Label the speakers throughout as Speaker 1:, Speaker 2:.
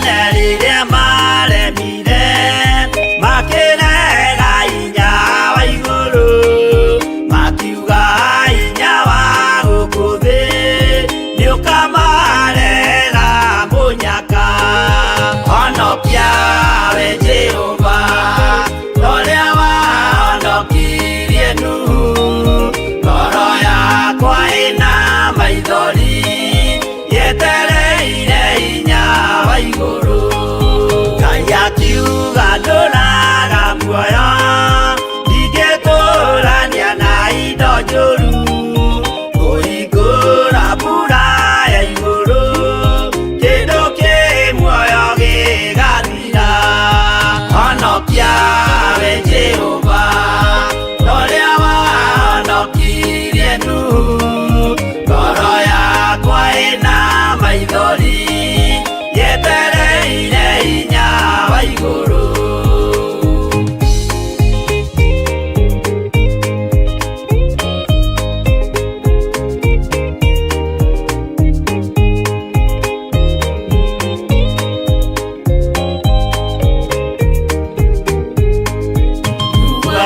Speaker 1: Tene rĩrĩa maremire makĩrega hinya wa igũrũ, makiuga hinya wa gũkũ thĩ nĩũkamarega mũnyaka. Honokia we Jehova, ũrĩa wahonokirie Nuhu. Ngoro yakwa ĩna maithori yetereire hinya wa igũrũ. Ngai akiuga ndũraga muoyo, ndingĩtũrania na indo njũru. Kũhingũra mbura ya igũrũ, kĩndũ kĩ muoyo gĩgathira. Honokia we Jehova, ũrĩa wahonokirie Nuhu. Ngoro yakwa ĩna maithori yetereire hinya wa igũrũ.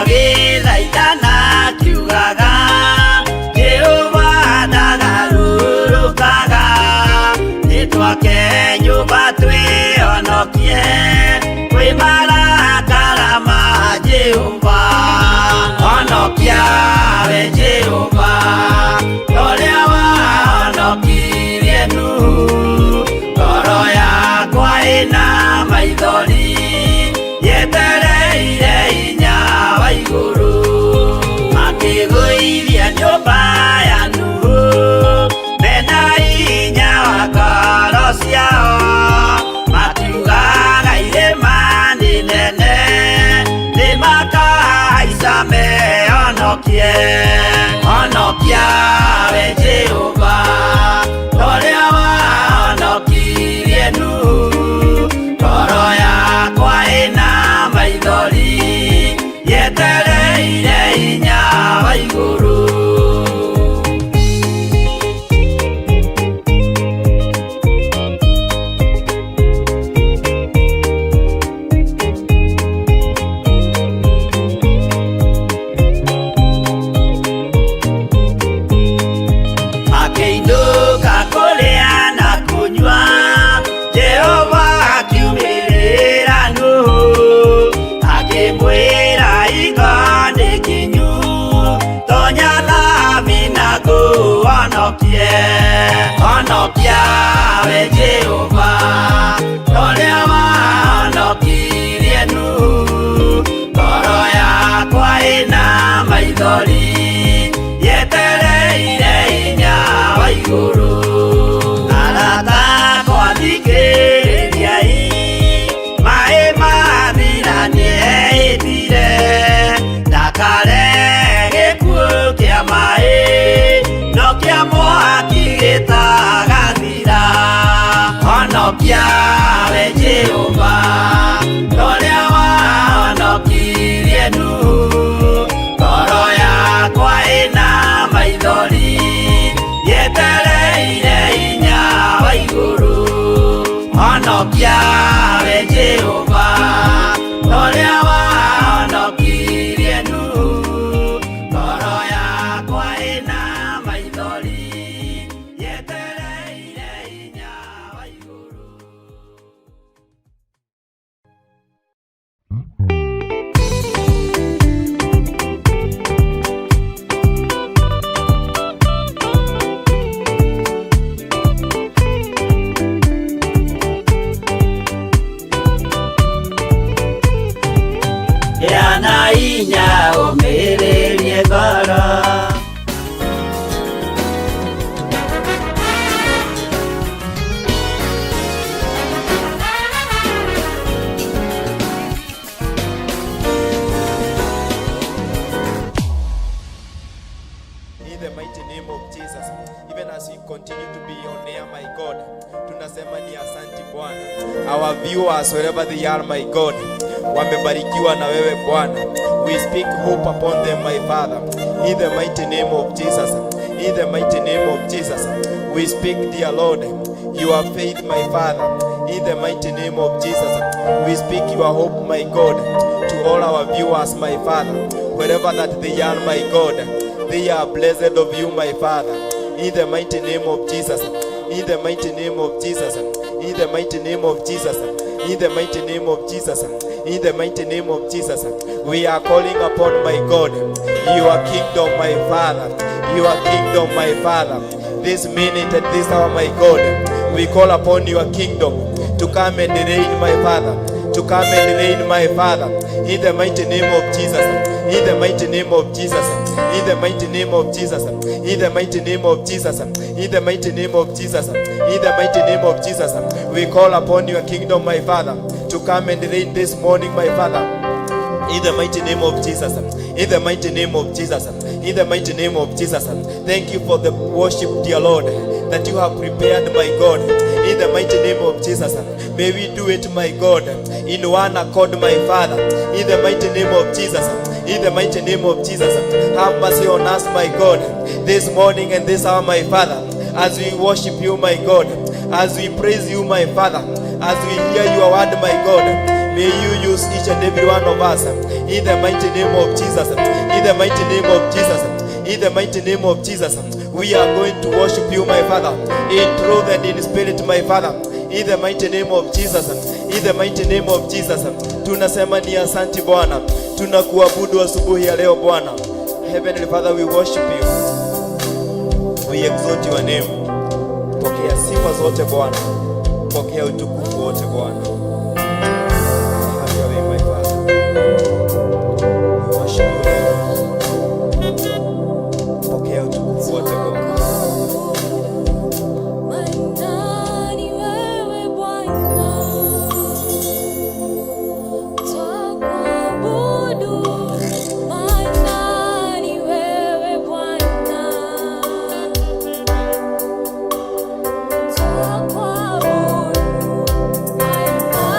Speaker 1: Agĩthaithana akiugaga, Jehova ndagarũrũkaga. Nĩtwake nyũmba twĩhonokie kwĩ marakara ma Jehova. Honokia we Jehova, ũrĩa wahonokirie Nuhu. Ngoro yakwa ĩna maithori yetereire hinya wa igũrũ. Makĩgũithia nyũmba ya Nuhu mena hinya wa ngoro ciao, makiugaga irĩma nĩ nene nĩmakahaica mehonokie. Honokia we Jehova, ũrĩa wahonokirie Nuhu. Ngoro yakwa ĩna maithori yetereire hinya wa igũrũ. Makĩinũka kũrĩa na kũnyua, Jehova akiumĩrĩra Nuhu, akĩmwĩra hingo nĩ kinyu, tonya thabina ngũhonokie. Honokia we Jehova, ũrĩa wahonokirie Nuhu. Ngoro yakwa ĩna maithori yetereire hinya wa igũrũ. Arata akwa thikĩrĩriai, maĩ mathira nĩehĩtire ndakare gĩkuũ kĩa maĩ no kĩa mwaki gĩtagathira. Honokia we Jehova, ũrĩa wahonokirie Nuhu. Ngoro yakwa ĩna maithori yetereire hinya wa igũrũ. Honokia we Jehova, ũrĩa wahonokirie Nuhu. Ngoro yakwa ĩna maithori yetereire hinya wa igũrũ. Gĩa hinya ũmĩrĩrie ngoro.
Speaker 2: In the mighty name of Jesus, even as we continue to be on air, my God, tunasema ni asante Bwana. Our viewers, wherever they are, my God, wamebarikiwa na wewe Bwana. We speak hope upon them, my Father. In the mighty name of Jesus, in the mighty name of Jesus, we speak, dear Lord, your faith, my Father. In the mighty name of Jesus, we speak your hope, my God, to all our viewers, my Father, wherever that they are, my God, they are blessed of you, my Father. In the mighty name of Jesus, in the mighty name of Jesus, in the mighty name of Jesus, in the mighty name of Jesus, in the mighty name of Jesus, we are calling upon, my God, your kingdom, my Father, your kingdom, my Father. This minute and this hour, my God, we call upon your kingdom to come and reign, my Father, to come and reign, my Father, in the mighty name of Jesus, in the mighty name of Jesus, in the mighty name of Jesus, in the mighty name of Jesus, in the mighty name of Jesus, in the mighty name of Jesus. We call upon your kingdom, my Father, to come and reign this morning, my Father. In the mighty name of Jesus. In the mighty name of Jesus. In the mighty name of Jesus. Thank you for the worship, dear Lord, that you have prepared, my God. In the mighty name of Jesus. May we do it, my God, in one accord, my Father. In the mighty name of Jesus. In the mighty name of Jesus. Have mercy on us, my God, this morning and this hour, my Father, as we worship you, my God, as we praise you, my Father, as we hear your word, my God. May you use each and every one of us in the mighty name of Jesus. In the mighty name of Jesus. In the mighty name of Jesus. We are going to worship you, my Father, in truth and in spirit, my Father. In the mighty name of Jesus. In the mighty name of Jesus. Tunasema ni asanti, Bwana. Tunakuabudu asubuhi ya leo, Bwana. Heavenly Father, we worship you. We exalt your name. Pokea sifa zote, Bwana. Pokea utukufu wote, Bwana. Have your way, my Father. We worship you, Lord. Pokea utukufu wote, Bwana.
Speaker 3: Maana ni wewe Bwana, twakuabudu. Maana ni wewe Bwana, twakuabudu. Maana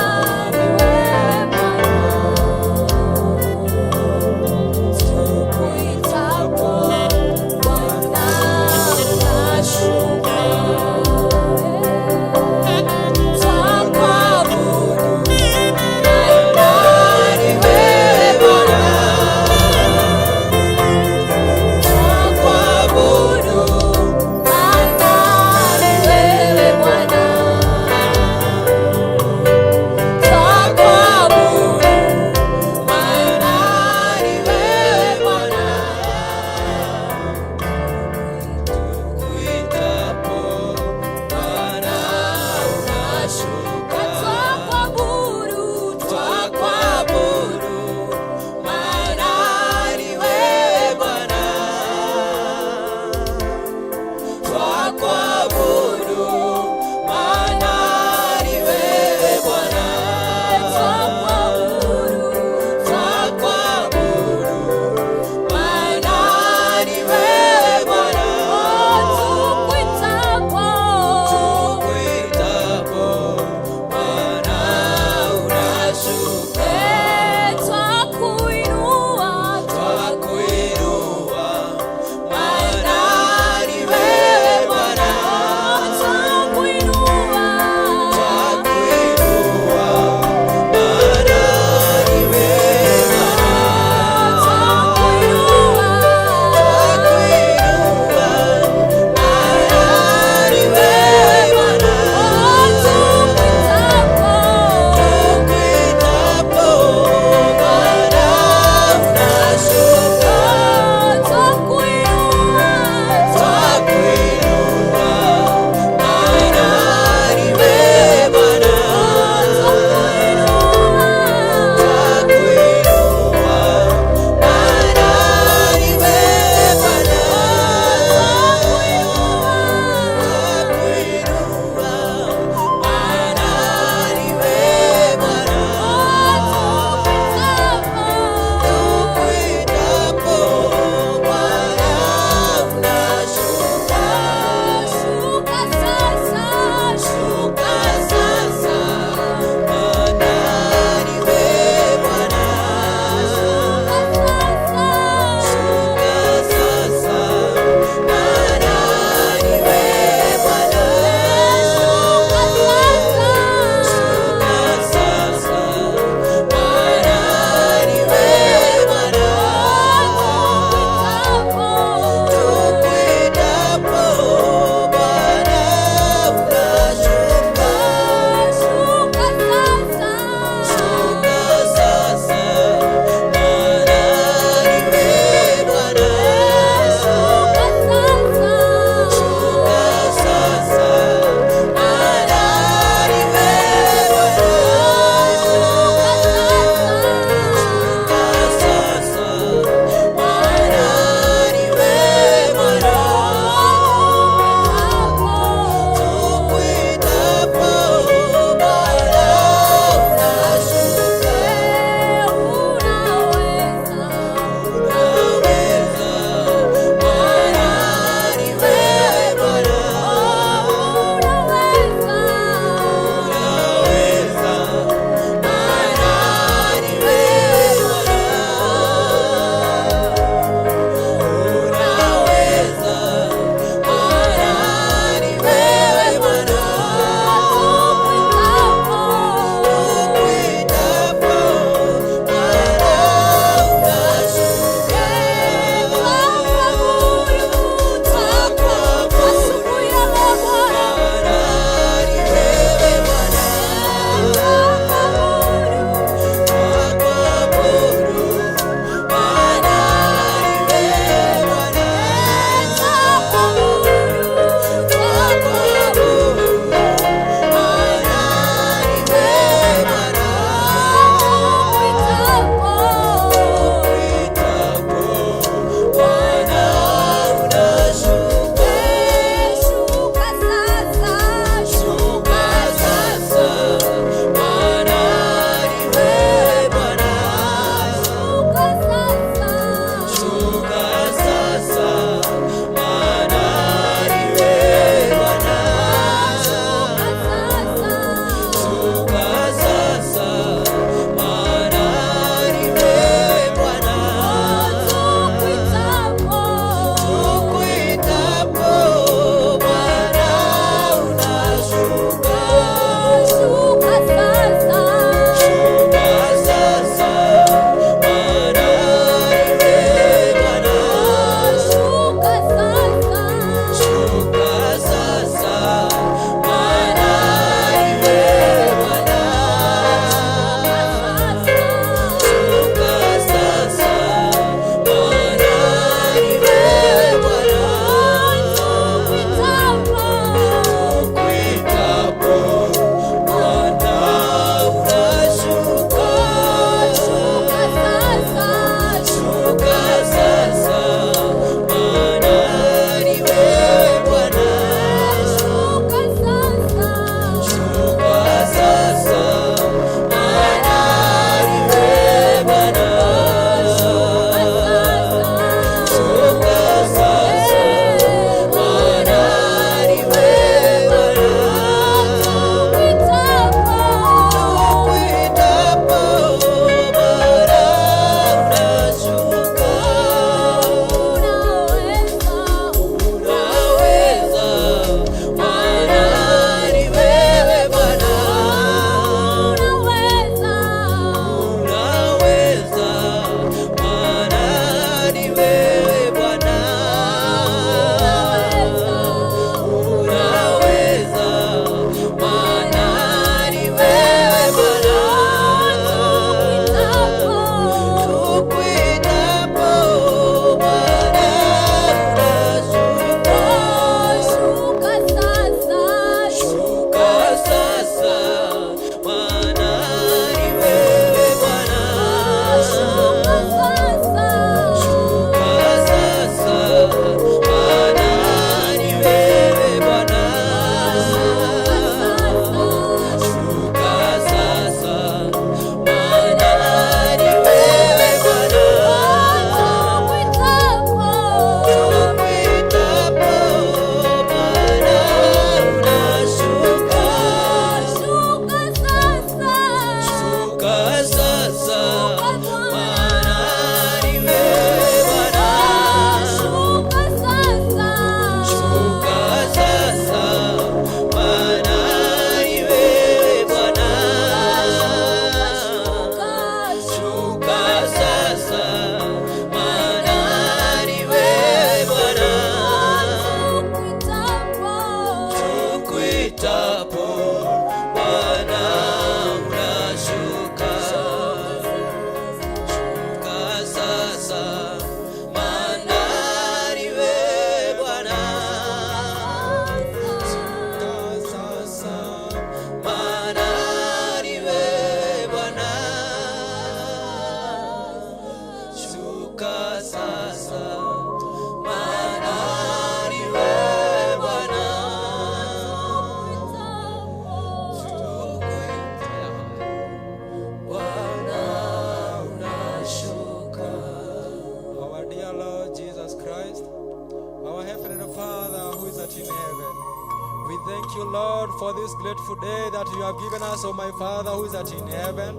Speaker 2: for this grateful day that you have given us, O my Father who is at in heaven.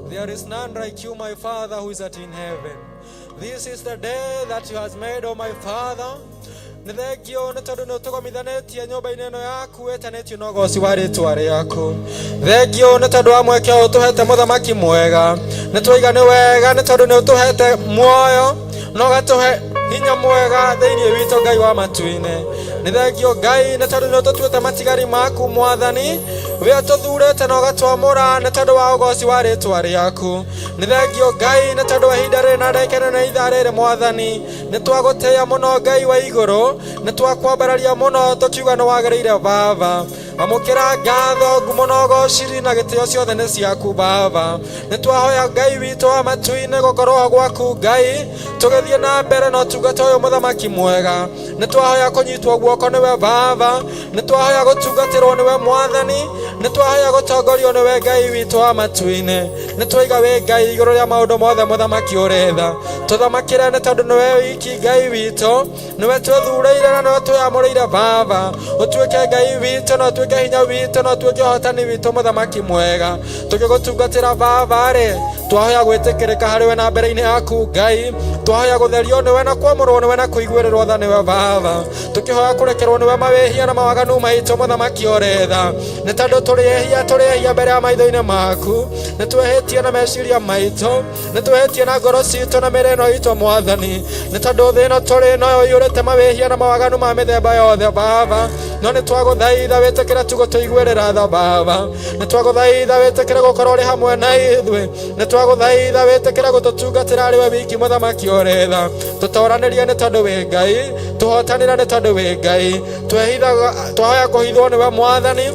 Speaker 2: There is none like you, my Father who is at in heaven. This is the day that you have made, O my Father. Nĩ thengio nĩ tondũ nĩ ũtũgomithanĩtie nyũmba-inĩ ĩno yaku ĩtanĩtio na ũgoci wa rĩtwa rĩaku. Thengio nĩ tondũ wa mweke ũyũ ũtũhete, mũthamaki mwega. Nĩ twaiga nĩ wega nĩ tondũ nĩ ũtũhete muoyo na ũgatũhe hinya mwega thĩinĩ witũ, Ngai wa matu-inĩ. Nĩ thengio, Ngai, nĩ tondũ nĩ ũtũtuĩte matigari maku, Mwathani, we ũtũthurĩte na ũgatwamũra nĩ tondũ wa ũgoci wa rĩtwa rĩaku. Nĩ thengio, Ngai, nĩ tondũ wa ihinda rĩrĩ na ndagĩka ĩno na ithaa rĩrĩ. Mwathani, nĩ twagũtĩĩa mũno. Ngai wa igũrũ, nĩ twakwambararia mũno tũkiuga nĩ wagĩrĩire. Baba, amũkĩra ngatho, ngumo na ũgociri na gĩtĩo, ciothe nĩ ciaku, Baba. Nĩ twahoya, Ngai witũ wa matu-inĩ, gũkorwo gwaku, Ngai, tũgĩthiĩ na mbere na ũtungata ũyũ. Mũthamaki mwega, nĩ twahoya kũnyitwo guoko nĩwe, Baba. Nĩ twahoya gũtungatĩrwo nĩwe, Mwathani. Nĩ twahoya gũtongorio nĩwe, Ngai witũ wa matu-inĩ. Nĩ twaiga wĩ Ngai igũrũ rĩa maũndũ mothe. Mũthamaki ũrĩ tha, tũthamakĩre nĩ tondũ nĩwe wiki Ngai witũ, nĩwe twĩthurĩire na nĩwe twĩamũrĩire. Baba, ũtuĩke Ngai witũ na ũtuĩke hinya witũ na ũtuĩke ũhotani witũ. Mũthamaki mwega, tũgĩgũtungatĩra, Baba rĩ, twahoya gwĩtĩkĩrĩka harĩ we na mbere-inĩ yaku, Ngai. Twahoya gũtherio nĩwe na kwamũrwo nĩwe na kũiguĩrĩrwo tha nĩwe, Baba. Tũkĩhoya kũrekerwo nĩwe mawĩhia na mawaganu maitũ. Mũthamaki ũrĩ tha, nĩ tondũ tũrĩ ehia, tũrĩ ehia mbere ya maitho-inĩ maku. Nĩ twĩhĩtie na meciria maitũ, nĩ twĩhĩtie na ngoro citũ na mĩĩrĩ ĩno itũ, Mwathani, nĩ tondũ thĩ ĩno tũrĩ nayo ĩiyũrĩte mawĩhia na mawaganu ma mĩthemba yothe, Baba. No nĩ twagũthaitha wĩtĩkĩre tu gũtũiguĩrĩra tha, Baba. Nĩ twagũthaitha wĩtĩkĩre gũkorwo ũrĩ hamwe na ithuĩ. Nĩ twagũthaitha wĩtĩkĩre gũtũtungatĩra arĩ we wiki. Mũthamaki ũrĩ tha, tũtoranĩrie nĩ tondũ wĩ Ngai, tũhotanĩre nĩ tondũ wĩ Ngai. Twehithaga, twahoya kũhithwo nĩwe, Mwathani,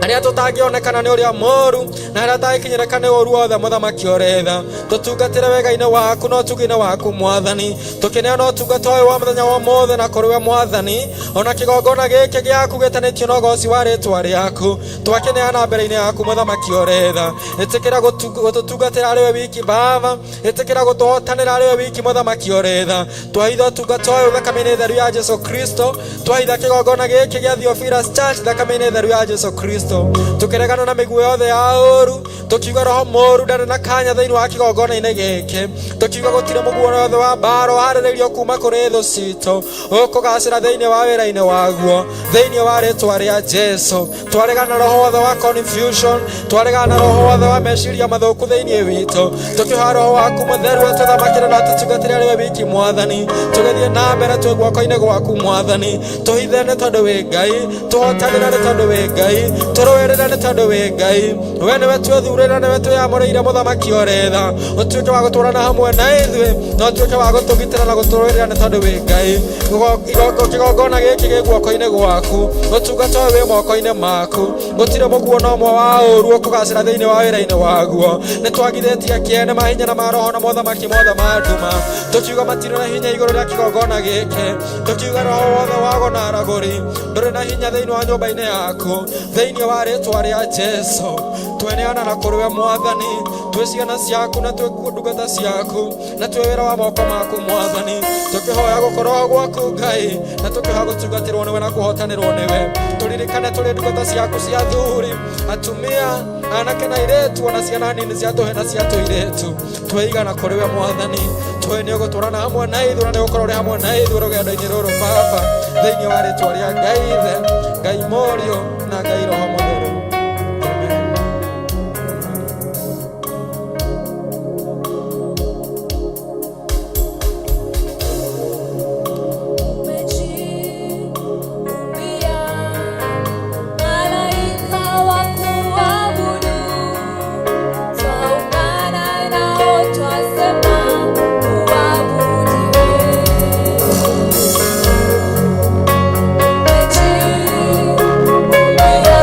Speaker 2: harĩa tũtangĩonekana nĩ ũrĩa mũru na harĩa tangĩkinyĩrĩka nĩ ũru wothe. Mũthamaki ũrĩ tha, tũtungatĩre wega-inĩ waku na ũtugi-inĩ waku, Mwathani. Tũkĩneana ũtungata ũyũ wa mũthenya wa ũmũthĩ na kũrĩ we, Mwathani, ona kĩgongona gĩkĩ gĩaku gĩtanĩtio na ũgoci wa rĩtwa rĩaku, twakĩneana mbere-inĩ yaku. Mũthamaki ũrĩ tha, ĩtĩkĩra gũtũtungatĩra arĩ we wiki. Baba, ĩtĩkĩra gũtũhotanĩra arĩ we wiki. Mũthamaki ũrĩ tha, twahitha ũtungata ũyũ thakame-inĩ theru ya Jesu Kristo. Twahitha kĩgongona gĩkĩ gĩa Theophilus Church thakame-inĩ theru ya Jesu Kristo, tũkĩregana na mĩguo yothe ya ũru, tũkiuga roho mũru ndarĩ na kanya thĩinĩ wa kĩgongona-inĩ gĩkĩ, tũkiuga gũtirĩ mũguo yothe wa mbara ũharĩrĩirio kuma kũrĩ thũ citũ ũkũgacĩra thĩinĩ wa wĩra-inĩ waguo, thĩinĩ wa rĩtwa rĩa Jesu. Twaregana na roho wothe wa confusion, twaregana na roho wothe wa meciria mathũku thĩinĩ witũ, tũkĩhoya roho waku mũtheru atũthamakĩre na atũtungatĩre arĩ we wiki. Mwathani, tũgĩthiĩ na mbere twĩ guoko-inĩ gwaku. Mwathani, tũhithe nĩ tondũ wĩ Ngai, tũhotanĩre nĩ tondũ wĩ Ngai, tũrũĩrĩre nĩ tondũ wĩ Ngai. We nĩwe twĩthurĩre, nĩwe twĩamũrĩire. Mũthamaki ũrĩ tha, ũtuĩke wa gũtũrana hamwe na ithuĩ na ũtuĩke wa gũtũgitĩra na gũtũrũĩrĩra nĩ tondũ wĩ Ngai. Kĩgongona gĩkĩ gĩ guoko-inĩ gwaku, ũtungata ũyũ wĩ moko-inĩ maku. Gũtirĩ mũguo na ũmwe wa ũru ũkũgacĩra thĩinĩ wa wĩra-inĩ waguo. Nĩ twagithĩtie kĩene mahinya na maroho na mothamaki mothe ma nduma, tũkiuga matirĩ na hinya igũrũ rĩa kĩgongona gĩkĩ, tũkiuga roho wothe wago na aragũri ndũrĩ na hinya thĩinĩ wa nyũmba-inĩ yaku, thĩinĩ wa rĩtwa rĩa Jesu. Tweneana na kũrĩ we, Mwathani, twĩ ciana ciaku na twĩ ndungata ciaku na twĩ wĩra wa moko maku. Mwathani, tũkĩhoya gũkorwo gwaku, Ngai, na tũkĩhoya gũtungatĩrwo nĩwe na kũhotanĩrwo nĩwe. Tũririkane tũrĩ ndungata ciaku cia athuri, atumia, anake na airĩtu, ona ciana nini cia tũhĩ na cia tũirĩtu. Tweigana kũrĩ we, Mwathani, twĩ nĩ ũgũtũrana hamwe na ithuĩ na nĩ ũgũkorwo ũrĩ hamwe na ithuĩ rũgendo-inĩ rũrũ, Baba, thĩinĩ wa rĩtwa rĩa Ngai Ithe, Ngai Mũriũ na Ngai Roho Mũtheru. Amen.
Speaker 3: Umejiumbia malaika wa kuabudu, twaungana nao twasema uabudiwe. Umejiumbia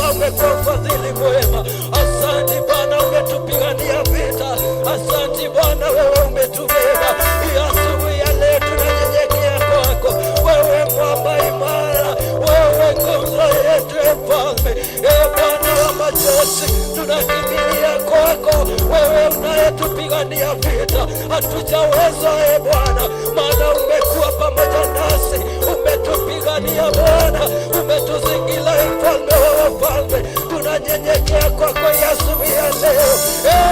Speaker 4: Bwana, umekuwa mfadhili mwema. Asante Bwana, umetupigania vita. Asante Bwana, wewe umetubeba. Hii asubuhi ya leo tunanyenyekea kwako, wewe mwamba imara, wewe nguzo yetu, e Mfalme, e Bwana wa majeshi, tunakimbilia kwako, wewe unayetupigania vita. Hatujaweza e Bwana, maana umekuwa pamoja nasi, umetupigania Bwana, umetuzingira, e Mfalme wa wafalme. Tunanyenyekea kwako asubuhi ya leo.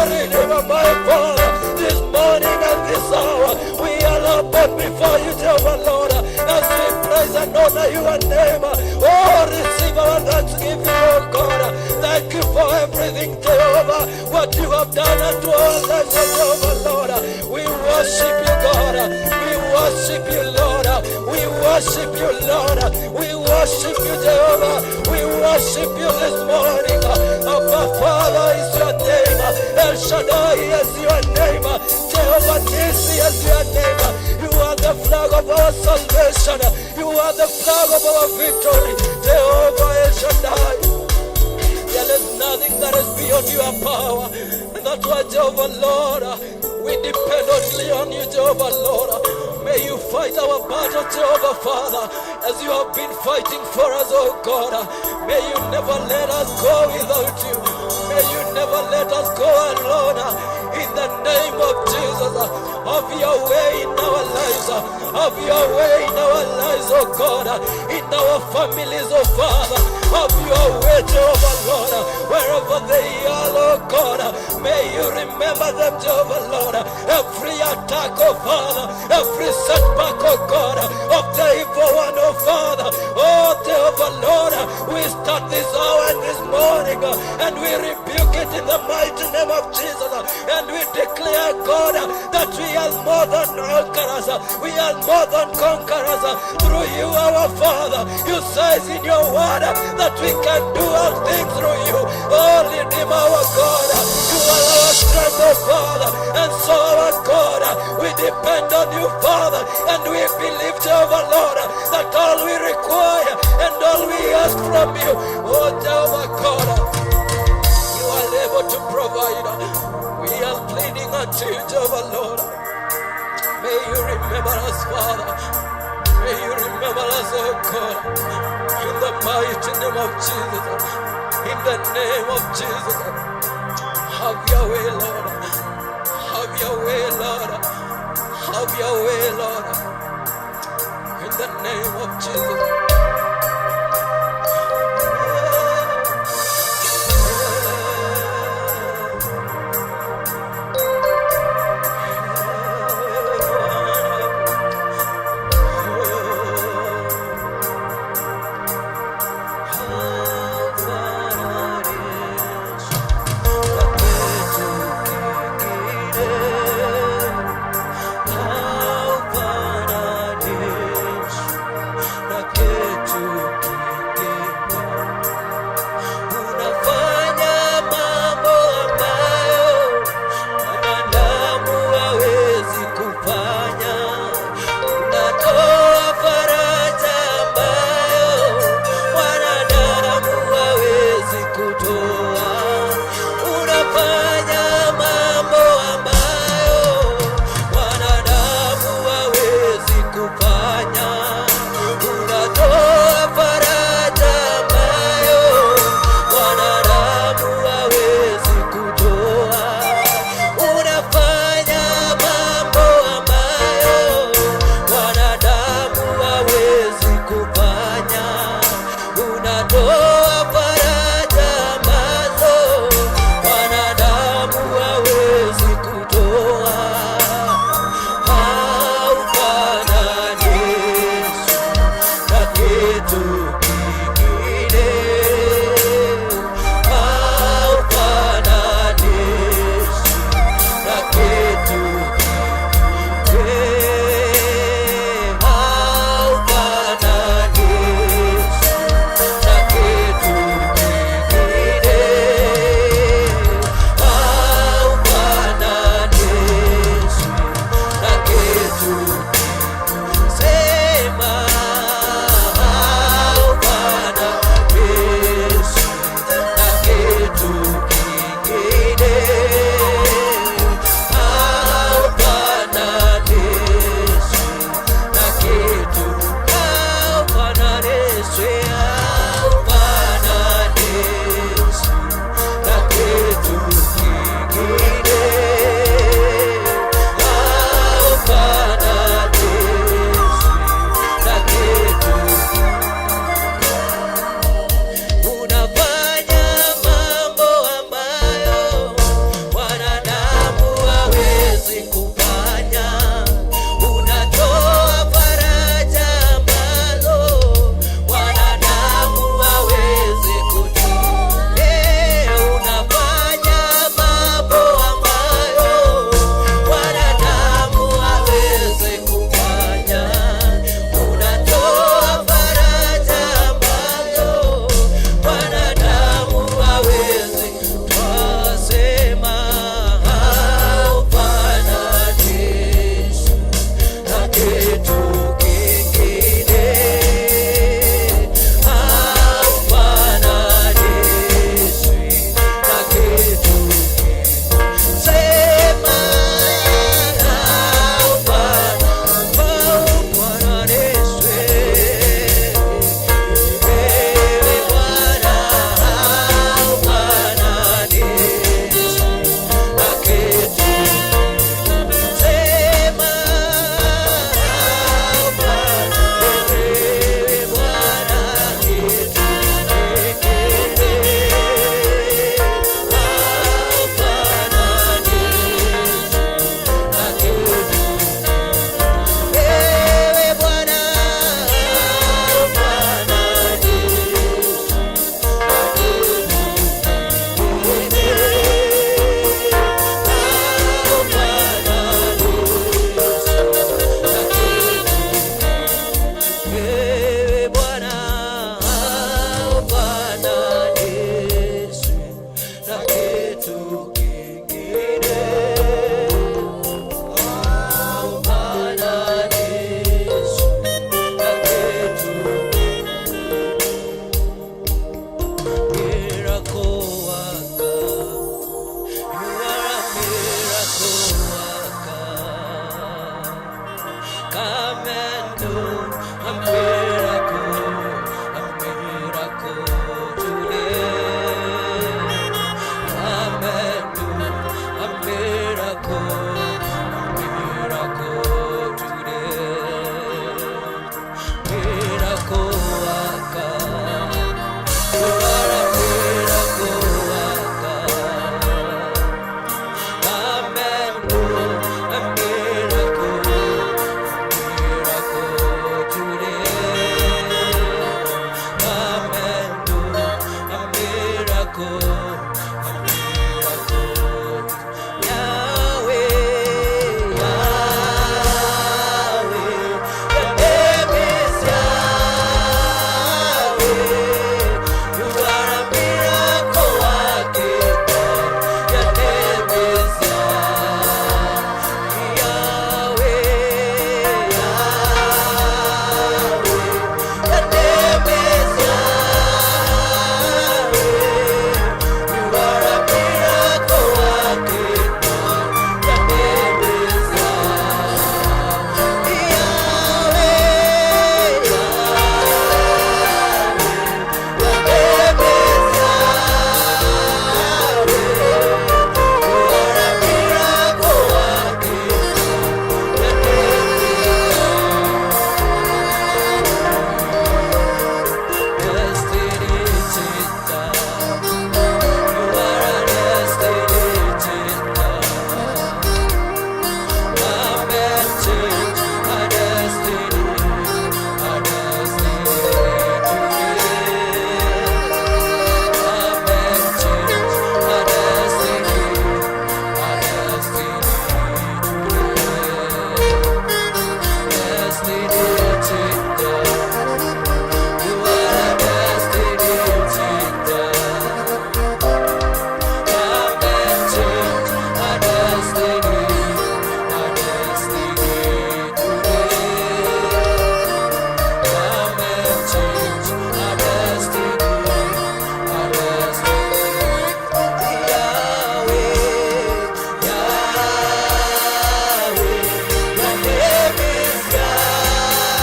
Speaker 4: Redeemer, my Father, this morning and this hour, we are up before you, Jehovah Lord, as we praise and honor your name. Oh, receive our thanksgiving, oh God. Thank you for everything, Jehovah, what you have done unto our lives, oh Jehovah Lord. We worship you, God. We worship you, Lord. We worship you, Lord. We worship you, Jehovah. We worship you this morning. Abba Father is your name. El Shaddai is your name. Jehovah Nissi is your name. You are the flag of our salvation. You are the flag of our victory. Jehovah El Shaddai. There is nothing that is beyond your power. And that's why, Jehovah Lord, we depend only on you, Jehovah Lord. May you fight our battle, Jehovah Father, as you have been fighting for us, oh God. May you never let us go without you. May you never let us go alone. In the name of Jesus, have your way in our lives. Have your way in our lives, oh God. In our families, oh Father. Have your way, Jehovah Lord. Wherever they are, oh God. May you remember them, Jehovah Lord. Every attack, oh Father. Every setback, oh God, of the evil one, oh Father. Oh Jehovah Lord, we start this hour and this morning, and we rebuke it in the mighty name of Jesus. And we declare, God, that we are more than conquerors. We are more than conquerors through you, our Father. You says in your word that we can do all things through you. Oh, Redeemer, our God, you are our strength, oh Father. And so, our God, we depend on you, Father, and we believe, Jehovah Lord, that all we require and all we ask from you, oh Jehovah God, you are able to provide. We are pleading unto you, Jehovah Lord. May you remember us, Father. May you remember us, oh God. In the mighty name of Jesus. In the name of Jesus. Have your way, Lord. Have your way, Lord. Have your way, Lord. In the name of Jesus. miracle, a miracle. Yahweh, Yahweh, your name is Yahweh. You are a miracle working God. Your name is Yahweh, Yahweh. Your name is Yahweh. You are a miracle working God. Your name is Yahweh, Yahweh. Your name is Yahweh. You are a miracle working God. Your name is Destiny changer. You are a destiny changer. Come and change our destiny, our destiny today. Come and change our destiny, our destiny today. Destiny changer. You are a destiny changer. Come and change our destiny today. Come and change our destiny, our destiny. Yahweh, Yahweh, your name is Yahweh.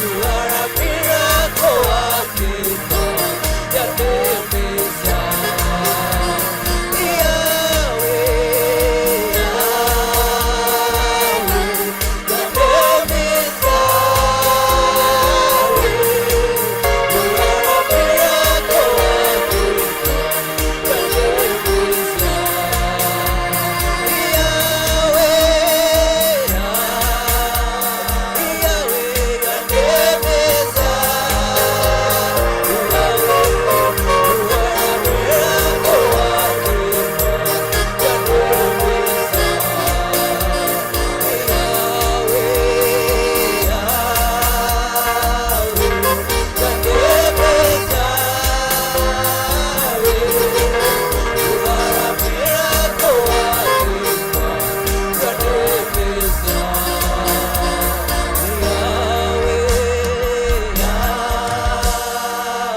Speaker 4: You are a miracle working God. Your name is Yahweh, Yahweh. Your name is Yahweh. You are a miracle working God. Your name is Yahweh, Yahweh. Your name is Yahweh. You are a miracle working God. Your name is Yahweh, Yahweh. Your name is Yahweh. You are a miracle working God. Your name is Yahweh,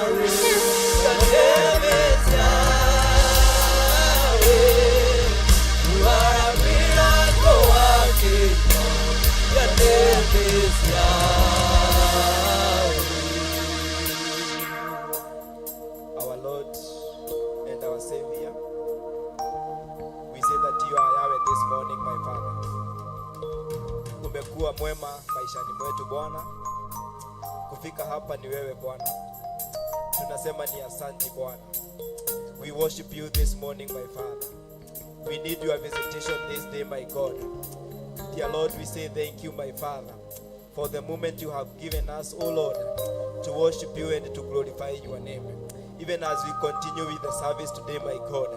Speaker 4: Yahweh. Your name is Yahweh. You are a miracle working God. Your name is Yahweh.
Speaker 2: Our Lord and our Savior, we say that you are Yahweh this morning, my Father. Umekuwa mwema maishani mwetu Bwana, kufika hapa ni wewe Bwana. Tunasema ni asanti Bwana. We worship you this morning, my Father. We need your visitation this day, my God. Dear Lord, we say thank you, my Father, for the moment you have given us, O Lord, to worship you and to glorify your name. Even as we continue with the service today, my God,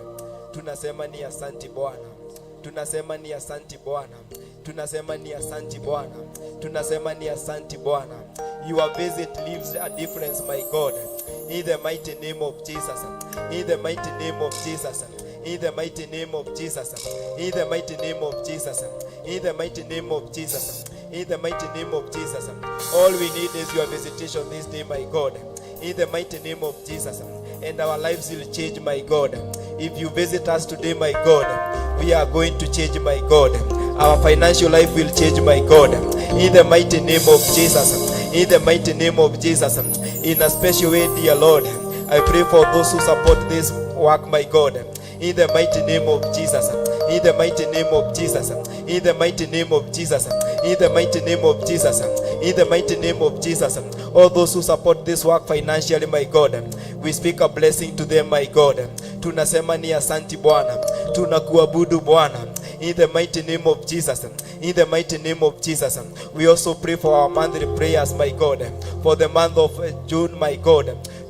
Speaker 2: tunasema ni asanti Bwana. Tunasema ni asanti Bwana. Tunasema ni asanti Bwana. Tunasema ni asanti Bwana. Your visit leaves a difference, my God. In the mighty name of Jesus. In the mighty name of Jesus. In the mighty name of Jesus. In the mighty name of Jesus. In the mighty name of Jesus. In the mighty name of Jesus. All we need is your visitation this day, my God. In the mighty name of Jesus. And our lives will change, my God. If you visit us today, my God, we are going to change, my God. Our financial life will change, my God. In the mighty name of Jesus. In the mighty name of Jesus. In a special way, dear Lord, I pray for those who support this work, my God. In the mighty name of Jesus. In the mighty name of Jesus. In the mighty name of Jesus. In the mighty name of Jesus. In the mighty name of Jesus. All those who support this work financially, my God, we speak a blessing to them, my God. Tunasema ni asanti Bwana. Tunakuabudu Bwana. In the mighty name of Jesus. In the mighty name of Jesus. We also pray for our monthly prayers, my God. For the month of June, my God.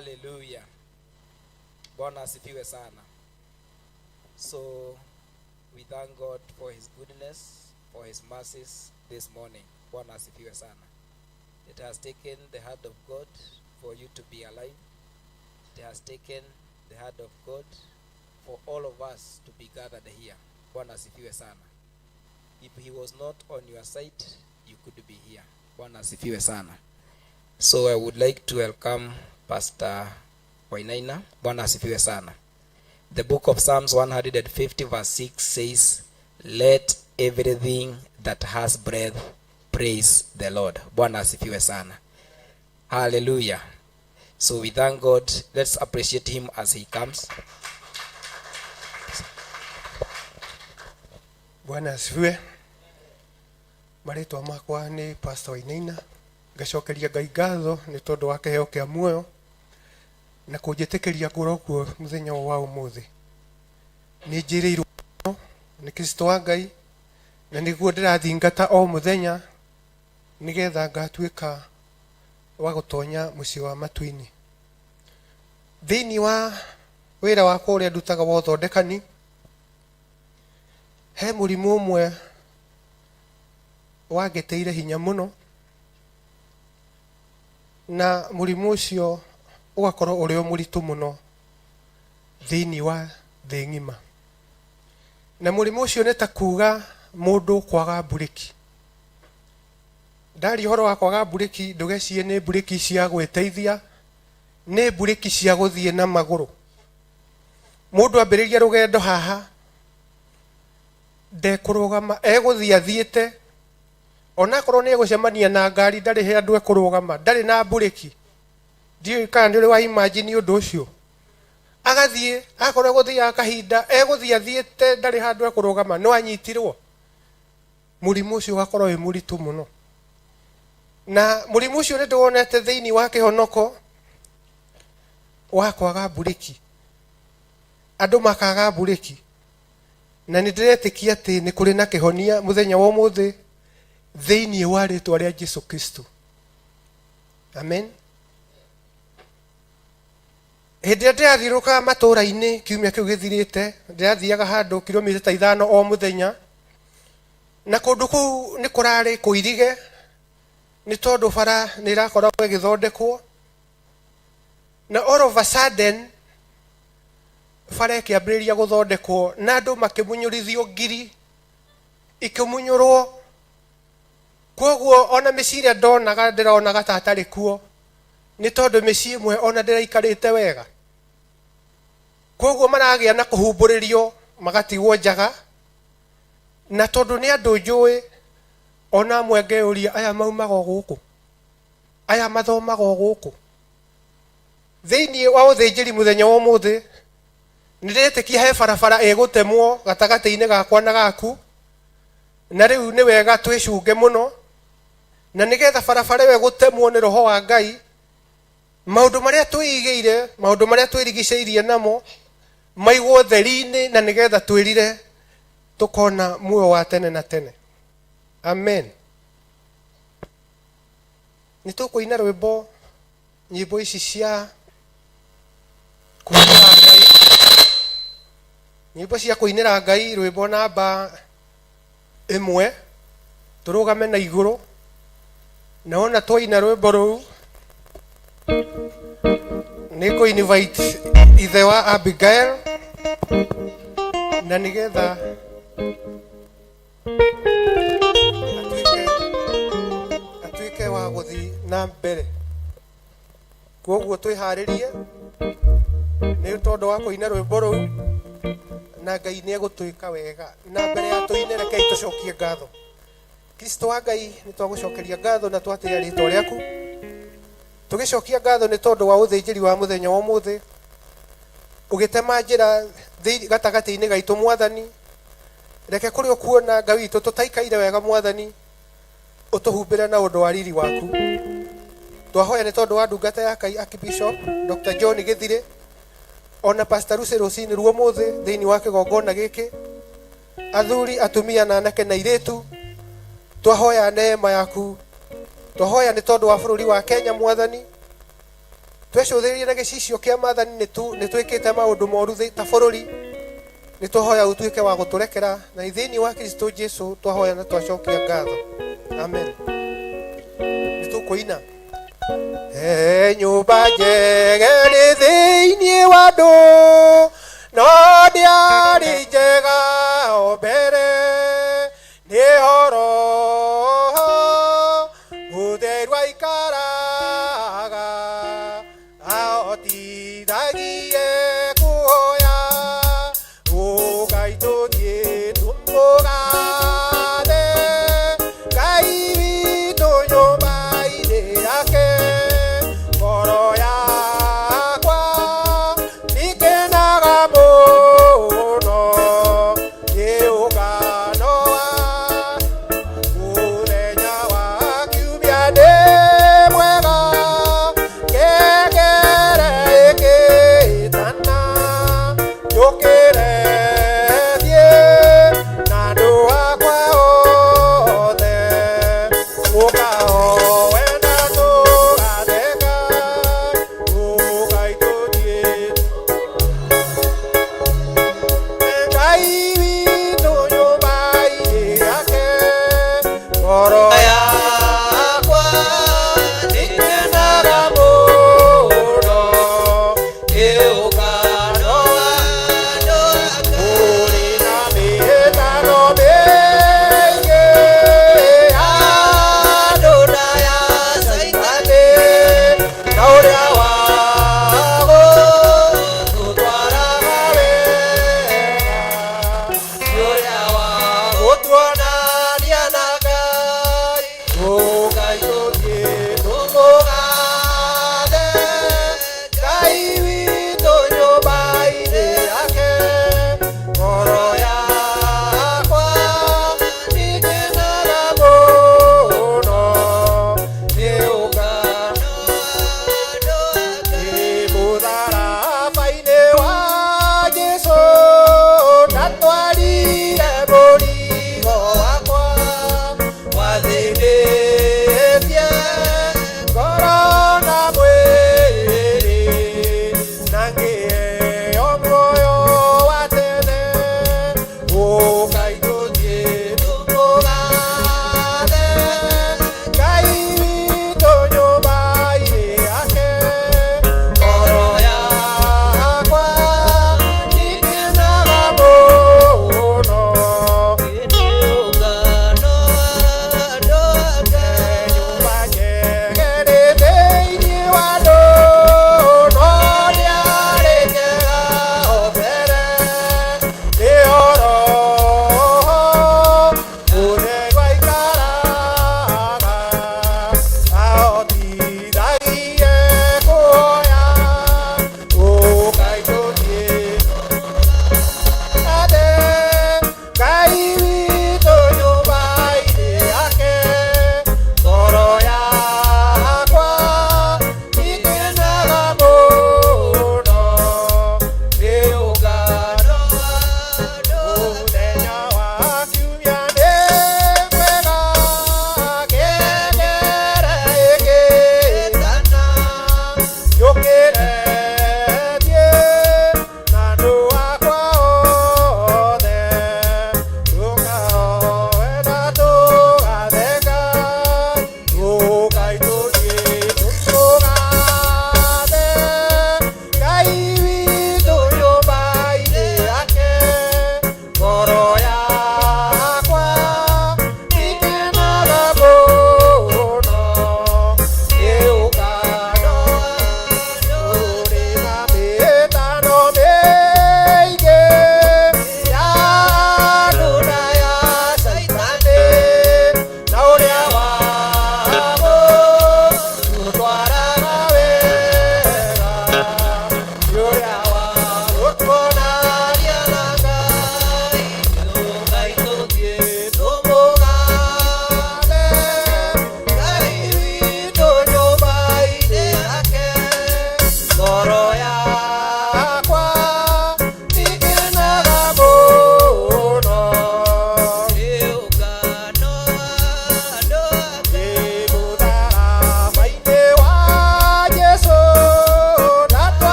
Speaker 2: Hallelujah. Bwana asifiwe sana. So we thank God for his goodness, for his mercies this morning. Bwana asifiwe sana. It has taken the hand of God for you to be alive. It has taken the hand of God for all of us to be gathered here. Bwana asifiwe sana. If he was not on your side, you could be here. Bwana asifiwe sana. So I would like to welcome Pastor Wainaina. Bwana asifiwe sana. The book of Psalms 150 verse 6 says, Let everything that has breath praise the Lord. Bwana asifiwe sana. Hallelujah. So we thank God. Let's appreciate him as he comes.
Speaker 5: Bwana asifiwe. Marĩtwa makwa nĩ Pastor Wainaina. Ngacokeria Ngai ngatho nĩ tondũ wa kĩheo kĩa muoyo na kũnjĩtĩkĩria ngorwo kuo mũthenya wa ũmũthĩ. Nĩ njĩrĩirwo nĩ Kristo wa Ngai na nĩguo ndĩrathingata o mũthenya nĩgetha ngatuĩka wa gũtonya mũciĩ wa matu-inĩ. Thĩinĩ wa wĩra wakwa ũrĩa ndutaga wa ũthondekani, he mũrimũ ũmwe wangĩtĩire hinya mũno, na mũrimũ ũcio ũgakorwo ũrĩ o mũritũ mũno thĩinĩ wa thĩ ng'ima. Na mũrimũ ũcio nĩ ta kuga mũndũ kwaga mburĩki. Ndaria ũhoro wa kwaga mburĩki, ndũgecirie nĩ mburĩki cia gwĩteithia, nĩ mburĩki cia gũthiĩ na magũrũ. Mũndũ ambĩrĩria rũgendo haha ndekũrũgama, egũthiĩ athiĩte, onakorwo nĩ egũcemania na ngari ndarĩ handũ ekũrũgama, ndarĩ na mburĩki. Ndiũĩ kana nĩ ũrĩ wa imagine ũndũ ũcio. Agathiĩ, akorwo egũthiaga kahinda, egũthiĩ athiĩte ndarĩ handũ ekũrũgama, no anyitirwo. Mũrimũ ũcio ũgakorwo wĩ mũritũ mũno. Na mũrimũ ũcio nĩ ndĩwonete thĩinĩ wa kĩhonoko wa kwaga mburĩki. Andũ makaga mburĩki. Na nĩ ndĩretĩkia atĩ nĩ kũrĩ na kĩhonia mũthenya wa ũmũthĩ thĩinĩ wa rĩtwa rĩa Jesu Kristo. Amen. Hĩndĩ ĩrĩa ndĩrathiũrũrũkaga matũũra-inĩ kiumia kĩu gĩthirĩte, ndĩrathiaga handũ kilomita ta ithano o mũthenya, na kũndũ kũu nĩ kũrarĩ kũirige nĩ tondũ bara nĩ ĩrakoragwo ĩgĩthondekwo, na all of a sudden bara ĩkĩambĩrĩria gũthondekwo na andũ makĩmunyũrithio ngiri ikĩmunyũrwo. Koguo ona mĩciĩ ĩrĩa ndonaga ndĩronaga ta hatarĩ kuo, nĩ tondũ mĩciĩ ĩmwe ona ndĩraikarĩte wega. Koguo maragĩa na kũhumbũrĩrio magatigwo njaga, na tondũ nĩ andũ njũĩ, ona amwe ngeyũria aya maumaga o gũkũ, aya mathomaga o gũkũ. Thĩinĩ wa ũthĩnjĩri mũthenya wa ũmũthĩ nĩ ndĩretĩkia he barabara ĩgũtemwo gatagatĩ-inĩ gakwa na gaku, na rĩu nĩ wega twĩcunge mũno, na nĩgetha barabara ĩyo ĩgũtemwo nĩ roho wa Ngai, maũndũ marĩa twĩigĩire, maũndũ marĩa twĩrigicĩirie namo maigwo theri-inĩ, na nĩgetha twĩrire tũkona muoyo wa tene na tene. Amen. Nĩ tũkũina rwĩmbo, nyĩmbo ici cia kũinĩra Ngai, nyĩmbo cia kũinĩra Ngai, rwĩmbo namba 1, tũrũgame na igũrũ, na wona twaina rwĩmbo rũu nĩ ngũ invite ithe wa Abigail, na nĩgetha atuĩke wa gũthiĩ na mbere. Koguo twĩharĩrie nĩ tondũ wa kũina rwĩmbo rũu, na Ngai nĩ egũtwĩka wega. Na mbere ya tũine, rekei tũcokie ngatho. Kristo wa Ngai, nĩ twagũcokeria ngatho na twatĩĩa rĩtwa rĩaku. Tũgĩcokia ngatho nĩ tondũ wa ũthĩnjĩri wa mũthenya wa ũmũthĩ, ũgĩtema njĩra gatagatĩ-inĩ gaitũ Mwathani. Reke kũrĩa ũkuona Ngai witũ tũtaikaire wega Mwathani, ũtũhumbĩre na ũndũ wa riri waku. Twahoya nĩ tondũ wa ndungata ya Ngai Archbishop Dr. John Gĩthirĩ, ona Pastor Lucy rũcinĩ ruo ũmũthĩ thĩinĩ wa kĩgongona gĩkĩ, athuri, atumia na anake na airĩtu, twahoya neema yaku. Twahoya nĩ tondũ wa bũrũri wa Kenya Mwathani, Twecũthĩrĩria na gĩcicio kĩa maathani nĩ twĩkĩte maũndũ moru ta bũrũri. Nĩ twahoya ũtuĩke wa gũtũrekera, na thĩinĩ wa Kristo Jesu twahoya na twacokia ngatho, amen. Nĩ tũkũina He nyũmba njega ĩrĩ thĩinĩ wa andũ, no ndĩarĩ njega o mbere, nĩ horo mũtheru aikaraga, ahotithagie kuhoya. Ũkai tũthiĩ tũmũgathe Ngai witũ nyũmba-inĩ yake. Ngoro yakwa nĩkenaga mũno nĩ ũngano wa mũthenya wa kiumia, nĩ mwega.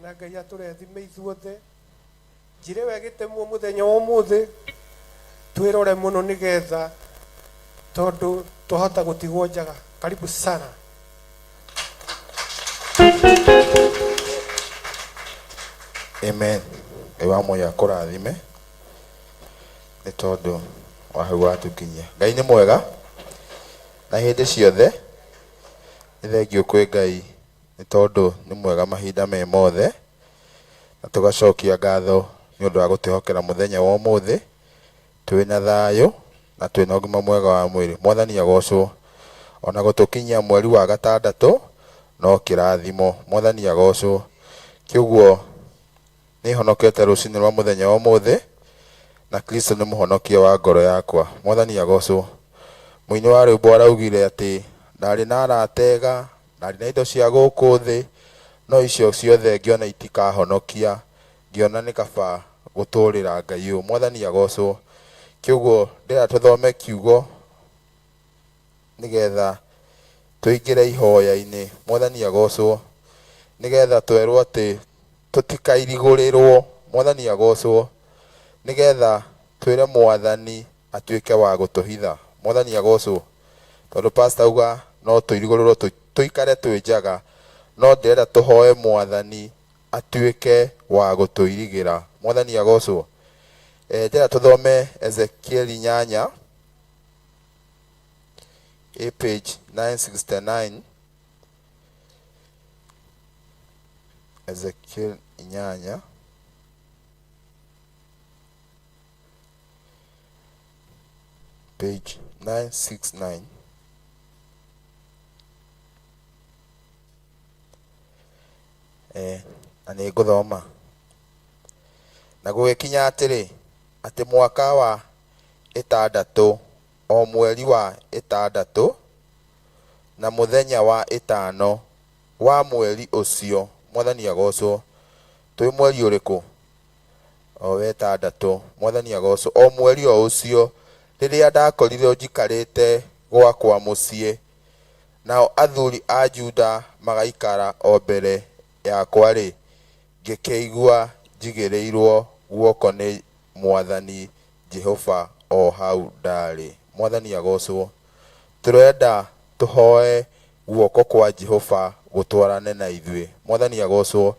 Speaker 5: Na Ngai atũrethime ithuothe. Njĩra ĩyo ĩgĩtemwo mũthenya wa ũmũthĩ, twĩrore mũno nĩgetha tondũ twahota gũtigwo njaga. Karibu sana.
Speaker 6: Amen. Ngai wa muoyo akũrathime nĩ tondũ wa hau watũkinyia. Ngai nĩ mwega na hĩndĩ ciothe. Nĩ thengiũ kwĩ Ngai nĩ tondũ nĩ mwega mahinda me mothe, na tũgacokia ngatho nĩ ũndũ wa gũtwĩhokera mũthenya wa ũmũthĩ twĩ na thayũ na twĩ na ũgima mwega wa mwĩrĩ. Mwathani agocwo. Ona gũtũkinyia mweri wa gatandatũ no kĩrathimo. Mwathani agocwo. Kĩũguo nĩ honokete rũcinĩ rwa mũthenya wa ũmũthĩ, na Kristo nĩ mũhonokia wa ngoro yakwa. Mwathani agocwo. Mũini wa rwĩmbo araugire atĩ ndarĩ na arata ega, ndarĩ na indo cia gũkũ thĩ, no icio ciothe ngĩona itikahonokia, ngĩona nĩ kaba gũtũrĩra Ngai ũyũ. Mwathani agocwo. Kĩũguo ndĩrenda tũthome kiugo nĩgetha tũingĩre ihoya-inĩ. Mwathani agocwo. Nĩgetha twerwo atĩ tũtikairigũrĩrwo. Mwathani agocwo. Nĩgetha twĩre Mwathani atuĩke wa gũtũhitha. Mwathani agocwo. Tondũ pastor auga no tũirigũrĩrwo tũikare twĩ njaga, no ndĩrenda tũhoe Mwathani atuĩke wa gũtũirigĩra. Mwathani agocwo. Ndĩrenda tũthome Ezekieli 8 ĩ page 969. Ezekiel 8 page 969. Na nĩ ngũthoma. Na gũgĩkinya atĩrĩ, atĩ mwaka wa ĩtandatũ, o mweri wa ĩtandatũ, na mũthenya wa ĩtano wa mweri ũcio, Mwathani agocwo. Twĩ mweri ũrĩkũ? O wa ĩtandatũ. Mwathani agocwo. O mweri o ũcio, rĩrĩa ndakorirwo njikarĩte gwakwa mũciĩ, nao athuri a Juda magaikara o mbere yakwa-rĩ, ngĩkĩigua njigĩrĩirwo guoko nĩ Mwathani Jehova o hau ndarĩ. Mwathani agocwo. Tũrenda tũhoe guoko kwa Jehova gũtwarane na ithuĩ. Mwathani agocwo.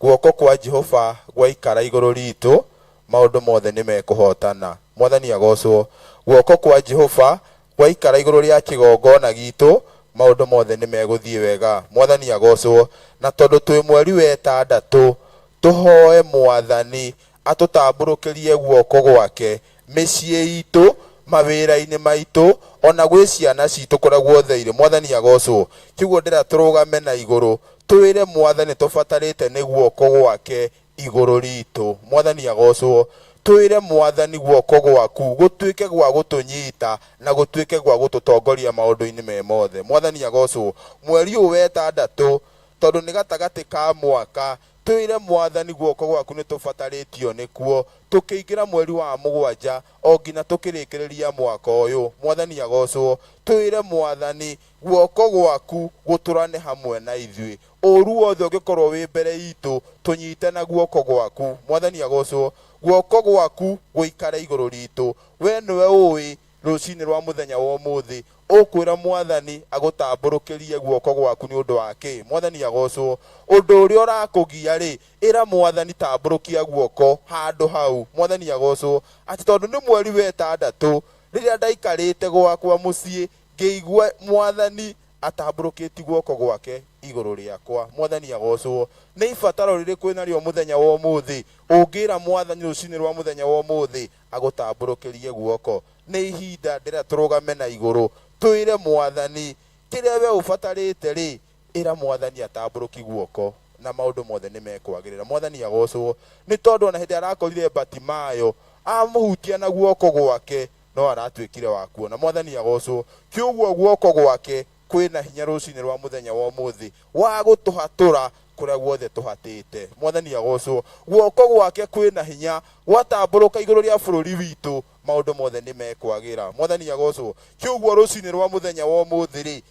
Speaker 6: Guoko kwa Jehova gwaikara igũrũ ritũ, maũndũ mothe nĩ mekũhotana. Mwathani agocwo. Guoko kwa Jehova gwaikara igũrũ rĩa kĩgongona gitũ, maũndũ mothe nĩ megũthiĩ wega. Mwathani agocwo. Na tondũ twĩ mweri wa ĩtandatũ, tũhoe Mwathani atũtambũrũkĩrie guoko gwake mĩciĩ itũ, mawĩra-inĩ maitũ, ona gwĩ ciana citũ kũrĩa guothe irĩ. Mwathani agocwo. Kĩguo ndĩra tũrũgame na igũrũ, twĩre Mwathani tũbatarĩte nĩ guoko gwake igũrũ ritũ. Mwathani agocwo. Twĩre Mwathani guoko gwaku gũtuĩke gwa gũtũnyita na gũtuĩke gwa gũtũtongoria maũndũ-inĩ me mothe. Mwathani agocwo. Mweri ũyũ wa ĩtandatũ, tondũ nĩ gatagatĩ ka mwaka, twĩre Mwathani guoko gwaku nĩ tũbatarĩtio nĩkuo, tũkĩingĩra mweri wa mũgwanja o nginya tũkĩrĩkĩrĩria mwaka ũyũ. Mwathani agocwo. Twĩre Mwathani guoko gwaku gũtũrane hamwe na ithuĩ. Ũũru wothe ũngĩkorwo wĩ mbere itũ, tũnyite na guoko gwaku. Mwathani agocwo. Guoko gwaku gũikare igũrũ ritũ. We nĩwe ũĩ rũcinĩ rwa mũthenya wa ũmũthĩ ũkwĩra Mwathani agũtambũrũkĩrie guoko gwaku nĩ ũndũ wa kĩ? Mwathani agocwo. Ũndũ ũrĩa ũrakũgia-rĩ, ĩra Mwathani tambũrũkia guoko handũ hau. Mwathani agocwo. Atĩ tondũ nĩ mweri wa ĩtandatũ, rĩrĩa ndaikarĩte gwakwa mũciĩ, ngĩigua Mwathani atambũrũkĩti guoko gwake igũrũ rĩakwa. Mwathani agocwo. Nĩ ibataro rĩrĩkũ wĩnarĩo mũthenya wa ũmũthĩ ũngĩra Mwathani rũcinĩ rwa mũthenya wa ũmũthĩ agũtambũrũkĩrie guoko? Nĩ ihinda ndĩrenda tũrũgame na igũrũ twĩre Mwathani kĩrĩa we ũbatarĩte-rĩ, ĩra Mwathani atambũrũki guoko na maũndũ mothe nĩ mekwagĩrĩra. Mwathani agocwo. Nĩ tondũ ona hĩndĩ arakorire Batimayo amũhutia na guoko gwake no aratuĩkire wa kuona. Mwathani agocwo. Kĩũguo guoko gwake kwĩna hinya rũcinĩ rwa mũthenya wa ũmũthĩ wa gũtũhatũra kũrĩa guothe tũhatĩte. Mwathani agocwo. Guoko gwake kwĩna hinya gwatambũrũka igũrũ rĩa bũrũri witũ, maũndũ mothe nĩ mekwagĩra. Mwathani agocwo. Kĩũguo rũcinĩ rwa mũthenya wa ũmũthĩ rĩ,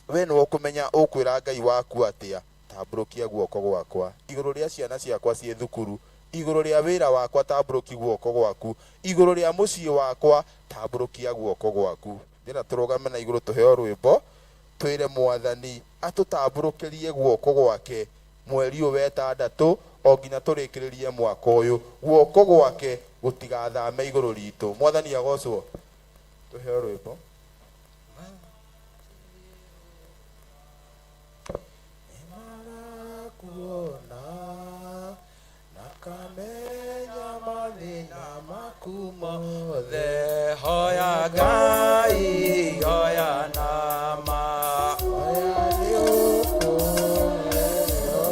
Speaker 6: we nĩwe ũkũmenya ũkwĩra Ngai waku atĩa. Tambũrũkia guoko gwakwa igũrũ rĩa ciana ciakwa ciĩ thukuru, igũrũ rĩa wĩra wakwa tambũrũki guoko gwaku, igũrũ rĩa mũciĩ wakwa tambũrũkia guoko gwaku. Ndĩrenda tũrũgame na igũrũ tũheo rwĩmbo twĩre Mwathani atũtambũrũkĩrie guoko gwake mweri ũyũ wetandatũ o nginya tũrĩkĩrĩrie mwaka ũyũ, guoko gwake gũtigathame igũrũ ritũ. Mwathani agocwo. Tũheo rwĩmbo. Nĩmarakuona na kamenya mathĩna maku mothe.
Speaker 4: Hoya Ngai, hoya nama.
Speaker 6: Hoya nĩũkũheo.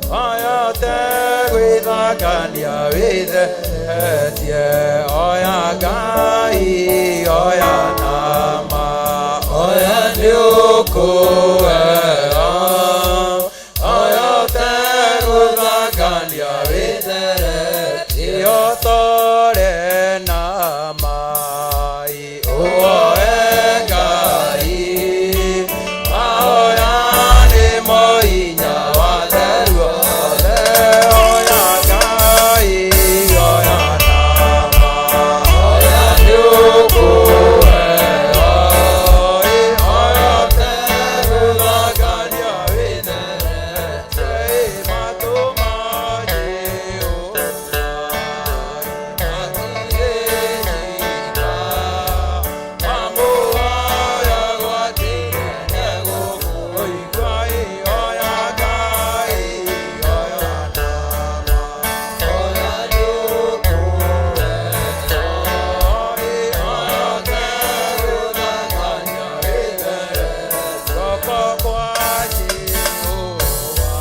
Speaker 4: Hoya tegwĩthakania wĩtheretie. Hoya Ngai, hoya nama. Hoya nĩũkũheo. Hoya tegũthakania wĩtheretie. Ũtore nama, ũoe Ngai. Mahoya nĩmo hinya wa theru othe. Hoya Ngai, hoya nama. Hoya nĩũkũheo. Hoya tegũthakania wĩtheretie. Matũ ma Jehova matirĩ Mamuoya gwatirĩ nĩgũkũigua. Hoya Ngai, hoya nama. Hoya nĩũkũheo. Hoya tegũthakania wĩtheretie. Guoko kwa Jehova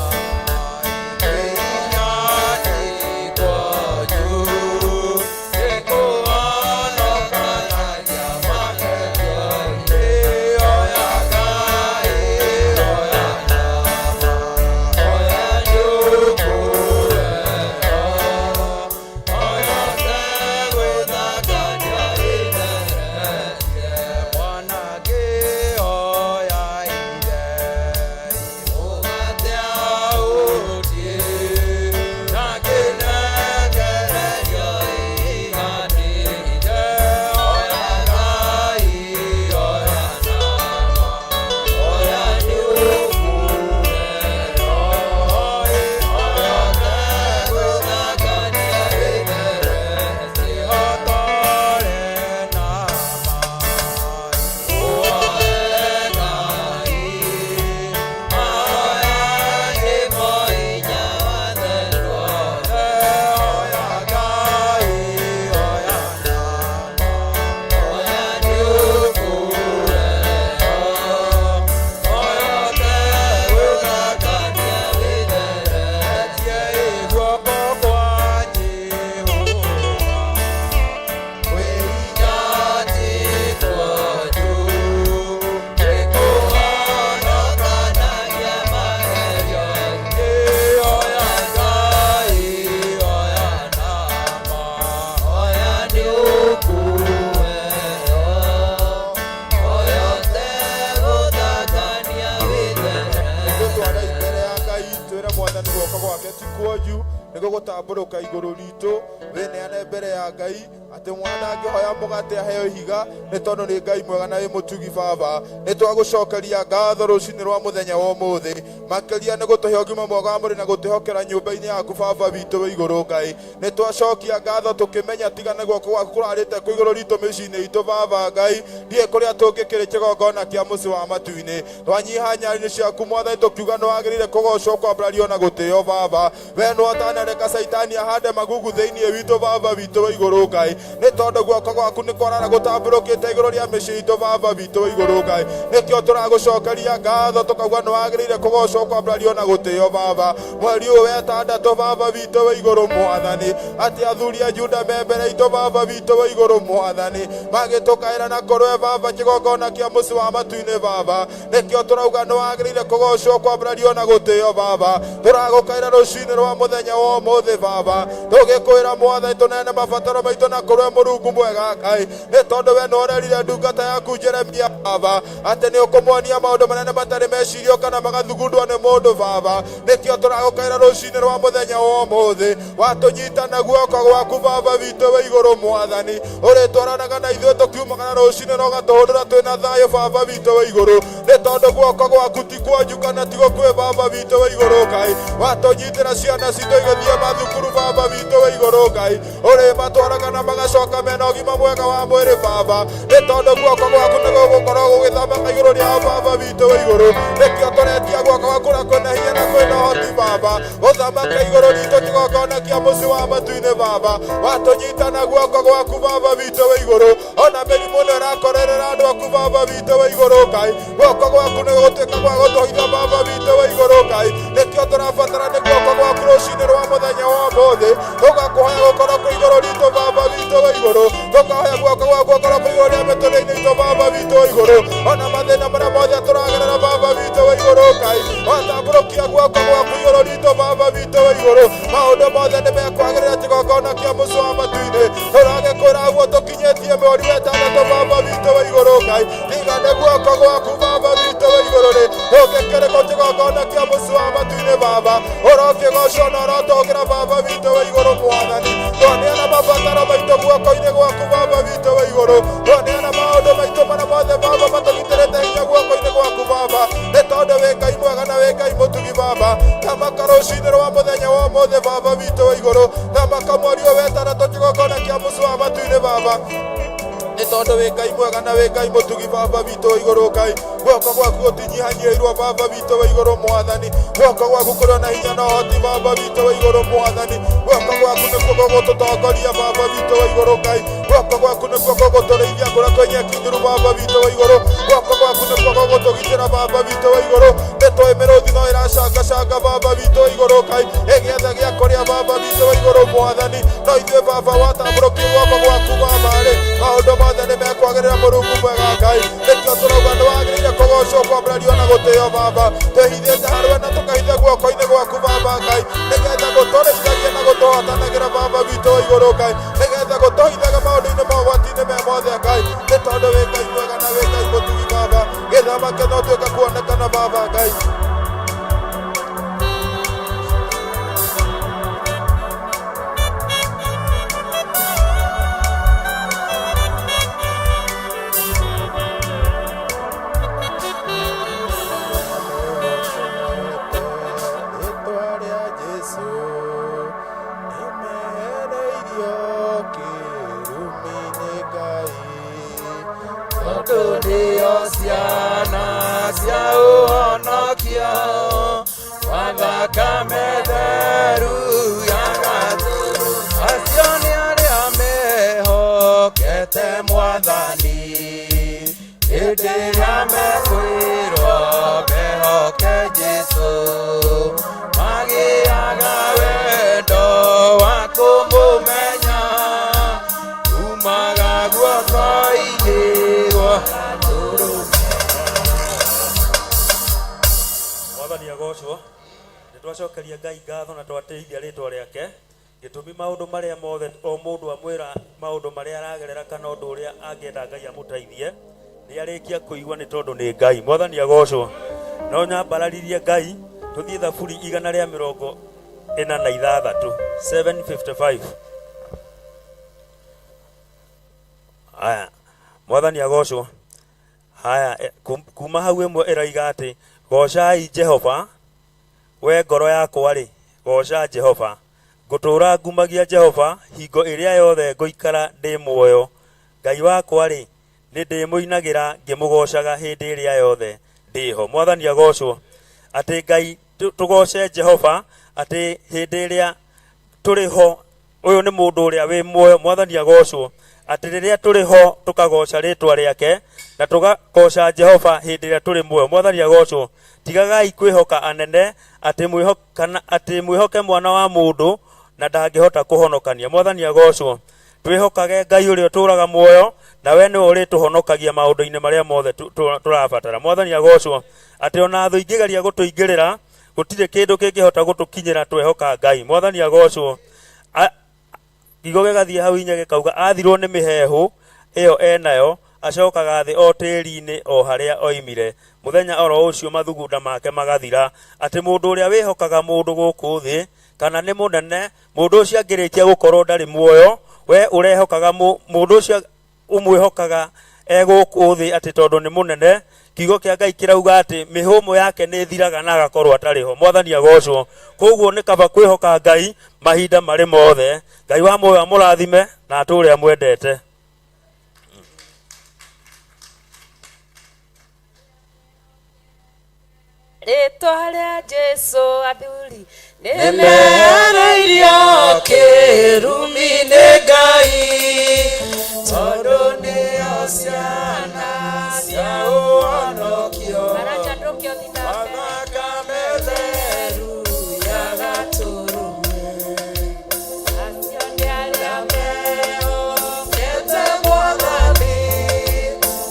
Speaker 4: kwĩ hinya ti kwanyu, nĩkũhonokanagia magerio-inĩ. Hoya Ngai, hoya nama. Hoya nĩũkũheo. Hoya tegwĩthakania wĩtheretie. Mwana ngĩhoya ithe mũgate aũtie, na ngĩnengererio iganĩire. Hoya Ngai, hoya nama. Hoya nĩũkũheo. Hoya tegwĩthakania wĩtheretie. Ũtore nama, ũoe Ngai. Mahoya nĩmo hinya wa theru othe. Hoya Ngai, hoya nama. Hoya nĩũkũheo. Hoya tegũthakania wĩtheretie. Guoko kwa Jehova kwĩ hinya ti kwanyu, nĩkũhonokanagia magerio-inĩ. Hoya Ngai, hoya nama. Hoya nĩũkũheo. Hoya tegũthakania wĩtheretie.
Speaker 6: Tũtware mbere ya Ngai twĩre Mwathani guoko gwake ti kuonju nĩgũgũtambũrũka igũrũ ritũ. Wĩneane mbere ya Ngai atĩ mwana angĩhoya mũgate aheo ihiga, nĩ tondũ nĩ Ngai mwega na wĩ mũtugi. Baba, nĩ twagũcokeria ngatho rũcinĩ rwa mũthenya wa ũmũthĩ, makĩria nĩ gũtũhe ũgima mwega wa mwĩrĩ na gũtwĩhokera nyũmba-inĩ yaku. Baba witũ wĩ igũrũ Ngai, nĩ twacokia ngatho tũkĩmenya tiga nĩ guoko gwaku kũrarĩte kwĩ igũrũ ritũ mĩciĩ-inĩ itũ. Baba Ngai, ndiĩ kũrĩa tũngĩkĩrĩ kĩgongona kĩa mũciĩ wa matu-inĩ. Twanyiha nyari-inĩ ciaku Mwathani, tũkiuga nĩ wagĩrĩire kũgocwo, kwambarario na gũtĩo. Baba, we nĩ ũtanareka Caitani ahande magugu thĩinĩ witũ. Baba witũ wĩ igũrũ Ngai, nĩ tondũ guoko gwaku nĩ kwarara gũtambũrũkĩte igũrũ rĩa mĩciĩ itũ. Baba witũ wĩ igũrũ Ngai, nĩkĩo tũragũcokeria ngatho tũkauga nĩ wagĩrĩire kũgocwo, kwambarario na gũtĩo. Baba, mweri ũyũ wetandatũ, Baba witũ wĩ igũrũ Mwathani, atĩ athuri a Juda me mbere itũ. Baba witũ wĩ igũrũ Mwathani, magĩtũkaĩra na kũrwe Baba kĩgongona kĩa mũciĩ wa matu-inĩ. Baba, nĩkĩo tũrauga nĩ wagĩrĩire kũgocwo, kwambarario na gũtĩo. Baba, tũragũkaĩra rũcinĩ rwa mũthenya wa wa ũmũthĩ baba tũgĩkwĩra mwathani tũneane mabataro maitũ na kũrwe mũrungu mwega ngai nĩ tondũ we nĩworerire ndungata yaku jeremia baba atĩ nĩ ũkũmuonia maũndũ manene matarĩ mecirio kana magathugundwo nĩ mũndũ baba nĩkĩo tũragũkaĩra rũcinĩ rwa mũthenya wa ũmũthĩ watũnyita na guoko gwaku baba witũ wĩ igũrũ mwathani ũrĩtwaranaga na ithuĩ tũkiumagara rũcinĩ na ũgatũhũndũra twĩna thayũ baba witũ wĩ igũrũ nĩ tondũ guoko gwaku ti kuonju kana ti gũkuĩ baba witũ wĩ igũrũ ngai watũnyitĩra ciana citũ igĩthiĩ mathukuru baba witũ wĩ igũrũ ngai ũrĩmatwaraga na magacoka mena ũgima mwega wa mwĩrĩ baba nĩ tondũ guoko gwaku nĩ gũgũkorwo gũgĩthamaka igũrũ rĩao baba witũ wĩ igũrũ nĩkĩo tũretia guoko gwaku na kwĩna hinya na kwĩna ũhoti baba gũthamaka igũrũ ritũ kĩgongona kĩa mũciĩ wa matu-inĩ baba watũnyita na guoko gwaku baba witũ wĩ igũrũ ona mĩrimũ nĩ ĩrakorerera andũ aku baba witũ wĩ igũrũ ngai guoko gwaku nĩ gũgũtuĩka gwa gũtũhitha baba witũ wĩ igũrũ ngai nĩkĩo tũrabatara nĩ guoko gwaku rũcinĩ rwa mũthenya wa ũmũthĩ tũgakũhoya gũkorwo kwĩ igũrũ ritũ baba witũ wĩ igũrũ tũkahoya guoko gwaku gũkorwo kwĩ igũrũ rĩa mĩtũrĩre-inĩ itũ baba witũ wĩ igũrũ ona mathĩna marĩa mothe tũragerera baba witũ wĩ igũrũ ngai watambũrũkia guoko gwaku igũrũ ritũ baba witũ wĩ igũrũ maũndũ mothe nĩ mekwagĩrĩra kĩgongona kĩa mũciĩ wa matu-inĩ tũragĩkwĩra ũguo tũkinyĩtie mweri wa ĩtandatũ baba witũ wĩ igũrũ ngai tiga nĩ guoko gwaku baba witũ wĩ igũrũ rĩ tũngĩkĩrĩkũ kĩgongona kĩa mũciĩ wa matu-inĩ baba ũrokĩgocwo na ũrotũgĩra baba witũ wĩ igũrũ mwathani twaneana mabataro maitũ guoko-inĩ gwaku baba witũ wĩ igũrũ twaneana maũndũ maitũ marĩa mothe baba matũgitĩrĩte hinya guoko-inĩ gwaku baba nĩ tondũ wĩ ngai mwega na wĩ ngai mũtugi baba thamaka rũcinĩ rwa mũthenya wa ũmũthĩ baba witũ wĩ igũrũ thamaka mweri ũyũ wetandatũ kĩgongona kĩa mũciĩ wa matu-inĩ baba nĩ tondũ wĩ ngai mwega na wĩ ngai mũtugi baba witũ wĩ igũrũ ngai guoko gwaku gũtinyihanyiirwo baba witũ wĩ igũrũ mwathani guoko gwaku kũrĩ na hinya na ũhoti baba witũ wĩ igũrũ mwathani guoko gwaku nĩkuo gũgũtũtongoria baba witũ wĩ igũrũ ngai guoko gwaku nĩkuo gũgũtũrĩithia kũrĩa kwĩ nyeki njuru baba witũ wĩ igũrũ guoko gwaku nĩkuo gũgũtũgitĩra baba witũ wĩ igũrũ nĩ tũĩ mĩrũthi no ĩracangacanga baba witũ wĩ igũrũ ngai ĩgĩetha gĩa kũrĩa baba witũ wĩ igũrũ mwathani no ithuĩ baba watambũrũkia guoko gwaku baba rĩ maũndũ mothe nĩ mekwagĩrĩra mũrungu mwega ngai nĩkĩo tũrauga nĩ wagĩrĩire kũgocwo kwambarario na gũtĩo baba twĩhithĩte harĩwe na tũkahitha guoko-inĩ gwaku baba ngai nĩgetha gũtũrĩithagia na gũtũhotanagĩra baba witũ wa igũrũ ngai nĩgetha gũtũhithaga maũndũ-inĩ mogwati-inĩ me mothe ngai nĩ tondũ wĩ ngai mwega na wĩ ngai mũtugi baba gĩthamake no tuĩka kuonekana baba ngai Rĩtwa rĩa Jesũ nĩmehereirio kĩrumi nĩ Ngai.
Speaker 4: Tondũ nĩo ciana cia ũhonokio wa thakame theru ya gatũrũ. Acio nĩ arĩa mehokete mwathani hĩndĩ ĩrĩa mekwĩrwo mehoke Jesũ magĩaga wendo wa kũmũmenya umaga guoko-inĩ gwa
Speaker 7: mwathani agocwo nĩ twacokeria ngai ngatho na twatĩithia rĩtwa rĩake gĩtũmi maũndũ marĩa mothe o mũndũ amwĩra maũndũ marĩa aragerera kana ũndũ ũrĩa angĩenda ngai amũteithie nĩ arĩkia kũigua nĩ tondũ nĩ ngai mwathani agocwo no nyambararirie ngai tũthiĩ thaburi 146 755 haya mwathani agocwo haya kuma hau ĩmwe ĩroiga atĩ gocai jehova we ngoro yakwa rĩ goca jehova ngũtũũra ngumagia jehova hingo ĩrĩa yothe ngũikara ndĩ muoyo ngai wakwa rĩ nĩ ndĩmũinagĩra ngĩmũgocaga hĩndĩ ĩrĩa yothe ndĩho mwathani agocwo atĩ ngai tũgoce jehova atĩ hĩndĩ ĩrĩa tũrĩ ho ũyũ nĩ mũndũ ũrĩa wĩ muoyo mwathani agocwo atĩ rĩrĩa tũrĩ ho tũkagoca rĩtwa rĩake na tũgagoca jehova hĩndĩ ĩrĩa tũrĩ muoyo mwathani agocwo tigagai kwĩhoka anene atĩ atĩ mwĩhoke mwana wa mũndũ na ndangĩhota kũhonokania mwathani agocwo twĩhokage ngai ũrĩa ũtũũraga muoyo na we nĩwe ũrĩtũhonokagia maũndũ-inĩ marĩa mothe tũrabatara mwathani agocwo atĩ ona thũ ingĩgeria gũtũingĩrĩra Gũtirĩ kĩndũ kĩngĩhota gũtũkinyĩra twehoka Ngai. Mwathani agocwo. Kiugo gĩgathiĩ hau hinya gĩkauga athirwo nĩ mĩheehũ ĩyo enayo, acokaga thĩ o tĩri-inĩ o harĩa oimire. Mũthenya oro ũcio mathugunda make magathira. Atĩ mũndũ ũrĩa wĩhokaga mũndũ gũkũ thĩ, kana nĩ mũnene, mũndũ ũcio angĩrĩkia gũkorwo ndarĩ muoyo, we ũrehokaga mũndũ ũcio ũmwĩhokaga e gũkũ thĩ atĩ tondũ nĩ mũnene kiugo kĩa ngai kĩrauga atĩ mĩhũmũ yake nĩ ĩthiraga na agakorwo atarĩ ho mwathani agocwo koguo nĩ kaba kwĩhoka ngai mahinda marĩ mothe ngai wa muoyo amũrathime na atũre amwendete
Speaker 3: Rĩtwa rĩa Jesu athuri
Speaker 4: nĩmehereirio kĩrumi nĩ Ngai tondũ nĩo ciana cia ũhonokio
Speaker 3: Baranja ndũke ũthiĩ na mbere.
Speaker 4: Thakame theru ya gatũrũme
Speaker 3: Acio nĩ arĩa
Speaker 4: mehokete Mwathani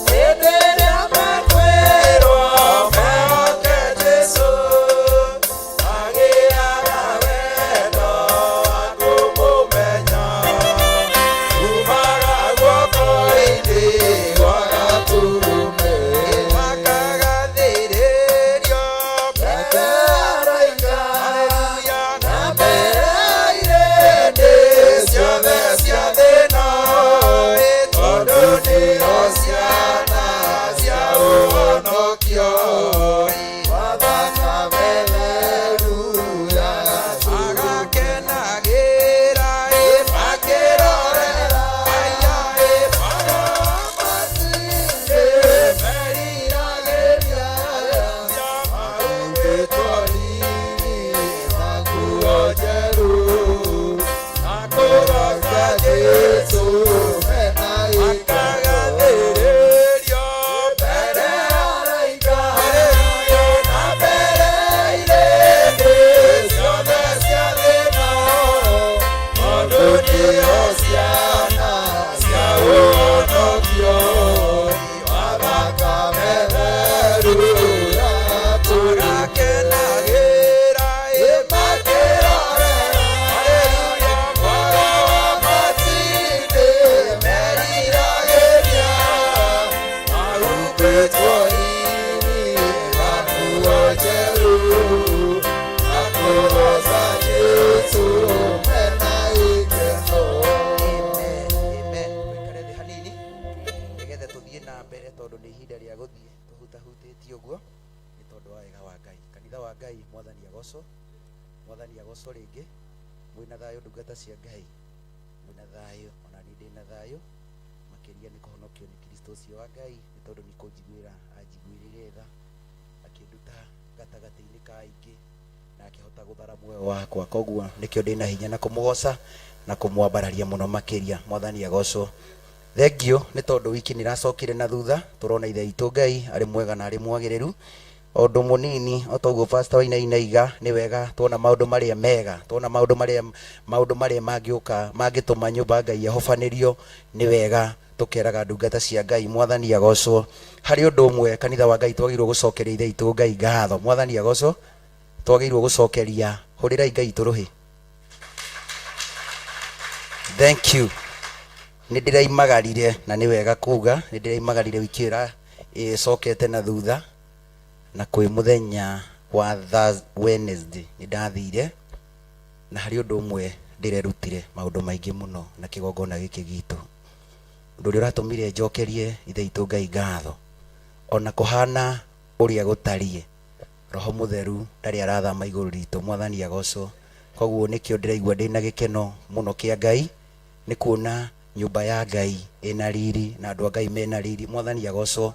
Speaker 4: hĩndĩ ĩrĩa mekwĩrwo mehoke Jesũ magĩaga wendo wa kũmũmenya umaga guoko-inĩ gwa gatũrũme makagathĩrĩrio mbere ya araika na mbere ya irĩndĩ ciothe cia thĩna tondũ nĩo ciana cia ũhonokio wa thakame theru ya agakenagĩra makĩrorera meriragĩria mahumbĩtwo riri na nguo njerũ na kũroka Jesũ mena makagathĩrĩrio mbere ya araika na mbere ya irĩndĩ ciothe cia thĩna tondũ nĩo ciana cia ũhonokio wa thakame theru ya tũrakenagĩra ĩmakĩrorera mwaro wa matindĩ meriragĩria mahumbĩtwo riri na nguo njerũ na kũroca Jesũ mena gĩkeno.
Speaker 6: Amen, amen. Tũikare thĩ hanini nĩgetha tũthiĩ na mbere tondũ nĩ ihinda rĩa gũthiĩ tũhutahutĩtie ũguo nĩ tondũ wa wega wa Ngai. Kanitha wa Ngai mwathani agocwo, mwathani agocwo rĩngĩ. Mwĩna thayũ ndungata cia Ngai, mwĩna thayũ ona niĩ ndĩna thayũ makĩria nĩ kũhonokio nĩ Kristo ũcio wa Ngai nĩ tondũ nĩ kũnjiguĩra anjiguĩrĩire tha akĩnduta gatagatĩ-inĩ ka aingĩ na akĩhota gũthara muoyo wakwa koguo nĩkĩo ndĩna hinya na kũmũgoca na kũmwambararia mũno makĩria mwathani agocwo thengio nĩ tondũ wiki nĩ ĩracokire na thutha tũrona ithe witũ ngai arĩ mwega na arĩ mwagĩrĩru ũndũ mũnini o toguo pastor wainaina iga nĩ wega tuona maũndũ marĩa mega tuona maũndũ marĩa maũndũ marĩa mangĩũka mangĩtũma nyũmba ngai ĩhobanĩrio nĩ wega tũkeraga ndungata cia ngai mwathani agocwo harĩ ũndũ ũmwe kanitha wa ngai twagĩrĩirwo gũcokeria ithe witũ ngai ngatho mwathani agocwo twagĩrĩirwo gũcokeria hũrĩrai ngai tũrũhĩ thank you nĩ ndĩraimagarire na nĩ wega kuga nĩ ndĩraimagarire wiki ĩra ĩcokete na thutha na kwĩ mũthenya wa Wednesday nĩ ndathire na harĩ ũndũ ũmwe ndĩrerutire maũndũ maingĩ mũno na kĩgongona gĩkĩ gitũ ũndũ ũrĩa ũratũmire njokerie ithe witũ ngai ngatho ona kũhana ũrĩa gũtariĩ roho mũtheru ndarĩ arathama igũrũ ritũ mwathani agocwo koguo nĩkĩo ndĩraigua ndĩna gĩkeno mũno kĩa ngai nĩ kuona nyũmba ya ngai ĩna riri na andũ a ngai mena riri mwathani agocwo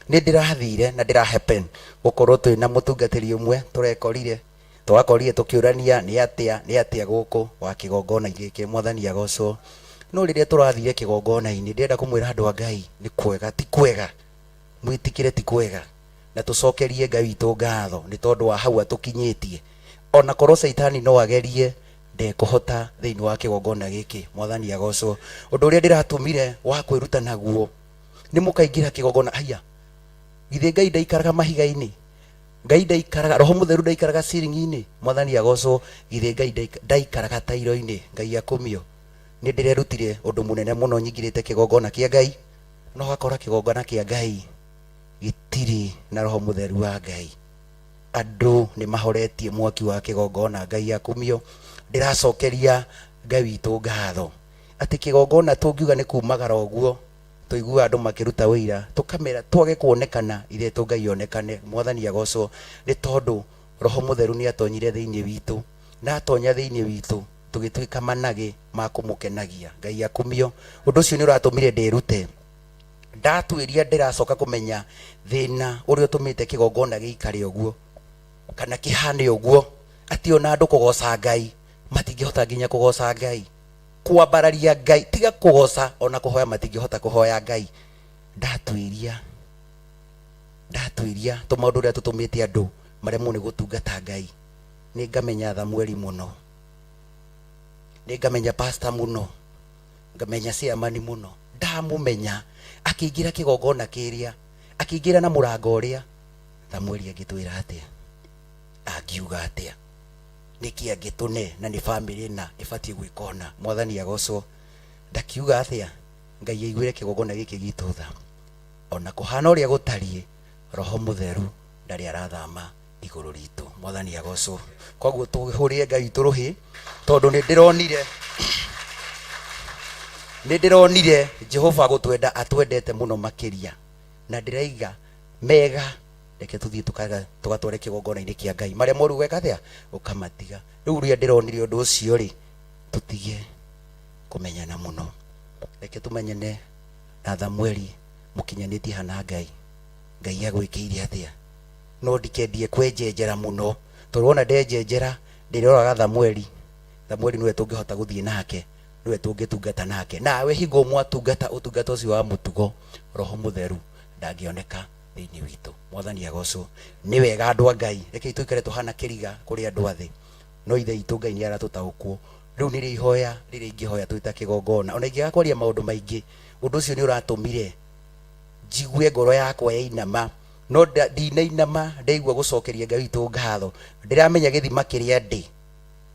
Speaker 6: nĩ ndĩrathire na ndĩra happen gũkorwo twĩna mũtungatĩri ũmwe tũrekorire twakorire tũkĩũrania nĩ atĩa nĩ atĩa gũkũ wa kĩgongona gĩkĩ mwathani agocwo no rĩrĩa tũrathire kĩgongona-inĩ ndĩrenda kũmwĩra andũ a ngai nĩ kwega ti kwega mwĩtĩkĩre ti kwega na tũcokerie ngai witũ ngatho nĩ tondũ wa hau atũkinyĩtie ona korwo caitani no agerie ndekũhota thĩinĩ wa kĩgongona gĩkĩ mwathani agocwo ũndũ ũrĩa ndĩratũmire wa kwĩruta naguo nĩ mũkaingĩra kĩgongona haiya githĩ ngai ndaikaraga mahiga-inĩ
Speaker 8: Ngai ndaikaraga, Roho Mũtheru ndaikaraga ceiling-inĩ. Mwathani agocwo. Githĩ Ngai ndaikaraga tairo-inĩ. Ngai akumio. Nĩ ndĩrerutire ũndũ mũnene mũno nyingĩrĩte kĩgongona kĩa Ngai, no ũgakora kĩgongona kĩa Ngai gĩtirĩ na Roho Mũtheru wa Ngai. Andũ nĩ mahoretie mwaki wa kĩgongona. Ngai akumio. Ndĩracokeria Ngai witũ ngatho atĩ kĩgongona tũngiuga nĩ kumagara ũguo, tũiguaga andũ makĩruta ũira, tũkamera twage kuonekana, ithetũ Ngai onekane. Mwathani agocwo, nĩ tondũ Roho Mũtheru nĩ atonyire thĩinĩ witũ, na atonya thĩinĩ witũ tũgĩtuĩka managĩ ma kũmũkenagia. Ngai akumio. Ũndũ ũcio nĩ ũratũmire ndĩrute. Ndatuĩria ndĩracoka kũmenya thĩna ũrĩa ũtũmĩte kĩgongona gĩikare ũguo kana kĩhane ũguo, atĩ ona andũ kũgoca Ngai matingĩhota nginya kũgoca Ngai, kwambararia Ngai, tiga kũgoca, ona kũhoya matingĩhota kũhoya Ngai. Ndatuĩria ndatuĩria tũmaũndũ ũrĩa tũtũmĩte andũ maremwo nĩ gũtungata Ngai, nĩ ngamenya Thamueli mũno, nĩ ngamenya pastor mũno, ngamenya chairman mũno. Ndamũmenya akĩingĩra kĩgongona kĩrĩa, akĩingĩra na mũrango ũrĩa, Thamueli angĩtwĩra atĩa? Angiuga atĩa? Nĩkĩ angĩtũne na nĩ bamĩrĩ na ĩbatiĩ gwĩka ũna? Mwathani agocwo. Ndakiuga atĩa? Ngai aiguĩre kĩgongona gĩkĩ gitũ tha. Ona kũhana ũrĩa gũtariĩ, Roho Mũtheru ndarĩ arathama igũrũ ritũ. Mwathani agocwo. Koguo tũhũrĩre Ngai witũ rũhĩ, tondũ nĩ ndĩronire nĩ ndĩronire Jehova gũtwenda atwendete mũno makĩria, na ndĩraiga mega reke tũthiĩ tũgatware kĩgongona-inĩ kĩa Ngai, marĩa moru ũgeka atĩa? Ũkamatiga. Rĩu rĩrĩa ndĩronire ũndũ ũcio rĩ, tũtige kũmenyana mũno, reke tũmenyane na Thamueli mũkinyanĩtie hana Ngai. Ngai agwĩkĩire atĩa? No ndikendie kwenjenjera mũno, tondũ wona ndenjenjera ndĩroraga Thamueli. Thamueli nĩwe tũngĩhota gũthiĩ nake, nĩwe tũngĩtungata nake. Nawe hingo mwatungata ũtungata ũcio wa mũtugo, Roho Mũtheru ndangĩoneka thĩinĩ witũ. Mwathani agocwo. Nĩ wega andũ a Ngai, rekei tũikare tũhana kĩriga kũrĩ andũ a thĩ, no ithe witũ Ngai nĩ aratũtaũkwo. Rĩu nĩrĩo ihoya rĩrĩa ingĩhoya twĩ ta kĩgongona. Ona ingĩaga kwaria maũndũ maingĩ, ũndũ ũcio nĩ ũratũmire njigue ngoro yakwa yainama, no ndinainama ndaigua gũcokeria Ngai witũ ngatho. Ndĩramenya gĩthima kĩrĩa ndĩ,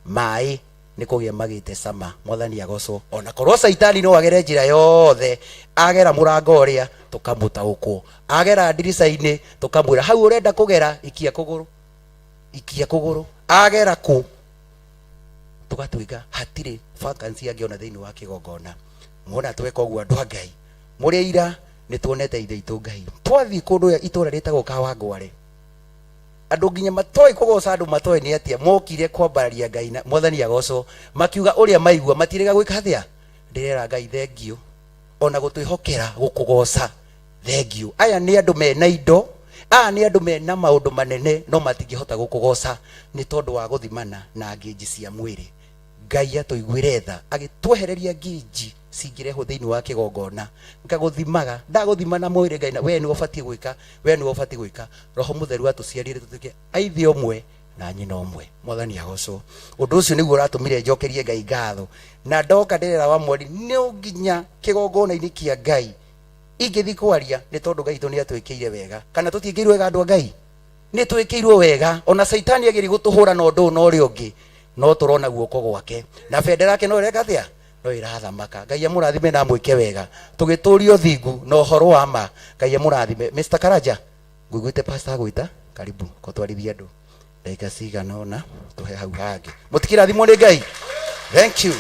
Speaker 8: maĩ nĩ kũgĩa magĩte cama. Mwathani agocwo. Ona korwo Caitani no agere njĩra yothe, agera mũrango ũrĩa tũkamũtaũkwo, agera ndirica-inĩ tũkamwĩra hau ũrenda kũgera, ikia kũgũrũ, ikia kũgũrũ, agera kũ, tũgatuĩka hatirĩ vacancy angĩona thĩinĩ wa kĩgongona. Mwona tweka ũguo andũ a Ngai, mũrĩ aira nĩ tuonete ithe itũ Ngai. Twathiĩ kũndũ itũra rĩtagwo Kawangware, andũ nginya matoĩ kũgoca, andũ matoĩ nĩ atĩa mokire kwambararia Ngai na Mwathani agocwo, makiuga ũrĩa maigua matirega gwĩka atĩa. Ndĩrera Ngai thengiũ ona gũtwĩhokera gũkũgoca, thengiũ. Aya nĩ andũ mena indo, aya nĩ andũ mena maũndũ manene, no matingĩhota gũkũgoca nĩ tondũ wa gũthimana na ngĩnji cia mwĩrĩ. Ngai atũiguĩre tha agĩtwehereria nginji cingĩrehwo thĩinĩ wa kĩgongona. Ngagũthimaga, ndagũthima na mwĩrĩ Ngai, na we nĩwe ũbatiĩ gwĩka, we nĩwe ũbatiĩ gwĩka. Roho Mũtheru atũciarire tũtuĩke a ithe ũmwe na nyina ũmwe. Mwathani agocwo. Ũndũ ũcio nĩguo ũratũmire njokerie Ngai ngatho, na ndoka ndĩrera wa mweri no nginya kĩgongona-inĩ kĩa Ngai ingĩthiĩ kwaria, nĩ tondũ Ngai witũ nĩ atwĩkĩire wega. Kana tũtiĩkĩirwo wega andũ a Ngai? Nĩ twĩkĩirwo wega. Ona Caitani ageria gũtũhũra na ũndũ ũyũ na ũrĩa ũngĩ, no tũrona guoko gwake na bendera yake no ĩreka atĩa? No ĩrathamaka. Ngai amũrathime na amwĩke wega, tũgĩtũria ũthingu na ũhoro wa ma. Ngai amũrathime. Mr. Karanja, ngũiguĩte pastor agwĩta, karibu kũtwarithia andũ ndagĩka cigana ũna tũhe hau hangĩ. Mũtikĩrathimwo nĩ Ngai. Thank you.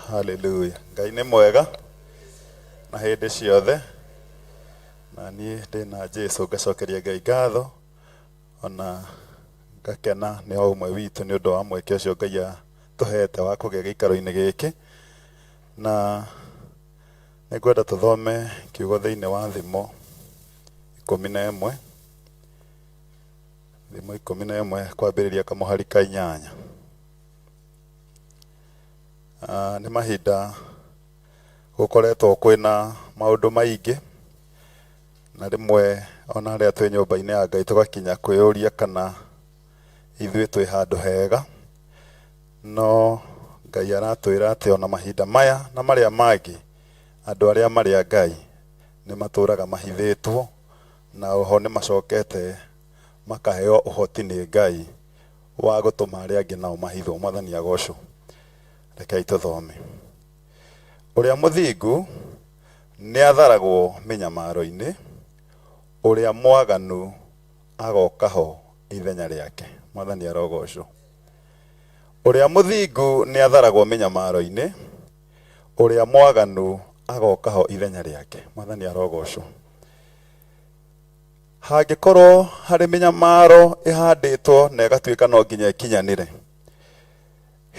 Speaker 9: Hallelujah. Ngai nĩ mwega na hĩndĩ ciothe, na niĩ ndĩ na Jesu ngacokeria Ngai ngatho, ona ngakena nĩ o ũmwe witũ nĩ ũndũ wa mweke ũcio Ngai atũhete wa kũgĩa gĩikaro-inĩ gĩkĩ. Na nĩ ngwenda tũthome kiugo thĩinĩ wa Thimo 11, Thimo 11 kwambĩrĩria kamũhari ka 8. Nĩ mahinda gũkoretwo kwĩna maũndũ maingĩ, na rĩmwe ona arĩa twĩ nyũmba-inĩ ya Ngai tũgakinya kwĩyũria kana ithuĩ twĩ handũ hega, no Ngai aratwĩra atĩ ona mahinda maya na marĩa mangĩ, andũ arĩa marĩ a Ngai nĩ matũraga mahithĩtwo. Na oho nĩ macokete makaheo ũhoti nĩ Ngai wa gũtũma arĩa angĩ nao mahithwo. Mwathani agocwo. Rekei tũthome. Ũrĩa mũthingu nĩ atharagwo mĩnyamaro-inĩ, ũrĩa mwaganu agoka ho ithenya rĩake. Mwathani arogocwo. Ũrĩa mũthingu nĩ atharagwo mĩnyamaro-inĩ, ũrĩa mwaganu agoka ho ithenya rĩake. Mwathani arogocwo. Hangĩkorwo harĩ mĩnyamaro ĩhandĩtwo na ĩgatuĩka no nginya ĩkinyanĩre,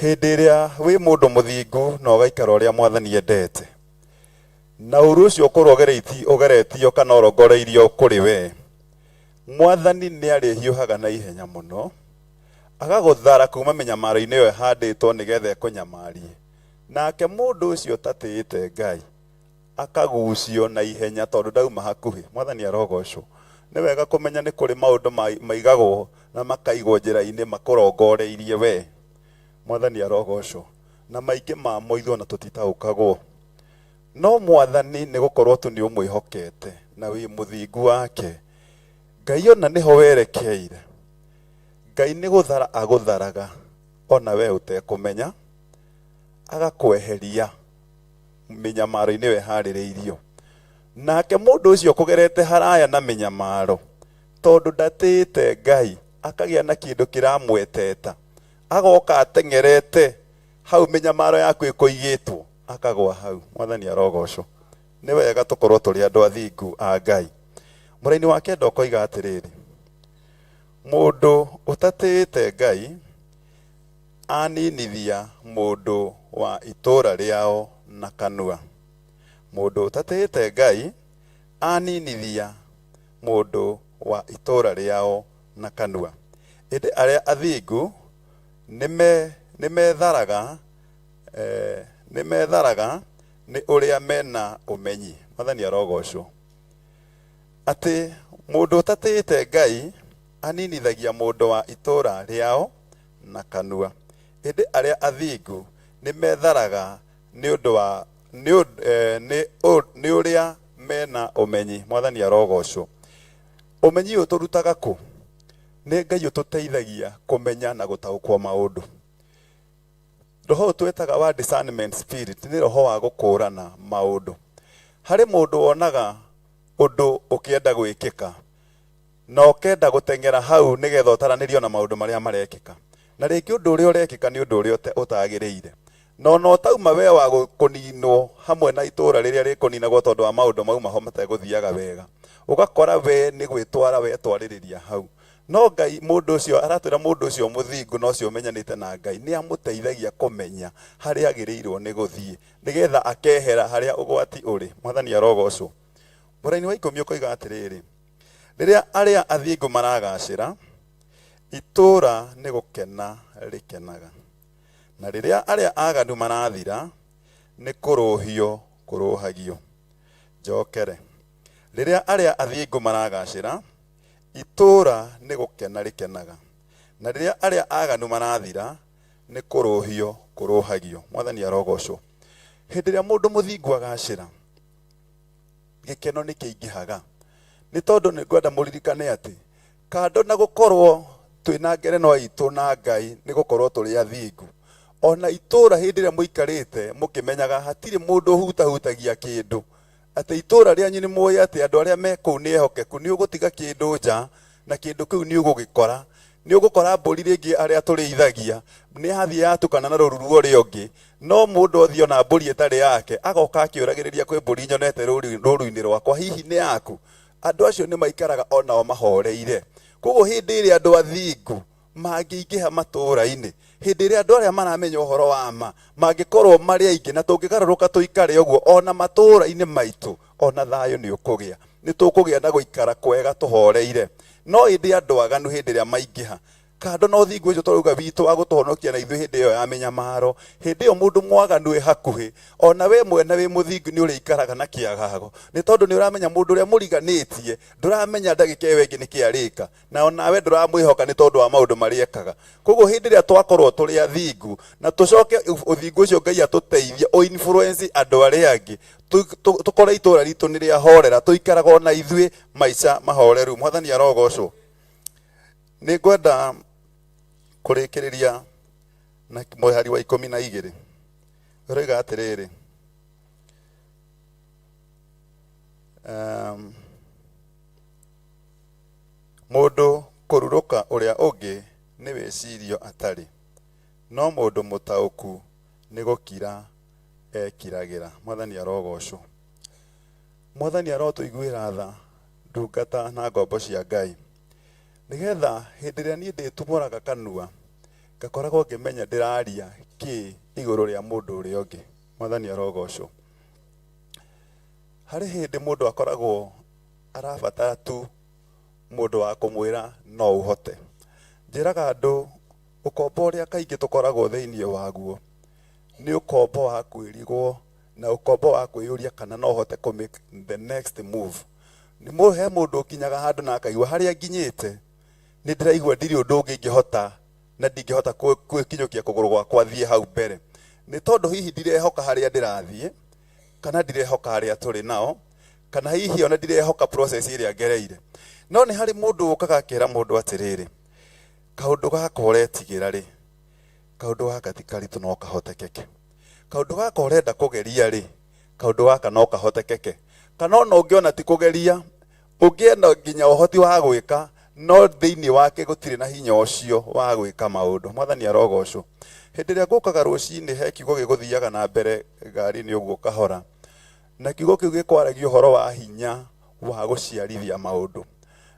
Speaker 9: hĩndĩ ĩrĩa wĩ mũndũ mũthingu na ũgaikara ũrĩa Mwathani endete, na ũru ũcio ũkorwo ũgeretio kana ũrongoreirio kũrĩ we, Mwathani nĩ arĩhiũhaga na ihenya mũno, agagũthara kuma mĩnyamaro-inĩ ĩyo ĩhandĩtwo nĩgetha ĩkũnyamarie. Nake mũndũ ũcio ũtatĩĩte Ngai akagucio na ihenya tondũ ndauma hakuhĩ. Mwathani arogocwo. Nĩ wega kũmenya nĩ kũrĩ maũndũ maigagwo na makaigwo njĩra-inĩ makũrongoreirie we. Mwathani arogocwo. Na maingĩ mamo ithuĩ ona tũtitaũkagwo. No Mwathani nĩ gũkorwo tu nĩ ũmwĩhokete na wĩ mũthingu wake, Ngai ona nĩho werekeire. Ngai nĩ gũthara agũtharaga ona we ũtekũmenya, agakweheria mĩnyamaro-inĩ ĩyo ĩharĩrĩirio. Nake mũndũ ũcio ũkũgerete haraya na mĩnyamaro, tondũ ndatĩĩte Ngai, akagĩa na kĩndũ kĩramweteta, agoka ateng'erete hau mĩnyamaro yaku ĩkũigĩtwo, akagwa hau. Mwathani arogocwo. Nĩ wega tũkorwo tũrĩ andũ athingu a Ngai. Mũraini wa kenda ũkoiga atĩrĩrĩ, mũndũ ũtatĩĩte Ngai aninithia mũndũ wa itũũra rĩao na kanua. Mũndũ ũtatĩĩte Ngai aninithia mũndũ wa itũũra rĩao na kanua. Ĩndĩ arĩa athingu nĩmetharaga nĩmetharaga nĩ ũrĩa mena ũmenyi. Mwathani arogocwo. Atĩ mũndũ ũtatĩĩte Ngai aninithagia mũndũ wa itũũra rĩao na kanua. Ĩndĩ arĩa athingu nĩmetharaga nĩ ũndũ wa nĩ ũrĩa mena ũmenyi. Mwathani arogocwo. Ũmenyi ũyũ tũrutaga kũ? Nĩ Ngai ũtũteithagia kũmenya na gũtaũkwo maũndũ. Roho ũyũ twĩtaga wa discernment spirit nĩ roho wa gũkũrana maũndũ. Harĩ mũndũ wonaga ũndũ ũkĩenda gwĩkĩka na ũkenda gũteng'era hau nĩgetha ũtaranĩrio na maũndũ marĩa marekĩka. Na rĩngĩ ũndũ ũrĩa ũrekĩka nĩ ũndũ ũrĩa ũtagĩrĩire. Na ona ũtauma we wa kũninwo hamwe na itũũra rĩrĩa rĩkũninagwo tondũ wa maũndũ mauma ho mategũthiaga wega. Ũgakora we nĩ gwĩtwara wetwarĩrĩria hau. No Ngai, mũndũ ũcio, aratwĩra mũndũ ũcio mũthingu na ũcio ũmenyanĩte na Ngai, nĩ amũteithagia kũmenya harĩa agĩrĩirwo nĩ gũthiĩ, nĩgetha akehera harĩa ũgwati ũrĩ. Mwathani arogocwo. Mũraini wa ikũmi ũkoiga atĩrĩrĩ, rĩrĩa arĩa athingu maragacĩra, itũũra nĩ gũkena rĩkenaga. Na rĩrĩa arĩa aganu marathira, nĩ kũrũhio kũrũhagio. Njokere. Rĩrĩa arĩa athingu maragacĩra, itũũra nĩ gũkena rĩkenaga. Na rĩrĩa arĩa aganu marathira, nĩ kũrũhio kũrũhagio. Mwathani arogocwo. Hĩndĩ ĩrĩa mũndũ mũthingu agacĩra, gĩkeno nĩ kĩingĩhaga. Nĩ tondũ nĩ ngwenda mũririkane atĩ, kando na gũkorwo twĩna ngerenwa itũ na Ngai nĩ gũkorwo tũrĩ athingu. Ona itũũra hĩndĩ ĩrĩa mũikarĩte mũkĩmenyaga hatirĩ mũndũ ũhutahutagia kĩndũ. Atĩ itũũra rĩanyu nĩ mũĩ atĩ andũ arĩa me kũu nĩ ehokeku, nĩ ũgũtiga kĩndũ nja na kĩndũ kĩu nĩ ũgũgĩkora. Nĩ ũgũkora mbũri rĩngĩ arĩa tũrĩithagia nĩ yathiĩ yatukana na rũruru rũrĩa ũngĩ, no mũndũ othiĩ ona mbũri ĩtarĩ yake agoka akĩũragĩrĩria kwĩ mbũri nyonete rũru-inĩ rwakwa, hihi nĩ yaku? Andũ acio nĩ maikaraga onao mahoreire. Koguo hĩndĩ ĩrĩa andũ athingu mangĩingĩha matũũra-inĩ, hĩndĩ ĩrĩa andũ arĩa maramenya ũhoro wa ma mangĩkorwo marĩ aingĩ na tũngĩgarũrũka tũikare ũguo ona matũũra-inĩ maitũ, ona thayũ nĩ ũkũgĩa. Nĩ tũkũgĩa na gũikara kwega tũhoreire. No ĩndĩ andũ aganu hĩndĩ ĩrĩa maingĩha, Kando na ũthingu ũcio tũrauga witũ wa gũtũhonokia na ithuĩ hĩndĩ ĩyo ya mĩnyamaro, hĩndĩ ĩyo mũndũ mwaganu ĩ hakuhĩ, ona we mwene wĩ mũthingu nĩ ũrĩikaraga na kĩagago, nĩ tondũ nĩ ũramenya mũndũ ũrĩa mũriganĩtie ndũramenya ndagĩka ĩyo ĩngĩ nĩkĩ arĩka, na onawe ndũramwĩhoka nĩ tondũ wa maũndũ marĩa ekaga. Koguo hĩndĩ ĩrĩa twakorwo tũrĩ athingu na tũcoke ũthingu ũcio Ngai atũteithie ũ influence andũ arĩa angĩ, tũkore itũra ritũ nĩ rĩahorera, tũikaraga ona ithuĩ maica mahoreru. Mwathani arogocwo. Nĩ ngwenda kũrĩkĩrĩria na mũhari wa 12 ũroiga atĩrĩrĩ, mũndũ kũrurũka ũrĩa ũngĩ nĩ wĩcirio atarĩ, no mũndũ mũtaũku nĩ gũkira ekiragĩra. Mwathani arogocwo. Mwathani arotũiguĩra tha, ndungata na ngombo cia Ngai, nĩgetha hĩndĩ ĩrĩa niĩ ndĩtumũraga kanua ngakoragwo ngĩmenya ndĩraria kĩ igũrũ rĩa mũndũ ũrĩa ũngĩ. Mwathani arogocwo. Harĩ hĩndĩ mũndũ akoragwo arabatara tu mũndũ wa kũmwĩra no ũhote. Njĩraga andũ ũkombo ũrĩa kaingĩ tũkoragwo thĩinĩ waguo nĩ ũkombo wa kwĩrigwo na ũkombo wa kwĩyũria kana no ũhote kũ make the next move. Nĩ he mũndũ ũkinyaga handũ na akaigua harĩa nginyĩte nĩ ndĩraigua ndirĩ ũndũ ũngĩ ingĩhota na ndingĩhota kwĩkinyũkia kũgũrũ gwakwa thiĩ hau mbere, nĩ tondũ hihi ndirehoka harĩa ndĩrathiĩ, kana ndirehoka harĩa tũrĩ nao, kana hihi ona ndirehoka process ĩrĩa ngereire. No nĩ harĩ mũndũ ũkaga akĩra mũndũ atĩrĩrĩ, kaũndũ gaka ũretigĩra rĩ, kaũndũ gaka ti karitũ no kahotekeke. Kaũndũ gaka ũrenda kũgeria rĩ, kaũndũ gaka no kahotekeke. Kana ona ũngĩona ti kũgeria, ũngĩenda nginya ũhoti wa gwĩka, no thĩinĩ wake gũtirĩ na hinya ũcio wa gwĩka maũndũ. Mwathani arogocwo. Hĩndĩ ĩrĩa ngũkaga rũcinĩ he kiugo gĩgũthiaga na mbere ngari-inĩ ũguo kahora, na kiugo kĩu gĩkwaragia ũhoro wa hinya wa gũciarithia maũndũ,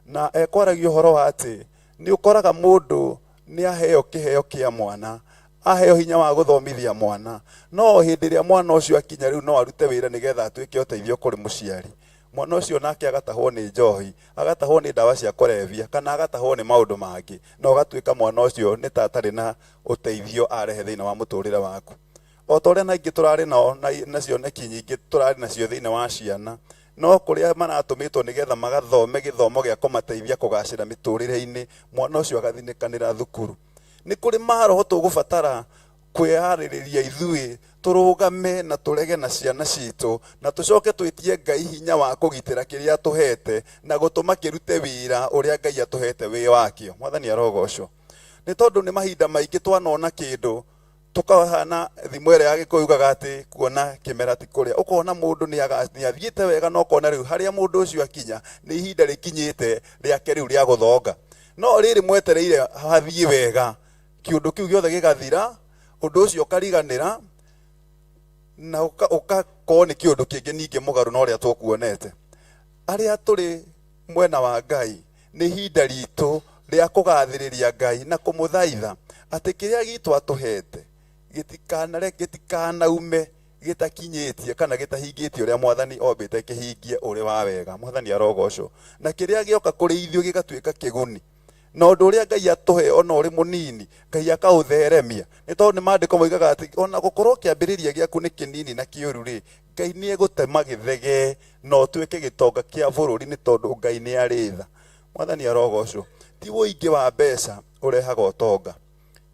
Speaker 9: na ekwaragia ũhoro wa atĩ nĩ ũkoraga mũndũ nĩ aheo kĩheo kĩa mwana, aheo hinya wa gũthomithia mwana, no hĩndĩ ĩrĩa mwana ũcio akinya rĩu no arute wĩra nĩgetha atuĩke ũteithio kũrĩ mũciari, mwana ũcio nake agatahwo nĩ njohi, agatahwo nĩ ndawa cia kũrebia, kana agatahwo nĩ maũndũ mangĩ, na ũgatuĩka mwana ũcio nĩ ta atarĩ na ũteithio arehe thĩinĩ wa mũtũrĩre waku. O ta ũrĩa na ingĩ tũrarĩ nao na cioneki nyingĩ tũrarĩ nacio thĩinĩ wa ciana, no kũrĩa maratũmĩtwo nĩgetha magathome gĩthomo gĩa kũmateithia kũgacĩra mĩtũrĩre-inĩ, mwana ũcio agathinĩkanĩra thukuru. Nĩ kũrĩ maroho tũgũbatara kwĩharĩrĩria ithuĩ tũrũgame na tũrege na ciana citũ, na tũcoke twĩtie Ngai hinya wa kũgitĩra kĩrĩa atũhete na gũtũma kĩrute wĩra ũrĩa Ngai atũhete wĩ wakĩo. Mwathani arogocwo. Nĩ tondũ nĩ mahinda maingĩ twanona kĩndũ tũkahana thimo ĩrĩa ya Gĩkũyũ yugaga atĩ kuona kĩmera ti kũrĩa. Ũkona mũndũ nĩ athiĩte wega, na ũkona rĩu harĩa mũndũ ũcio akinya nĩ ihinda rĩkinyĩte rĩake rĩu rĩa gũthonga. No rĩrĩ mwetereire hathiĩ wega, kĩũndũ kĩu gĩothe gĩgathira, ũndũ ũcio ũkariganĩra, na ũgakorwo nĩ kĩũndũ kĩngĩ ningĩ mũgarũ na ũrĩa tũkuonete. Arĩa tũrĩ mwena wa Ngai, nĩ ihinda ritũ rĩa kũgathĩrĩria Ngai na kũmũthaitha atĩ kĩrĩa gitũ atũhete gĩtikanaume gĩtakinyĩtie kana gĩtahingĩtie ũrĩa Mwathani ombĩte kĩhingie ũrĩ wa wega. Mwathani arogocwo. Na kĩrĩa gĩoka kũrĩ ithuĩ gĩgatuĩka kĩguni, na ũndũ ũrĩa Ngai atũhe ona ũrĩ mũnini, Ngai akaũtheremia. Nĩ tondũ nĩ maandĩko moigaga atĩ ona gũkorwo kĩambĩrĩria gĩaku nĩ kĩnini na kĩũru rĩ, Ngai nĩ egũtema gĩthegee na ũtuĩke gĩtonga kĩa bũrũri, nĩ tondũ Ngai nĩ arĩ tha. Mwathani arogocwo. Ti ũingĩ wa mbeca ũrehaga ũtonga,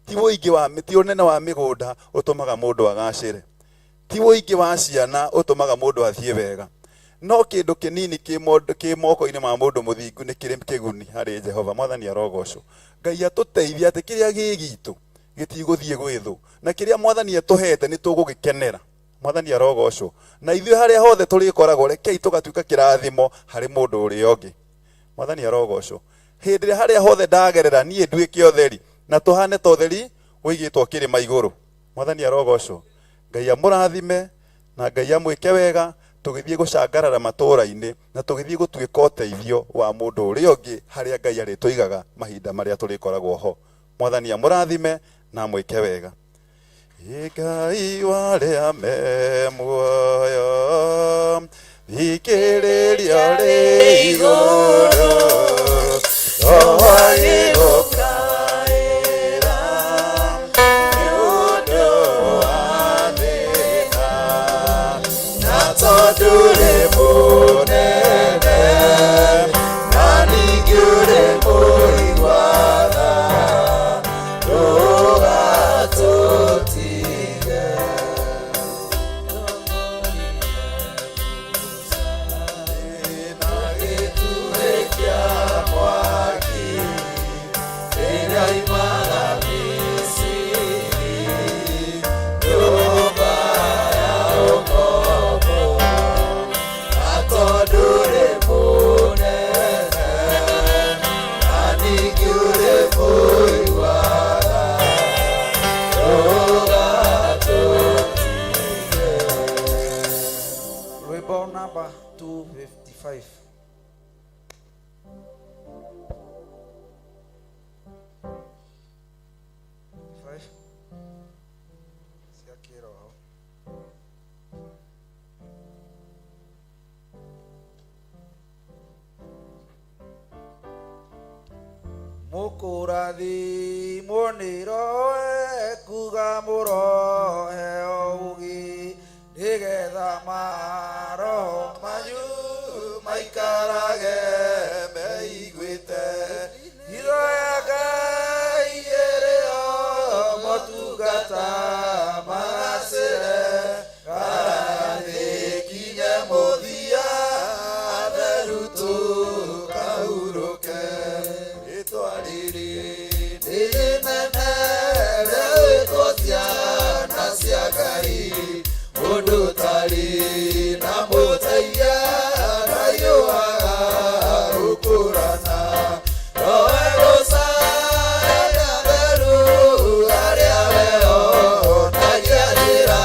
Speaker 9: ti ũingĩ wa, ti ũnene wa mĩgũnda ũtũmaga mũndũ agacĩre, ti ũingĩ wa ciana ũtũmaga mũndũ athiĩ wega, no kĩndũ kĩnini kĩ moko-inĩ ma mũndũ mũthingu nĩ kĩrĩ kĩguni harĩ Jehova. Mwathani arogocwo. Ngai atũteithie atĩ kĩrĩa gĩ gitũ gĩtigũthiĩ gwĩ thũ, na kĩrĩa Mwathani atũhete nĩ tũgũgĩkenera. Mwathani arogocwo. Na ithuĩ harĩa hothe tũrĩkoragwo, rekei tũgatuĩka kĩrathimo harĩ mũndũ ũrĩa ũngĩ. Mwathani arogocwo. Hĩndĩ ĩrĩa harĩa hothe ndagerera niĩ nduĩke ũtheri, na tũhane ta ũtheri ũigĩtwo kĩrĩma igũrũ. Mwathani arogocwo. Ngai amũrathime na Ngai amwĩke wega, tũgĩthiĩ gũcangarara matũũra-inĩ na tũgĩthiĩ gũtuĩka ũteithio wa mũndũ ũrĩa ũngĩ harĩa Ngai arĩtũigaga mahinda marĩa tũrĩkoragwo ho. Mwathani amũrathime na amwĩke wega. Ngai warĩa me muoyo, thikĩrĩria rĩ igũrũ, roho agĩgũkaĩra.
Speaker 10: Mũnene na ningĩ ũrĩ mũiguana, ndũgatũtige. Na gĩturĩ kĩa mwaki rĩrĩa imaga Misiri, nyũmba ya ũkombo, na tondũ ũrĩ mũnene na ningĩ ũrĩ mũiguana, ndũgatũtige.
Speaker 11: Rwĩmbo namba 255. Five. Cia kĩroho. Mũkũrathimwo nĩ Roho ekuga mũroheo ũũgĩ, nĩgetha maroho manyu maikarage meiguĩte. Hitho ya Ngai ĩrĩ o motungata magacĩre, garathĩ kinye mũthia theru tũkahurũke. Rĩtwa rĩrĩ nĩ rĩnene rĩĩtwo ciana cia Ngai, mũndũ ũtarĩ na mũteithia ndaiũaga gũkũrana. Nowe gũcaria theru arĩa weonagia njĩra,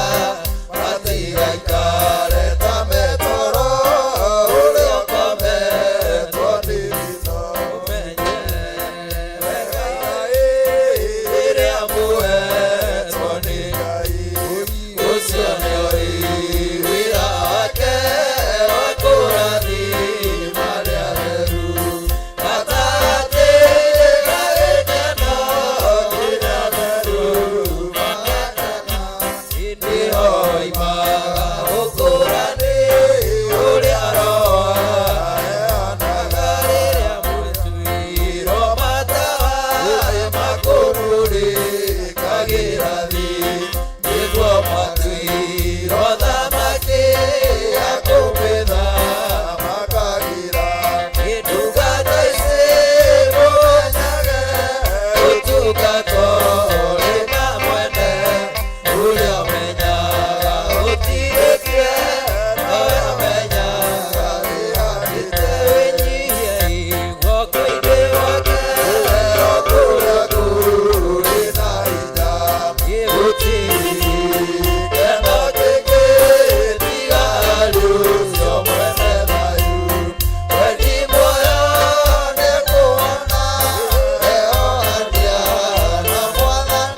Speaker 11: matigaikare ta metoro ũrĩa ũkometwo nĩ thito. Ũmenye wega rĩrĩa mũhetwo nĩ Ngai, ũcio nĩoĩ wĩra wake wa kũrathima arĩa atheru. Gatagatĩ ga gĩkeno kĩrĩa atheru magakena, nĩho oimaga ũkũrani ũrĩa Roho aheanaga rĩrĩa mũtuirwo matawa makũmũrĩkagĩra thĩ, nĩguo matuirwo thamaki ya kũmĩtha makagĩra. Ndungata ici mũmenyage ũtungata ũrĩ na mwene, ũrĩa ũmenyaga ũtirĩtie nowe amenyaga wĩhandĩte. Wĩnyihie guoko-inĩ gwake, o kũrĩa kũrĩ na hinya, gũtirĩ gĩkeno kĩngĩ tiga harĩ ũcio mwene thayũ. Wendi muoyo nĩ kuona eohania na Mwathani.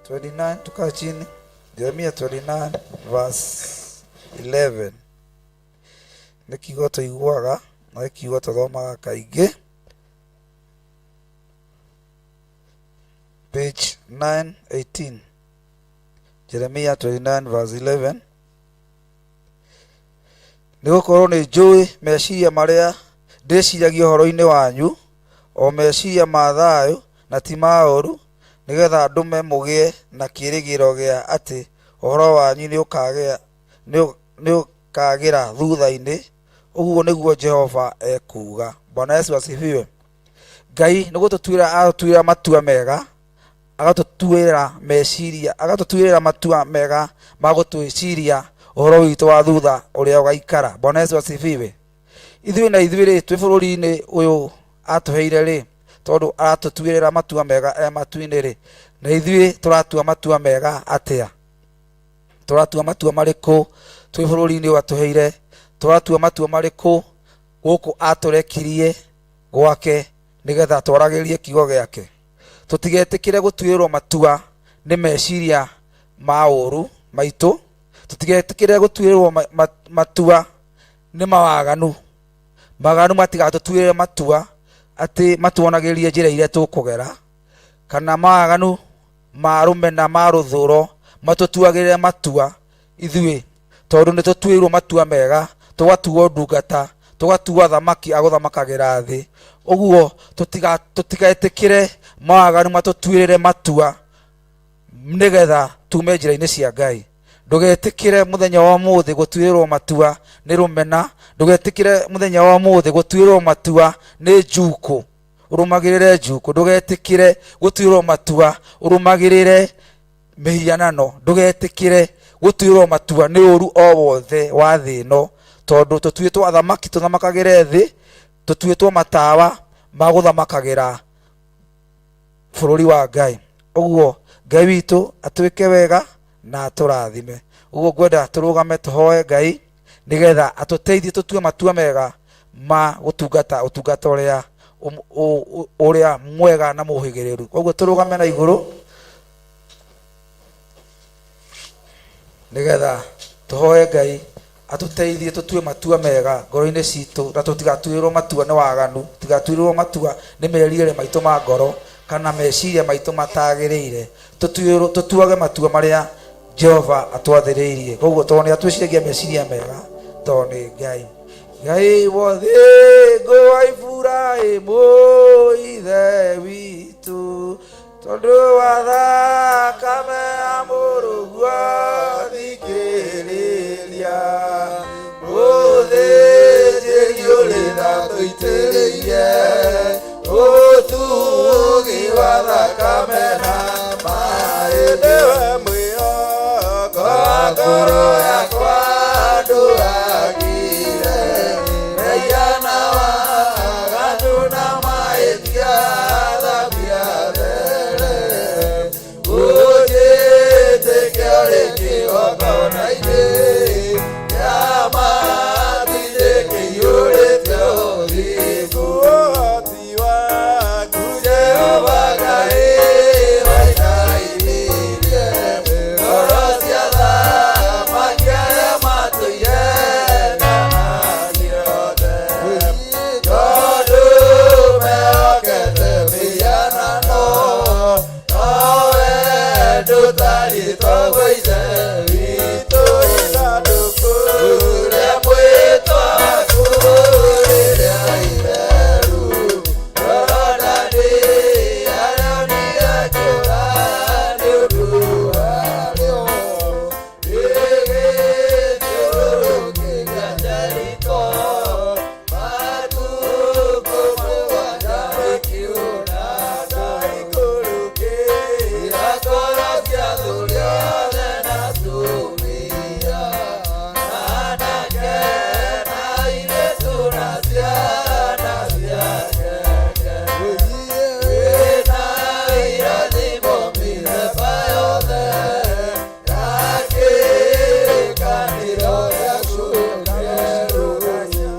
Speaker 12: 29, tukae chini. Jeremia 29 verse 11 nĩ kiugo tũiguaga na nĩ kiugo tũthomaga kaingĩ. Page 918, Jeremia 29 verse 11. Nĩ gũkorwo nĩ njũĩ meciria marĩa ndĩciragia ũhoro-inĩ wanyu, o meciria ma thayũ na ti ma ũũru, nĩgetha ndũme mũgĩe na kĩĩrĩgĩrĩro gĩa atĩ ũhoro wanyu nĩũkagĩra thutha-inĩ. Ũguo nĩguo Jehova ekuuga. Bwana Yesu asifiwe. Ngai nĩ gũtũtuĩra atũtuĩra matua mega, agatũtuĩra meciria, agatũtuĩra matua mega ma gũtwĩciria ũhoro witũ wa thutha ũrĩa ũgaikara. Bwana Yesu asifiwe. Ithuĩ na ithuĩ rĩ, twĩ bũrũri-inĩ ũyũ atũheire rĩ, tondũ aratũtuĩrĩra matua mega e matu-inĩ rĩ, na ithuĩ tũratua matua mega atĩa? Tũratua matua marĩkũ twĩ bũrũri-inĩ ũyũ atũheire? Tũratua matua marĩkũ gũkũ atũrekirie gwake nĩgetha twaragĩrie kiugo gĩake? Tũtigetĩkĩre gũtuĩrwo matua nĩ meciria ma ũũru maitũ, tũtigetĩkĩre gũtuĩrwo matua nĩ mawaganu. Mawaganu matigatũtuĩre matua atĩ matuonagĩrie njĩra iria tũkũgera, kana mawaganu ma rũmena ma rũthũro matũtuagĩrĩre matua ithuĩ, tondũ nĩ tũtuĩirwo matua mega, tũgatuo ndungata, tũgatuo athamaki a gũthamakagĩra thĩ. Ũguo tũtigetĩkĩre mawaganu matũtuĩrĩre matua nĩgetha tume njĩra-inĩ cia Ngai. Ndũgetĩkĩre mũthenya wa ũmũthĩ gũtuĩrwo matua nĩ rũmena, ndũgetĩkĩre mũthenya wa ũmũthĩ gũtuĩrwo matua nĩ njukũ, ũrũmagĩrĩre njukũ. Ndũgetĩkĩre gũtuĩrwo matua ũrũmagĩrĩre mĩhianano, ndũgetĩkĩre gũtuĩrwo matua nĩ ũru o wothe wa thĩ ĩno, tondũ tũtuĩtwo athamaki tũthamakagĩre thĩ, tũtuĩtwo matawa ma gũthamakagĩra bũrũri wa Ngai. Ũguo Ngai witũ atwĩke wega na atũrathime. Ũguo ngwenda tũrũgame tũhoe Ngai nĩgetha atũteithie tũtue matua mega ma gũtungata ũtungata ũrĩa ũrĩa mwega na mũhĩgĩrĩru. Koguo tũrũgame na igũrũ nĩgetha tũhoe Ngai atũteithie tũtue matua mega ngoro-inĩ citũ, na tũtigatuĩrwo matua nĩ waganu, tũtigatuĩrwo matua nĩ merirĩria maitũ ma ngoro kana meciria maitũ matagĩrĩire. Tũtuage matua marĩa Jehova atwathĩrĩirie. Koguo tondũ nĩ atwĩciragia meciria mega, tondũ nĩ Ngai. Ngai wothe wa Iburahĩmu ithe witũ, tondũ wa thakame ya mũrũguo thikĩrĩria, mũthĩnjĩri ũrĩ na tũitĩrĩirie ũtugi wa thakame na maĩ. Nĩwe mwĩhoko wa ngoro yakwa, ndũragire mehia na waganu na mahĩtia, thambia there ũnjĩtĩke ũrĩ kĩgongona-inĩ kĩa matu-inĩ kĩiyũrĩte ũthingu. Ũhoti waku Jehova Ngai wainainirie ngoro cia athamaki arĩa matũire na ciothe, tondũ mehokete mĩhianano, nowe ndũtariĩ toguo Ithe witũ. Ithandũkũ rĩa mwĩtwaku rĩrĩa itheru, Jorodani aronire kũra nĩ ũndũ warĩo, rĩgĩthiũrũrũkĩria Jeriko matukũ mũgwanja rĩkiuna ikũrũkĩra ngoro cia athuri othe na atumia, anake na airĩtu na ciana cia ngenge. Wĩna irathimo mĩthemba yothe ya kĩrĩkanĩro gĩaku kĩerũ.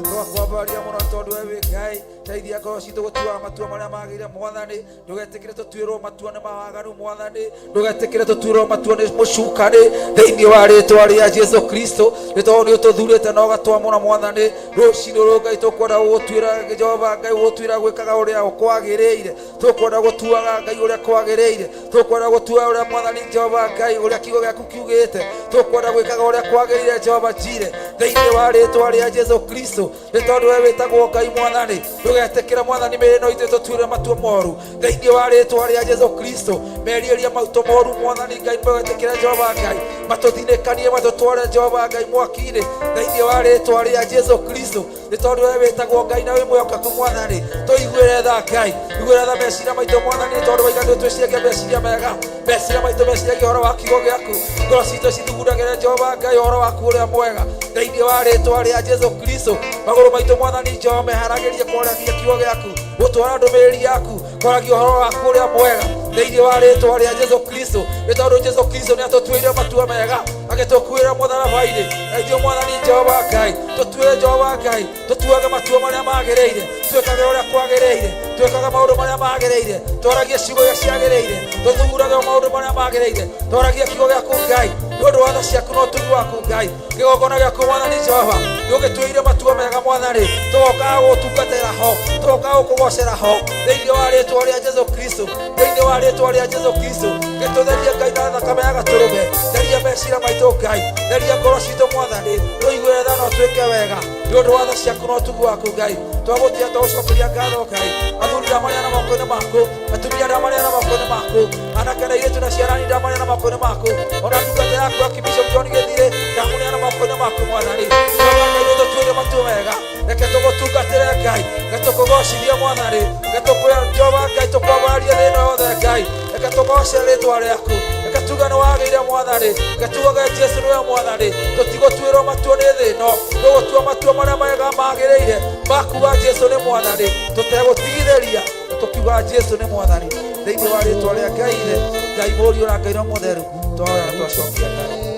Speaker 12: Twakwambaria mũno tondũ we wĩ Ngai. Teithia ngoro citũ gũtuaga matua marĩa magĩrĩire mwathani. Ndũgetĩkĩre tũtuĩrwo matua nĩ mawaganu mwathani. Ndũgetĩkĩre tũtuĩrwo matua nĩ mũcukani thĩinĩ wa rĩtwa rĩa Jesu Kristo. Nĩ tondũ nĩ ũtũthurĩte na ũgatwamũra mwathani. Rũcinĩ rũrũ Ngai tũkwenda gũgũtuĩra Jehova Ngai gũgũtuĩra gwĩkaga ũrĩa kwagĩrĩire. Tũkwenda gũtuaga Ngai ũrĩa kwagĩrĩire. Tũkwenda gũtua ũrĩa mwathani Jehova Ngai ũrĩa kiugo gĩaku kiugĩte. Tũkwenda gwĩkaga ũrĩa kwagĩrĩire Jehova Jire thĩinĩ wa rĩtwa rĩa Jesu Kristo. Nĩ tondũ we wĩtagwo Ngai mwathani. Ndũgetĩkĩre mwathani mĩĩrĩ ĩno itũ tũtuĩre matua moru thĩinĩ wa rĩtwa rĩa Jesu Kristo. Merirĩria maitũ moru mwathani Ngai ndũgetĩkĩre Jehova Ngai matũthinĩkanie matũtware Jehova Ngai mwaki-inĩ thĩinĩ wa rĩtwa rĩa Jesu Kristo. Nĩ tondũ we wĩtagwo Ngai na wĩ mwĩhokeku mwathani. Tũiguĩre tha Ngai, iguĩra tha meciria maitũ mwathani, nĩ tondũ waiga nĩ ũtwĩciragia meciria mega. Meciria maitũ meciragia ũhoro wa kiugo gĩaku. Ngoro citũ cithugundagĩre Jehova Ngai ũhoro waku ũrĩa mwega thĩinĩ wa rĩtwa rĩa Jesu Kristo. Magũrũ maitũ mwathani Jehova meharagĩrie kwaragia kiugo gĩaku, gũtwara ndũmĩrĩri yaku, kwaragia ũhoro waku ũrĩa mwega thĩinĩ wa rĩtwa rĩa Jesu Kristo. Nĩ tondũ Jesu Kristo nĩ atũtuĩire matua mega agĩtũkuĩra mũtharaba-inĩ. Na ithuĩ mwathani Jehova Ngai tũtuĩre Jehova Ngai tũtuage matua marĩa magĩrĩire, twĩkage ũrĩa kwagĩrĩire, twĩkage maũndũ marĩa magĩrĩire, twaragie ciugo iria ciagĩrĩire, tũthugurage maũndũ marĩa magĩrĩire, twaragie kiugo gĩaku Ngai nĩ ũndũ wa tha ciaku na ũtugi waku Ngai. Kĩgongona gĩaku mwathani Jehova nĩ ũgĩtuĩire matua mega mwathani, tũgokaga gũgũtungatĩra ho, tũgokaga gũkũgocera ho thĩinĩ wa rĩtwa rĩa Jesu Kristo, thĩinĩ wa rĩtwa rĩa Jesu Kristo. Gĩtũtherie Ngai na thakame ya gatũrũme, theria meciria maitũ Ngai, theria ngoro citũ mwathani, tũiguĩre tha na ũtwĩke wega nĩ ũndũ wa tha ciaku na ũtugi waku Ngai. Twagũtĩa twagũcokeria ngatho Ngai. Athuri ndamaneana moko-inĩ maku, atumia ndamaneana moko-inĩ maku, anake na airĩtu na ciana nini ndamaneana moko-inĩ maku, ona ndungata yaku Archbishop John Gĩthirĩ ndamũneana moko-inĩ maku mwathani. Jehova Ngai ũtũtuĩre matua mega, reke tũgũtungatĩre Ngai, reke tũkũgocithie mwathani, reke tũkwĩre Jehova Ngai tũkwambararie thĩ ĩno yothe Ngai, reke tũgoce rĩtwa rĩaku, reke tuge nĩ wagĩrĩire mwathani, reke tugage Jesu nĩwe mwathani. Tũtigũtuĩrwo matua nĩ thĩ ĩno, tũgũtua matua marĩa mega magĩrĩire makuga Jesu nĩ mwathani, tũtegũtigithĩria tũkiuga Jesu nĩ mwathani thĩinĩ wa rĩtwa rĩa Ngai Ithe, Ngai Mũriũ na Ngai Roho Mũtheru. Twahoya na twacokia Ngai.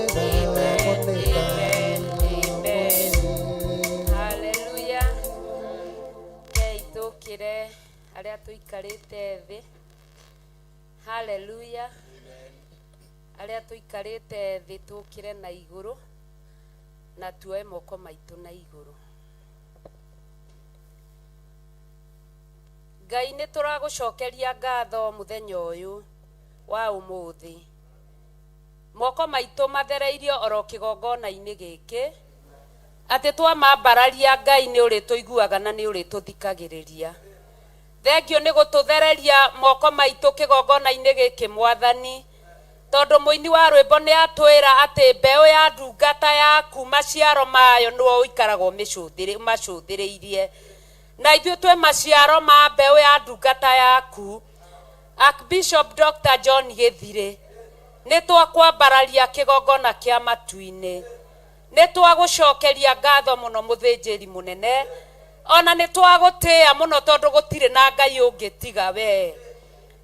Speaker 3: Amen. Haleluya. Rekei tũkĩre arĩa tũikarĩte thĩ. Haleluya. Arĩa tũikarĩte thĩ tũkĩre na igũrũ na tuoe moko maitũ na igũrũ. Ngai nĩ tũragũcokeria ngatho mũthenya ũyũ wa ũmũthĩ. Moko maitũ mathereirio oro kĩgongona-inĩ gĩkĩ, atĩ twamambararia Ngai nĩ ũrĩtũiguaga na nĩ ũrĩtũthikagĩrĩria. Thengio nĩ gũtũthereria moko maitũ kĩgongona-inĩ gĩkĩ mwathani, tondũ mũini wa rwĩmbo nĩ atwĩra atĩ mbeũ ya ndungata yaku maciaro mayo nĩwe ũikaraga ũmacũthĩrĩirie. Na ithuĩ twĩ maciaro ma mbeũ ya ndungata yaku Archbishop Dr. John Gĩthirĩ. Nĩ twakwambararia kĩgongona kĩa matu-inĩ, nĩ twagũcokeria ngatho mũno mũthĩnjĩri mũnene, ona nĩ twagũtĩĩa mũno tondũ gũtirĩ na Ngai ũngĩ tiga we.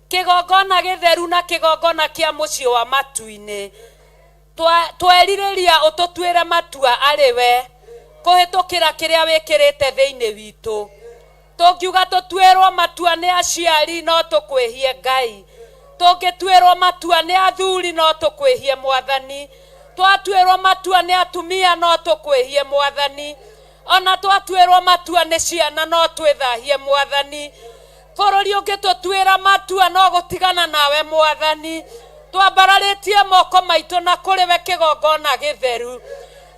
Speaker 3: Kĩgongona gĩtheru na kĩgongona kĩa mũciĩ wa matu-inĩ, twerirĩria ũtũtuĩre matua arĩ we kũhĩtũkĩra kĩrĩa wĩkĩrĩte thĩinĩ witũ. Tũngiuga tũtuĩrwo matua nĩ aciari no tũkwĩhie Ngai, tũngĩtuĩrwo matua nĩ athuri no tũkwĩhie mwathani, twatuĩrwo matua nĩ atumia no tũkwĩhie mwathani, ona twatuĩrwo matua nĩ ciana no twĩthahie mwathani. Bũrũri ũngĩtũtuĩra matua no gũtigana nawe mwathani. Twambararĩtie moko maitũ na kũrĩ we kĩgongona gĩtheru.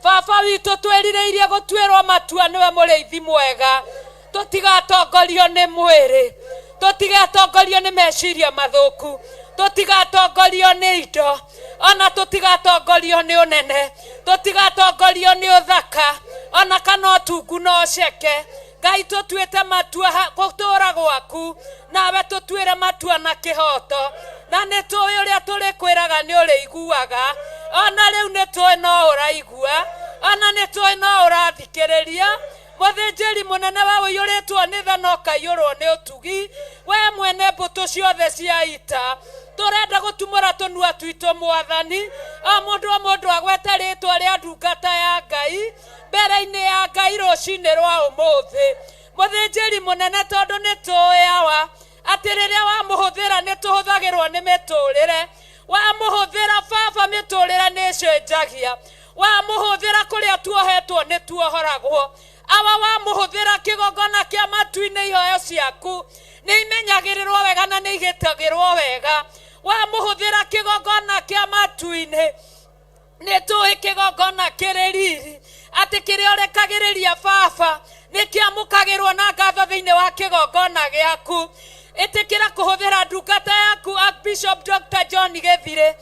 Speaker 3: Baba witũ twĩrirĩirie gũtuĩrwo matua nĩwe mũrĩithi mwega. Tũtigatongorio nĩ mwĩrĩ, tũtigatongorio nĩ meciria mathũku, tũtigatongorio nĩ indo, ona tũtigatongorio nĩ ũnene, tũtigatongorio nĩ ũthaka, ona kana ũtungu na ũceke. Ngai tũtuĩte matua gũtũũra gwaku, nawe tũtuĩre matua na kĩhoto, na nĩ tũĩ ũrĩa tũrĩkwĩraga nĩ ũrĩiguaga. Ona rĩu nĩ tũĩ no ũraigua, ona nĩ tũĩ no ũrathikĩrĩria. Mũthĩnjĩri mũnene we ũiyũrĩtwo nĩ tha na ũkaiyũrwo nĩ ũtugi, we mwene mbũtũ ciothe cia ita, tũrenda gũtumũra tũnua twitũ mwathani, o mũndũ o mũndũ agwete rĩtwa rĩa ndungata ya Ngai mbere-inĩ ya Ngai rũcinĩ rwa ũmũthĩ. Mũthĩnjĩri mũnene tondũ nĩ tũĩ awa atĩ rĩrĩa wamũhũthĩra nĩ tũhũthagĩrwo nĩ mĩtũrĩre. Wamũhũthĩra baba mĩtũrĩre nĩ ĩcenjagia. Wamũhũthĩra kũrĩa tuohetwo nĩ tuohoragwo. Awa wamũhũthĩra kĩgongona kĩa matu-inĩ ihoyo ciaku nĩ imenyagĩrĩrwo wega na nĩ igĩtagĩrwo wega. Wamũhũthĩra kĩgongona kĩa matu-inĩ nĩ tũĩ kĩgongona kĩrĩ riri atĩ kĩrĩa ũrekagĩrĩria baba nĩ kĩamũkagĩrwo na ngatho thĩinĩ wa kĩgongona gĩaku. Ĩtĩkĩra kũhũthĩra ndungata yaku Archbishop Dr. John Gĩthirĩ.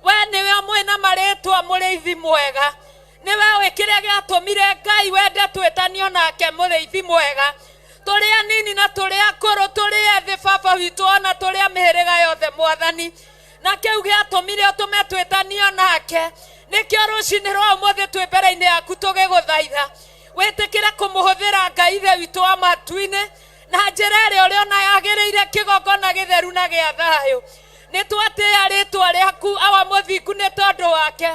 Speaker 3: We nĩwe mwĩna marĩtwa mũrĩithi mwega. Nĩwe ũĩ kĩrĩa gĩatũmire Ngai wende twĩtanio nake mũrĩithi mwega. Tũrĩ anini na tũrĩ akũrũ, tũrĩ ethĩ baba witũ ona tũrĩ a mĩhĩrĩga yothe mwathani. Na kĩu gĩatũmire ũtũme twĩtanio nake. Nĩkĩo rũcinĩ rwa ũmũthĩ twĩ mbere-inĩ yaku tũgĩgũthaitha. Wĩtĩkĩre kũmũhũthĩra Ngai ithe witũ wa matu-inĩ na njĩra ĩrĩa ũrĩona yagĩrĩire kĩgongona gĩtheru na gĩa thayũ. Nĩ twatĩĩa rĩtwa rĩaku awa mũthingu nĩ tondũ wake.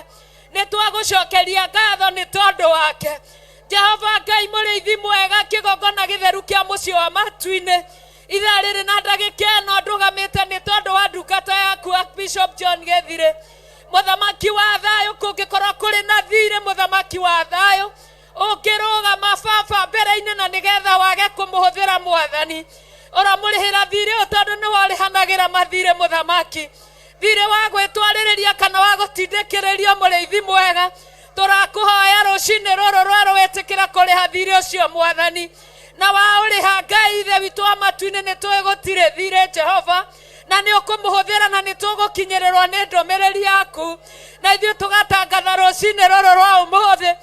Speaker 3: Nĩ twagũcokeria ngatho nĩ tondũ wake. Jehova Ngai mũrĩithi mwega kĩgongona gĩtheru kĩa mũciĩ wa matu-inĩ. Ithaa rĩrĩ na ndagĩka ĩno ndũgamĩte nĩ tondũ wa ndungata yaku Archbishop John Gĩthirĩ. Mũthamaki wa thayũ kũngĩkorwo kũrĩ na thirĩ mũthamaki wa thayũ ũngĩrũgama baba mbere-inĩ na nĩgetha wage kũmũhũthĩra mwathani. Ũramũrĩhĩra thirĩ ũyũ tondũ nĩwe ũrĩhanagĩra mathirĩ mũthamaki. Thirĩ wa gwĩtwarĩrĩria kana wa gũtindĩkĩrĩrio mũrĩithi mwega. Tũrakũhoya rũcinĩ rũrũ rwerũ wĩtĩkĩra kũrĩha thirĩ ũcio mwathani. Na waũrĩha Ngai ithe witũ wa matu-inĩ nĩ tũĩ gũtirĩ thirĩ Jehova na nĩ ũkũmũhũthĩra na nĩ tũgũkinyĩrĩrwo nĩ ndũmĩrĩri yaku. Na ithuĩ tũgatangatha rũcinĩ rũrũ rwa ũmũthĩ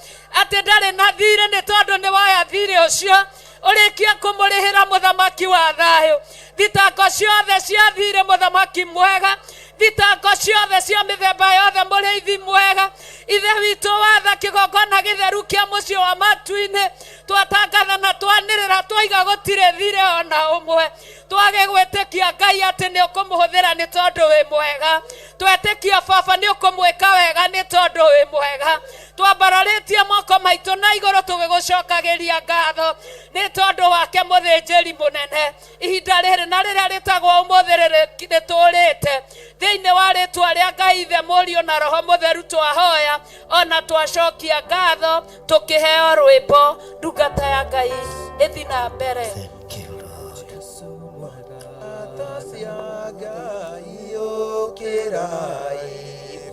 Speaker 3: atĩ ndarĩ na thirĩ nĩ tondũ nĩ woya thirĩ ũcio ũrĩkie kũmũrĩhĩra mũthamaki wa thayũ. Thitango ciothe cia thirĩ mũthamaki mwega, thitango ciothe cia mĩthemba yothe mũrĩithi mwega, ithe witũ watha kĩgongona gĩtheru kĩa mũciĩ wa matu-inĩ twatangatha na twanĩrĩra twaiga gũtirĩ thirĩ ona ũmwe. Twage gwĩtĩkia Ngai atĩ nĩ ũkũmũhũthĩra nĩ tondũ wĩ mwega. Twetĩkia baba nĩ ũkũmwĩka wega nĩ tondũ wĩ mwega. Twambararĩtie moko maitũ na igũrũ tũgĩgũcokagĩria ngatho nĩ tondũ wake mũthĩnjĩri mũnene. Ihinda rĩrĩ na rĩrĩa rĩtagwo ũmũthĩ rĩtũrĩte thĩinĩ wa rĩtwa rĩa Ngai Ithe Mũriũ na Roho Mũtheru twahoya ona twacokia ngatho tũkĩheo rwĩmbo ndungata ya Ngai ĩthi na mbere.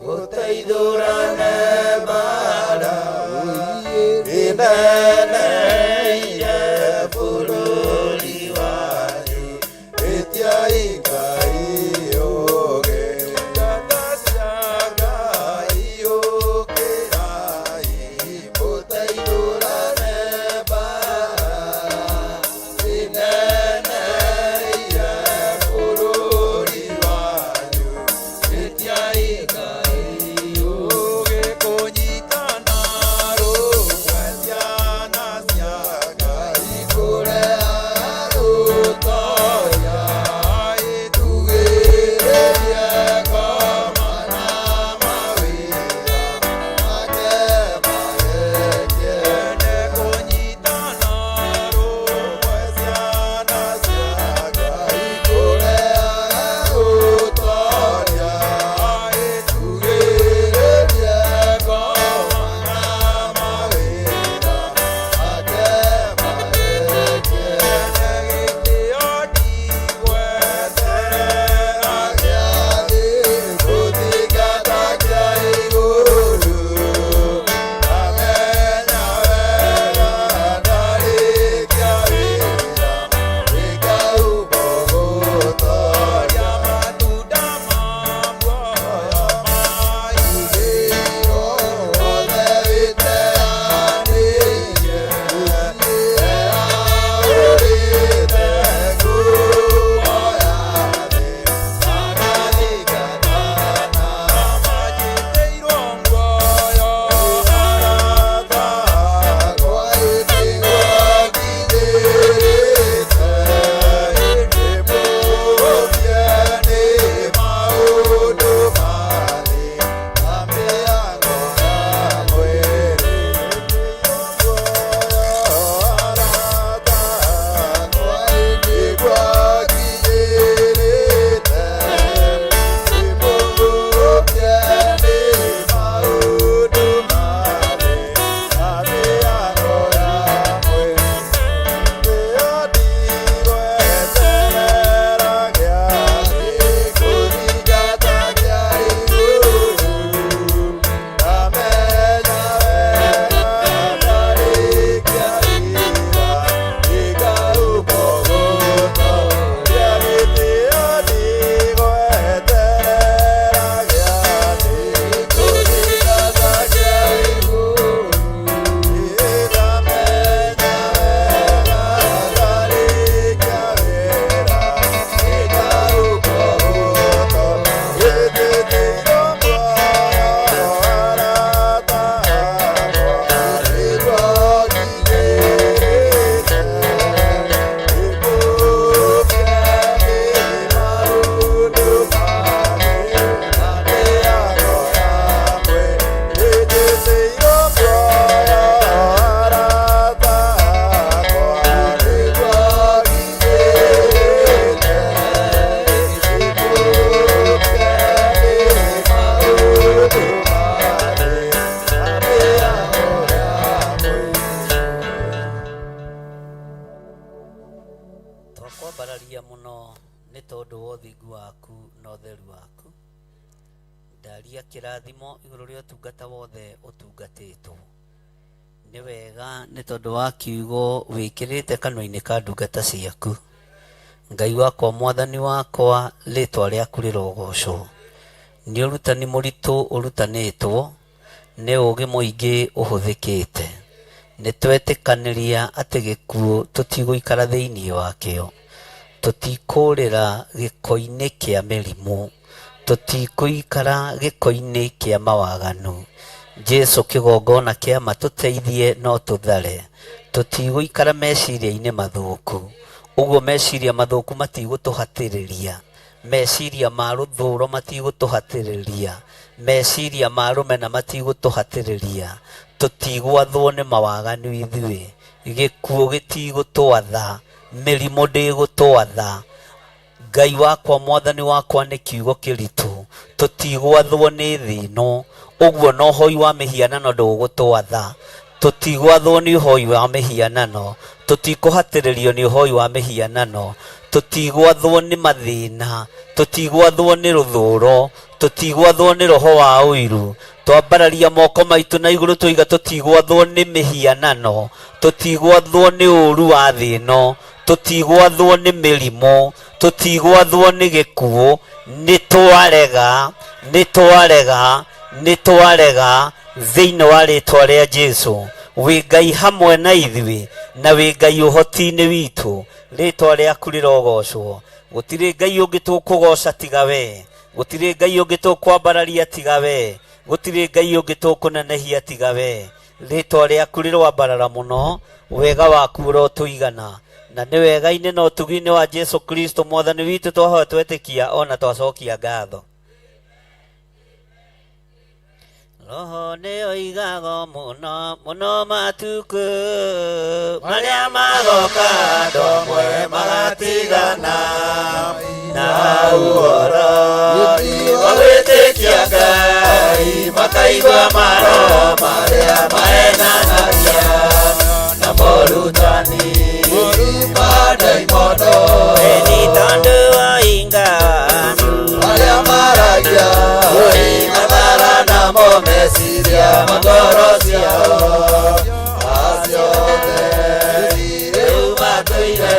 Speaker 11: Gũteithũrane mbara ĩneneire bũrũri wanyu ĩtiai Ngai ũũgĩ. Ndungata cia Ngai ũkĩrai mũteithũrane mbara ĩneneire bũrũri wanyu ĩtiai Ngai ũũgĩ. Kũnyitana rũmwe ciana cia
Speaker 4: Twakwambararia mũno nĩ tondũ wa ũthingu waku na ũtheru waku. Ndaria kĩrathimo igũrũ rĩa ũtungata wothe ũtungatĩtwo. Nĩ wega nĩ tondũ wa kiugo wĩkĩrĩte kanua-inĩ ka ndungata ciaku. Ngai wakwa, mwathani wakwa, rĩtwa rĩaku rĩrogocwo. Nĩ ũrutani mũritũ ũrutanĩtwo, nĩ ũũgĩ mũingĩ ũhũthĩkĩte. Nĩ twetĩkanĩria atĩ gĩkuũ tũtigũikara thĩinĩ wakĩo. Tũtikũrĩra gĩko-inĩ kĩa mĩrimũ. Tũtikũikara gĩko-inĩ kĩa mawaganu. Jesu kĩgongona kĩa ma tũteithie no tũthare. Tũtigũikara meciria-inĩ mathũku. Ũguo meciria mathũku matigũtũhatĩrĩria. Meciria ma rũthũro matigũtũhatĩrĩria. Meciria ma rũmena matigũtũhatĩrĩria. Tũtigwathwo nĩ mawaganu ithuĩ. Gĩkuũ gĩtigũtwatha. Mĩrimũ ndĩgũtwatha. Ngai wakwa, mwathani wakwa, nĩ kiugo kĩritũ. Tũtigwathwo nĩ thĩ ĩno. Ũguo na ũhoi wa mĩhianano ndũgũtwatha. Tũtigwathwo nĩ ũhoi wa mĩhianano. Tũtikũhatĩrĩrio nĩ ũhoi wa mĩhianano. Tũtigwathwo nĩ mathĩna. Tũtigwathwo nĩ rũthũro. Tũtigwathwo nĩ roho wa ũiru. Twambararia moko maitũ na igũrũ tũiga tũtigwathwo nĩ mĩhianano. Tũtigwathwo nĩ ũru wa thĩ ĩno. Tũtigwathwo nĩ mĩrimũ. Tũtigwathwo nĩ gĩkuũ. Nĩ twarega, nĩ twarega, nĩ twarega thĩinĩ wa rĩtwa rĩa Jesu. Wĩ Ngai hamwe na ithuĩ na wĩ Ngai ũhoti-inĩ witũ. Rĩtwa rĩaku rĩrogocwo. Gũtirĩ Ngai ũngĩ tũkũgoca tiga we. Gũtirĩ Ngai ũngĩ tũkwambararia tiga we. Gũtirĩ Ngai ũngĩ tũkũnenehia tiga we. Rĩtwa rĩaku rĩroambarara mũno, wega waku ũrotũigana. Na nĩ wega-inĩ na ũtugi-inĩ wa Jesu Kristo mwathani witũ twahoya twetĩkia ona twacokia ngatho. Roho nĩ oigaga mũno mũno matukũ marĩa magoka andũ amwe magatigana na ũhoro wa gwĩtĩkia Ngai makaigua maroho marĩa mahenanagia na morutani ma ndaimono. Eni tondũ oinga andũ
Speaker 10: arĩa maragia mathara namo meciria ma ngoro ciao acio othe rĩu matũire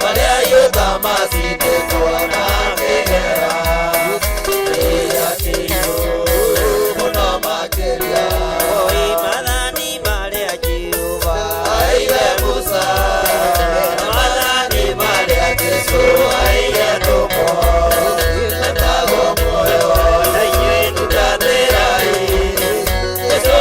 Speaker 10: marĩa iũta macindĩtwo na kĩgera kĩrĩa kĩirũ mũno makĩria.
Speaker 4: Oi mathani marĩa Jehova
Speaker 10: aheire Musa na mathani marĩa Jesũ aheire atũmwo metagwo muoyo.
Speaker 4: Na inyuĩ
Speaker 10: tungatĩrai Jesũ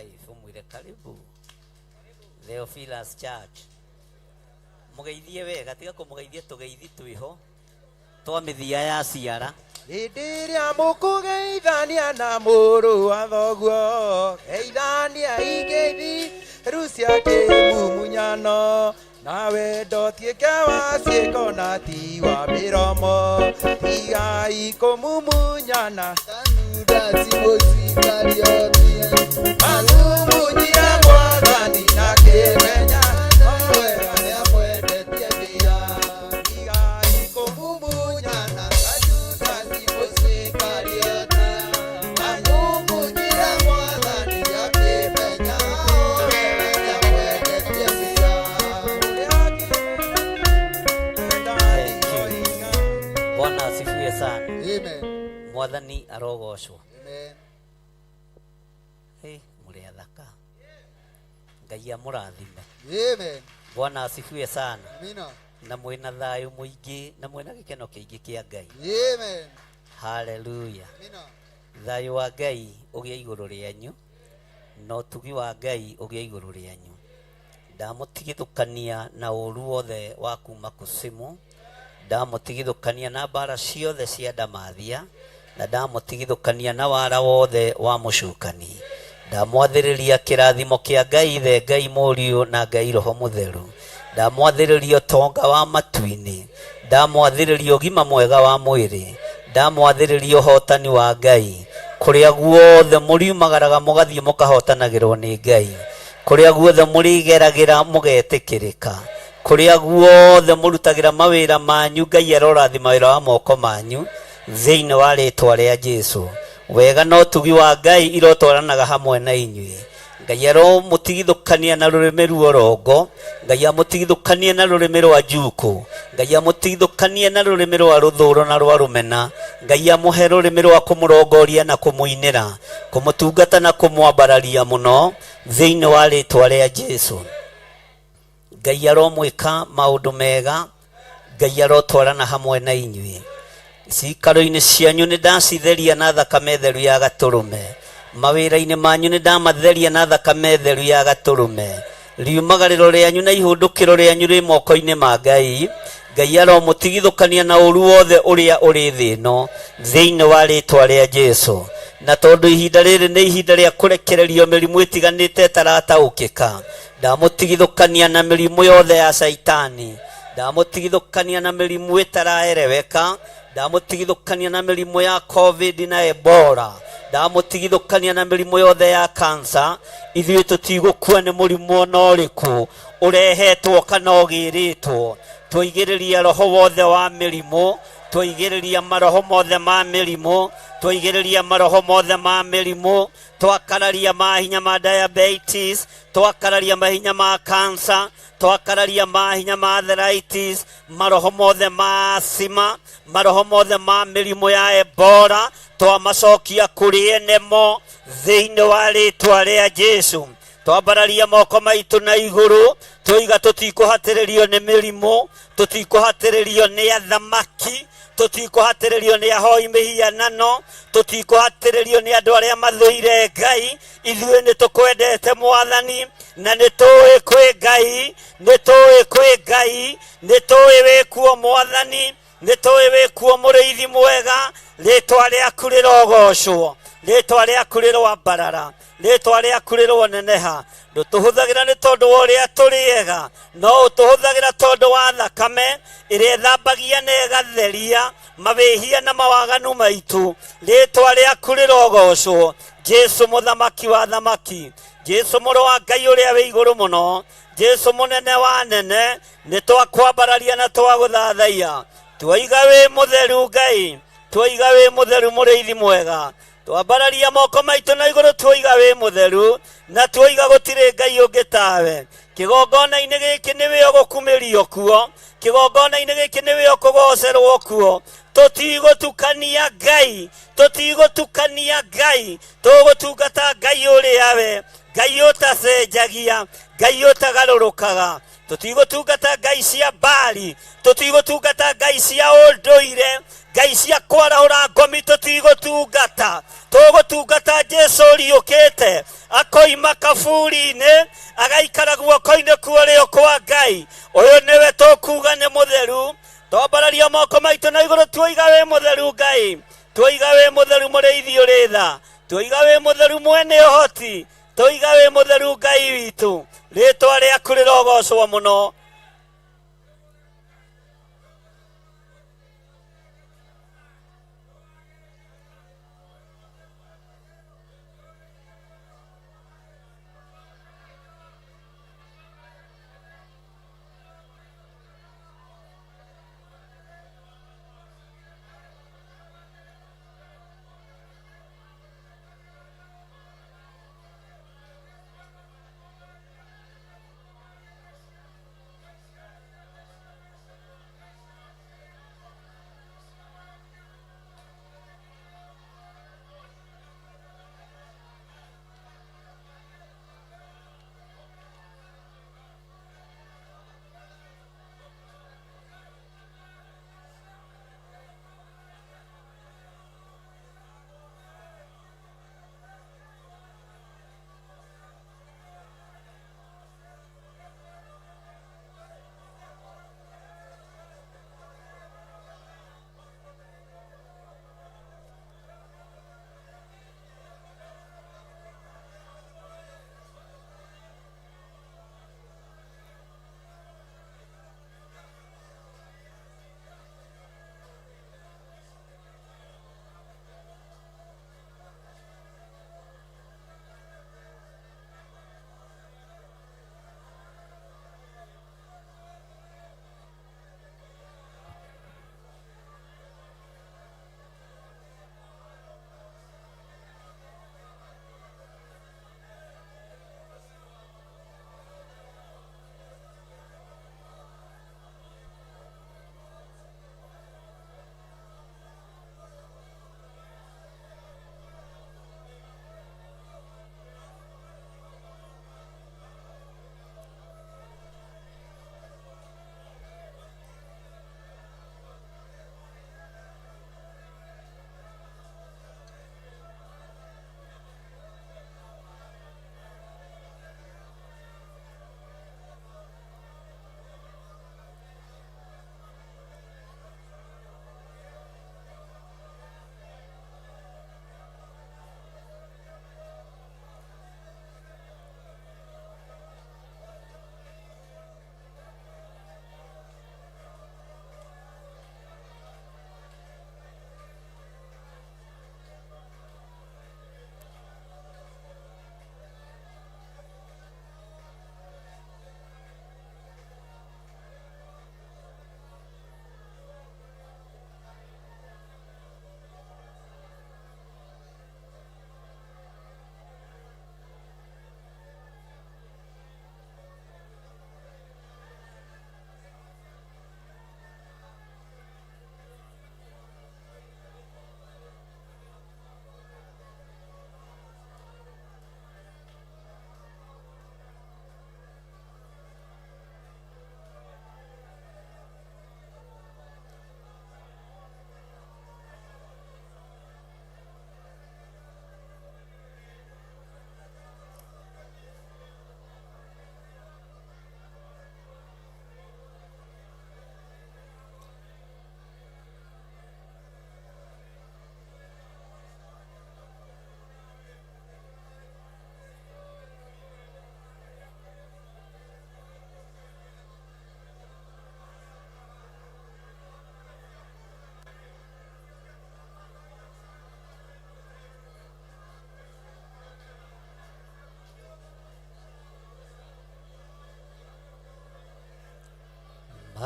Speaker 13: 5 ũmwĩre karibu Theophilus Church. Mũgeithie wega, tiga kũmũgeithia tũgeithi twĩho twa mĩthia ya ciara.
Speaker 14: Hĩndĩ ĩrĩa mũkũgeithania na mũrũ wa thoguo, geithania ingeithi ru cia kĩmumunyano, na wendo tuĩke wa ciĩko na ti wa mĩromo, tigai kũmumunyana. Mamumunyire Mwathani na kĩmenya, no wega nĩamwendetie mbia. Tigai kũmumunyana ta Judasi Mũisikariota. Mamumunyire Mwathani akĩmenya, o wega nĩamwendetie mbia.
Speaker 13: Thank you. Bwana asifiwe sana.
Speaker 10: Amen.
Speaker 13: Mwathani arogocwo.
Speaker 10: Amen.
Speaker 13: Hey, mũrĩ athaka. Ngai amũrathime.
Speaker 10: Amen.
Speaker 13: Bwana asifiwe sana.
Speaker 10: Amina.
Speaker 13: Na mwĩna thayũ mũingĩ na mwĩna gĩkeno kĩingĩ kĩa Ngai.
Speaker 10: Amen.
Speaker 13: Haleluya.
Speaker 10: Amina.
Speaker 13: Thayũ wa Ngai ũgĩe igũrũ rĩanyu na ũtugi wa Ngai ũgĩe igũrũ rĩanyu. Ndamũtigithũkania na ũru wothe wa kuma kusimu, ndamũtigithũkania na mbara ciothe cia ndamathia, na ndamũtigithũkania na wara wothe wa mũcukani. Ndamwathĩrĩria kĩrathimo kĩa Ngai Ithe, Ngai Mũriũ na Ngai Roho Mũtheru. Ndamwathĩrĩria ũtonga wa matu-inĩ, ndamwathĩrĩria ũgima mwega wa mwĩrĩ, ndamwathĩrĩria ũhotani wa Ngai. Kũrĩa guothe mũriumagaraga mũgathiĩ mũkahotanagĩrwo nĩ Ngai, kũrĩa guothe mũrĩgeragĩra mũgetĩkĩrĩka, kũrĩa guothe mũrutagĩra mawĩra manyu Ngai arorathima wĩra wa moko manyu thĩinĩ wa rĩtwa rĩa Jesu. Wega na ũtugi wa Ngai irotwaranaga hamwe na inyuĩ. Ngai aromũtigithũkania na rũrĩmĩ ruorongo, Ngai amũtigithũkanie na rũrĩmĩ rwa njukũ, Ngai amũtigithũkanie na rũrĩmĩ rwa rũthũro na rwa rũmena, Ngai amũhe rũrĩmĩ rwa kũmũrongoria na kũmũinĩra, kũmũtungata na kũmwambararia mũno thĩinĩ wa rĩtwa rĩa Jesu. Ngai aromwĩka maũndũ mega, Ngai arotwarana hamwe na inyuĩ. Ciikaro-inĩ cianyu nĩ ndacitheria na thakame theru ya gatũrũme, mawĩra-inĩ manyu nĩ ndamatheria na thakame theru ya gatũrũme. Riumagarĩro rĩanyu na ihũndũkĩro rĩanyu rĩ moko-inĩ ma Ngai. Ngai aromũtigithũkania na ũru wothe ũrĩa ũrĩ thĩ ĩno thĩinĩ wa rĩtwa rĩa Jesu. Na tondũ ihinda rĩrĩ nĩ ihinda rĩa kũrekererio mĩrimũ ĩtiganĩte ĩtarataũkĩka, ndamũtigithũkania na mĩrimũ yothe ya caitani, ndamũtigithũkania na mĩrimũ ĩtaraereweka, ndamũtigithũkania na mĩrimũ ya COVID na Ebola, ndamũtigithũkania na mĩrimũ yothe ya kansa. Ithuĩ tũtigũkua nĩ mũrimũ ona ũrĩkũ ũrehetwo kana ũgĩrĩtwo. Twaigĩrĩria roho wothe wa mĩrimũ, twaigĩrĩria maroho mothe ma mĩrimũ, twaigĩrĩria maroho mothe ma mĩrimũ, twakararia mahinya ma diabetes, twakararia mahinya ma cancer, twakararia mahinya ma arthritis, maroho mothe ma asthma, maroho mothe ma mĩrimũ ya Ebola, twamacokia kũrĩ enemo thĩinĩ wa rĩtwa rĩa Jesu. Twambararia moko maitũ na igũrũ, twoiga tũtikũhatĩrĩrio nĩ mĩrimũ, tũtikũhatĩrĩrio nĩ athamaki, tũtikũhatĩrĩrio nĩ ahoi mĩhianano, tũtikũhatĩrĩrio nĩ andũ arĩa mathũire Ngai. Ithuĩ nĩ tũkwendete Mwathani, na nĩ tũĩ kwĩ Ngai, nĩ tũĩ kwĩ Ngai, nĩ tũĩ wĩ kuo Mwathani, nĩ tũĩ wĩ kuo mũrĩithi mwega. Rĩtwa rĩaku rĩrogocwo, rĩtwa rĩaku rĩroambarara, rĩtwa rĩaku rĩroneneha. Ndũtũhũthagĩra nĩ tondũ wa ũrĩa tũrĩ ega, no ũtũhũthagĩra tondũ wa thakame ĩrĩa ĩthambagia na ĩgatheria mawĩhia na mawaganu maitũ. Rĩtwa rĩaku rĩrogocwo, Jesu mũthamaki wa thamaki, Jesu mũrũ wa Ngai ũrĩa wĩ igũrũ mũno, Jesu mũnene wa nene. Nĩ twakwambararia na twagũthathaiya, twaiga wĩ mũtheru Ngai, twaiga wĩ mũtheru mũrĩithi mwega. Twambararia moko maitũ na igũrũ, twaiga wĩ mũtheru, na twaiga gũtirĩ Ngai ũngĩ tawe. Kĩgongona-inĩ gĩkĩ nĩwe ũgũkumĩrio kuo, kĩgongona-inĩ gĩkĩ nĩwe ũkũgocerwo kuo. Tũtigũtukania Ngai, tũtigũtukania Ngai, tũgũtungata Ngai ũrĩa we, Ngai ũtacenjagia, Ngai ũtagarũrũkaga. Tũtigũtungata ngai cia Baali, tũtigũtungata ngai cia ũndũire, ngai cia kwarahũra ngomi tũtigũtungata. Tũgũtungata Jesu ũriũkĩte, Akoima kaburi-inĩ, agaikara guoko-inĩ kwa ũrĩo kwa Ngai. Ũyũ nĩwe tũkuga nĩ mũtheru. Twambararia moko maitũ na igũrũ, tuoiga wĩ mũtheru Ngai, tuoiga wĩ mũtheru mũrĩithi ũrĩ tha, tuoiga wĩ mũtheru mwene ũhoti, tuoiga wĩ mũtheru Ngai witũ. Rĩtwa rĩaku rĩrogocwo mũno.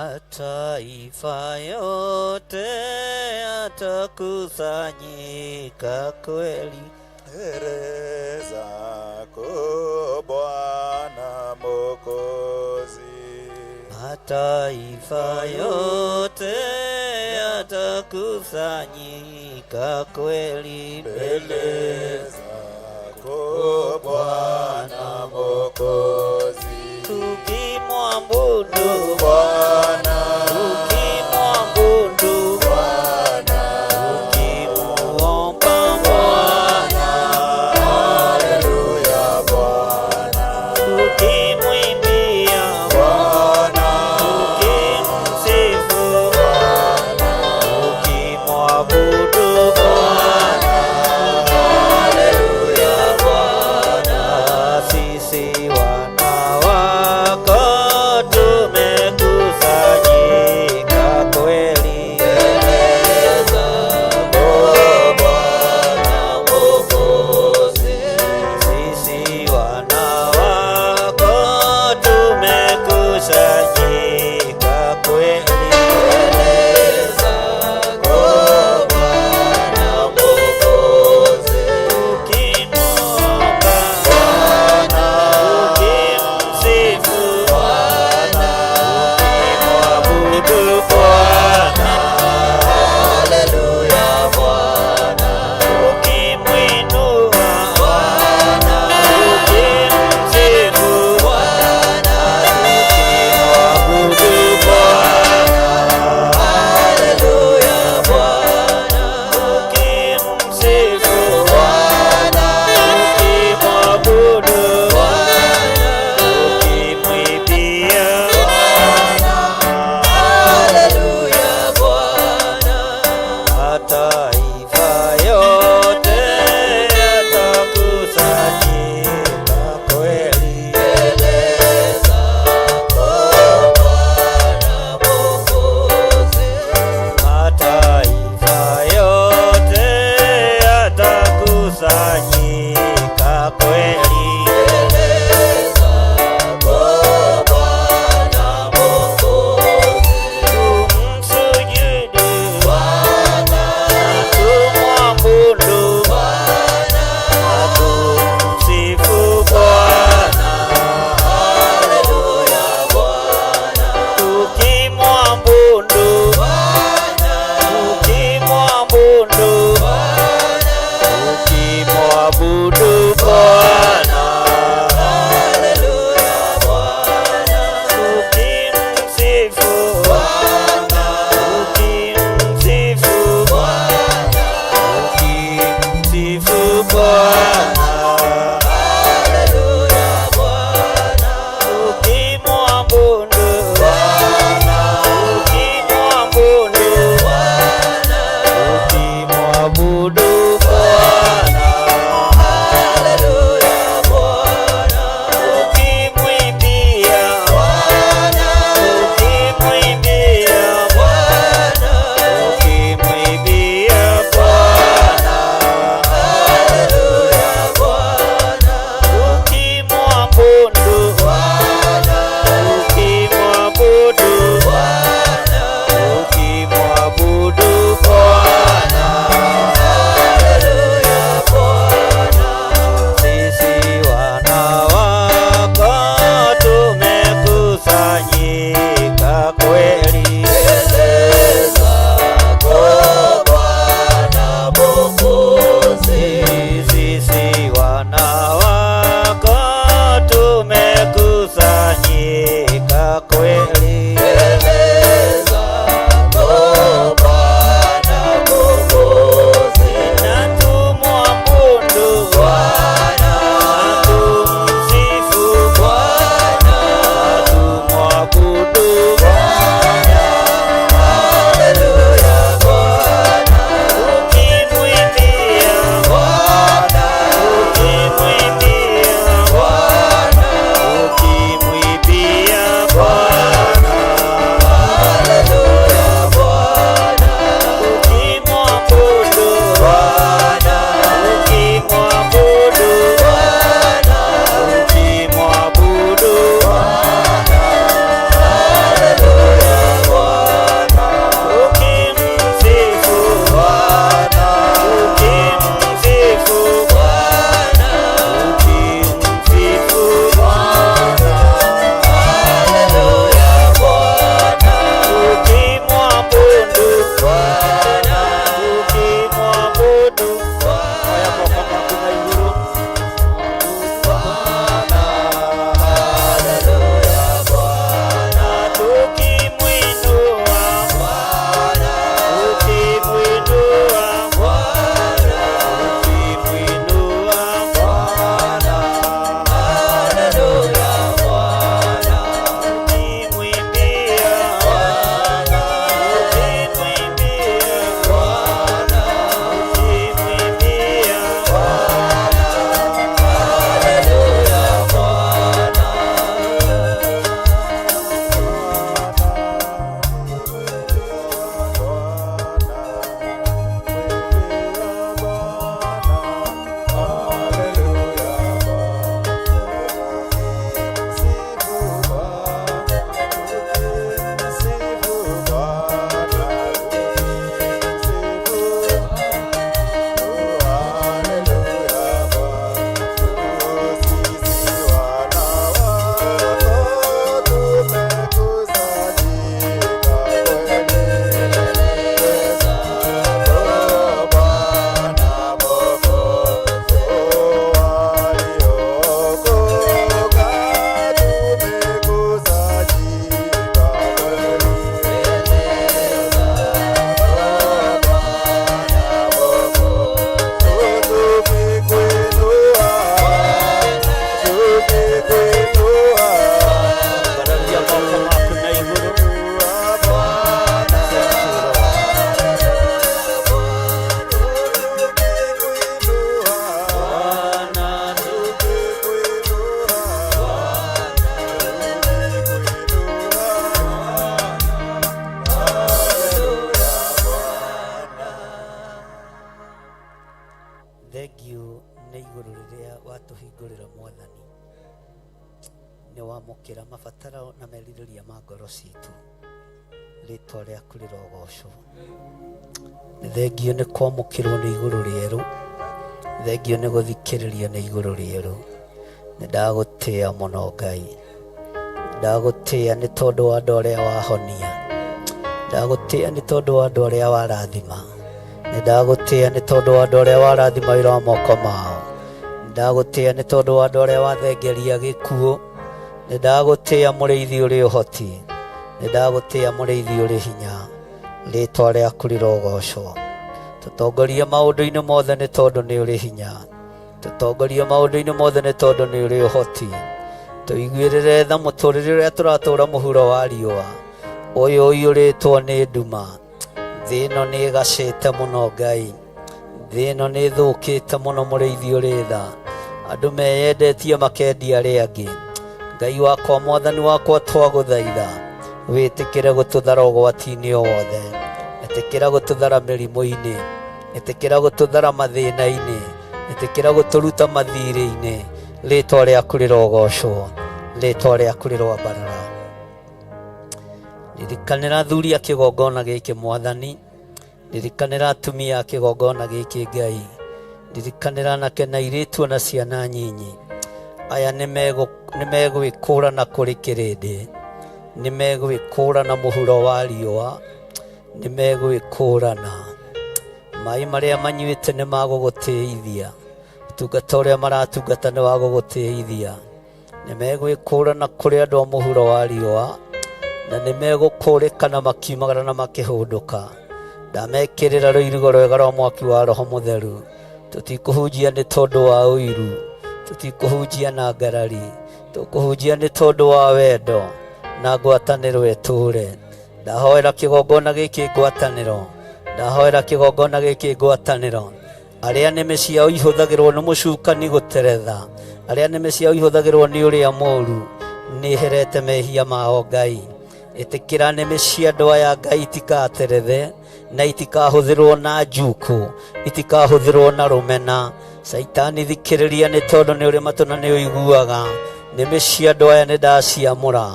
Speaker 13: Mataifa yote yatakusanyika kweli
Speaker 9: mbele zako Bwana Mwokozi.
Speaker 13: Mataifa yote yatakusanyika kweli
Speaker 9: mbele zako Bwana Mwokozi.
Speaker 13: Tukimwabudu
Speaker 9: Bwana,
Speaker 13: tukimwabudu
Speaker 9: Bwana,
Speaker 13: tukimuomba Bwana,
Speaker 9: haleluya
Speaker 4: Bwana, haleluya Bwana, ukimwabudu Bwana, ukimwabudu Bwana, ukimwabudu Bwana, haleluya Bwana, ukimwimbia Bwana, ukimwimbia Bwana, ukimwimbia Bwana, haleluya Bwana, ukimwabudu Bwana, ukimwabudu Bwana, ukimwabudu Bwana, haleluya Bwana, sisi wana wako tumekusanyika kweli mbele zako Bwana Mwokozi, sisi wana wako tumekusanyika kweli mbele zako Bwana Mwokozi, na tumwabudu Bwana, tumsifu Bwana, tumwabudu Bwana, haleluya Bwana, ukimwimbia Bwana, ukimwimbia Bwana, ukimwimbia Bwana, haleluya Bwana, ukimwabudu Bwana, ukimwabudu Bwana, ukimwabudu Bwana, haleluya Bwana, ukimsifu Bwana, ukimsifu Bwana, ukimsifu Bwana, haleluya Bwana, ukimwabudu Bwana, ukimwabudu Bwana, moko maku na igũrũ Bwana, haleluya Bwana, tukimwinua Bwana, ukimwinua Bwana, ukimwinua Bwana, haleluya Bwana, ukimwimbia Bwana, ukimwimbia Bwana, ukimwimbia Bwana, haleluya Bwana. Ambararia moko maku na igũrũ. Thank you, Lord. Bwana, Thengiũ nĩ igũrũ rĩrĩa watũhingũrĩra Mwathani, nĩ wamũkĩra mabataro na merirĩria ma ngoro citũ, rĩtwa rĩaku rĩrogocwo. Nĩ thengiũ nĩ kwamũkĩrwo nĩ igũrũ rĩerũ, thengiũ nĩ gũthikĩrĩrio nĩ igũrũ rĩerũ. Nĩ ndagũtĩa mũno Ngai, ndagũtĩa nĩ tondũ wa andũ arĩa wahonia, ndagũtĩa nĩ tondũ wa andũ arĩa warathima, nĩ ndagũtĩa nĩ tondũ wa andũ arĩa warathima wĩra wa moko mao, nĩ ndagũtĩa nĩ tondũ wa andũ arĩa wathengeria gĩkuũ, nĩ ndagũtĩa mũrĩithi ũrĩ ũhoti, nĩ ndagũtĩa mũrĩithi ũrĩ hinya, rĩtwa rĩaku rĩrogocwo. Tũtongorie maũndũ-inĩ mothe nĩ tondũ nĩ ũrĩ hinya.
Speaker 13: Tũtongorie maũndũ-inĩ mothe nĩ tondũ nĩ ũrĩ ũhoti. Tũiguĩrĩre tha mũtũrĩre ũrĩa tũratũra mũhuro wa riũa ũyũ ũiyũrĩtwo nĩ nduma. Thĩ ĩno nĩ ĩgacĩte mũno Ngai, thĩ ĩno nĩ ĩthũkĩte mũno mũrĩithi ũrĩ tha. Andũ meyendetie makendia arĩa angĩ. Ngai wakwa, mwathani wakwa, twagũthaitha wĩtĩkĩre gũtũthara ũgwati-inĩ o wothe. Ĩtĩkĩra gũtũthara mĩrimũ-inĩ, ĩtĩkĩra gũtũthara mathĩna-inĩ, ĩtĩkĩra gũtũruta mathirĩ-inĩ. Rĩtwa rĩaku rĩrogocwo, rĩtwa rĩaku rĩroambarara. Ririkanĩra athuri a kĩgongona gĩkĩ mwathani, ririkanĩra atumia a kĩgongona gĩkĩ Ngai, ririkanĩra anake na airĩtu na ciana nyinyi. Aya nĩmegwĩkũrana kũrĩ kĩrĩndĩ, nĩmegwĩkũrana mũhuro wa riũa, nĩmegwĩkũrana. Maĩ marĩa manyuĩte nĩ magũgũtĩithia, ũtungata ũrĩa maratungata nĩ wa gũgũtĩithia. Nĩmegwĩkũrana kũrĩ andũ a mũhuro wa riũa, na nĩmegũkũrĩkana makiumagara na makĩhũndũka. Ndamekĩrĩra rũirigo rwega rwa mwaki wa Roho Mũtheru. Tũtikũhunjia nĩ tondũ wa ũiru, tũtikũhunjia na ngarari, tũkũhunjia nĩ tondũ wa wendo na ngwatanĩro ĩtũre. Ndahoera kĩgongona gĩkĩ ngwatanĩro, ndahoera kĩgongona gĩkĩ ngwatanĩro. Arĩa nĩmĩ ciao ihũthagĩrwo nĩ mũcukani gũteretha, arĩa nĩmĩ ciao ihũthagĩrwo nĩ ũrĩa mũũru, nĩ herete mehia mao Ngai. Ĩtĩkĩra nĩmĩ cia andũ aya Ngai itikaterethe na itikahũthĩrwo na njukũ, itikahũthĩrwo na rũmena. Caitani thikĩrĩria nĩ tondũ nĩ ũrĩ matũ na nĩ ũiguaga. Nĩmĩ cia andũ aya nĩ ndaciamũra,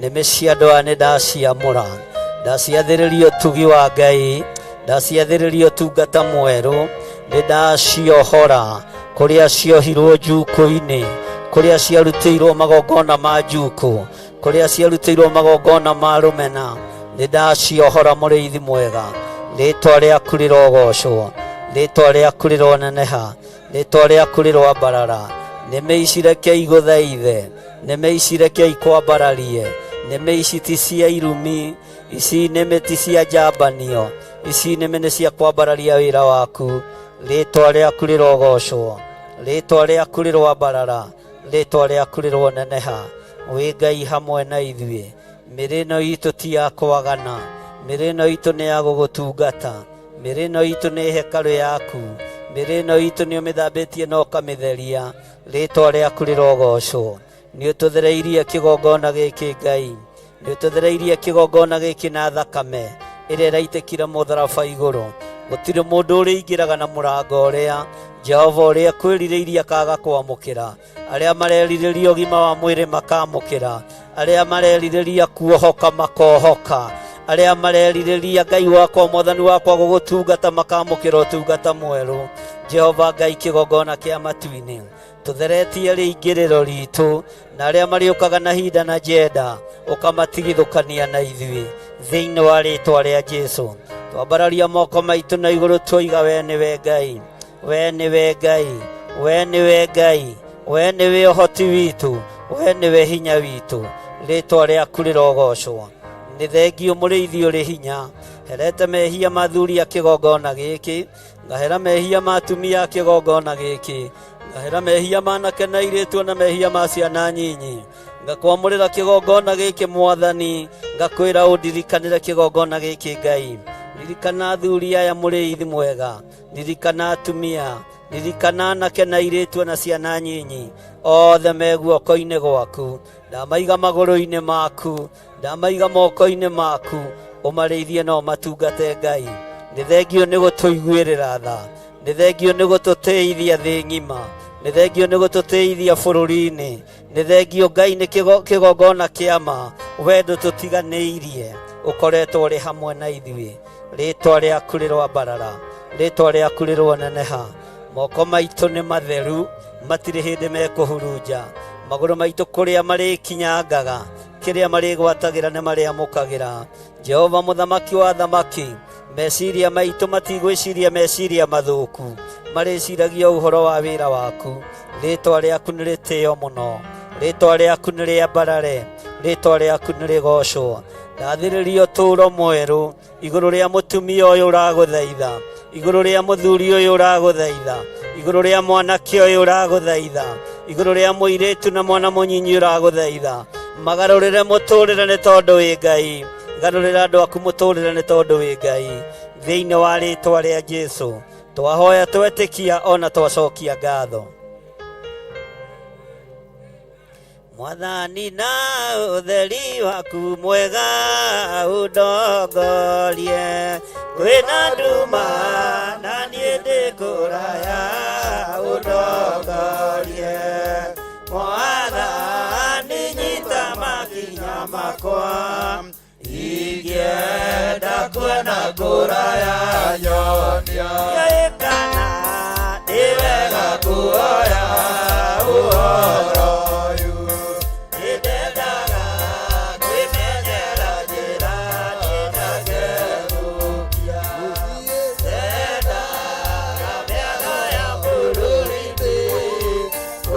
Speaker 13: nĩmĩ cia andũ aya nĩ ndaciamũra. Ndaciathĩrĩria ũtugi wa Ngai, ndaciathĩrĩria ũtungata mwerũ, nĩ ndaciohora kũrĩa ciohirwo njukũ-inĩ, kũrĩa ciarutĩirwo magongona ma njukũ, kũrĩa ciarutĩirwo magongona ma rũmena, nĩ ndaciohora mũrĩithi mwega. Rĩtwa rĩaku rĩrogocwo, rĩtwa rĩaku rĩroneneha, rĩtwa rĩaku rĩroambarara. Nĩmĩ ici reke igũthaithe, nĩmĩ ici reke ikwambararie, nĩmĩ ici ti cia irumi, ici nĩmĩ ti cia njambanio, ici nĩmĩ nĩ cia kwambararia wĩra waku. Rĩtwa rĩaku rĩrogocwo, rĩtwa rĩaku rĩroambarara, rĩtwa rĩaku rĩroneneha. Wĩ Ngai hamwe na ithuĩ. Mĩrĩ ĩno itũ ti ya kwagana, mĩrĩ ĩno itũ nĩ ya gũgũtungata, mĩrĩ ĩno itũ nĩ hekarũ yaku, mĩrĩ ĩno itũ nĩ ũmĩthambĩtie na ũkamĩtheria. Rĩtwa rĩaku rĩrogocwo. Nĩ ũtũthereirie kĩgongona gĩkĩ Ngai, nĩ ũtũthereirie kĩgongona gĩkĩ na thakame ĩrĩa ĩraitĩkire mũtharaba igũrũ. Gũtirĩ mũndũ ũrĩingĩraga na mũrango ũrĩa Jehova ũrĩa kwĩrirĩirie akaga kwamũkĩra. Arĩa marerirĩria ũgima wa mwĩrĩ makamũkĩra, arĩa marerirĩria kuohoka makohoka, arĩa marerirĩria Ngai wakwa mwathani wakwa gũgũtungata makamũkĩra ũtungata mwerũ. Jehova Ngai kĩgongona kĩa matu-inĩ, tũtheretie rĩingĩrĩro ritũ, na arĩa marĩũkaga na hinda na njenda ũkamatigithũkania na ithuĩ thĩinĩ wa rĩtwa rĩa Jesu. Twambararia moko maitũ na igũrũ twoiga we nĩwe Ngai, we nĩwe Ngai, we nĩwe Ngai, we nĩwe ũhoti witũ, we nĩwe hinya witũ. Rĩtwa rĩaku rĩrogocwo. Nĩ thengio mũrĩithi ũrĩ hinya, herete mehia ma athuri a kĩgongona gĩkĩ, ngahera mehia ma atumia a kĩgongona gĩkĩ, ngahera mehia ma anake na airĩtu na mehia ma ciana nyinyi. Ngakwamũrĩra kĩgongona gĩkĩ mwathani, ngakwĩra ũndirikanĩre kĩgongona gĩkĩ Ngai. Ririkana athuri aya mũrĩithi mwega, ririkana atumia, ririkana anake na airĩtu na ciana nyinyi, othe me guoko-inĩ gwaku. Ndamaiga magũrũ-inĩ maku, ndamaiga moko-inĩ maku, ũmarĩithie na ũmatungate Ngai. Nĩ thengio nĩ gũtũiguĩrĩra tha, nĩ thengio nĩ gũtũtĩithia thĩ ng'ima, nĩ thengio nĩ gũtũtĩithia bũrũri-inĩ, nĩ thengio Ngai nĩ kĩgongona kĩa ma, we ndũtũtiganĩirie, ũkoretwo ũrĩ hamwe na ithuĩ. Rĩtwa rĩaku rĩroambarara, rĩtwa rĩaku rĩroneneha. Moko maitũ nĩ matheru, matirĩ hĩndĩ mekũhurunja. Magũrũ maitũ kũrĩa marĩkinyangaga, kĩrĩa marĩgwatagĩra nĩ marĩamũkagĩra. Jehova mũthamaki wa thamaki, meciria maitũ matigwĩciria meciria mathũku, marĩciragia ũhoro wa wĩra waku. Rĩtwa rĩaku nĩ rĩtĩo mũno, rĩtwa rĩaku nĩ rĩambarare, rĩtwa rĩaku nĩ rĩgocwo. Ndathĩrĩria ũtũũro mwerũ igũrũ rĩa mũtumia ũyũ ũragũthaitha, igũrũ rĩa mũthuri ũyũ ũragũthaitha, Igũrũ rĩa mwanake ũyũ ũragũthaitha, igũrũ rĩa mũirĩtu na mwana mũnyinyi ũragũthaitha, magarũrĩre mũtũrĩre nĩ tondũ wĩ Ngai. Garũrĩra andũ aku mũtũrĩre nĩ tondũ wĩ Ngai. Thĩinĩ wa rĩtwa rĩa Jesu twahoya, twetĩkia ona twacokia ngatho. Mwathani, na ũtheri waku mwega ũndongorie, kwĩna nduma na niĩ ndĩ kũraya, ũndongorie. Mwathani, nyita makinya makwa, ingĩenda kuona kũraya, nyonia kana nĩ wega kuoya ũhoro ũyũ. Nĩndendaga kwĩmenyera njĩra ndingagethũkia, ndendaga mĩago ya bũrũri-inĩ,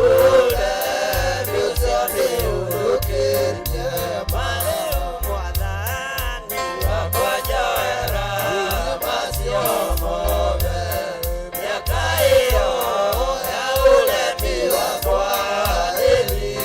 Speaker 13: ũremi ũcio nĩũrũkĩtie. Marĩu Mwathani wakwa, njoera macio mothe, mĩaka ĩyo ya ũremi wakwa ĩthire.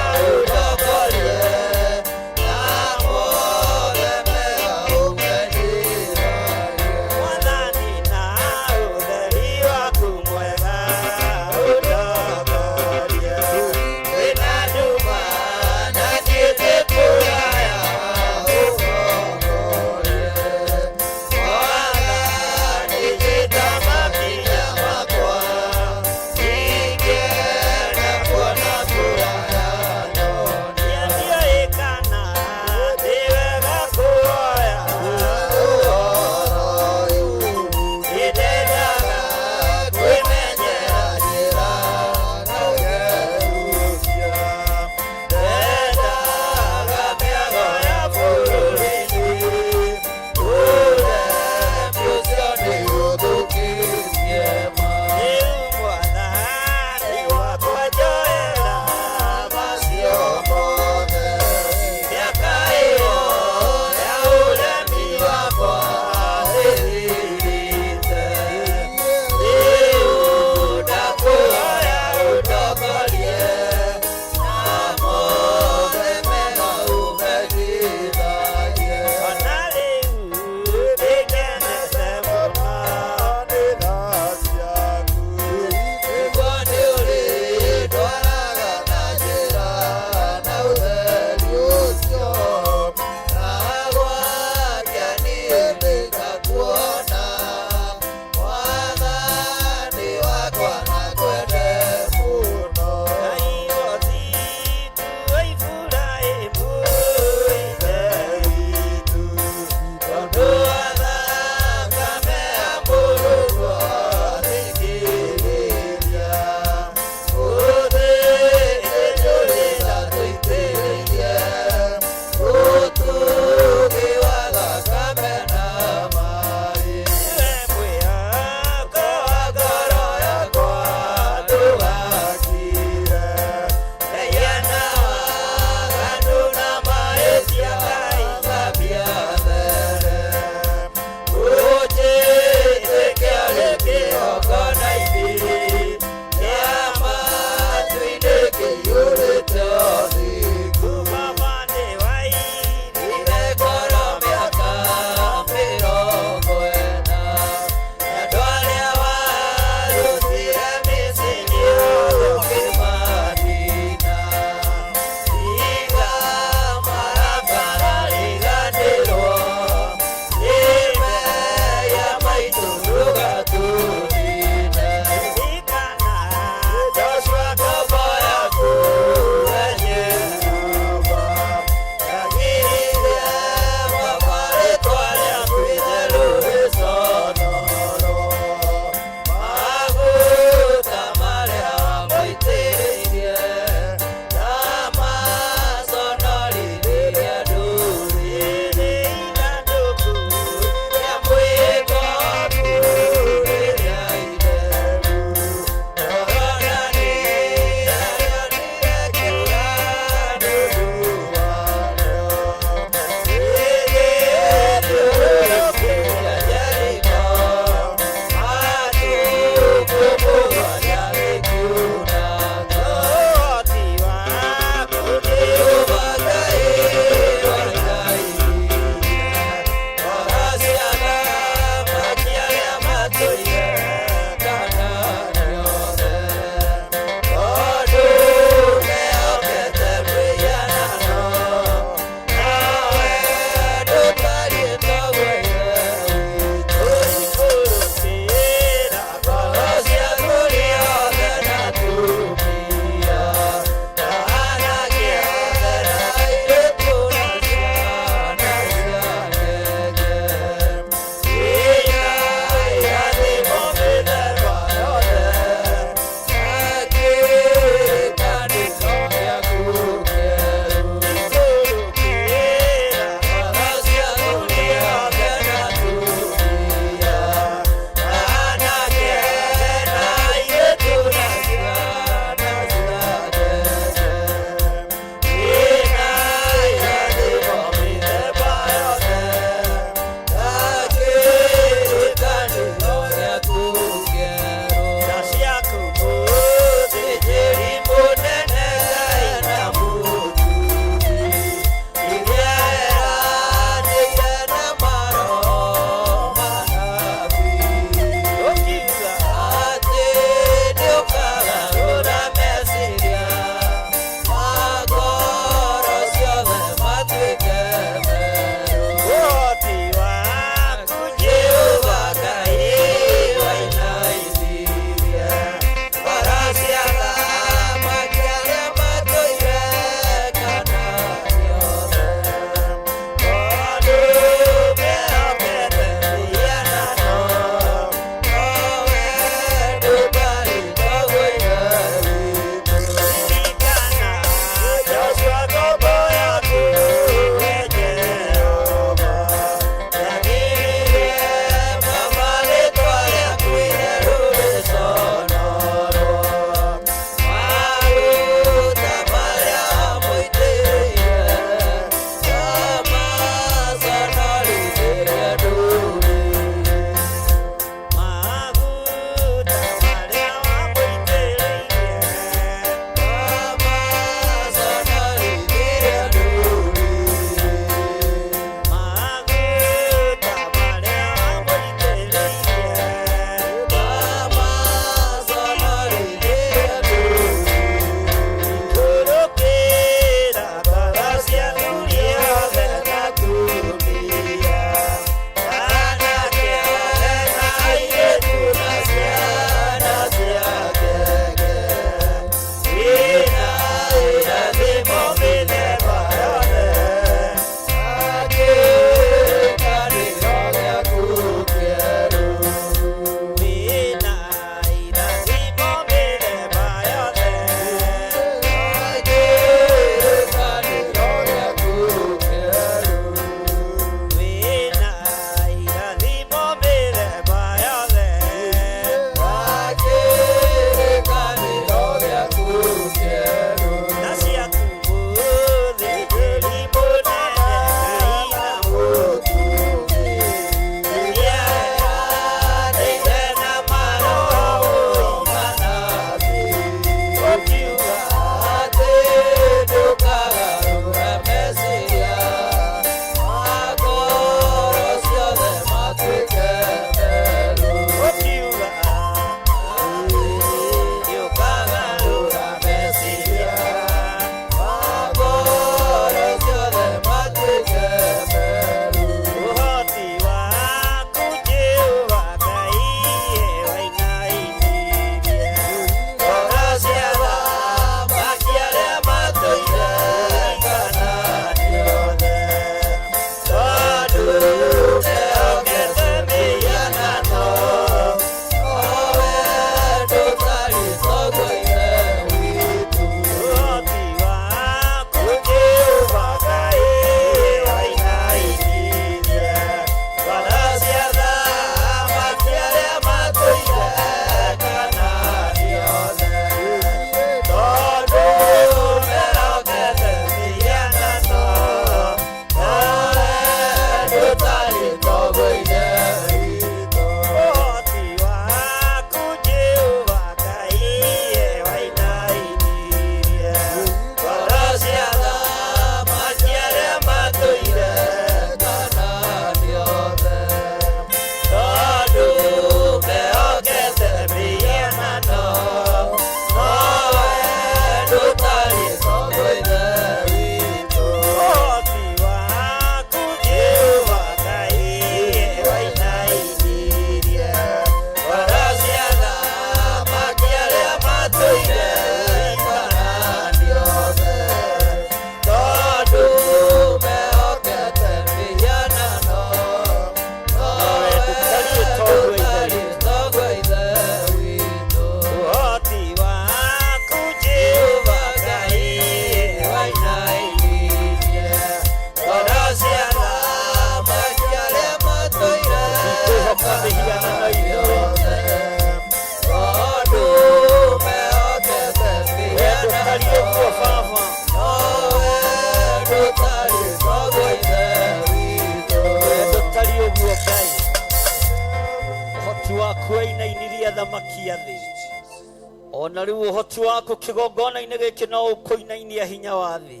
Speaker 13: Ona rĩu ũhoti waku kĩgongona-inĩ gĩkĩ no ũkũinainia hinya wa thĩ,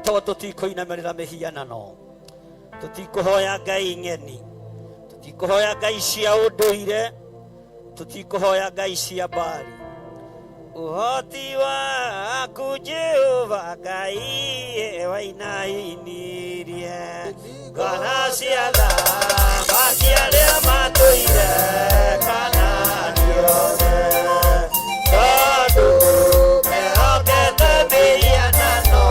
Speaker 13: tondũ tũtikũinamĩrĩra mĩhianano, tũtikũhoya ngai ng'eni, tũtikũhoya ngai cia ũndũire, tũtikũhoya ngai cia mbari. Ũhoti waku Jehova Ngai wainainirie ngoro cia thamaki arĩa matũire Kanaani othe, tondũ mehokete mĩhianano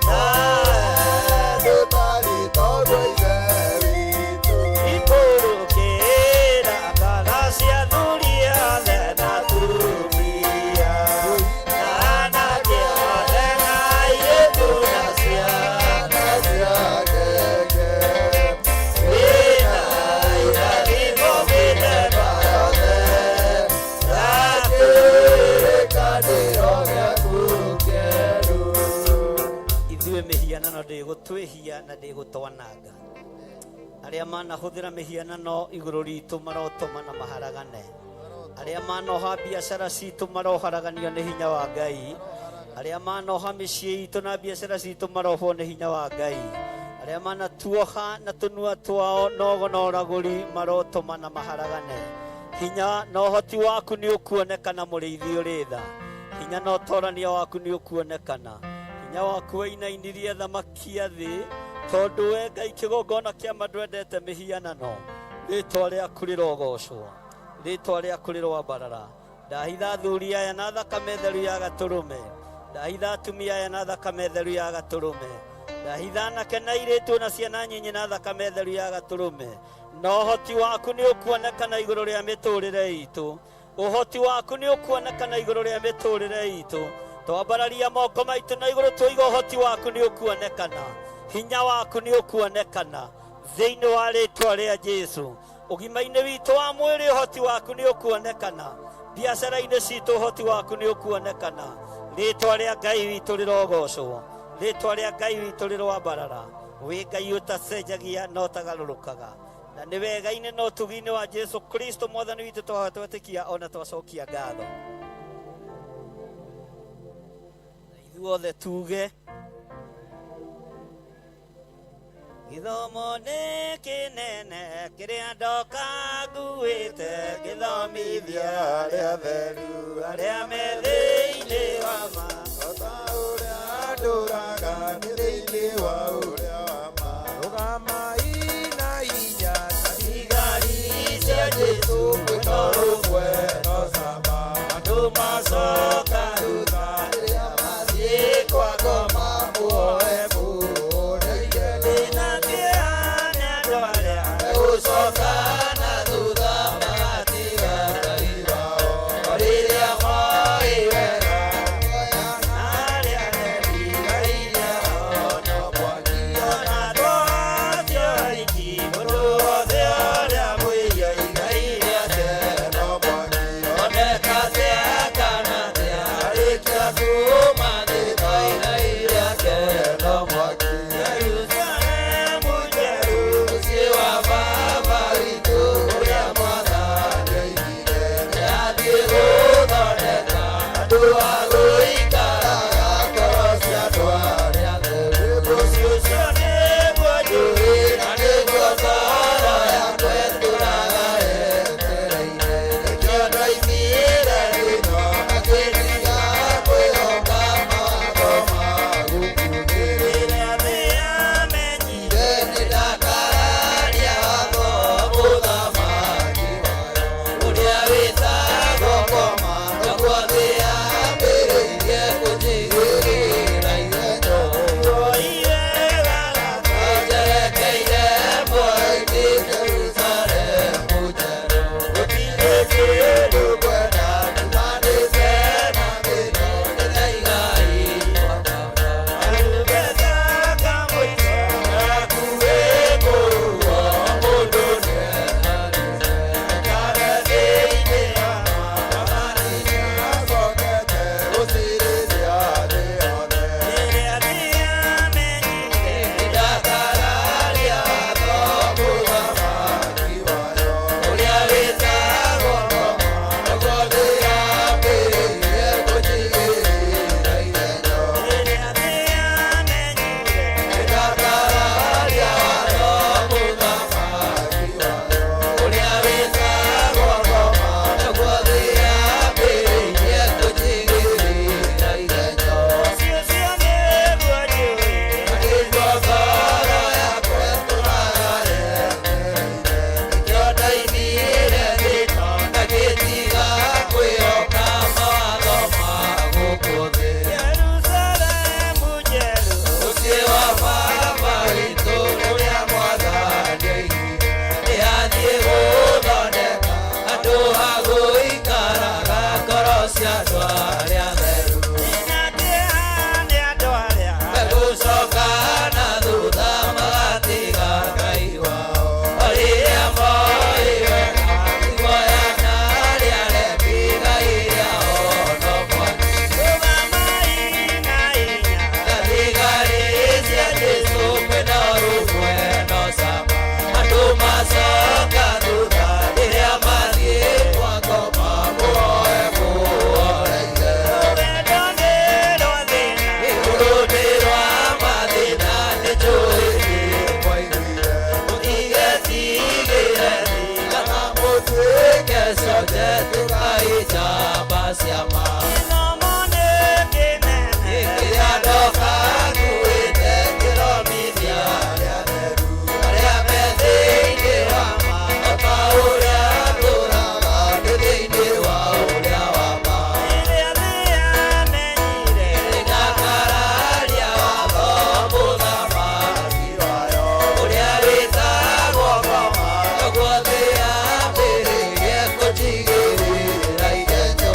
Speaker 13: nawe
Speaker 10: ndũtariĩ tondũ Ithe witũ.
Speaker 13: Ikũrũkĩra ngoro cia athuri othe na atumia, na anake othe na airĩtu na ciana
Speaker 10: cia ngenge.
Speaker 13: Wĩna irathimo mĩthemba yothe, na
Speaker 10: kĩrĩkanĩro gĩaku kĩerũ.
Speaker 13: Ithuĩ mĩhianano ndĩgũtwĩhia na ndĩgũtwananga. Arĩa manahũthĩra mĩhianano igũrũ ritũ marotũma na maharagane. Arĩa manoha biacara citũ maroharaganio nĩ hinya wa Ngai. Arĩa manoha mĩciĩ itũ na biacara citũ marohwo nĩ hinya wa Ngai. Arĩa manatuoha na tũnua twao nogo na ũragũri marotũma na maharagane. Hinya na ũhoti waku nĩ ũkuonekana, mũrĩithi ũrĩ tha. Hinya na ũtorania waku nĩ ũkuonekana. Hinya waku wainainirie thamaki a thĩ, tondũ we Ngai kĩgongona kĩa ma ndwendete mĩhianano. Rĩtwa rĩaku rĩrogocwo, rĩtwa rĩaku rĩroambarara. Ndahitha athuri aya na thakame theru ya gatũrũme, ndahitha atumia aya na thakame theru ya gatũrũme, ndahitha anake na airĩtu na ciana nyinyi na thakame theru ya gatũrũme. Na ũhoti waku nĩ ũkuonekana igũrũ rĩa mĩtũrĩre itũ, ũhoti waku nĩ ũkuonekana igũrũ rĩa mĩtũrĩre itũ. Twambararia moko maitũ na igũrũ tũiga ũhoti waku nĩ ũkuonekana, hinya waku nĩ ũkuonekana thĩinĩ wa rĩtwa rĩa Jesu. Ũgima-inĩ witũ wa mwĩrĩ ũhoti waku nĩ ũkuonekana, biacara-inĩ citũ ũhoti waku nĩ ũkuonekana. Rĩtwa rĩa Ngai witũ rĩrogocwo, rĩtwa rĩa Ngai witũ rĩroambarara. Wĩ Ngai ũtacenjagia na ũtagarũrũkaga, na nĩ wega-inĩ na ũtugi-inĩ wa Jesu Kristo mwathani witũ twahoya twetĩkia ona twacokia ngatho. Na ithuothe tuge gĩthomo nĩ kĩnene kĩrĩa ndoka nguĩte, gĩthomithia
Speaker 10: arĩa atheru
Speaker 13: arĩa me thĩinĩ wa ma.
Speaker 10: O ta ũrĩa ndũraga nĩ thĩinĩ wa ũrĩa wa ma. Rũgamai na hinya ta thigari cia Jesũ, mwĩto rũmwe no cama.
Speaker 13: Andũ macoka
Speaker 10: thutha rĩrĩa mathiĩ kwa ngoma, muoe mũũrĩire.
Speaker 13: Ndĩna kĩeha nĩ andũ arĩa
Speaker 10: Megũcoka na thutha magatiga Ngai wao, o rĩrĩa moĩ wega
Speaker 13: arĩa
Speaker 10: igai rĩao no mwaki.
Speaker 13: Ona twacio aingĩ mũndũ wothe ũrĩa mwĩhia
Speaker 10: igai rĩake no mwaki. Oneka atĩa kana atĩa, arĩkia kuuma thĩ, igai rĩake
Speaker 14: njamba cia ma Kĩrĩa ndoka nguĩte kĩromithia arĩa atheru arĩa me thĩinĩ wa ma o ta ũrĩa ndũraga ndĩ thĩinĩ wa ũrĩa wa ma Ndakararia watho mũthamaki wayo ũrĩa wĩtagwo ngoma naguo thĩ yambĩrĩrie kũnjigĩrĩra igenyo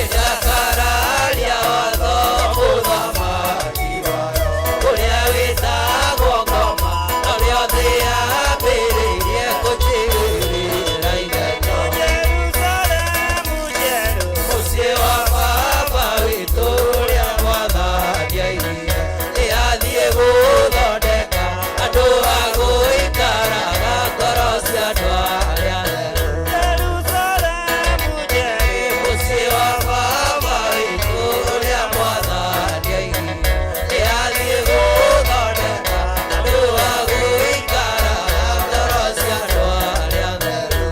Speaker 14: Ndakararia watho mũthamaki wayo ũrĩa wĩtagwo ngoma narĩo thĩ yambĩrĩrie kũnjigĩrĩra igenyo Mũciĩ wa baba witũ ũrĩa mwathani aigire nĩ athiĩ gũthondeka andũ a gũikaraga ngoro cia andũ arĩa atheru. Mũciĩ wa baba witũ ũrĩa mwathani aigire nĩ athiĩ gũthondeka andũ a gũikaraga ngoro cia andũ arĩa atheru.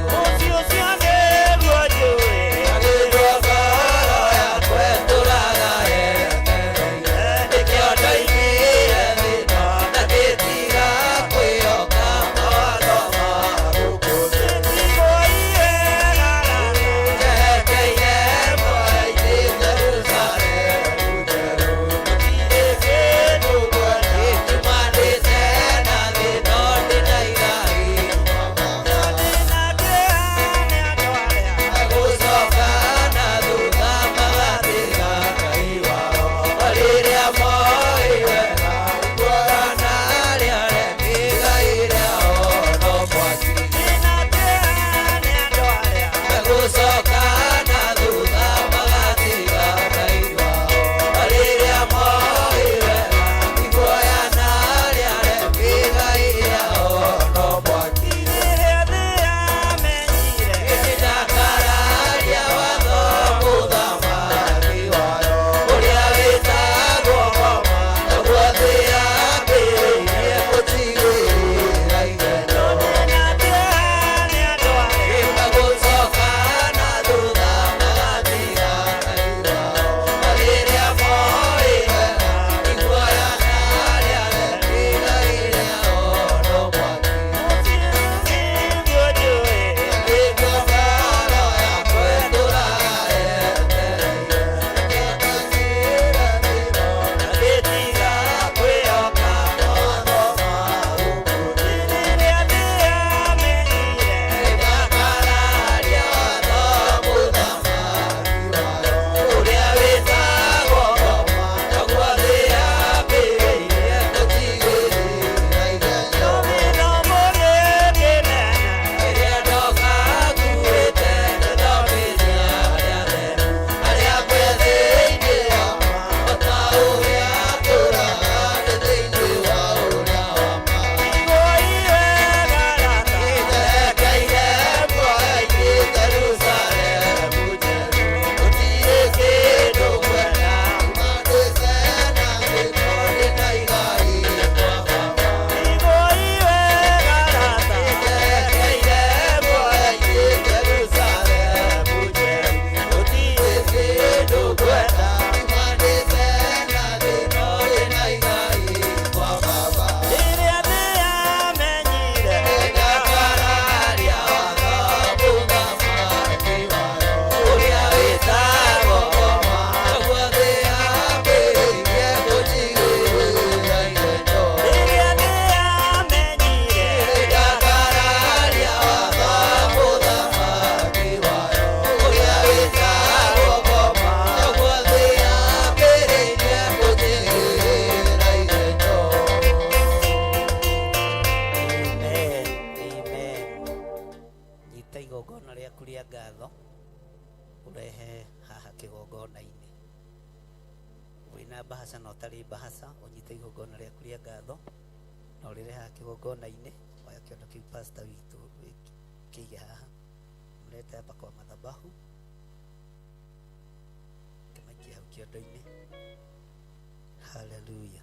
Speaker 14: Agĩtwo ngoro yakwa ĩtũraga yetereire nĩkĩo ndoimire thĩna na ngĩtiga kwĩhoka mawatho ma gũkũ thĩ. Njehekeire muoyo-inĩ Jerusalemu njerũ gũtirĩ kĩndũ nguona njumanĩte na thĩna ndĩ na igai Gũcoka na thutha magatiga Ngai wao o rĩrĩa moĩ wega kuona arĩa aremi Ngai rĩao no mwaki. Gũcoka na thutha magatiga Ngai wao o rĩrĩa moĩ wega iguoya na arĩa aremi Ngai rĩao no mwaki. Ndakararia watho mũthamaki wayo ũrĩa wĩtagwo ngoma naguo thĩ yambĩrĩirie kũnjigĩrĩra igenyo. Gũcoka na thutha magatiga Ngai wao o rĩrĩa moĩ wega iguoya na arĩa aremi Ngai rĩao no mwaki.
Speaker 13: Amen. Amen. Nyita igongona rĩaku rĩa ngatho ũrehe haha kĩgongona-inĩ wĩna mbahaca na ũtarĩ mbahaca ũnyite igongona rĩaku rĩa ngatho na ũrĩrehe haha kĩgongona-inĩ oya kĩondo kĩu pastor witũ kĩige haha mlete hapa kwa madhabahu kĩmaikie hau kĩondo-inĩ haleluya.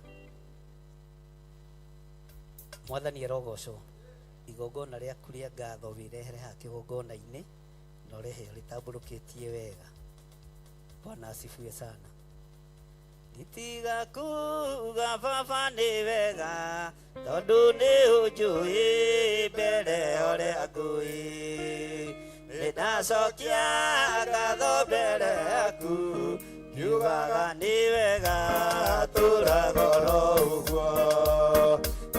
Speaker 13: Mwathani arogocwo. Igongona rĩaku rĩa ngatho wĩrehere haha kĩgongona-inĩ na ũrehe ũrĩtambũrũkĩtie wega. Bwana asifiwe sana. Nditiga kuga baba nĩ wega tondũ nĩ ũnjũĩ mbere ũrĩa ngũĩ. Nĩ ndacokia ngatho mbere yaku ngiugaga nĩ wega tũraga oro ũguo.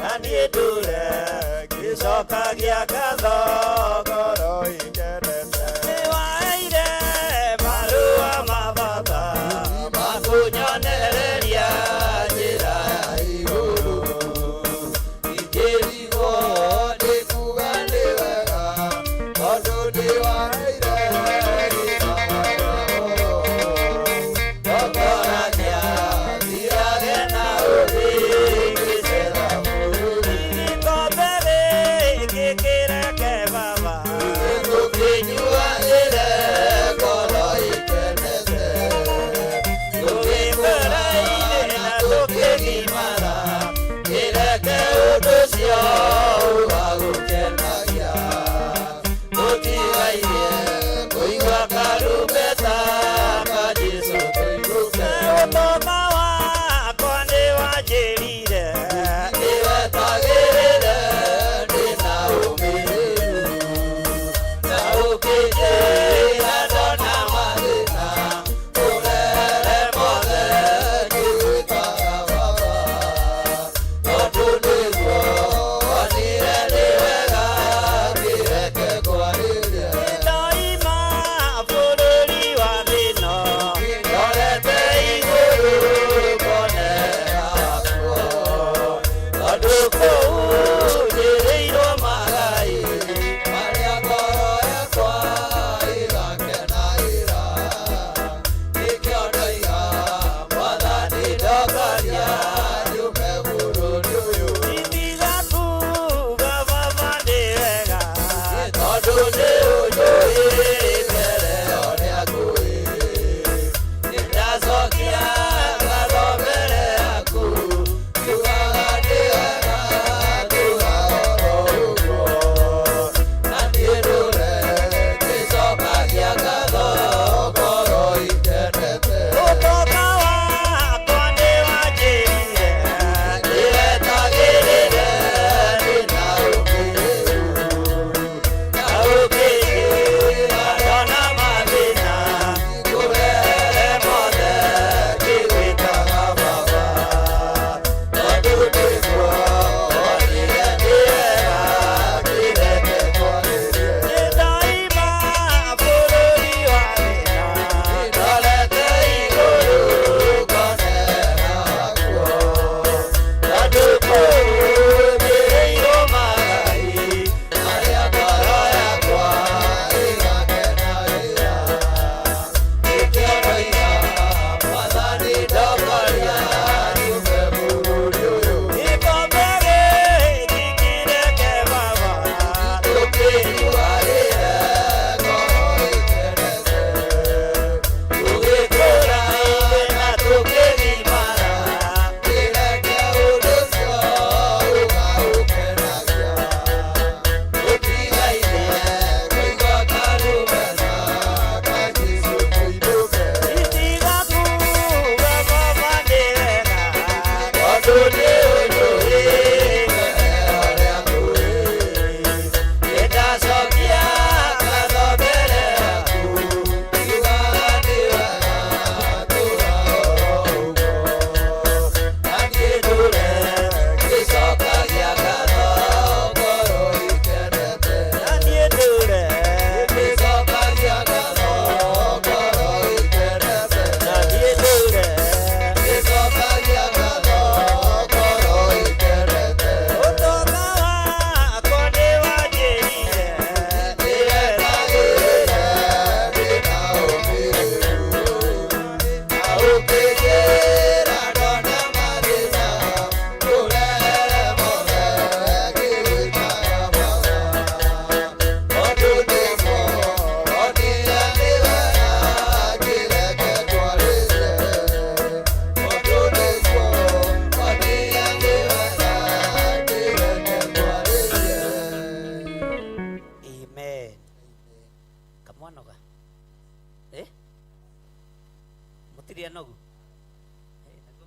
Speaker 13: Na niĩ ndũre ngĩcokagia ngatho ngoro ikenete. Nĩ waheire marũa ma bata makũnyonereria njĩra ya igũrũ.
Speaker 14: Ingĩrigwo nĩ kuga nĩ wega tondũ ndĩwaheire Ndokoragia thiage na ũthĩ ngĩcera bũrũri.
Speaker 13: Gĩkombe gĩkĩ kĩreke baba
Speaker 14: Tũkĩnyuanĩre ngoro ikenete. Tũkĩkwĩra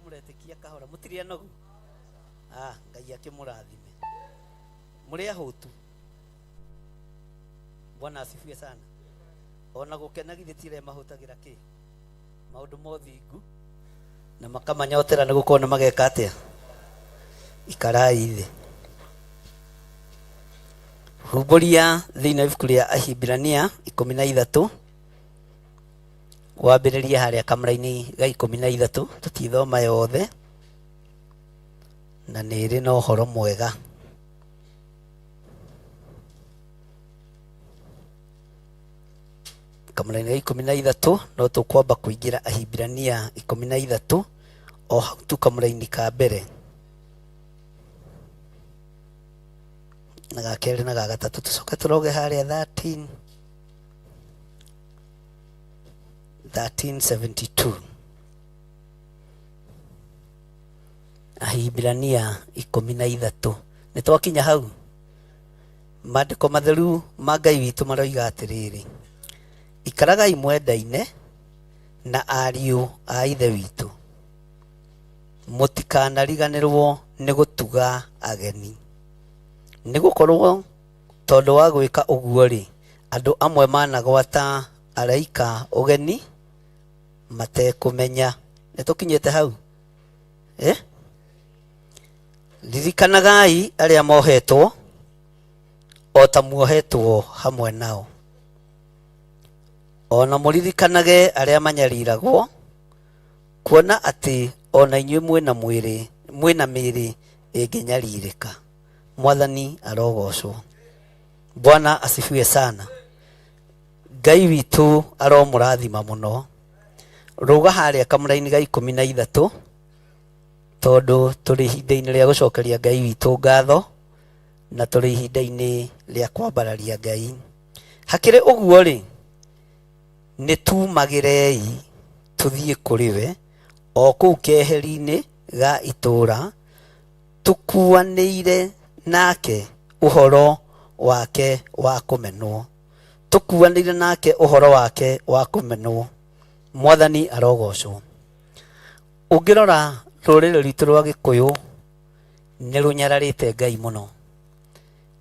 Speaker 13: Mũretĩkia kahora, mũtirĩ anogu? Ah, Ngai akĩmũrathime. Mũrĩ ahũtu? Bwana asifiwe sana. Ona gũkena githĩ ti arĩa mahũtagĩra kĩ maũndũ ma ũthingu na makamanyotera nĩ gũkorwo nĩ mageka atĩa? Ikarai thĩ. Humbũria thĩinĩ wa ibuku rĩa Ahibirania 13, wambĩrĩrie harĩa kamũra-inĩ ga 13, tũtithoma yothe na nĩ ĩrĩ na ũhoro mwega. Kamũra-inĩ ga 13, no tũkwamba kũingĩra Ahibirania 13 o hau tu kamũra-inĩ ka mbere na ga kerĩ na ga gatatũ, tũcoke tũroge harĩa 13 1372. Ahibirania 13, nĩ twakinya hau. Maandĩko matheru ma Ngai witũ maroiga atĩrĩrĩ, ikaragai mwendaine na ariũ a Ithe witũ, mũtikanariganĩrwo nĩ gũtuga ageni, nĩ gũkorwo tondũ wa gwĩka ũguo-rĩ, andũ amwe managwata araika ũgeni matekũmenya. Nĩ tũkinyĩte hau eh? Ririkanagai arĩa mohetwo o ta muohetwo hamwe nao, o na mũririkanage arĩa manyariragwo, kuona atĩ o na inyuĩ mwĩna mwĩrĩ, mwĩna mĩĩrĩ ĩngĩnyarirĩka. Mwathani arogocwo. Bwana asifiwe sana. Ngai witũ aromũrathima mũno. Rũga harĩa kamũra-inĩ ga 13, tondũ tũrĩ ihinda-inĩ rĩa gũcokeria Ngai witũ ngatho na tũrĩ ihinda-inĩ rĩa kwambararia Ngai. Hakĩrĩ ũguo-rĩ, nĩ tumagĩrei tũthiĩ kũrĩ we o kũu keheri-inĩ ga itũũra, tũkuanĩire nake ũhoro wake wa kũmenwo, tũkuanĩire nake ũhoro wake wa kũmenwo. Mwathani arogocwo. Ũngĩrora rũrĩrĩ rwitũ rwa Gĩkũyũ nĩ rũnyararĩte Ngai mũno.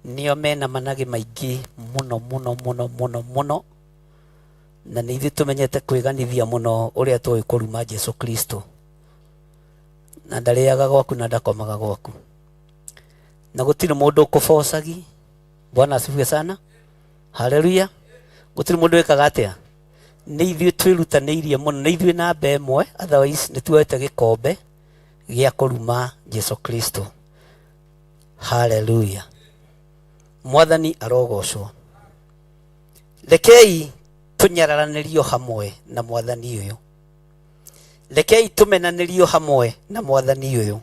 Speaker 13: Nĩo mena managĩ maingĩ mũno mũno mũno mũno mũno, na nĩ ithuĩ tũmenyete kwĩganithia mũno ũrĩa tũĩ kũruma Jesu Kristo. Na ndarĩaga gwaku na ndakomaga gwaku, na gũtirĩ mũndũ ũkũbocagi. Bwana asifiwe sana, haleluya. Gũtirĩ mũndũ wĩkaga atĩa? Nĩ ithuĩ twĩrutanĩirie mũno, nĩ ithuĩ namba ĩmwe, otherwise nĩ tuoete gĩkombe gĩa kũruma Jesu Kristo. Haleluya, Mwathani arogocwo. Rekei tũnyararanĩrio hamwe na Mwathani ũyũ, rekei tũmenanĩrio hamwe na Mwathani ũyũ.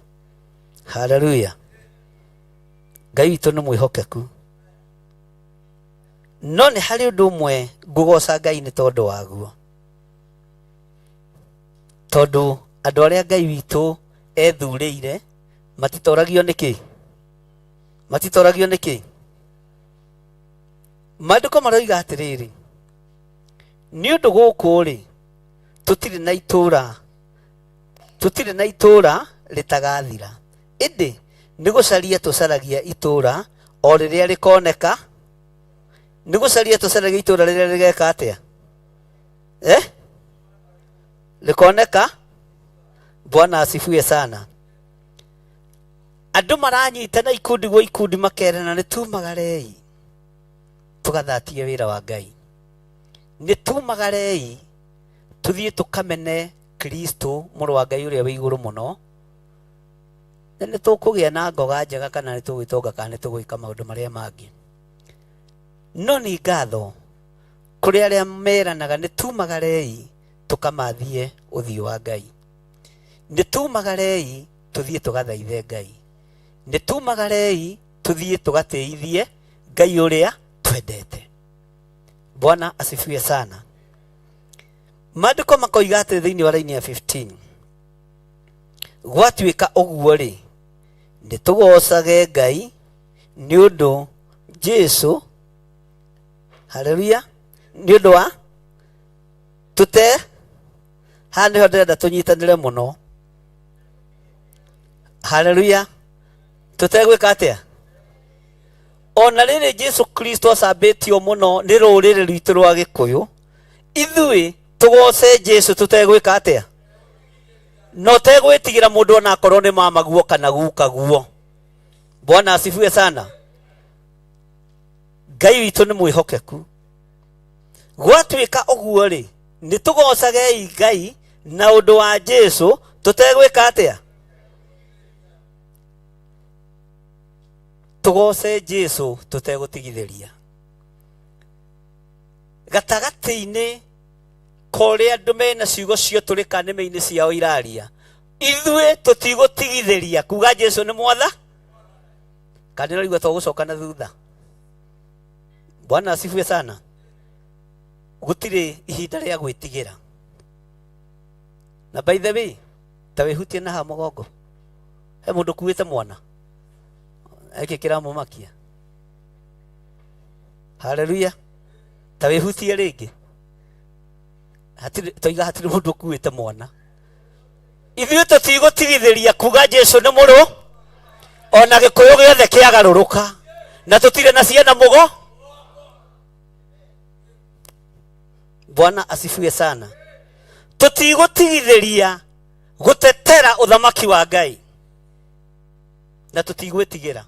Speaker 13: Haleluya. Ngai witũ nĩ mwĩhokeku. No nĩ harĩ ũndũ ũmwe ngũgoca Ngai nĩ tondũ waguo, tondũ andũ arĩa Ngai witũ ethurĩire matitoragio nĩ kĩ? Matitoragio nĩ kĩ? Maandĩko maroiga atĩrĩrĩ, nĩ ũndũ gũkũ rĩ, tũtirĩ na itũũra, tũtirĩ na itũũra rĩtagathira, ĩndĩ nĩ gũcaria tũcaragia itũũra o rĩrĩa rĩkoneka. Nĩ gũcaria tũcaragia itũũra rĩrĩa rĩgeka atĩa? Eh? Rĩkoneka. Bwana asifiwe sana. Andũ maranyitana ikundi gwa ikundi, makerana nĩ tumagarei tũgathatie wĩra wa Ngai, nĩ tumagarei tũthiĩ tũkamene Kristo mũrũ wa Ngai ũrĩa wĩ igũrũ mũno, na nĩ tũkũgĩa na ngoga njega, kana nĩ tũgwĩtonga, kana nĩ tũgwĩka maũndũ marĩa mangĩ. No nĩ ngatho kũrĩ arĩa meranaga nĩ tumagarei tũkamathiĩ ũthiũ wa Ngai, nĩ tumagarei tũthiĩ tũgathaithe Ngai, nĩ tumagarei tũthiĩ tũgatĩithie Ngai ũrĩa twendete. Bwana asifiwe sana. Maandĩko makoiga atĩ thĩinĩ wa raini ya 15, gwatuĩka ũguo rĩ, nĩ tũgocage Ngai nĩ ũndũ Jesu, haleluya, nĩ ũndũ wa tũte haha nĩho ndĩrenda tũnyitanĩre mũno. Haleluya. Tũtegwĩka atĩa? Ona rĩrĩ Jesu Kristo acambĩtio mũno nĩ rũrĩrĩ rwitũ rwa Gĩkũyũ, ithuĩ tũgoce Jesu tũtegwĩka atĩa? Na ũtegwĩtigĩra mũndũ ona akorwo nĩ mamaguo kana gukaguo. Bwana asifiwe sana. Ngai witũ nĩ mwĩhokeku. Gwatuĩka ũguo rĩ, nĩ tũgocagei Ngai na ũndũ wa Jesu tũtegwĩka atĩa? Tũgoce Jesu tũtegũtigithĩria. Gatagatĩ-inĩ ka ũrĩa andũ mena ciugo ciotũrĩka nĩmĩ-inĩ ciao iraria, ithuĩ tũtigũtigithĩria kuga Jesu nĩ mwatha. Kana nĩũraigua tũgũcoka na thutha? Bwana asifiwe sana. Gũtirĩ ihinda rĩa gwĩtigĩra. Na by the way, ta wĩhutie na haha mũgongo, he mũndũ ũkuĩte mwana eke kĩramũmakia. Haleluya. Ta wĩhutie rĩngĩ. Hatirĩ, toiga hatirĩ mũndũ ũkuĩte mwana. Ithuĩ tũtigũtigithĩria kuga Jesu nĩ mũrũ, ona Gĩkũyũ gĩothe kĩagarũrũka, na tũtirĩ na ciana mũgo. Bwana asifiwe sana. Tũtigũtigithĩria gũtetera ũthamaki wa Ngai, na tũtigwĩtigĩra.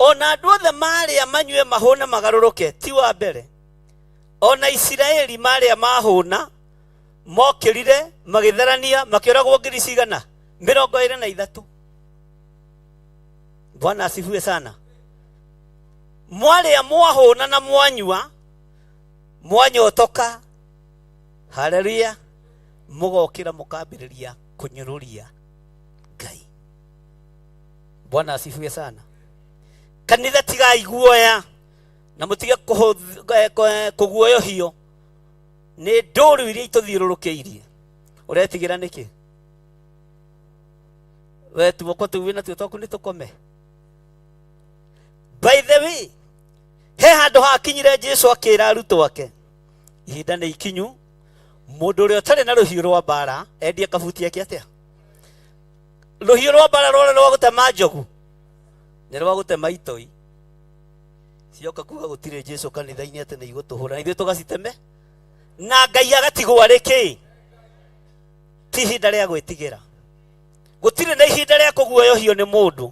Speaker 13: Ona andũ othe marĩa manyue mahũna magarũrũke, ti wa mbere. Ona Isiraeli marĩa mahũna mokĩrire magĩtharania makĩũragwo ngiri cigana? 23. Bwana asifiwe sana. Mwarĩa mwahũna na mwanyua mwanyotoka, haleluya, mũgokĩra mũkambĩrĩria kũnyũrũria Ngai. Bwana asifiwe sana. Kanitha tigai guoya na mũtige kũguoyohio nĩ ndũru iria itũthiũrũrũkĩirie. Ũretigĩra nĩkĩ? We tuoko tũu wĩna tuo twaku nĩ tũkome. By the way, he handũ hakinyire Jesu akĩra arutwo ake, ihinda nĩ ikinyu, mũndũ ũrĩa ũtarĩ na rũhiũ rwa mbara endie kabuti ake atĩa? Rũhiũ rwa mbara rũrĩa rwa gũtema njogu nĩ rwa gũtema itoi. Cioka kuga gũtirĩ Jesu kanitha-inĩ atĩ nĩ igũtũhũra, na ithuĩ tũgaciteme na Ngai agatigwo arĩ kĩ? Ti ihinda rĩa gwĩtigĩra. Gũtirĩ na ihinda rĩa kũguoyohio nĩ mũndũ.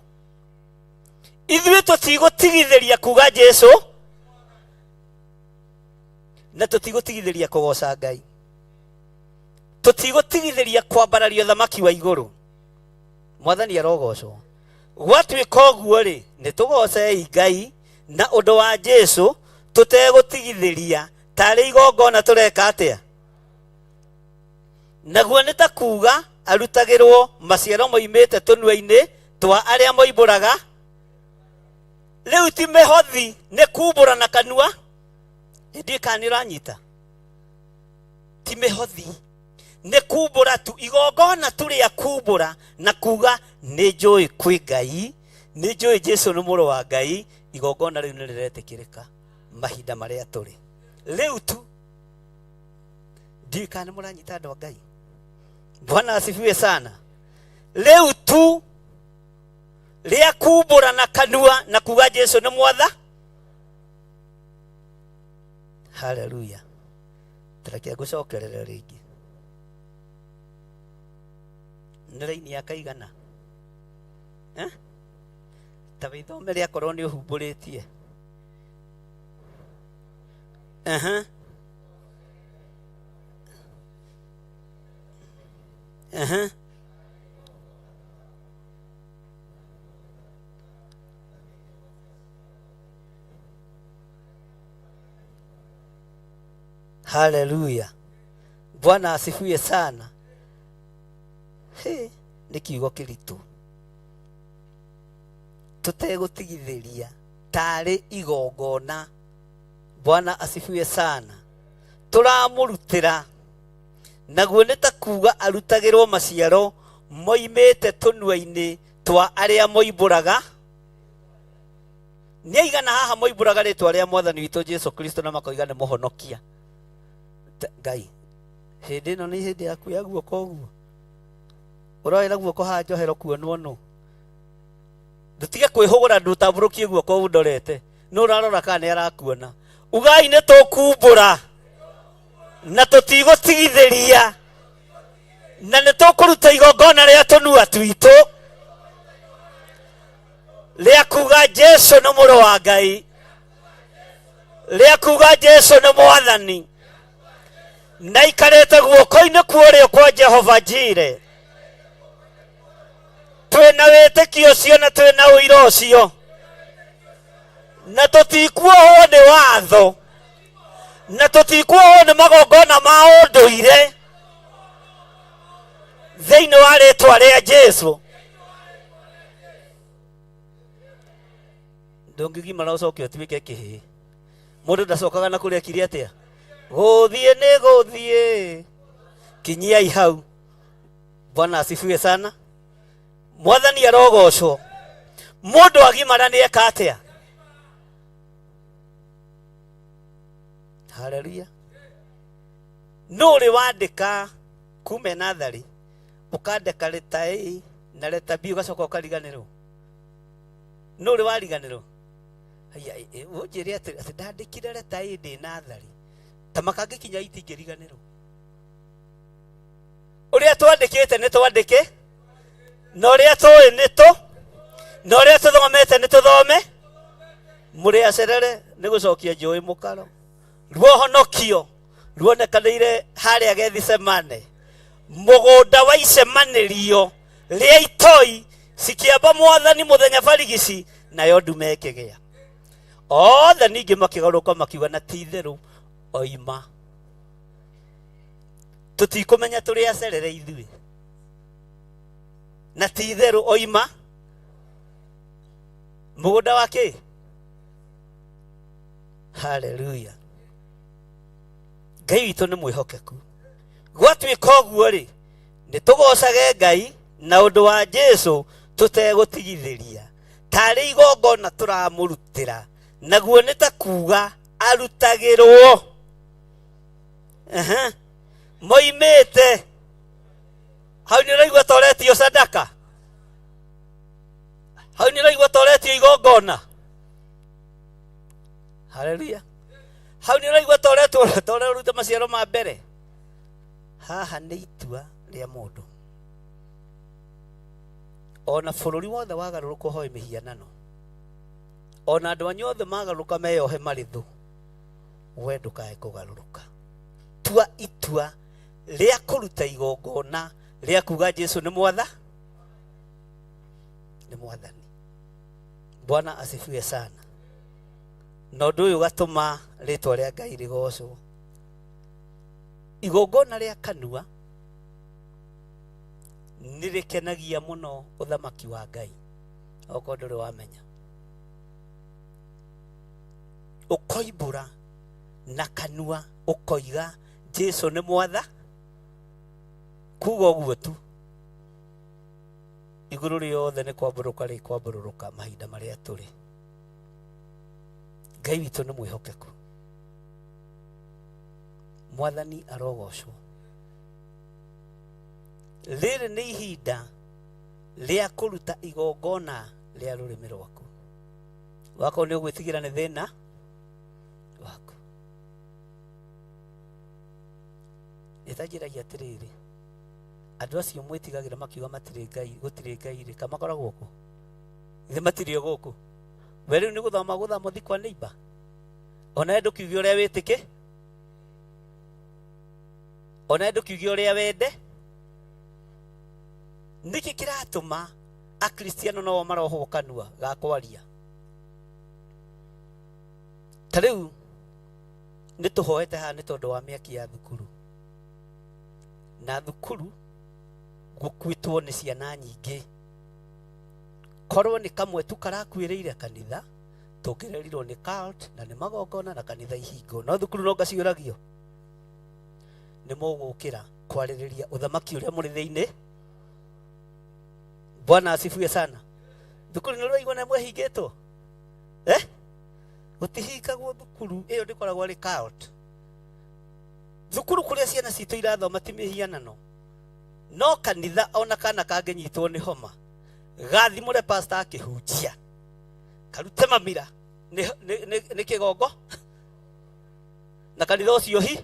Speaker 13: Ithuĩ tũtigũtigithĩria kuga Jesu, na tũtigũtigithĩria kũgoca Ngai, tũtigũtigithĩria kwambararia ũthamaki wa igũrũ. Mwathani arogocwo. Gwatuĩka ũguo rĩ, nĩ tũgocei Ngai na ũndũ wa Jesu tũtegũtigithĩria, tarĩ igongona tũreka atĩa? Naguo nĩ ta kuga arutagĩrwo maciaro moimĩte tũnua-inĩ twa arĩa moimbũraga. Rĩu ti mĩhothi, nĩ kumbũra na kanua. Ndiũĩ kana nĩ ũranyita. Ti mĩhothi, nĩ kumbũra tu, igongona tu rĩa kumbũra na kuga nĩ njũĩ kwĩ Ngai, nĩ njũĩ Jesu nĩ mũrũ wa Ngai. Igongona rĩu nĩ rĩretĩkĩrĩka mahinda marĩa tũrĩ rĩu tu. Ndiũĩ kana nĩ mũranyita andũ a Ngai. Bwana asifiwe sana. Rĩu tu rĩa kumbũra na kanua na kuga Jesu nĩ mwatha. Haleluya. Reke ngũcokerere rĩngĩ. Nĩ raini ya kaigana? Ta wĩthome rĩakorwo nĩ ũhumbũrĩtie. Aha. Aha. Haleluya. Bwana asifiwe sana. He, nĩ kiugo kĩritũ. Tũtegũtigithĩria tarĩ igongona. Bwana asifiwe sana. Tũramũrutĩra, naguo nĩ ta kuga arutagĩrwo maciaro moimĩte tũnua-inĩ twa arĩa moimbũraga. Nĩ aigana haha moimbũraga rĩtwa rĩa Mwathani witũ Jesu Kristo na makoiga nĩ mũhonokia? Ngai, hĩndĩ ĩno nĩ hĩndĩ yaku ya guoko ũguo. Ũroera guoko haha njohero kuonwo nũ? Ndũtige kwĩhũgũra, ndũtambũrũkie guoko ũndorete. Nũ ũrarora kana nĩ arakuona? Ugai nĩ tũkumbũra na tũtigũtigithĩria na nĩ tũkũruta igongona rĩa tũnua twitũ rĩa kuga Jesu nĩ mũrũ wa Ngai, rĩa kuga Jesu nĩ mwathani na ikarĩte guoko-inĩ kwa ũrĩo kwa Jehova Jire. Twĩna wĩtĩkio ũcio na twĩna ũira ũcio na tũtikuohwo nĩ watho na tũtikuohwo nĩ magongona ma ũndũire thĩinĩ wa rĩtwa rĩa Jesu. Ndũngĩgimara ũcoke ũtuĩke kĩhĩĩ. Mũndũ ndacokaga na kũrĩa kire atĩa? Gũthiĩ nĩ gũthiĩ. Kinyiai hau. Bwana asifiwe sana. Mwathani arogocwo. Mũndũ agimara nĩ eka atĩa? Haleluya. Nũ ũrĩ wandĩka kume natharĩ ũkandĩka leta A na leta B ũgacoka ũkariganĩrwo? Nũ ũrĩ wariganĩrwo? Haiya, ũnjĩre atĩ ndandĩkire leta A ndĩ natharĩ ta makangĩkinya itingĩriganĩrwo. Ũrĩa twandĩkĩte nĩ twandĩke, na ũrĩa tũĩ nĩ tũ, na ũrĩa tũthomete nĩ tũthome. Mũrĩ acerere nĩ gũcokia njũĩ mũkaro. Ruohonokio ruonekanĩire harĩa Gethisemane, mũgũnda wa icemanĩrio rĩa itoi cikĩamba mwathani mũthenya barigici, nayo ndume ĩkĩgĩa. Othe ningĩ makĩgarũrũka makiuga na ti itherũ oima. Tũtikũmenya tũrĩ acerere ithuĩ, na ti itherũ oima mũgũnda wa kĩ? Haleluya. Ngai witũ nĩ mwĩhokeku. Gwatuĩka ũguo rĩ, nĩ tũgocage Ngai na ũndũ wa Jesu tũtegũtigithĩria, tarĩ igongona tũramũrutĩra, naguo nĩ ta kuga arutagĩrwo. Aha. Moimĩte hau nĩ ũraigua ta ũretio sadaka, hau nĩ ũraigua ta ũretio igongona. Haleluya. Hau nĩ ũraigua ta ũretwo ta ũraruta maciaro ma mbere. Haha nĩ itua rĩa mũndũ. Ona bũrũri wothe wagarũrũka ũhoe mĩhianano, ona andũ anyu othe magarũrũka meyohe marĩ thũ, we ndũkae kũgarũrũka. Tua itua rĩa kũruta igongona rĩa kuga Jesu nĩ mwatha, nĩ mwathani. Bwana asifiwe sana. Na ũndũ ũyũ ũgatũma rĩtwa rĩa Ngai rĩgocwo. Igongona rĩa kanua nĩ rĩkenagia mũno ũthamaki wa Ngai, okorwo ndũrĩ wamenya. Ũkoimbũra na kanua ũkoiga Jesu nĩ mwatha, kuga ũguo tu, igũrũ rĩothe nĩ kwambũrũka rĩkwambũrũrũka mahinda marĩa tũrĩ. Ngai witũ nĩ mwĩhokeku. Mwathani arogocwo. Rĩrĩ nĩ ihinda rĩa kũruta igongona rĩa rũrĩmĩ rwaku. Wakorwo nĩ ũgwĩtigĩra nĩ thĩna waku. Ĩtanjĩragia atĩrĩrĩ, andũ acio mwĩtigagĩra makiuga matirĩ Ngai, gũtirĩ Ngai rĩ, kamakoragwo kũ? Githĩ matirĩ o gũkũ? We rĩu nĩ gũthoma gũthoma ũthiĩ kwa neighbor. Ona ndũkiuge ũrĩa wĩtĩkĩ, ona ndũkiuge ũrĩa wende. Nĩkĩ kĩratũma Akristiano no marohwo kanua ga kwaria? Ta rĩu nĩ tũhoete haha nĩ tondũ wa mĩaki ya thukuru, na thukuru gũkuĩtwo nĩ ciana nyingĩ. Korwo nĩ kamwe tu karakuĩrĩire kanitha, tũngĩrerirwo nĩ cult na nĩ magongona na kanitha ihingo, no thukuru no ngaciũragio. Nĩ mũgũkĩra kwarĩrĩria ũthamaki ũrĩa mũrĩ thĩinĩ. Bwana asifiwe sana. Thukuru nĩ ũraigua nĩ mwehingĩtwo? Gũtihingagwo thukuru ĩyo, ndĩkoragwo arĩ cult. Thukuru kũrĩa ciana citũ irathoma ti mĩhianano. No kanitha ona kana kangĩnyitwo nĩ homa gathimũre pastor akĩhunjia karute mamira nĩ kĩgongo na kanitha ũcio hi.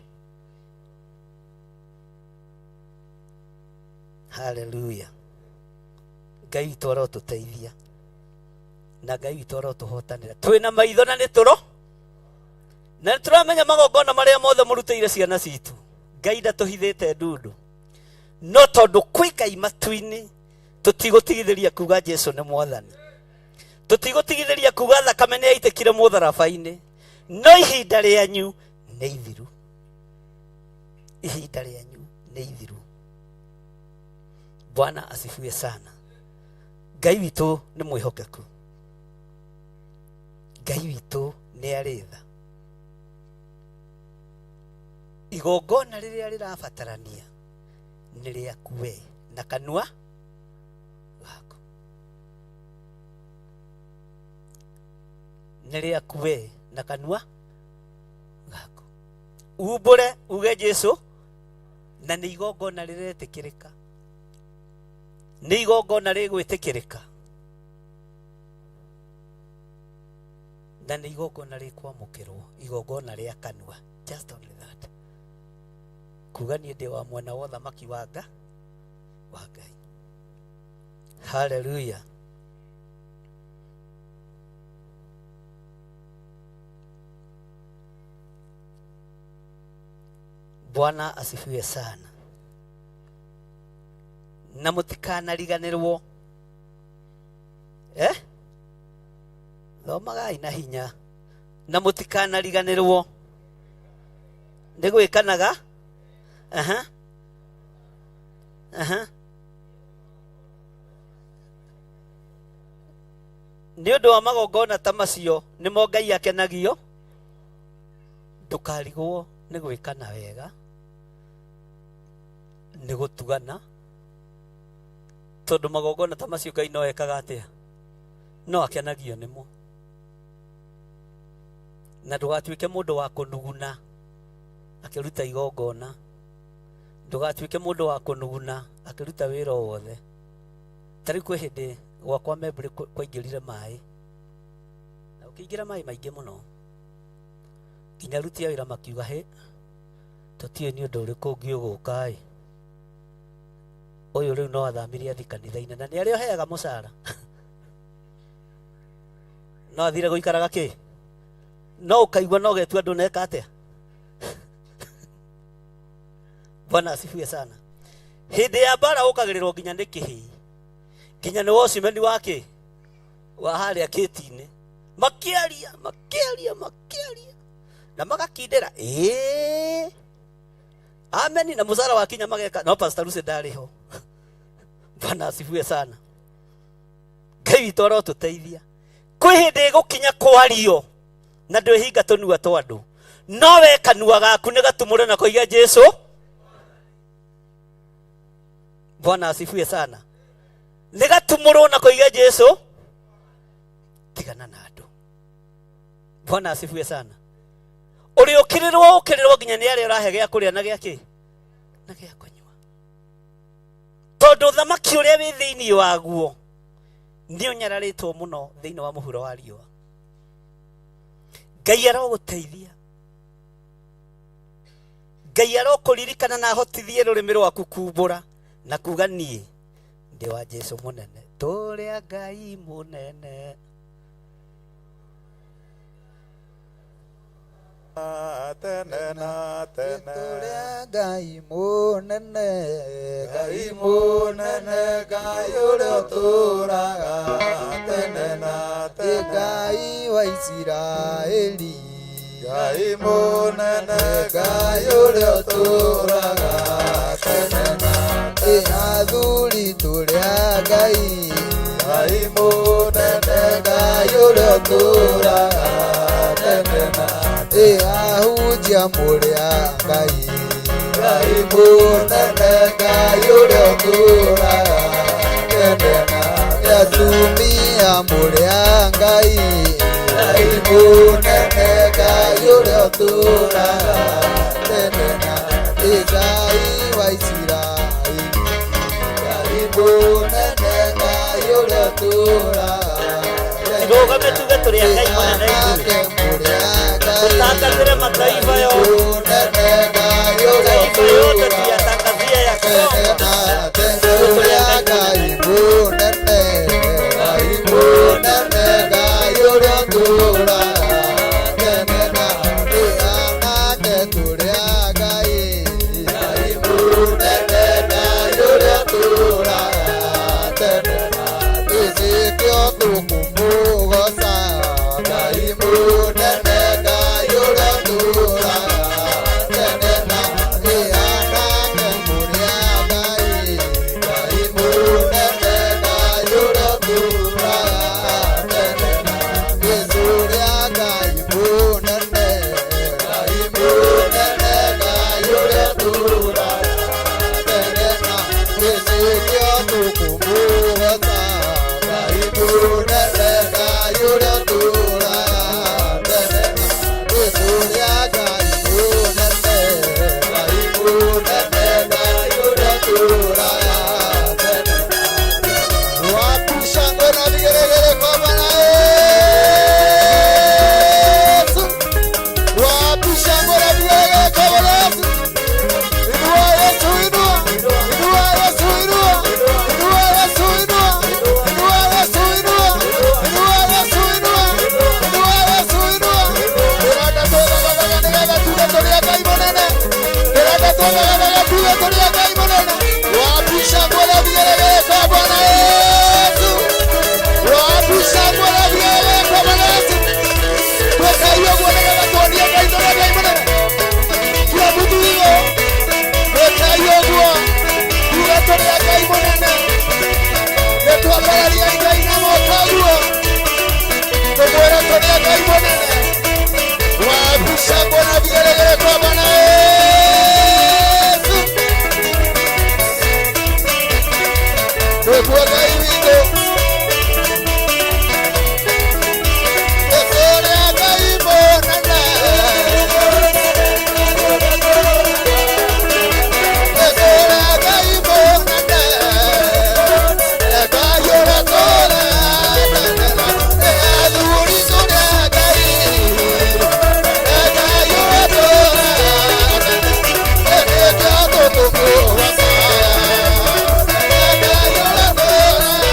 Speaker 13: Haleluya. Ngai witũ arotũteithia na Ngai witũ arotũhotanĩra. Twĩna maitho na nĩ tũro na nĩ tũramenya magongona marĩa mothe mũrutĩire ciana citũ. Ngai ndatũhithĩte ndundu, no tondũ kwĩ Ngai matu-inĩ tũtigũtigithĩria kuga Jesu nĩ mwathani, tũtigũtigithĩria kuga thakame nĩ yaitĩkire mũtharaba-inĩ, no ihinda rĩanyu nĩ ithiru, ihinda rĩanyu nĩ ithiru. Bwana asifiwe sana. Ngai witũ nĩ mwĩhokeku, Ngai witũ nĩ arĩ tha. Igongona rĩrĩa rĩrabatarania nĩ rĩaku we na kanua gaku, nĩ rĩaku we na kanua gaku. Umbũre uge Jesu, na nĩ igongona rĩretĩkĩrĩka, nĩ igongona rĩgwĩtĩkĩrĩka, na nĩ igongona rĩkwamũkĩrwo, igongona rĩa kanua. Just only that. Kuga niĩ ndĩ wa mwena wa ũthamaki wa Ngai. Haleluya. Bwana asifiwe sana. Na mũtikanariganĩrwo, thomagai na hinya, na mũtikanariganĩrwo nĩ gwĩkanaga. Aha. Aha. Nĩ ũndũ wa magongona ta macio nĩmo Ngai akenagio. Ndũkarigwo nĩ gwĩkana wega, nĩ gũtugana, tondũ magongona ta macio Ngai no ekaga atĩa? No akenagio nĩmo. Na ndũgatuĩke mũndũ wa kũnuguna akĩruta igongona, ndũgatuĩke mũndũ wa kũnuguna akĩruta wĩra o wothe. Ta rĩu kwĩ hĩndĩ gwakwa Membri kwaingĩrire maĩ, na ũkĩingĩra maĩ maingĩ mũno nginya aruti a wĩra makiuga, hĩ, tũtiũĩ nĩ ũndũ ũrĩkũ ũngĩ ũgũka ĩ, ũyũ rĩu no athamirie athi kanitha-inĩ, na nĩ arĩa ũheaga mũcara no athire gũikaraga kĩ, no ũkaigua no getua andũ neka atĩa. Bwana asifiwe sana. Hĩndĩ ya mbara ũkagĩrĩrwo nginya nĩ kĩhĩi, nginya nĩ watchman wa kĩ wa harĩa kĩti-inĩ, makĩaria makĩaria makĩaria na magakindĩra ĩĩ ameni, na mũcara wakinya mageka no Pastor Lucy ndarĩ ho. Bwana asifiwe sana. Ngai witũ arotũteithia. Kwĩ hĩndĩ ĩgũkinya kwario na ndwĩhinga tũnua twa andũ, no we kanua gaku nĩ gatumũre na koiga Jesu. Bwana asifiwe sana. Nĩ gatumũrwo na koiga Jesu. Tigana na andũ. Bwana asifiwe sana. Ũrĩ ũkĩrĩrwo ũkĩrĩrwo nginya nĩ arĩa ũrahe gĩa kũrĩa na gĩa kĩ na gĩa kũnyua, tondũ thamaki ũrĩa wĩ thĩinĩ waguo nĩ ũnyararĩtwo mũno thĩinĩ wa mũhuro wa riũa. Ngai arogũteithia, Ngai arokũririkana na ahotithie rũrĩmĩ rwaku kumbũra na kuga niĩ ndĩ wa Jesu mũnene, tũrĩa Ngai mũnene.
Speaker 9: Tene na tene.
Speaker 12: Tũrĩa Ngai mũnene, Ngai mũnene, Ngai ũrĩa ũtũũraga tene na tene, Ngai wa Isiraeli,
Speaker 9: Ngai mũnene,
Speaker 12: Ngai ũrĩa ũtũũraga tene na tene, athuri tũrĩa Ngai,
Speaker 9: Ngai mũnene,
Speaker 12: Ngai ũrĩa ũtũũraga tene na tene, ahunjia mũrĩa Ngai, Ngai mũnene, Ngai ũrĩa ũtũũraga tene na tene, atumia mũrĩa Ngai, Ngai mũnene, Ngai ũrĩa ũtũũraga tene na tene, Ngai wa Isiraeli.
Speaker 14: Mũnene Ngai ũrĩa ũtũũraga.
Speaker 13: Tirũgame tuge tũrĩ a Ngai mũnene ithuĩ. Tutangathĩre mataifa yote. Mataifa yote tuyatangazie ya kwamba
Speaker 14: Tũrĩ a Ngai mũnene, Ngai mũnene, Ngai ũrĩa ũtũũraga tene na tene. Nake tũrĩ a Ngai, Ngai mũnene, Ngai ũrĩa ũtũũraga tene na tene. Nĩkĩo tũkũmũgoca, Ngai mũnene, Ngai ũrĩa ũtũũraga tene na tene. Nake mũrĩ a Ngai, Ngai mũnene, Ngai ũrĩa ũtũũraga tene na tene. Tũrĩ a Ngai mũnene, Ngai mũnene, Ngai ũrĩa ũtũũraga tene na tene. Nĩkĩo tũkũmũgoca, Ngai mũnene, Ngai ũrĩa ũtũũraga tene na tene. Tũrĩ a Ngai mũnene, Ngai mũnene, Ngai ũrĩa ũtũũraga tene na tene.
Speaker 10: Wapi shangwe na vigelegele kwa Bwana Yesu? Wapi shangwe na vigelegele kwa Bwana Yesu? Inua Yesu, inua. Inua Yesu, inua. Inua Yesu, inua. Inua Yesu, inua. Inua Yesu, inua. Inua Yesu, inua. Ndĩrenda twĩgagaga nĩgetha tuge tũrĩ a Ngai mũnene. Ndĩrenda twĩgagaga tuge tũrĩ a Ngai mũnene. Wapi shangwe na vigelegele kwa Bwana Yesu? Wapi shangwe na vigelegele kwa Bwana Yesu? Twĩkai ũguo nĩgetha tuonie Ngai tũrĩ a Ngai mũnene. Kila mtu hiyo twĩkai ũguo tuge tũrĩ a Ngai mũnene. Nĩtwambararia Ngai na moko ũguo tũmwĩre tũrĩ a Ngai mũnene. Wapi shangwe na vigelegele kwa Bwana Yesu? Nĩguo Ngai witũ. Tũrĩ a Ngai mũnene. Tũrĩ a Ngai mũnene. Ngai ũrĩa ũtũũraga tene na tene. Athuri tũrĩ a Ngai. Ngai ũrĩa ũtũũraga tene. Nĩkĩo tũkũmũgoca. Ngai ũrĩa ũtũũraga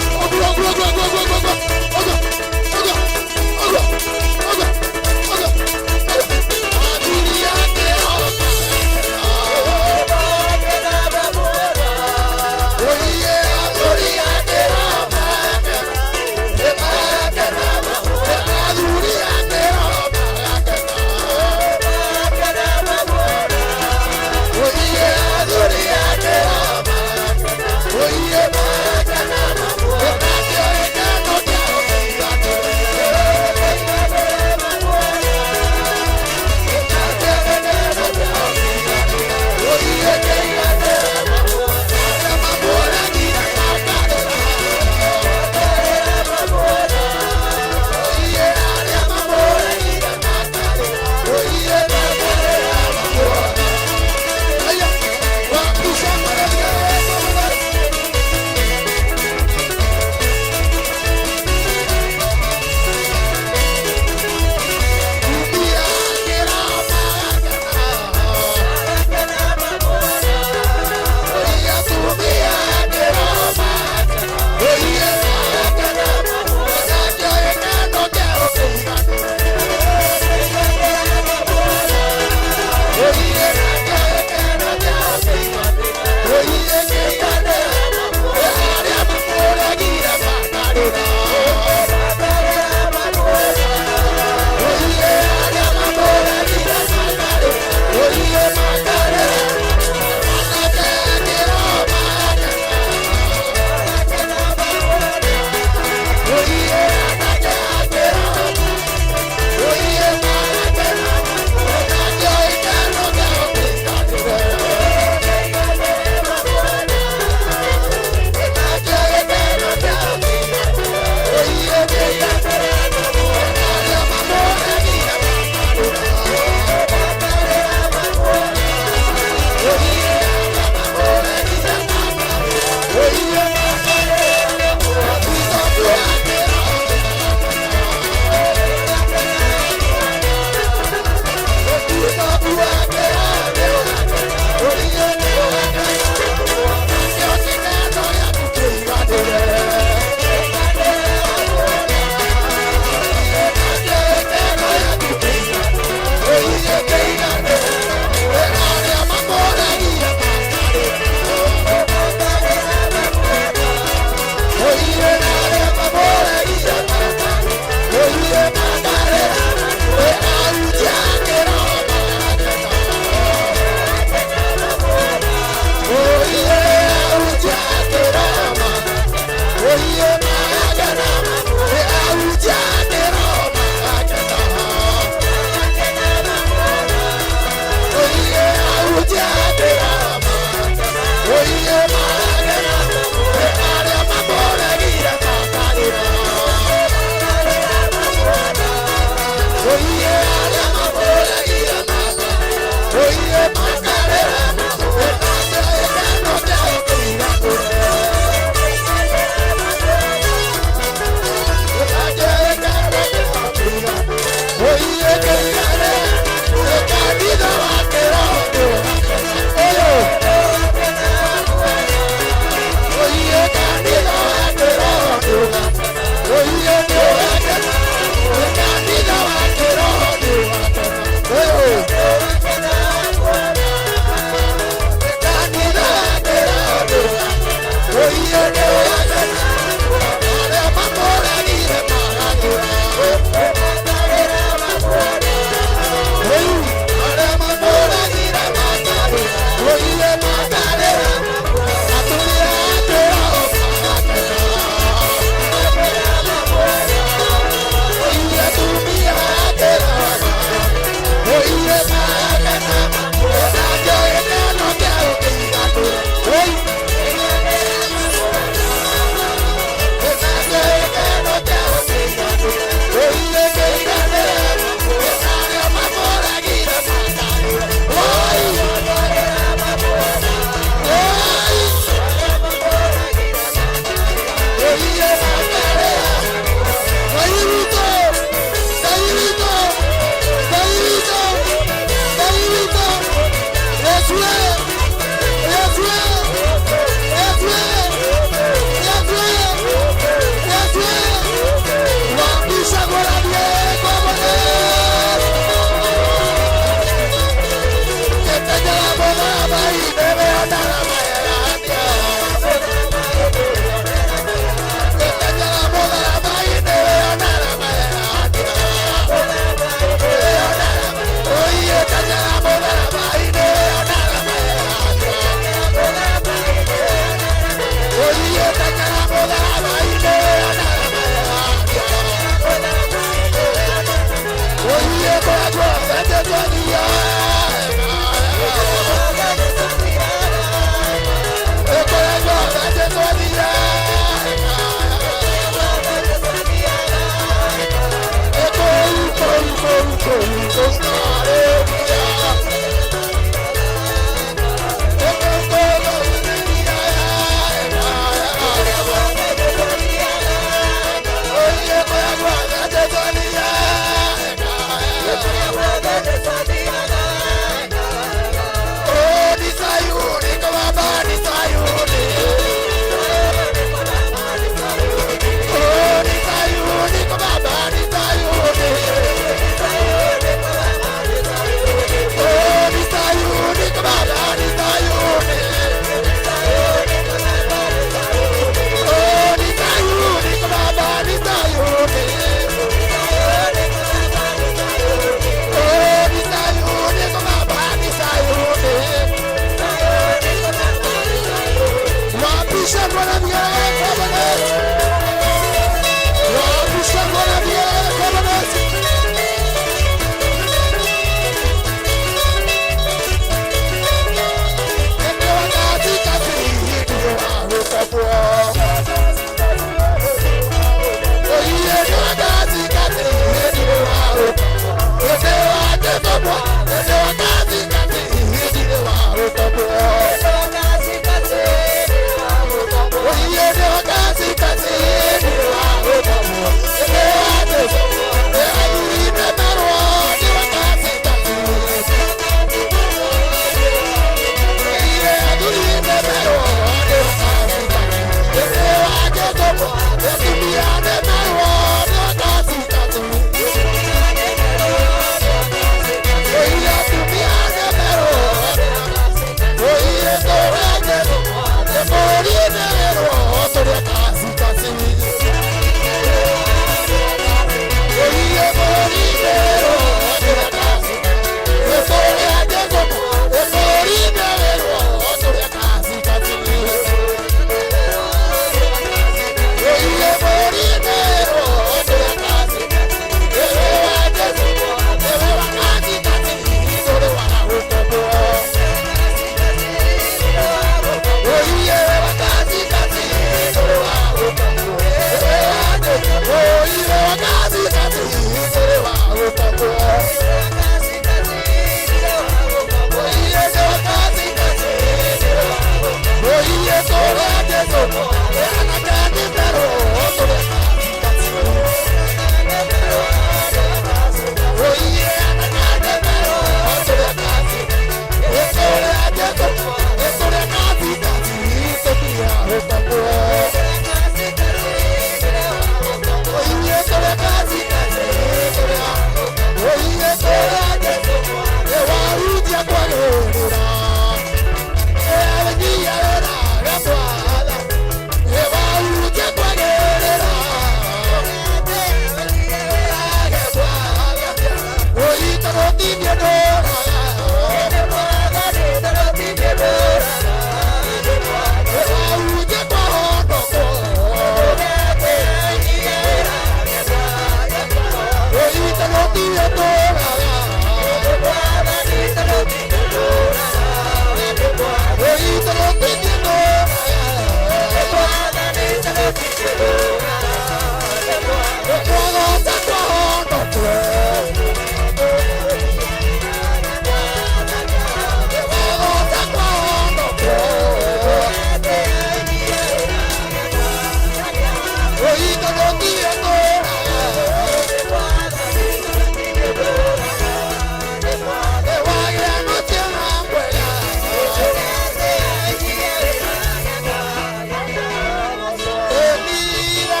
Speaker 10: Mira.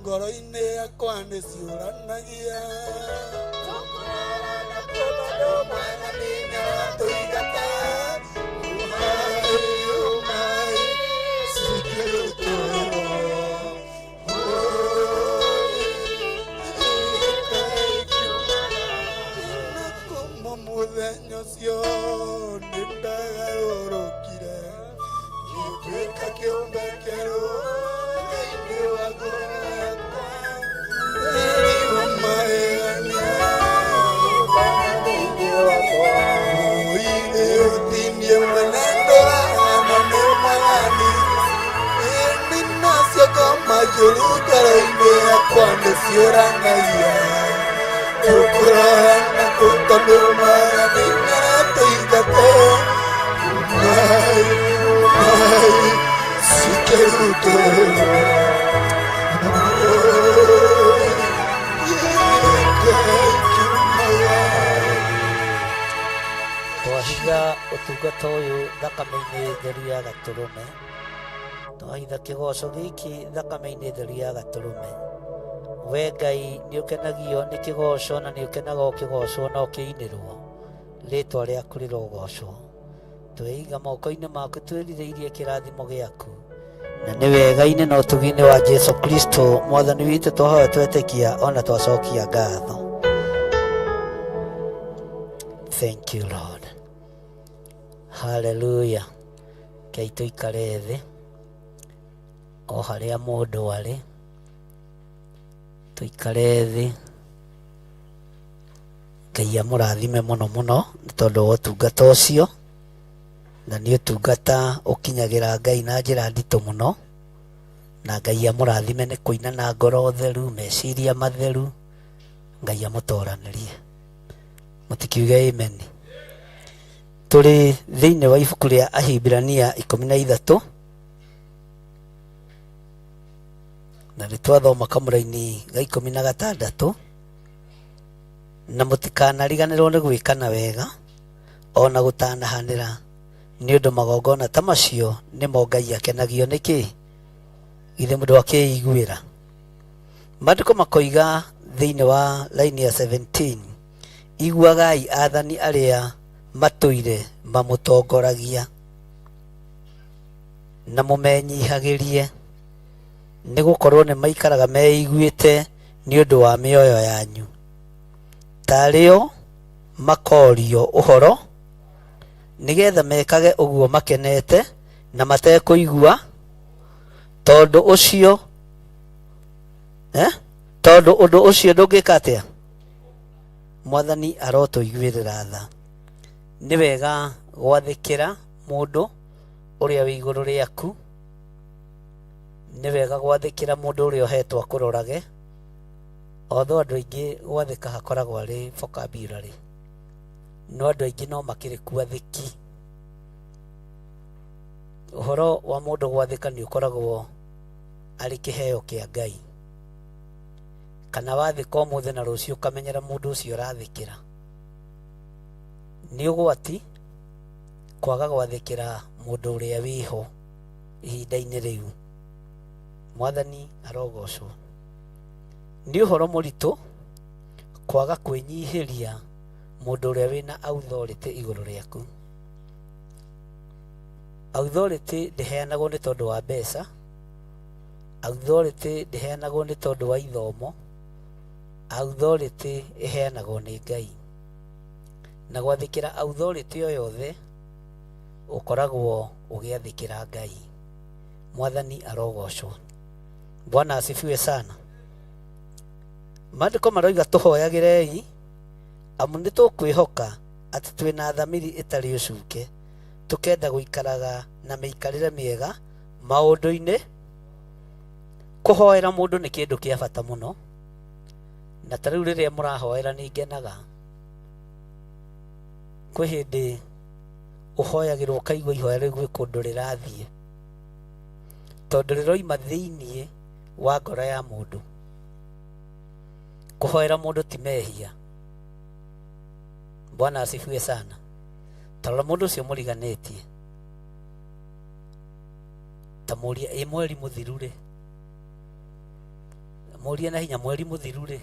Speaker 10: Ngoro-inĩ yakwa nĩ ciũranagia Kuma mũthenya ũcio nĩ ndagarũrũkire ngĩtuĩka kĩũmbe kĩerũ thĩinĩ wa ngoro yakwa. Ngoro-inĩ yakwa nĩ ciũranagia tũkũrora na kũ tondũ mwathani nĩaratũingata mai mai cikĩrutwo.
Speaker 13: Twahitha ũtungata ũyũ thakame-inĩ theru ya gatũrũme, twahitha kĩgoco gĩkĩ thakame-inĩ theru ya gatũrũme. We Ngai nĩ ũkenagio nĩ kĩgoco na nĩ ũkenaga ũkĩgocwo na ũkĩinĩrwo, rĩtwa rĩaku rĩrogocwo. Tweiga moko-inĩ maku twĩrirĩirie kĩrathimo gĩaku, na nĩ wega-inĩ na ũtugi-inĩ wa Jesu Kristo mwathani witũ twahoya twetĩkia ona twacokia ngatho. Thank you, Lord. Hallelujah. Kei tũikare thĩ o harĩa mũndũ arĩ, tũikare thĩ. Ngai amũrathime mũno mũno nĩ tondũ wa ũtungata ũcio, na nĩ ũtungata ũkinyagĩra Ngai na njĩra nditũ mũno, na Ngai amũrathime nĩ kũina na ngoro theru, meciria matheru. Ngai amũtoranĩrie. Mũtikiuge amen. Tũrĩ thĩinĩ wa ibuku rĩa Ahibirania 13, na nĩ twathoma kamũraini ga 16. Na mũtikanariganĩrwo nĩ gwĩkana wega ona gũtanahanĩra, nĩ ũndũ magongona ta macio nĩmo Ngai akenagio nĩkĩ. Githĩ mũndũ akĩiguĩra maandĩko makoiga thĩinĩ wa laini ya 17, iguagai athani arĩa matũire mamũtongoragia na mũmenyihagĩrie, nĩ gũkorwo nĩ maikaraga meiguĩte nĩ ũndũ wa mĩoyo yanyu, tarĩo makorio ũhoro, nĩgetha mekage ũguo makenete na matekũigua tondũ ũcio tondũ ũndũ ũcio ndũngĩka atĩa. Mwathani arotũiguĩrĩra tha. Nĩ wega gwathĩkĩra mũndũ ũrĩa wĩ igũrũ rĩaku, nĩ wega gwathĩkĩra mũndũ ũrĩa ũhetwo akũrorage, although andũ aingĩ gwathĩka hakoragwo arĩ vocabulary, no andũ aingĩ no makĩrĩ kuathĩki. Ũhoro wa mũndũ gwathĩka nĩ ũkoragwo arĩ kĩheo kĩa Ngai, kana wathĩka ũmũthĩ na rũciũ ũkamenyera mũndũ ũcio ũrathĩkĩra. Nĩ ũgwati kwaga gwathĩkĩra mũndũ ũrĩa wĩho ihinda-inĩ rĩu. Mwathani arogocwo. Nĩ ũhoro mũritũ kwaga kwĩnyihĩria Mũndũ ũrĩa wĩna authority igũrũ rĩaku. Authority ndĩheanagwo nĩ tondũ wa mbeca, authority ndĩheanagwo nĩ tondũ wa ithomo, authority ĩheanagwo nĩ Ngai. Na gwathĩkĩra authority o yothe ũkoragwo ũgĩathĩkĩra Ngai. Mwathani arogocwo. Bwana asifiwe sana. Maandĩko maroiga tũhoyagĩrei, amu nĩ tũkwĩhoka atĩ twĩ na thamiri ĩtarĩ ũcuke, tũkenda gũikaraga na mĩikarĩre mĩega maũndũ-inĩ. Kũhoera mũndũ nĩ kĩndũ kĩa bata mũno, na ta rĩu rĩrĩa mũrahoera nĩ ngenaga. Kwĩ hĩndĩ ũhoyagĩrwo ũkaigua ihoya rĩu gwĩ kũndũ rĩrathiĩ, tondũ rĩroima thĩiniĩ wa ngoro ya mũndũ. Kũhoera mũndũ ti mehia. Bwana asifiwe sana. Tarora mũndũ ũcio mũriganĩtie, ta mũrie, ĩ mweri mũthiru rĩ, mũrie na hinya, mweri mũthiru rĩ,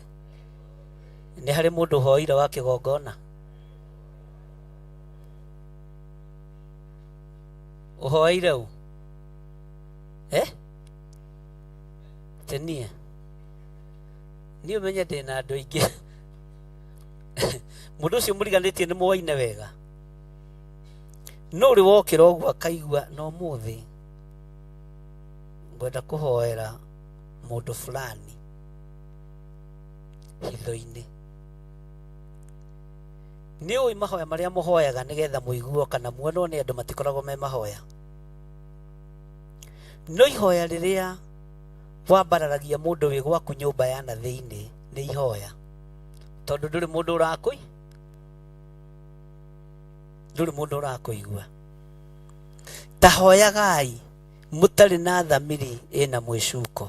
Speaker 13: nĩ harĩ mũndũ ũhoire wa kĩgongona? Ũhoeire ũ? Eh? Tenie niĩ ũmenye ndĩ na andũ aingĩ. Mũndũ ũcio mũriganĩtie nĩ mwaine wega, no ũrĩ wokĩra ũguo akaigua no mũthĩ ngwenda kũhoera mũndũ fulani hitho-inĩ. Nĩ ũĩ mahoya marĩa mũhoyaga nĩgetha mũiguo kana muonwo nĩ andũ matikoragwo me mahoya, no ihoya rĩrĩa wambararagia mũndũ wĩ gwaku nyũmba ya na thĩinĩ nĩ ihoya, tondũ ndũrĩ mũndũ ũrakũi ndũrĩ mũndũ ũrakũigua. Ta hoyagai mũtarĩ na thamiri ĩna mwĩcuko,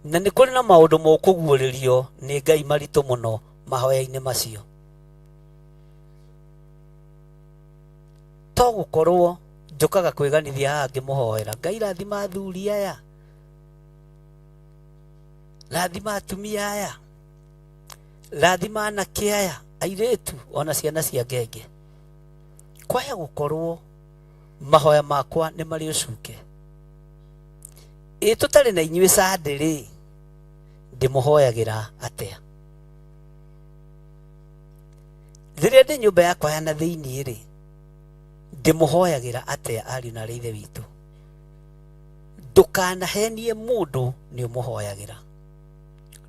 Speaker 13: na nĩ kũrĩ na maũndũ mũkũguũrĩrio nĩ Ngai maritũ mũno mahoya-inĩ macio. To gũkorwo njũkaga kwĩganithia haha ngĩmũhoera Ngai, rathima athuri aya, rathima atumia aya, rathima anake aya, airĩtu, ona ciana cia ngenge. Kwaya gũkorwo mahoya makwa nĩ marĩ ũcuke. Ĩ tũtarĩ na inyuĩ Sunday rĩ, ndĩmũhoyagĩra atĩa? Rĩrĩa ndĩ nyũmba yakwa ya na thĩiniĩ rĩ, ndĩmũhoyagĩra atĩa ariũ na arĩ ithe witũ? Ndũkanahenie mũndũ nĩ ũmũhoyagĩra.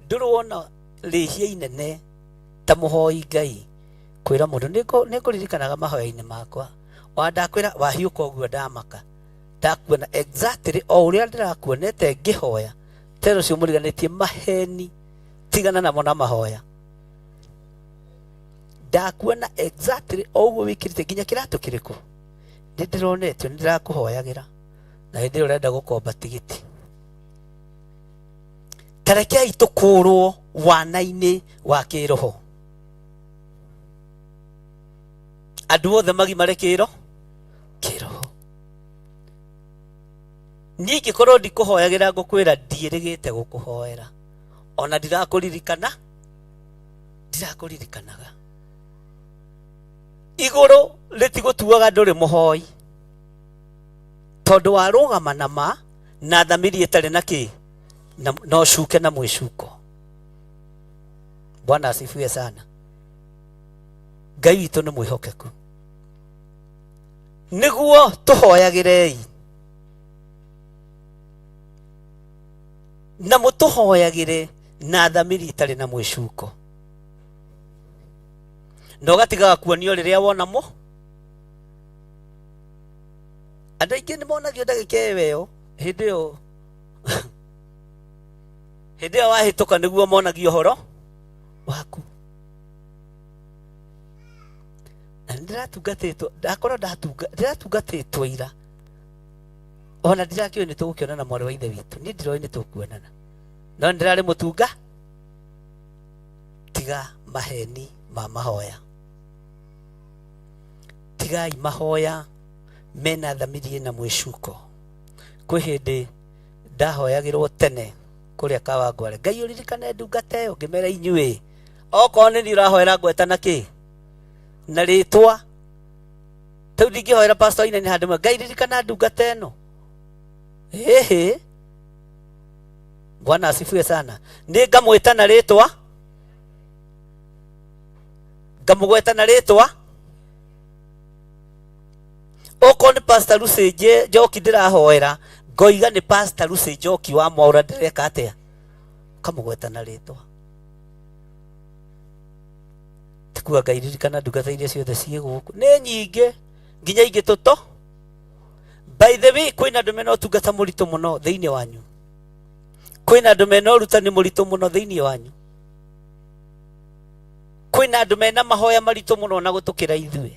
Speaker 13: Ndũrĩ wona rĩhia inene ta mũhoi Ngai kwĩra mũndũ nĩngũririkanaga mahoya-inĩ makwa, ona ndakwĩra wahiũka ũguo ndamaka, ndakuona exactly o ũrĩa ndĩrakuonete ngĩhoya. Tena ũcio mũriganĩtie maheni, tigana namo na mahoya. Ndakuona exactly o ũguo wĩkĩrĩte nginya kĩratũ kĩrĩkũ, nĩ ndĩronetio nĩ ndĩrakũhoyagĩra, na hĩndĩ ĩyo ũrenda gũkomba tigiti. Ta rekei tũkũrwo wana-inĩ wa kĩroho, andũ othe magimare kĩroho. Niĩ ingĩkorwo ndikũhoyagĩra, ngũkwĩra ndiĩrĩgĩte gũkũhoera, ona ndirakũririkana, ndirakũririkanaga. Igũrũ rĩtigũtuaga ndũrĩ mũhoi, tondũ warũgama na ma na thamiri ĩtarĩ na kĩ na na ũcuke na mwĩcuko. Bwana asifiwe sana. Ngai witũ nĩ mwĩhokeku. Nĩguo tũhoyagĩrei na mũtũhoyagĩre na thamiri itarĩ na mwĩcuko, na ũgatigaga kuonio rĩrĩa wona mo. Andũ aingĩ nĩ monagio ndagĩka ĩyo ĩyo, hĩndĩ ĩyo hĩndĩ ĩyo wahĩtũka nĩguo monagio ũhoro waku. Na nĩ ndĩratungatĩtwo, ndakorwo ndĩratungatĩtwo ira, ona ndirakĩũĩ nĩ tũgũkĩonana mwarĩ wa ithe witũ, niĩ ndiroĩ nĩ tũkuonana, no nĩ ndĩrarĩ mũtunga. Tiga maheni ma mahoya, tigai mahoya mena thamiri ĩna mwĩcuko. Kwĩ hĩndĩ ndahoyagĩrwo tene kũrĩa Kawangware, Ngai ũririkane ndungata ĩyo, ngĩmera inyuĩ Okorwo nĩ niĩ ũrahoera ngweta na kĩ na rĩtwa. Tau ndingĩhoera pastor Wainaina handũ mwe, Ngai ririkana ndungata ĩno. Ĩhĩ, Bwana asifiwe sana. Nĩ ngamwĩta na rĩtwa, ngamũgweta na rĩtwa. Okorwo nĩ pastor Lucy Njoki ndĩrahoera, ngoiga nĩ pastor Lucy Njoki wa Mwaũra ndĩreka atĩa, kamũgweta na rĩtwa. Tikuga Ngai ririkana ndungata iria ciothe ciĩ gũkũ, nĩ nyingĩ nginya ingĩ tũto. By the way, kwĩna andũ mena ũtungata mũritũ mũno thĩinĩ wanyu, kwĩna andũ mena ũrutani mũritũ mũno thĩinĩ wanyu, kwĩna andũ mena mahoya maritũ mũno na gũtũkĩra ithuĩ.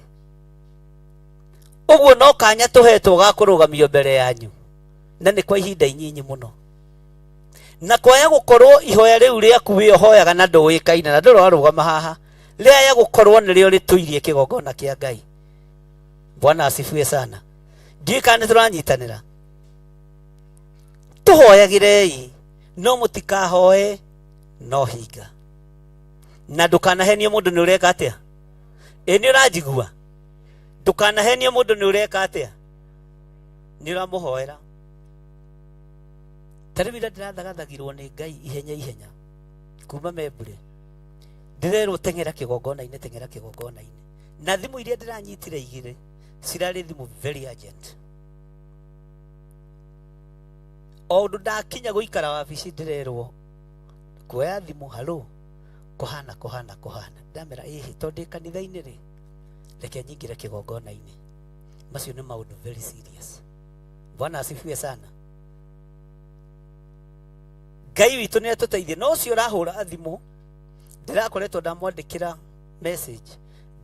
Speaker 13: Ũguo no kanya tũhetwo ga kũrũgamio mbere yanyu, na nĩ kwa ihinda inyinyi mũno. Na kwaya gũkorwo ihoya rĩu rĩaku wĩ ũhoyaga na ndũĩkaine na ndũrarũgama haha, rĩaya gũkorwo nĩrĩo rĩtũirie kĩgongona kĩa Ngai. Bwana asifiwe sana. Ndiũĩ kana nĩ tũranyitanĩra. Tũhoyagĩrei, no mũtikahoe no hinga. Na ndũkanahenie mũndũ nĩ ũreka atĩa. Ĩ nĩ ũranjigua? Ndũkanahenie mũndũ nĩ ũreka atĩa, nĩ ũramũhoera. Ta rĩu ira ndĩrathagathagirwo nĩ Ngai ihenya ihenya kuma Membure, ndĩrerwo teng'era kĩgongona-inĩ, teng'era kĩgongona-inĩ. Na thimũ iria ndĩranyitire igĩrĩ cirarĩ thimũ very urgent. O ũndũ ndakinya gũikara wabici ndĩrerwo kuoya thimũ, halo, kũhana kũhana kũhana. Ndamera ĩhĩ, tondũ ndĩ kanitha-inĩ rĩ, reke nyingĩre kĩgongona-inĩ. Macio nĩ maũndũ very serious. Bwana asifiwe sana. Ngai witũ nĩ atũteithie. No ũcio ũrahũra thimũ, ndĩrakoretwo ndamwandĩkĩra message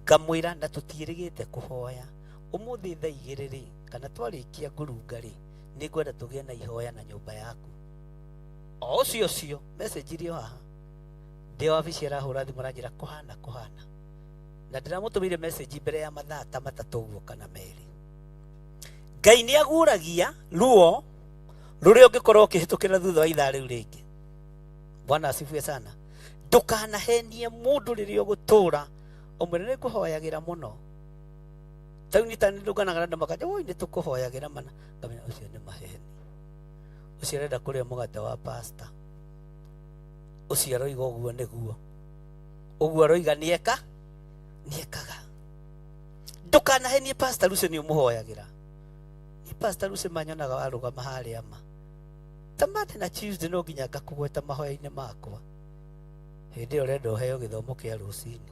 Speaker 13: ngamwĩra na tũtiĩrĩgĩte kũhoya ũmũthĩ thaa igĩrĩ rĩ, kana twarĩkia ngurunga rĩ, nĩ ngwenda tũgĩe na ihoya na nyũmba yaku. O ũcio ũcio message iri o haha, ndĩ wabici arahũra thimũ aranjĩra kũhana kũhana, na ndĩramũtũmĩire message mbere ya mathaa ta matatũ ũguo kana merĩ. Ngai nĩ aguũragia ruo rũrĩa ũngĩkorwo ũkĩhĩtũkĩra thutha wa ithaa rĩu rĩngĩ. Bwana asifiwe sana. Ndũkanahenie mũndũ rĩrĩa ũgũtũra ũmwĩre nĩ ngũhoyagĩra mũno. Tau nĩ tani ndũnganaga na andũ makanja, oi nĩ tũkũhoyagĩra mana. Ngamenya ũcio nĩ maheni, ũcio arenda kũrĩa mũgate wa pastor, ũcio aroiga ũguo nĩguo, ũguo aroiga nĩeka nĩekaga. Ndũkanahenie pastor Lucy nĩ ũmũhoyagĩra. Ni pastor Lucy manyonaga warũgama harĩa ma ta Monday na Tuesday no nginya ngakũgweta mahoya-inĩ makwa. Hĩndĩ ĩyo ũrenda ũheo gĩthomo kĩa rũcinĩ,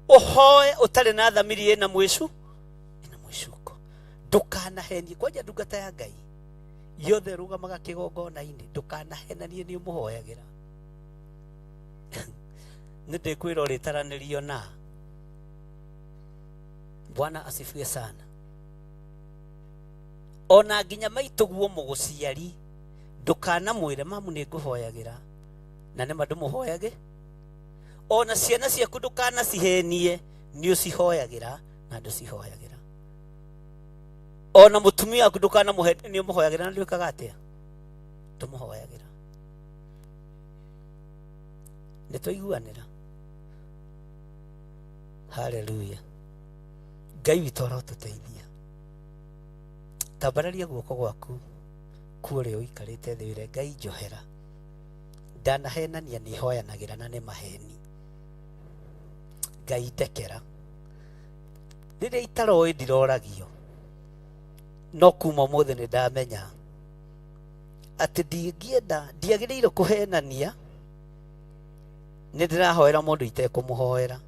Speaker 13: ũhoe ũtarĩ na thamiri ĩna mwĩcu ĩna mwĩcuko. Ndũkanahenie kwanja ndungata ya Ngai yothe ĩrũgamaga kĩgongona-inĩ, ndũkanahenanie nĩ ũmũhoyagĩra. Nĩ ndĩkwĩra ũrĩtaranĩrio na Bwana asifiwe sana. Ona nginya maitũguo mũgũciari, ndũkanamwĩre mamu nĩ ngũhoyagĩra, na nĩma ndũmũhoyage. Ona ciana ciaku ndũkanacihenie nĩ ũcihoyagĩra na ndũcihoyagĩra. Ona mũtumia waku ndũkanamũhenie nĩ ũmũhoyagĩra na ndwĩkaga atĩa, ndũmũhoyagĩra. Nĩ twaiguanĩra? Haleluya. Ngai witũ arotũteithia. Tambararia guoko gwaku kuo ũrĩa ũikarĩte thĩ wĩre Ngai njohera, ndanahenania nĩ hoyanagĩra na nĩ maheni. Ngai ndekera, rĩrĩa itaroĩ ndiroragio, no kuma ũmũthĩ nĩ ndamenya atĩ ndingĩenda, ndiagĩrĩire kũhenania nĩ ndĩrahoera mũndũ itekũmũhoera.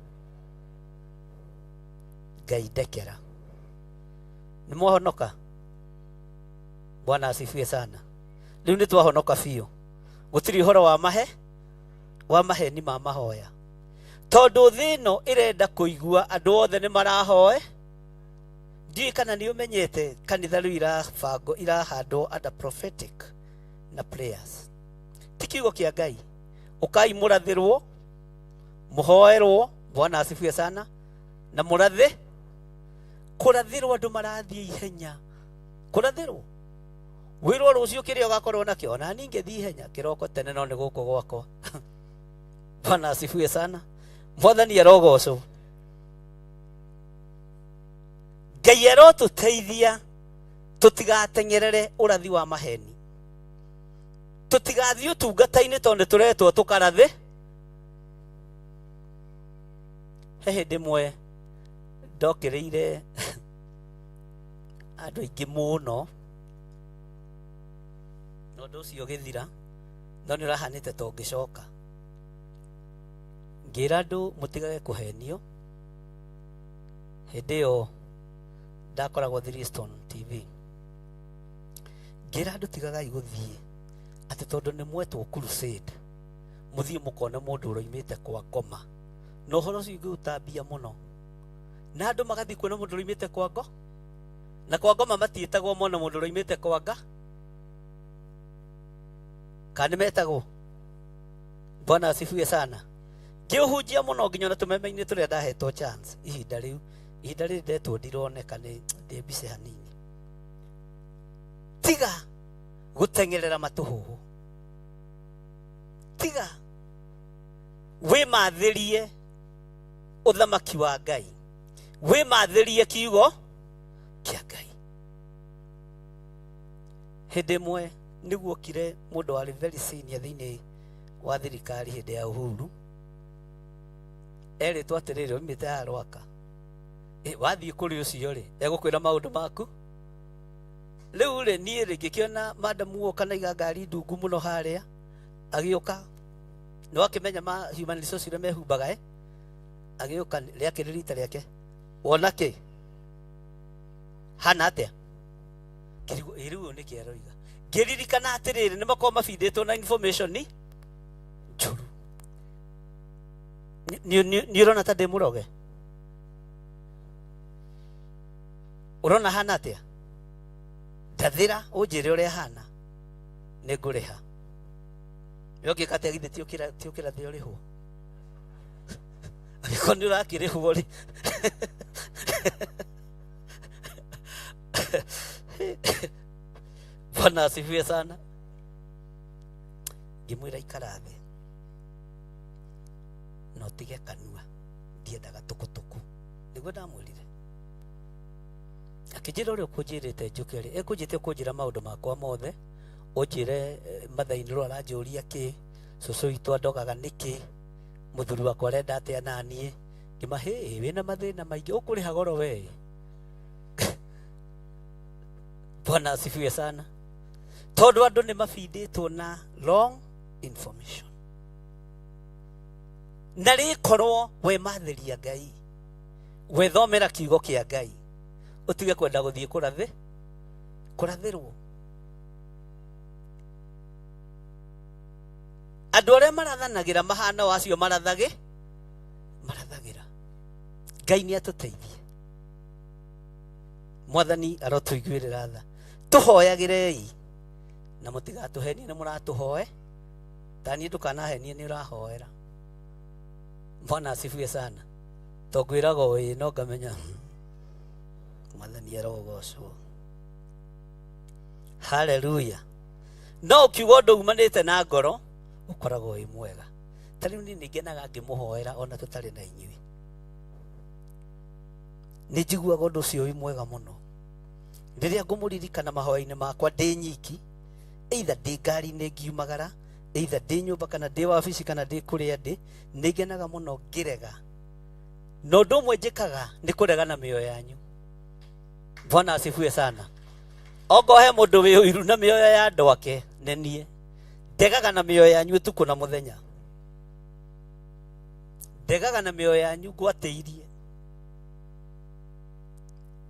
Speaker 13: Ngai ndekera. Nĩ mwahonoka? Bwana asifiwe sana. Rĩu nĩ twahonoka biũ, gũtirĩ ũhoro wa mahe wa maheni ma mahoya, tondũ thĩ ĩno ĩrenda kũigua andũ othe nĩ marahoe. Ndiũĩ kana nĩ ũmenyete kanitha rĩu irabango irahandwo under prophetic na prayers, ti kiugo kĩa Ngai. Ũkai mũrathĩrwo, mũhoerwo. Bwana asifiwe sana. Na mũrathĩ kũrathĩrwo andũ marathiĩ ihenya kũrathĩrwo wĩrwo rũciũ kĩrĩa ũgakorwo nakĩo. Ona niĩ ngĩthiĩ ihenya kĩroko tene, no nĩ gũkũ gwakwa. Bwana asifiwe sana. Mwathani arogocwo. Ngai arotũteithia tũtigateng'erere ũrathi wa maheni, tũtigathiĩ ũtungata-inĩ tondũ nĩtũretwo tũkarathe. He hĩndĩ ĩmwe ndokĩrĩire andũ aingĩ mũno na ũndũ ũcio ũgĩthira, no nĩ ũrahanĩte ta ũngĩcoka. Ngĩra andũ mũtigage kũhenio. Hĩndĩ ĩyo ndakoragwo Three Stone TV, ngĩra andũ tigagai gũthiĩ atĩ tondũ nĩ mwetwo crusade mũthiĩ mũkone mũndũ ũroimĩte kwa ngoma, na ũhoro ũcio ingĩũtambia mũno, na andũ magathiĩ kuona mũndũ ũroimĩte kwa ngo, na kwa ngoma matiĩtagwo mona mũndũ ũroimĩte kwa nga, kana nĩ metagwo? Bwana asifiwe sana. Ngĩũhunjia mũno nginya ona tũmeme-inĩ tũrĩa ndahetwo chance ihinda rĩu, ihinda rĩrĩ ndetwo ndironeka, nĩ ndĩ mbice hanini. Tiga gũteng'erera matũhũhũ, tiga wĩmathĩrie ũthamaki wa Ngai, wĩmathĩrie kiugo kĩa Ngai. Hĩndĩ ĩmwe nĩguokire mũndũ warĩ very senior thĩinĩ wa thirikari hĩndĩ ya Uhuru, erĩtwo atĩrĩrĩ, oimĩte haha Rwaka, wathiĩ kũrĩ ũcio rĩ, egũkwĩra maũndũ maku. Rĩu rĩ, niĩ rĩ, ngĩkĩona madamu woka na iga ngari ndungu mũno harĩa, agĩũka, nĩ wakĩmenya ma human resource ũrĩa mehumbaga, agĩũka rĩakĩrĩ rita rĩake, wona kĩ hana atĩa? Ngĩrigwo, ĩ, rĩu ũyũ nĩkĩ aroiga? Ngĩririkana atĩrĩrĩ, nĩ makoragwo mabindĩtwo na information njũru. Nĩ ũrona ta ndĩ mũroge? Ũrona hana atĩa? Ndathĩra ũnjĩre ũrĩa hana, nĩ ngũrĩha. We ũngĩka atĩa? Githĩ ti ũkĩrathĩ ũrĩhwo? Angĩkorwo nĩ ũrakĩrĩhwo rĩ. Bwana asifiwe sana. Ngĩmwĩra ikara thĩ na ũtige kanua, ndiendaga tũkũtũkũ. Nĩguo ndamwĩrire. Akĩnjĩra ũrĩa ũkũnjĩrĩte njũke rĩ, ekũnjĩte ũkũnjĩra maũndũ makwa mothe, ũnjĩre mathainĩ rwo aranjũria kĩ, cũcũ witũ andogaga nĩkĩ, mũthuri wakwa arenda atĩa naniĩ. Ngĩma, hĩ, wĩna mathĩna maingĩ, ũkũrĩha goro we. Bwana asifiwe sana. Tondũ andũ nĩ mabindĩtwo na wrong information. Na rĩkorwo we mathĩria Ngai, wethomera kiugo kĩa Ngai, ũtige kwenda gũthiĩ kũrathĩrwo. Andũ arĩa marathanagĩra mahana o acio marathagĩra. Ngai nĩ atũteithie. Mwathani arotũiguĩrĩra tha. Tũhoyagĩrei na mũtigatũhenie, nĩ mũratũhoe. Ta niĩ ndũkanahenie, nĩ ũrahoera. Bwana asifiwe sana. To ngwĩraga o ĩĩ no ngamenya Mwathani arogocwo. Haleluya. No ũkiuga ũndũ umanĩte na ngoro ũkoragwo wĩ mwega. Ta rĩu niĩ nĩngenaga ngĩmũhoera ona tũtarĩ na inyuĩ. Nĩ njiguaga ũndũ ũcio wĩ mwega mũno. Rĩrĩa ngũmũririkana mahoya-inĩ makwa ndĩ nyiki, either ndĩ ngari-inĩ ngiumagara, either ndĩ nyũmba kana ndĩ wabici kana ndĩ kũrĩa ndĩ, nĩ ngenaga mũno ngĩrega. Na ũndũ ũmwe njĩkaga nĩ kũrega na mĩoyo yanyu. Bwana asifiwe sana. Ongorwo he mũndũ wĩ ũiru na mĩoyo ya andũ ake, nĩ niĩ. Ndegaga na mĩoyo yanyu ũtukũ na mũthenya. Ndegaga na mĩoyo yanyu ngwatĩirie.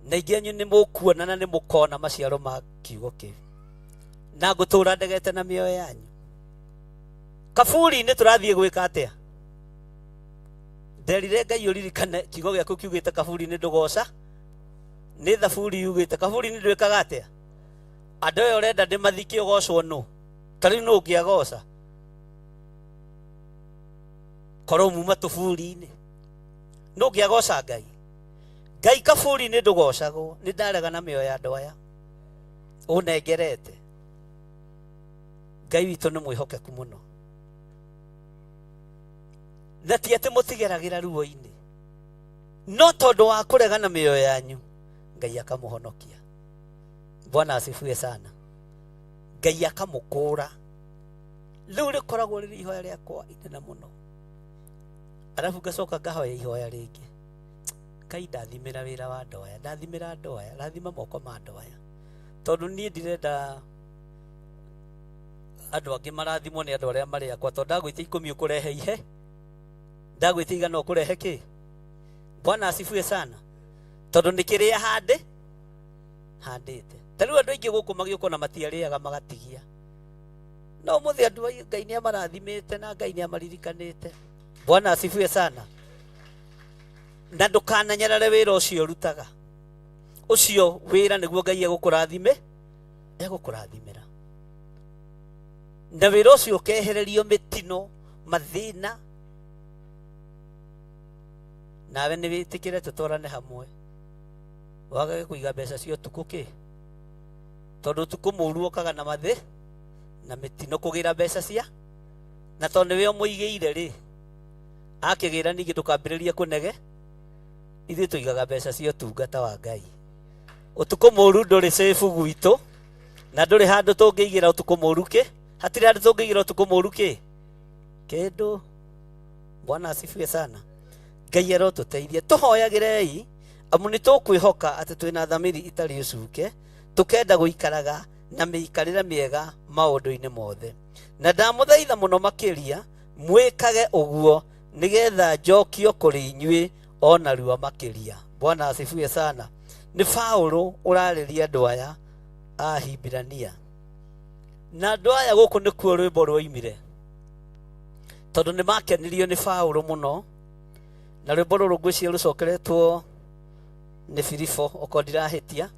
Speaker 13: Na ingĩ anyu nĩ mũkuona na nĩ mũkona maciaro ma kiugo kĩu. Na ngũtũra ndegete na mĩoyo yanyu. Kaburi-inĩ tũrathiĩ gwĩka atĩa? Nderire Ngai ũririkane kiugo gĩaku kiugĩte kaburi-inĩ ndũgoca. Nĩ thaburi yugĩte kaburi-inĩ ndwĩkaga atĩa? Andũ aya ũrenda ndĩmathike ũgocwo nũ? Ta rĩu nũ ũngĩagoca? Korwo muma tũburi-inĩ. Nũ ũngĩagoca Ngai? Ngai kaburi-inĩ ndũgocagwo. Nĩ ndarega na mĩoyo ya andũ aya ũnengerete. Ngai witũ nĩ mwĩhokeku mũno. Na ti atĩ mũtigeragĩra ruo-inĩ, no tondũ wa kũregana mĩoyo yanyu, Ngai akamũhonokia. Bwana asifiwe sana. Ngai akamũkũra. Rĩu rĩkoragwo rĩrĩ ihoya rĩakwa inene mũno. Arabu ngacoka ngahoya ihoya rĩngĩ, Ngai ndathimĩra wĩra wa andũ aya, ndathimĩra andũ aya, rathima moko ma andũ aya, tondũ niĩ ndirenda andũ angĩ marathimwo nĩ andũ arĩa marĩ akwa, tondũ ndagwĩtia 10 ũkũrehe ihe, ndagwĩtia 100 ũkũrehe kĩ. Bwana asifiwe sana. Tondũ nĩ kĩrĩa handĩte. Ta rĩu andũ aingĩ gũkũ magĩũka na matiarĩaga magatigia, no ũmũthĩ andũ a Ngai nĩ amarathimĩte na Ngai nĩ amaririkanĩte. Bwana asifiwe sana. Na ndũkananyarare wĩra ũcio ũrutaga, ũcio wĩra nĩguo Ngai egũkũrathime, egũkũrathimĩra, na wĩra ũcio ũkehererio mĩtino, mathĩna, nawe nĩ wĩtĩkĩre tũtwarane hamwe, wagage kũiga mbeca cia ũtukũ kĩ, tondũ ũtukũ mũru ũkaga na mathĩ na mĩtino kũgĩra mbeca cia, na tondũ nĩwe ũmũigĩire rĩ, akĩgĩra ningĩ ndũkambĩrĩrie kũnege. Ithuĩ tũigaga mbeca cia ũtungata wa Ngai. Ũtukũ mũru ndũrĩ safe gwitũ, na ndũrĩ handũ tũngĩigĩra ũtukũ mũru kĩ, hatirĩ handũ tũngĩigĩra ũtukũ mũru kĩ kĩndũ. Bwana asifiwe sana. Ngai arotũteithia. Tũhoyagĩrei, amu nĩ tũkwĩhoka atĩ twĩna thamiri itarĩ ũcuke, tũkenda gũikaraga na mĩikarĩre mĩega maũndũ-inĩ mothe. Na ndamũthaitha mũno makĩria mwĩkage ũguo, nĩgetha njokio kũrĩ inyuĩ o narua makĩria. Bwana asifiwe sana. Nĩ Paũlũ ũrarĩria andũ aya a Hibirania, na andũ aya gũkũ nĩkuo rwĩmbo rwoimire, tondũ nĩ makenirio nĩ Paũlũ mũno, na rwĩmbo rũrũ ngwĩciria rũcokeretwo nĩ Filipo, okorwo ndirahĩtia.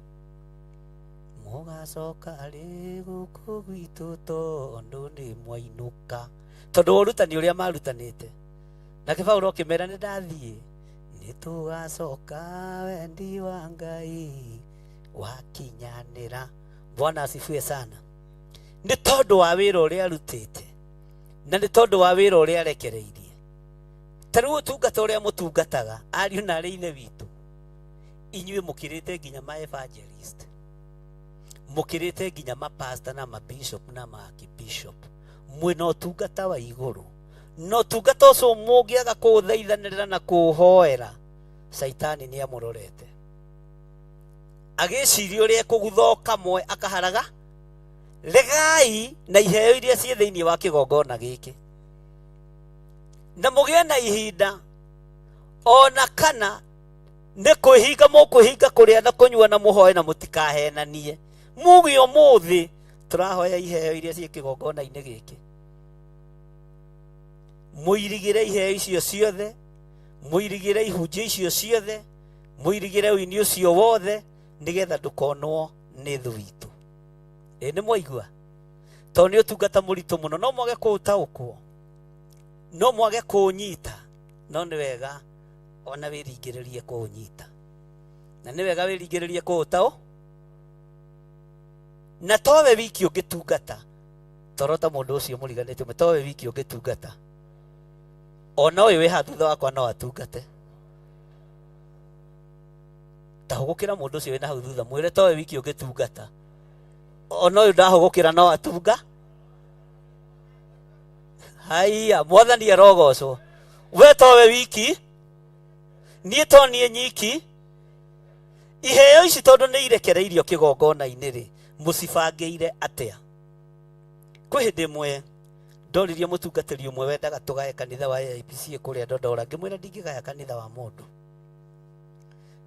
Speaker 13: Mũgacoka rĩ gũkũ gwitũ tondũ nĩ mwainũka, tondũ wa ũrutani ũrĩa marutanĩte. Nake Paũlũ akĩmera, nĩ ndathiĩ, nĩ tũgacoka wendi wa Ngai wakinyanĩra. Bwana asifiwe sana. Nĩ tondũ wa wĩra ũrĩa arutĩte, na nĩ tondũ wa wĩra ũrĩa arekereirie. Ta rĩu ũtungata ũrĩa mũtungataga, ariũ na arĩ ithe witũ, inyuĩ mũkĩrĩte nginya ma evangelist, mũkĩrĩte nginya ma pastor na ma bishop na ma archbishop, mwĩna ũtungata wa igũrũ. Na ũtungata ũcio mũngĩaga kũũthaithanĩrĩra na kũũhoera, Caitani nĩ amũrorete agĩciria ũrĩa ekũgutha kamwe akaharaga. Regai na iheo iria ciĩ thĩinĩ wa kĩgongona gĩkĩ, na mũgĩe na ihinda, ona kana nĩ kwĩhinga mũkwĩhinga kũrĩa na kũnyua na mũhoe na mũtikahenanie. Muge ũmũthĩ tũrahoya iheo iria ciĩ kĩgongona-inĩ gĩkĩ, mũirigĩre iheo icio ciothe, mũirigĩre ihunjio icio ciothe, mũirigĩre ũini ũcio wothe, nĩgetha ndũkonwo nĩ thũ witũ. Ĩ nĩ mwaigua? Tondũ nĩ ũtungata mũritũ mũno, no mwage kũũtaũkwo, no mwage kũũnyita, no nĩ wega ona wĩringĩrĩrie kũũnyita, na nĩ wega wĩringĩrĩrie kũũtaũ, na towe wiki ũngĩtungata, toro ta mũndũ ũcio mũriganĩtie, towe wiki ũngĩtungata, ona ũyũ wĩ haha thutha wakwa no atungate. Ta hũgũkĩra mũndũ ũcio wĩna hau thutha, mwĩre towe wiki ũngĩtungata, ona ũyũ ndahũgũkĩra no atunga. Haiya, Mwathani arogocwo. We towe wiki, niĩ to niĩ nyiki. Iheo ici tondũ nĩ irekereirio kĩgongona-inĩ rĩ, mũcibangĩire atĩa? Kwĩ hĩndĩ ĩmwe ndoririe mũtungatĩri ũmwe wendaga tũgae kanitha wa AIPCA kũrĩa Dodora, ngĩmwĩra ndingĩgaya kanitha wa mũndũ.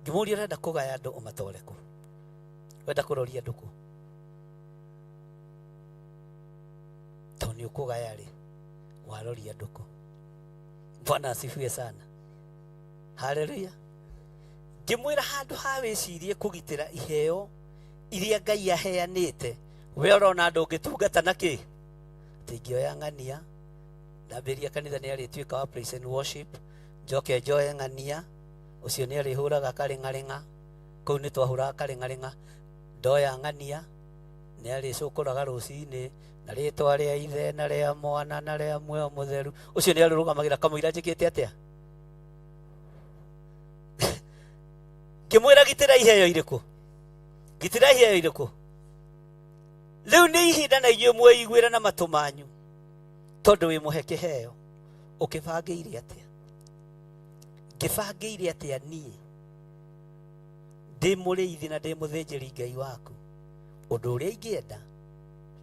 Speaker 13: Ngĩmũria ũrenda kũgaya andũ ũmatware kũ? Wenda kũroria andũ kũ? Tondũ nĩ ũkũgaya rĩ, waroria andũ kũ? Bwana asifiwe sana. Haleluya. Ngĩmwĩra handũ ha wĩcirie kũgitĩra iheo iria Ngai aheanĩte, we ũrona andũ ũngĩtungata na kĩ? Atĩ ingĩoya ng'ania, ndambĩrĩria kanitha nĩ arĩtuĩka wa praise and worship, njoke njoe ng'ania, ũcio nĩ arĩhũraga karĩng'arĩng'a, kũu nĩ twahũraga karĩng'arĩng'a, ndoya ng'ania, nĩ arĩcũkũraga rũcinĩ, Na rĩtwa rĩa ithe na rĩa mwana na rĩa muoyo mũtheru. Ũcio nĩ arũrũgamagĩra kamũira njĩkĩte atĩa? Ngĩmwĩra gitĩra iheo irĩkũ? Gitĩra iheo irĩkũ? Rĩu nĩ ihinda na inyuĩ mweiguĩra na matũ manyu, tondũ wĩ mũhe kĩheo. Ũkĩbangĩire atĩa? Ngĩbangĩire atĩa niĩ ndĩ mũrĩithi na ndĩ mũthĩnjĩri Ngai waku? Ũndũ ũrĩa ingĩenda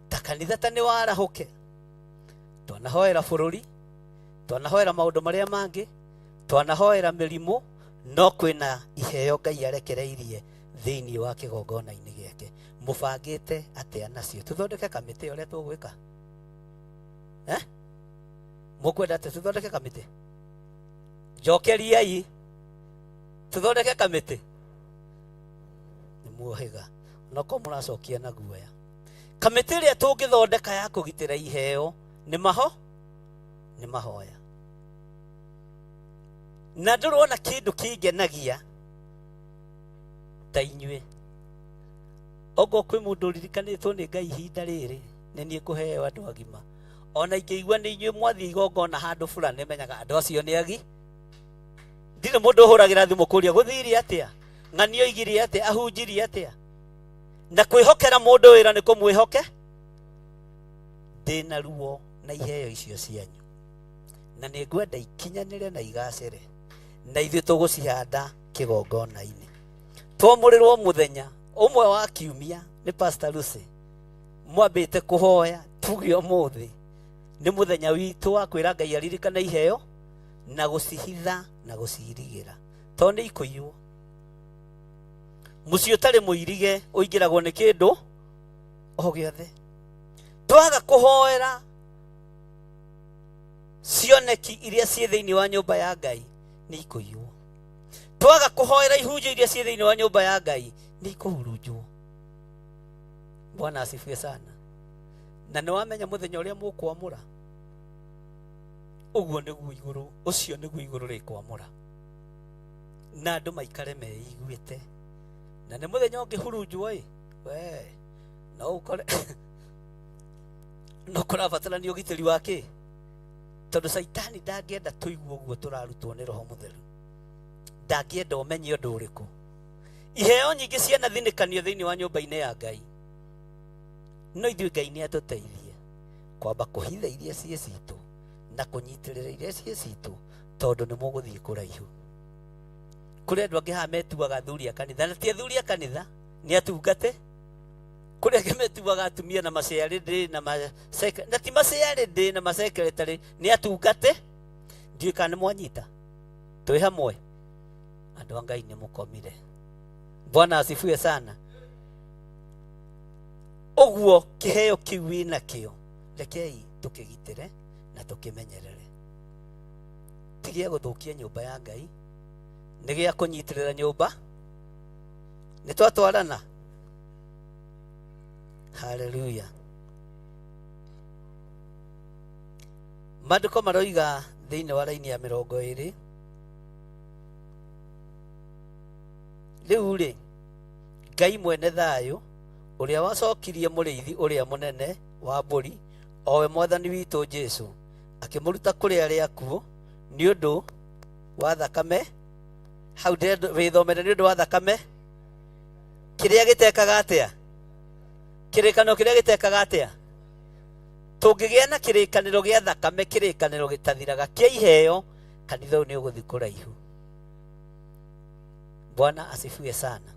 Speaker 13: ta kanitha ta nĩ warahũke. Twanahoera bũrũri, twanahoera maũndũ marĩa mangĩ, twanahoera mĩrimũ, no kwĩna iheo Ngai arekereirie thĩinĩ wa kĩgongona-inĩ gĩake. Mũbangĩte atĩa nacio? Tũthondeke kamĩtĩ ũrĩa tũgwĩka? Mũkwenda atĩa tũthondeke kamĩtĩ? Njokeriai, tũthondeke kamĩtĩ. Nĩ muohĩga, onokorwo mũracokia na guoya. Kamĩtĩ ĩrĩa tũngĩthondeka ya kũgitĩra iheo nĩ maho, nĩ mahoya. Na ndũrona kĩndũ kĩngenagia ta inyuĩ. Okorwo kwĩ mũndũ ũririkanĩtwo nĩ Ngai ihinda rĩrĩ, nĩ niĩ kũheo andũ agima. Ona ingĩigua nĩ inyuĩ mwathiĩ igongona handũ fulani, menyaga andũ acio nĩ agi. Ndirĩ mũndũ ũhũragĩra thimũ kũria gũthire atĩa, ng'ani oigire atĩa, ahunjirie atĩa. Na kwĩhokera mũndũ wĩra nĩ kũmwĩhoke. Ndĩna ruo na iheo icio cianyu, na nĩ ngwenda ikinyanĩre na igacĩre, na ithuĩ tũgũcihanda kĩgongona-inĩ. Twamũrĩrwo mũthenya ũmwe wa kiumia nĩ Pastor Lucy, mwambĩte kũhoya tuge ũmũthĩ nĩ mũthenya witũ wa kwĩra Ngai aririkane iheo na gũcihitha na gũcirigĩra, tondũ nĩ ikũiywo. Mũciĩ ũtarĩ mũirige ũingĩragwo nĩ kĩndũ o gĩothe. Twaga kũhoera cioneki iria ciĩ thĩinĩ wa nyũmba ya Ngai nĩ ikũiywo. Twaga kũhoera ihunjio iria ciĩ thĩinĩ wa nyũmba ya Ngai nĩ ikũhurunjwo. Bwana asifiwe sana. Na nĩ wamenya mũthenya ũrĩa mũkwamũra, ũguo nĩguo igũrũ, ũcio nĩguo igũrũ rĩkwamũra, na andũ maikare meiguĩte. Na nĩ mũthenya ũngĩhurunjwo ĩ, we no ũkore no kũrabatarania ũgitĩri wa kĩ, tondũ Caitani ndangĩenda tũigue ũguo tũrarutwo nĩ Roho Mũtheru. Ndangĩenda ũmenye ũndũ ũrĩkũ. Iheo nyingĩ cianathinĩkanio thĩinĩ wa nyũmba-inĩ ya Ngai, no ithuĩ Ngai nĩ atũteithie kwamba kũhitha iria ciĩ citũ na kũnyitĩrĩra iria ciĩ citũ, tondũ nĩ mũgũthiĩ kũraihu. Kũrĩ andũ angĩ haha metuaga athuri a kanitha, na ti athuri a kanitha, nĩ atungate. Kũrĩ angĩ metuaga atumia na maciarĩndĩ na na ti maciarĩndĩ na masekretary, nĩ atungate. Ndiũĩ kana nĩ mwanyita. Twĩ hamwe. Andũ a Ngai nĩ mũkomire. Bwana asifiwe sana. Ũguo kĩheo kĩu wĩnakĩo, rekei tũkĩgitĩre na tũkĩmenyerere. Ti gĩa gũthũkia nyũmba ya Ngai, nĩ gĩa kũnyitĩrĩra nyũmba. Nĩ twatwarana. Haleluya. Maandĩko maroiga thĩinĩ wa raini ya 20. Rĩu rĩ, Ngai mwene thayũ, ũrĩa wacokirie mũrĩithi ũrĩa mũnene wa mbũri, o we Mwathani witũ Jesu, akĩmũruta kũrĩ arĩa akuũ nĩ ũndũ wa thakame. Hau ndĩrenda wĩthomere nĩ ũndũ wa thakame. Kĩrĩa gĩtekaga atĩa? Kĩrĩkanĩro kĩrĩa gĩtekaga atĩa? Tũngĩgĩa na kĩrĩkanĩro gĩa thakame, kĩrĩkanĩro gĩtathiraga kĩa iheo, kanitha ũyũ nĩ ũgũthiĩ kũraihu. Bwana asifiwe sana.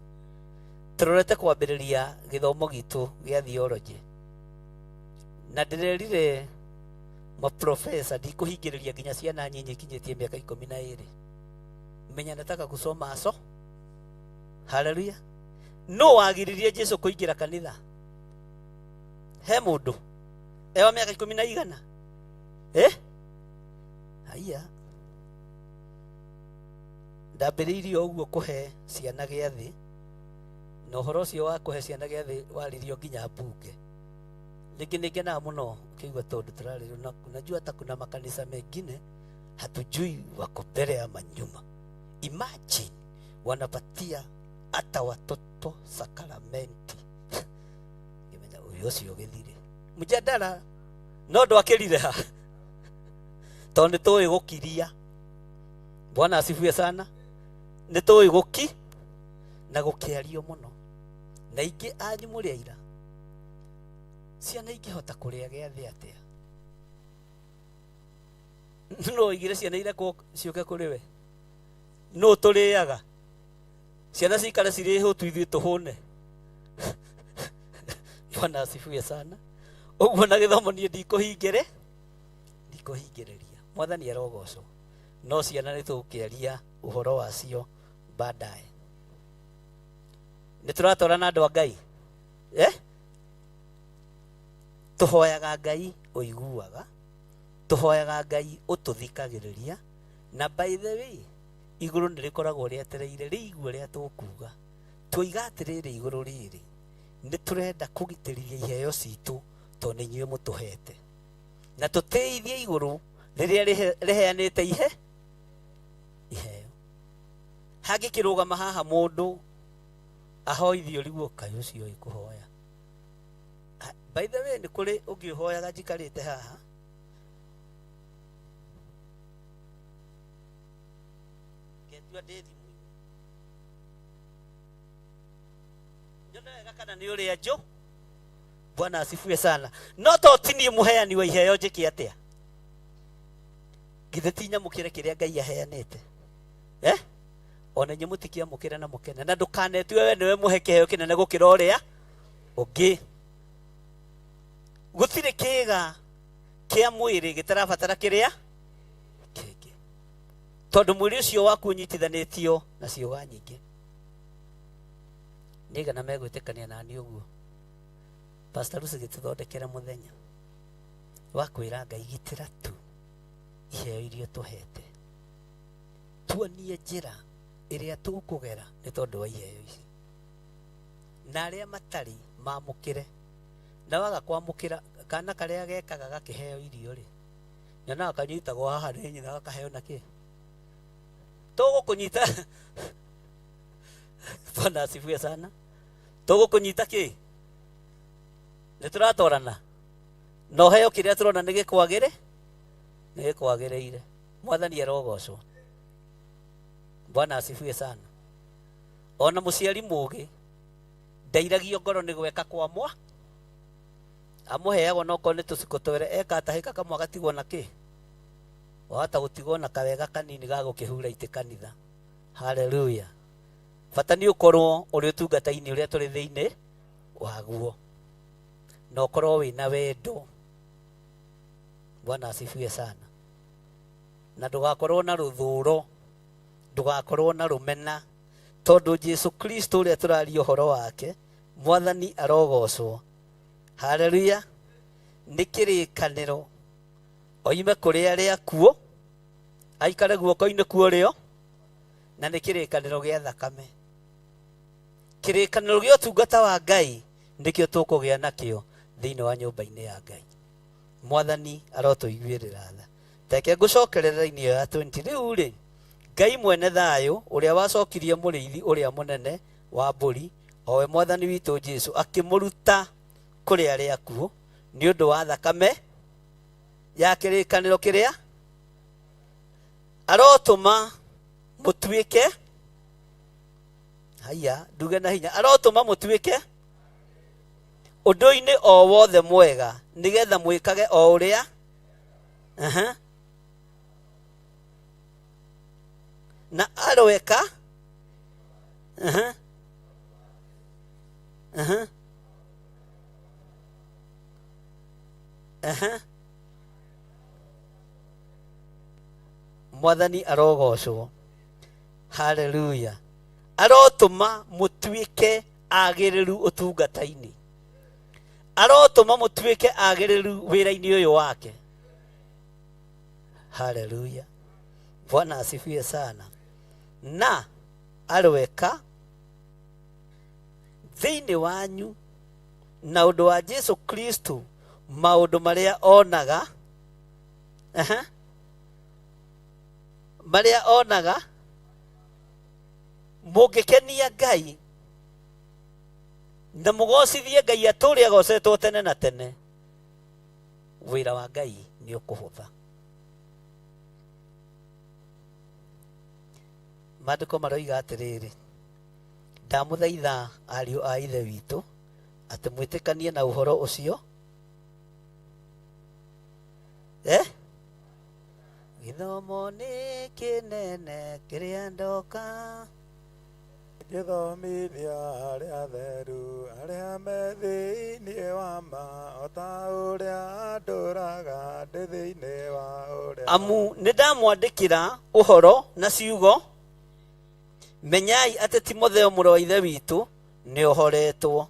Speaker 13: Tũrorete kwambĩrĩria gĩthomo gitũ gĩa theology, na ndĩrerire maprofesa ndikũhingĩrĩria nginya ciana nyinyi ikinyĩtie mĩaka 12. Menya nataka kusoma aso. Haleluya. No wagiririe Jesu kũingĩra kanitha? He mũndũ ewa mĩaka ikũmi na igana? Haiya, ndambĩrĩirie ũguo kũhe ciana gĩathĩ, na ũhoro ũcio wa kũhe ciana gĩathĩ waririo nginya mbunge. Rĩngĩ nĩ ngenaga mũno ũkĩigua tondũ tũrarĩrwo na unajua hata kuna makanisa mengine hatujui wako mbele ama nyuma. Imagine wanapatia hata watoto sakramenti. Ngĩmenya ũyũ ũcio gĩthire. Mjadala no ndwakĩrire ha tondũ nĩ tũĩ gũkiria. Bwana asifiwe sana. Nĩ tũĩ gũki na gũkĩario mũno, na ingĩ anyu mũrĩ aira. Ciana ingĩhota kũrĩa gĩathĩ atĩa? No ũigire ciana irekwo ciũke kũrĩ we? Nũ tũrĩaga? Ciana cikare cirĩ hũtu, ithuĩ tũhũne. Bwana asifiwe sana. Ũguo na gĩthomo niĩ ndikũhingĩre ndikũhingĩrĩria. Mwathani arogocwo. No ciana nĩ tũgũkĩaria ũhoro wacio baadaye. Nĩ tũratwarana andũ a Ngai, eh? Tũhoyaga Ngai ũiguaga, tũhoyaga Ngai ũtũthikagĩrĩria, na by the way igũrũ nĩ rĩkoragwo rĩetereire rĩigue ũrĩa tũkuga. Twoiga atĩrĩrĩ, igũrũ rĩrĩ nĩ tũrenda kũgitĩrithia iheo citũ tondũ nĩ inyuĩ mũtũhete, na tũtĩithie igũrũ rĩrĩa rĩheanĩte ihe iheo. Hangĩkĩrũgama haha mũndũ ahoithie ũrigwo kaĩ ũcio ũĩ kũhoya. By the way, nĩ kũrĩ ũngĩ ũhoyaga njikarĩte haha. Ngetua ndĩ thimũ-inĩ, nyone wega kana nĩ ũrĩa njũ. Bwana asifiwe sana. No to ti niĩ mũheani wa iheo, njĩke atĩa? Githĩ ti nyamũkĩre kĩrĩa Ngai aheanĩte? Eh? Ona inyuĩ mũtikĩamũkĩre na mũkene, na ndũkanetue we nĩwe mũhe kĩheo kĩnene gũkĩra ũrĩa ũngĩ. Gũtirĩ kĩĩga kĩa mwĩrĩ gĩtarabatara kĩrĩa kĩngĩ, tondũ mwĩrĩ ũcio waku ũnyitithanĩtio na ciũga nyingĩ. Nĩigana megwĩtĩkania na niĩ ũguo? Pastor Lucy, gĩtũthondekere mũthenya wa kwĩra Ngai, gitĩra tu iheo iria tũhete, tuonie njĩra ĩrĩa tũkũgera nĩ tondũ wa iheo ici, na arĩa matarĩ mamũkĩre. Na waga kwamũkĩra, kana karĩa gekaga gakĩheo irio rĩ, nyonaga kanyitagwo haha nĩ nyina gakaheo na kĩ tũgũkũnyita. Bwana asifiwe sana. Tũgũkũnyita kĩ nĩ tũratwarana na ũheo kĩrĩa tũrona nĩ gĩkwagĩrĩ nĩ gĩkwagĩrĩire. Mwathani arogocwo. Bwana asifiwe sana. Ona mũciari mũgĩ ndairagio ngoro nĩ gweka kwa mwa amũheagwo, no korwo nĩ tũciko twĩrĩ eka atahĩka kamwe agatigwo na kĩ wahota gũtigwo na kawega kanini ga gũkĩhura itĩ kanitha. Haleluya. Bata nĩ ũkorwo ũrĩ ũtungata-inĩ ũrĩa tũrĩ thĩinĩ waguo, na ũkorwo wĩna wendo. Bwana asifiwe sana. Na ndũgakorwo na rũthũro, ndũgakorwo na rũmena, tondũ Jesu Kristo ũrĩa tũraria ũhoro wake, mwathani arogocwo. Haleluya. Nĩ kĩrĩkanĩro oime kũrĩ arĩa akuũ aikare guoko-inĩ kwa ũrĩo, na nĩ kĩrĩkanĩro gĩa thakame, kĩrĩkanĩro gĩa ũtungata wa Ngai nĩkĩo tũkũgĩa nakĩo thĩinĩ wa nyũmba-inĩ ya Ngai. Mwathani arotũiguĩrĩra tha. Teke ngũcokerera raini ĩyo ya 20. Rĩu rĩ, Ngai mwene thayũ ũrĩa wacokirie mũrĩithi ũrĩa mũnene wa mbũri, o we mwathani witũ Jesu, akĩmũruta kũrĩ arĩa akuũ nĩ ũndũ wa thakame ya kĩrĩkanĩro kĩrĩa, arotũma mũtuĩke, haiya, nduge na hinya, arotũma mũtuĩke ũndũ-inĩ o wothe mwega, nĩgetha mwĩkage o ũrĩa. Aha. Na aroeka. Aha. Aha. Aha. Mwathani arogocwo. Haleluya. Arotũma mũtuĩke agĩrĩru ũtungata-inĩ, arotũma mũtuĩke agĩrĩru wĩra-inĩ ũyũ wake. Haleluya. Bwana asifiwe sana. Na aroeka thĩinĩ wanyu na ũndũ wa Jesu Kristo maũndũ marĩa onaga. Aha. Marĩa onaga mũngĩkenia Ngai na mũgocithie Ngai atũrĩ agocetwo tene na tene. Wĩra wa Ngai nĩ ũkũhũtha. Maandĩko maroiga atĩrĩrĩ, ndamũthaitha ariũ a Ithe witũ atĩ mwĩtĩkanie na ũhoro ũcio. Eh? Gĩthomo nĩ kĩnene kĩrĩa ndoka.
Speaker 9: Ngĩthomithia arĩa atheru arĩa me thĩinĩ wa ma, o ta ũrĩa ndũraga ndĩ thĩinĩ wa ũrĩa.
Speaker 13: Amu nĩ ndamwandĩkĩra ũhoro na ciugo, menyai atĩ Timotheo mũrũ wa Ithe witũ nĩ ohoretwo.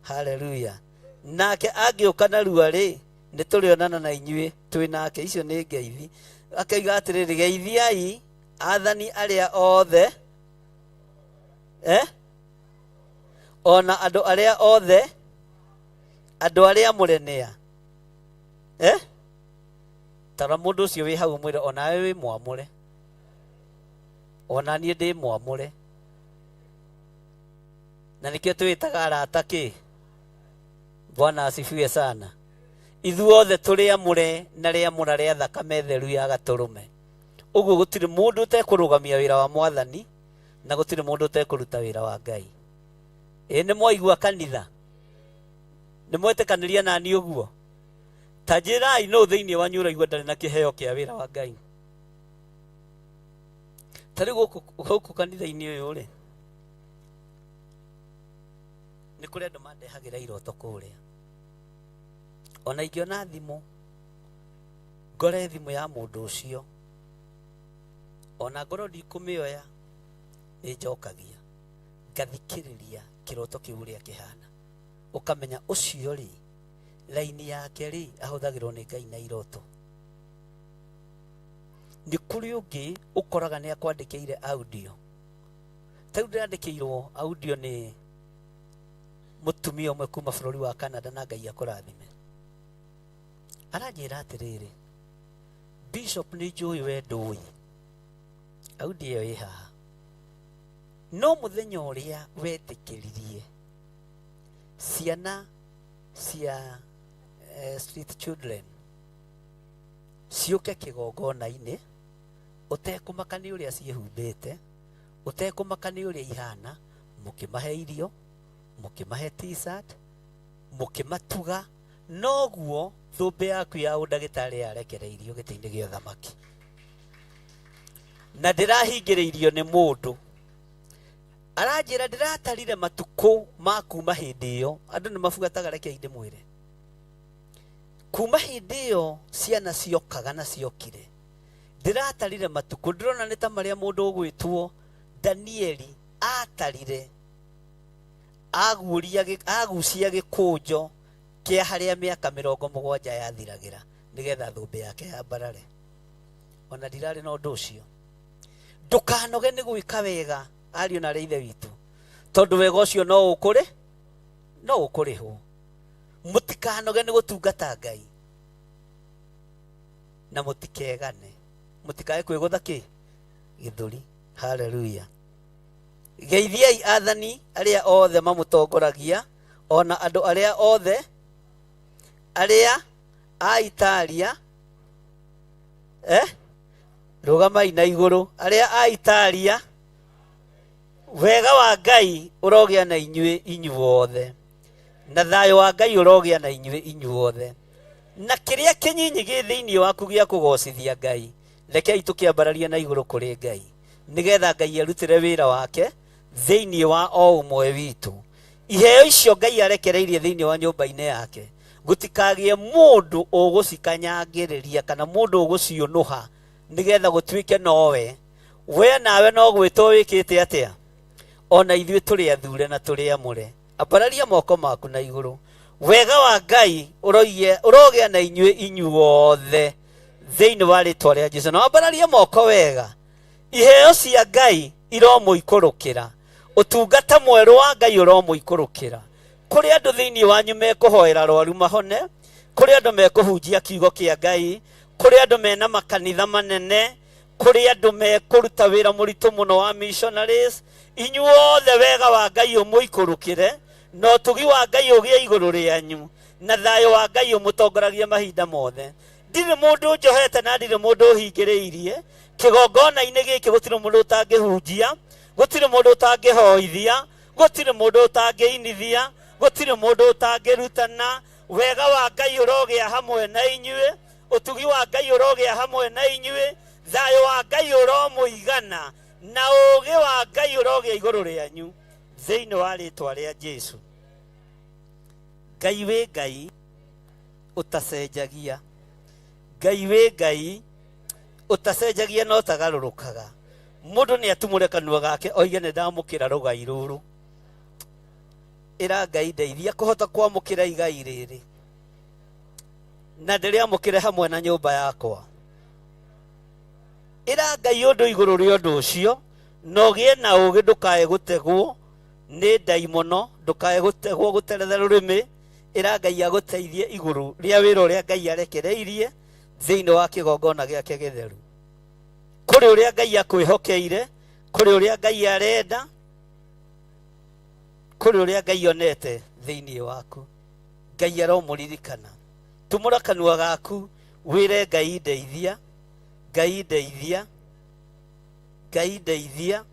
Speaker 13: Haleluya. Nake angĩũka narua-rĩ, nĩ tũrĩonana na inyuĩ twĩ nake. Icio nĩ ngeithi. Akaiga atĩrĩrĩ, geithiai athani arĩa othe, eh? Ona andũ arĩa othe, andũ arĩa amũre nĩa, eh? Tara mũndũ ũcio wĩ hau ũmwĩre onawe wĩ mwamũre, ona niĩ ndĩ mwamũre, na nĩkĩo twĩtaga arata kĩ. Bwana asifiwe sana. Ithuothe tũrĩ amũre na rĩamũra rĩa thakame theru ya Gatũrũme. Ũguo gũtirĩ mũndũ ũtekũrũgamia wĩra wa Mwathani, na gũtirĩ mũndũ ũtekũruta wĩra wa Ngai. Ĩ nĩ mwaigua kanitha? Nĩ mwetĩkanĩria nani ũguo? Ta njĩrai nũ thĩinĩ wanyu ũraigua ndarĩ na kĩheo kĩa wĩra wa Ngai? Ta rĩu gũkũ kanitha-inĩ ũyũ rĩ, nĩ kũrĩ andũ mandehagĩra iroto kũrĩa. Ona ingĩona thimũ, ngore thimũ ya mũndũ ũcio, ona ngorwo ndikũmĩoya, nĩ njokagia, ngathikĩrĩria kĩroto kĩu ũrĩa kĩhana. Ũkamenya ũcio rĩ, raini yake rĩ, ahũthagĩrwo nĩ Ngai na iroto. Nĩ kũrĩ ũngĩ ũkoraga nĩ akwandĩkĩire audio. Ta rĩu ndĩrandĩkĩirwo audio nĩ mũtumia ũmwe kuma bũrũri wa Canada, na Ngai akũrathime. Aranjĩra atĩrĩrĩ, Bishop nĩ njũĩ we ndũĩ, audio ĩyo ĩ haha, no mũthenya ũrĩa wetĩkĩririe ciana cia street children ciũke kĩgongona-inĩ, ũtekũmaka nĩ ũrĩa ciĩhumbĩte, ũtekũmaka nĩ ũrĩa ihana, mũkĩmahe irio, mũkĩmahe t-shirt, mũkĩmatuga, noguo thũmbĩ yaku ya ũndagĩtarĩ yarekereirio gĩtĩ-inĩ gĩa ũthamaki. Na ndĩrahingĩrĩirio nĩ mũndũ. Aranjĩra ndĩratarire matukũ ma kuma hĩndĩ ĩyo, andũ nĩ mabuataga, rekei ndĩmwĩre. Kuma hĩndĩ ĩyo ciana ciokaga na ciokire, ndĩratarire matukũ, ndĩrona nĩ ta marĩa mũndũ ũgwĩtwo Danieli atarire, agucia gĩkũnjo kĩa harĩa mĩaka 70 yathiragĩra nĩgetha thũmbĩ yake yambarare. Ona ndirarĩ na ũndũ ũcio. Ndũkanoge nĩ gwĩka wega, ariũ na arĩ Ithe witũ, tondũ wega ũcio no ũkũrĩ, no ũkũrĩhwo. Mũtikanoge nĩ gũtungata Ngai, na mũtikegane, mũtikae kwĩgũtha kĩ gĩthũri. Haleluya. Geithiai athani arĩa othe mamũtongoragia, ona andũ arĩa othe arĩa a Italia, rũgamai na igũrũ, arĩa a Italia, wega wa Ngai ũrogĩa na inyuĩ inyuothe, na thayũ wa Ngai ũrogĩa na inyuĩ inyuothe, na kĩrĩa kĩnyinyi gĩ thĩinĩ waku gĩa kũgocithia Ngai, rekei tũkĩambararie na igũrũ kũrĩ Ngai, nĩgetha Ngai arutĩre wĩra wake thĩinĩ wa o ũmwe witũ. Iheo icio Ngai arekereirie thĩinĩ wa nyũmba-inĩ yake, gũtikagĩe mũndũ ũgũcikanyangĩrĩria kana mũndũ ũgũciũnũha, nĩgetha gũtuĩke nowe. We nawe no gwĩtwo wĩkĩte atĩa? Ona ithuĩ tũrĩ athure na tũrĩ amũre. Ambararia moko maku na igũrũ. Wega wa Ngai ũrogĩa na inyuĩ inyuothe thĩinĩ wa rĩtwa rĩa Jesu. Na wambararie moko wega. Iheo cia Ngai iromũikũrũkĩra. Ũtungata mwerũ wa Ngai ũromũikũrũkĩra. Kũrĩ andũ thĩinĩ wanyu mekũhoera arwaru mahone, kũrĩ andũ mekũhunjia kiugo kĩa Ngai, kũrĩ andũ mena makanitha manene, kũrĩ andũ mekũruta wĩra mũritũ mũno wa missionaries. Inyuothe wega wa Ngai ũmũikũrũkĩre, na ũtugi wa Ngai ũgĩe igũrũ rĩanyu. Na thayũ wa Ngai ũmũtongoragie mahinda mothe. Ndirĩ mũndũ njohete na ndirĩ mũndũ ũhingĩrĩirie. Kĩgongona-inĩ gĩkĩ gũtirĩ mũndũ ũtangĩhunjia, gũtirĩ mũndũ ũtangĩhoithia, gũtirĩ mũndũ ũtangĩinithia, gũtirĩ mũndũ ũtangĩrutana. Wega wa Ngai ũrogĩa hamwe na inyuĩ, ũtugi wa Ngai ũrogĩa hamwe na inyuĩ, thayũ wa Ngai ũromũigana, na ũũgĩ wa Ngai ũrogĩa igũrũ rĩanyu thĩinĩ wa rĩtwa rĩa Jesu. Ngai wĩ Ngai ũtacenjagia, Ngai wĩ Ngai ũtacenjagia na ũtagarũrũkaga. Mũndũ nĩ atumũre kanua gake oige nĩ ndamũkĩra rũgai rũrũ. Ĩra Ngai ndeithia kũhota kwamũkĩra igai rĩrĩ na ndĩrĩamũkĩre hamwe na nyũmba yakwa. Ĩra Ngai ũndũ igũrũ rĩa ũndũ ũcio na ũgĩe na ũũgĩ, ndũkae gũtegwo nĩ ndaimono, ndũkae gũtegwo gũteretha rũrĩmĩ. Ĩra Ngai agũteithie igũrũ rĩa wĩra ũrĩa Ngai arekereirie thĩinĩ wa kĩgongona gĩake gĩtheru. Kũrĩ ũrĩa Ngai akwĩhokeire, kũrĩ ũrĩa Ngai arenda, kũrĩ ũrĩa Ngai onete thĩinĩ waku. Ngai aromũririkana. Tumũra kanua gaku wĩre Ngai ndeithia, Ngai ndeithia, Ngai ndeithia,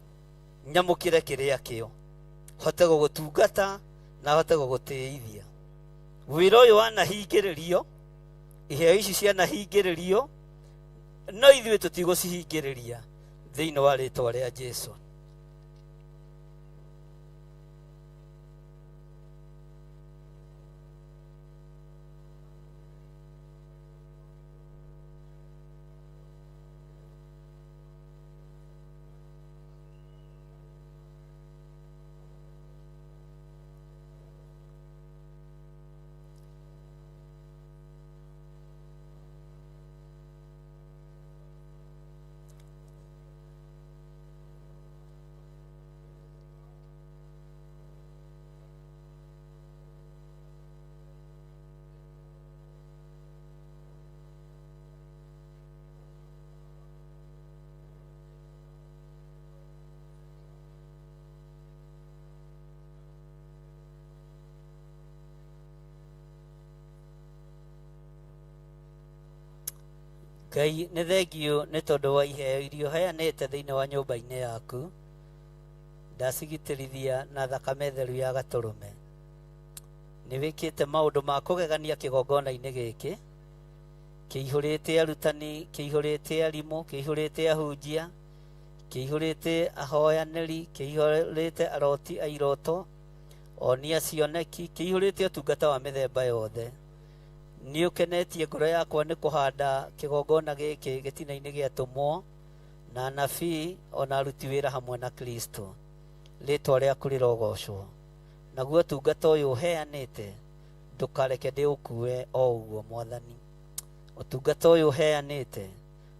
Speaker 13: nyamũkĩre kĩrĩa kĩo, hote gũgũtungata na hote gũgũtĩithia. Wĩra ũyũ wanahingĩrĩrio, iheo ici cianahingĩrĩrio, no ithuĩ tũtigũcihingĩrĩria thĩinĩ wa rĩtwa rĩa Jesu. Ngai nĩ thengiũ nĩ tondũ wa iheo iria ũheanĩte thĩinĩ wa nyũmba-inĩ yaku. Ndacigitĩrithia na thakame theru ya gatũrũme. Nĩ wĩkĩte maũndũ ma kũgegania kĩgongona-inĩ gĩkĩ, kĩihũrĩte arutani, kĩihũrĩte arimũ, kĩihũrĩte ahunjia, kĩihũrĩte ahoyanĩri, kĩihũrĩte aroti a iroto, onia cioneki, kĩihũrĩte ũtungata wa mĩthemba yothe. Nĩ ũkenetie ngoro yakwa nĩ kũhanda kĩgongona gĩkĩ gĩtina-inĩ gĩa atũmwo na anabii ona aruti wĩra hamwe na Kristo. Rĩtwa rĩaku rĩrogocwo. Naguo ũtungata ũyũ ũheanĩte ndũkareke ndĩũkue o ũguo Mwathani. Ũtungata ũyũ ũheanĩte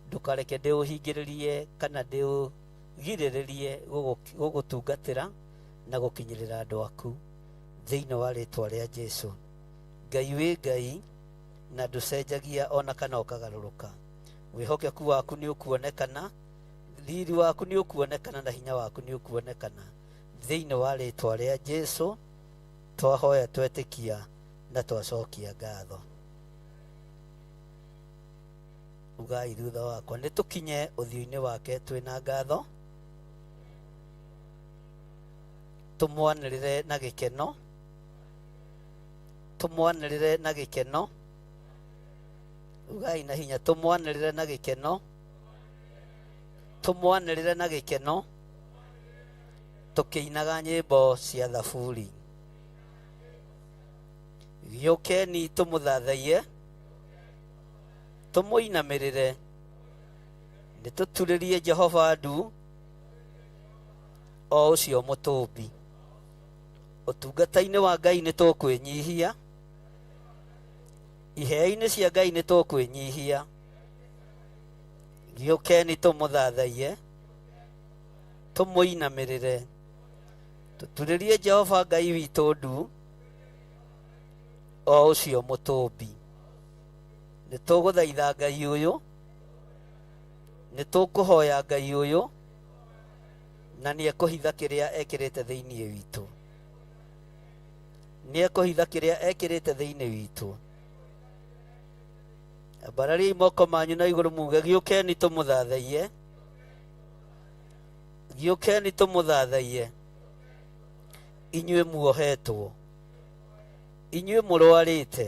Speaker 13: ndũkareke ndĩũhingĩrĩrie kana ndĩũgirĩrĩrie gũgũtungatĩra na gũkinyĩrĩra andũ aku thĩinĩ wa rĩtwa rĩa Jesu. Ngai wĩ Ngai na ndũcenjagia ona kana ũkagarũrũka. Wĩhokeku waku nĩ ũkuonekana, riri waku nĩ ũkuonekana na hinya waku nĩ ũkuonekana thĩinĩ wa rĩtwa rĩa Jesu. Twahoya twetĩkia na twacokia ngatho. Ugai thutha wakwa, nĩ tũkinye ũthiũ-inĩ wake twĩna ngatho, tũmwanĩrĩre na gĩkeno, tũmwanĩrĩre na gĩkeno. Ugai na hinya, tũmwanĩrĩre na gĩkeno, tũmwanĩrĩre na gĩkeno, tũkĩinaga nyĩmbo cia thaburi. Gĩũkeni tũmũthathaiye, tũmũinamĩrĩre, nĩ tũturĩrie Jehova ndu, o ũcio mũtũmbi. Ũtungata-inĩ wa Ngai nĩ tũkwĩnyihia, iheo-inĩ cia Ngai nĩ tũkwĩnyihia. Gĩũkeni tũmũthathaiye, tũmũinamĩrĩre, tũturĩrie Jehova Ngai witũ ndu, o ũcio mũtũmbi. Nĩ tũgũthaitha Ngai ũyũ, nĩ tũkũhoya Ngai ũyũ, na nĩ ekũhitha kĩrĩa ekĩrĩte thĩinĩ witũ. Nĩ ekũhitha kĩrĩa ekĩrĩte thĩinĩ witũ. Ambarariai moko manyu na igũrũ muge, gĩũkeni tũmũthathaiye, gĩũkeni tũmũthathaiye. Inyuĩ muohetwo, inyuĩ mũrwarĩte,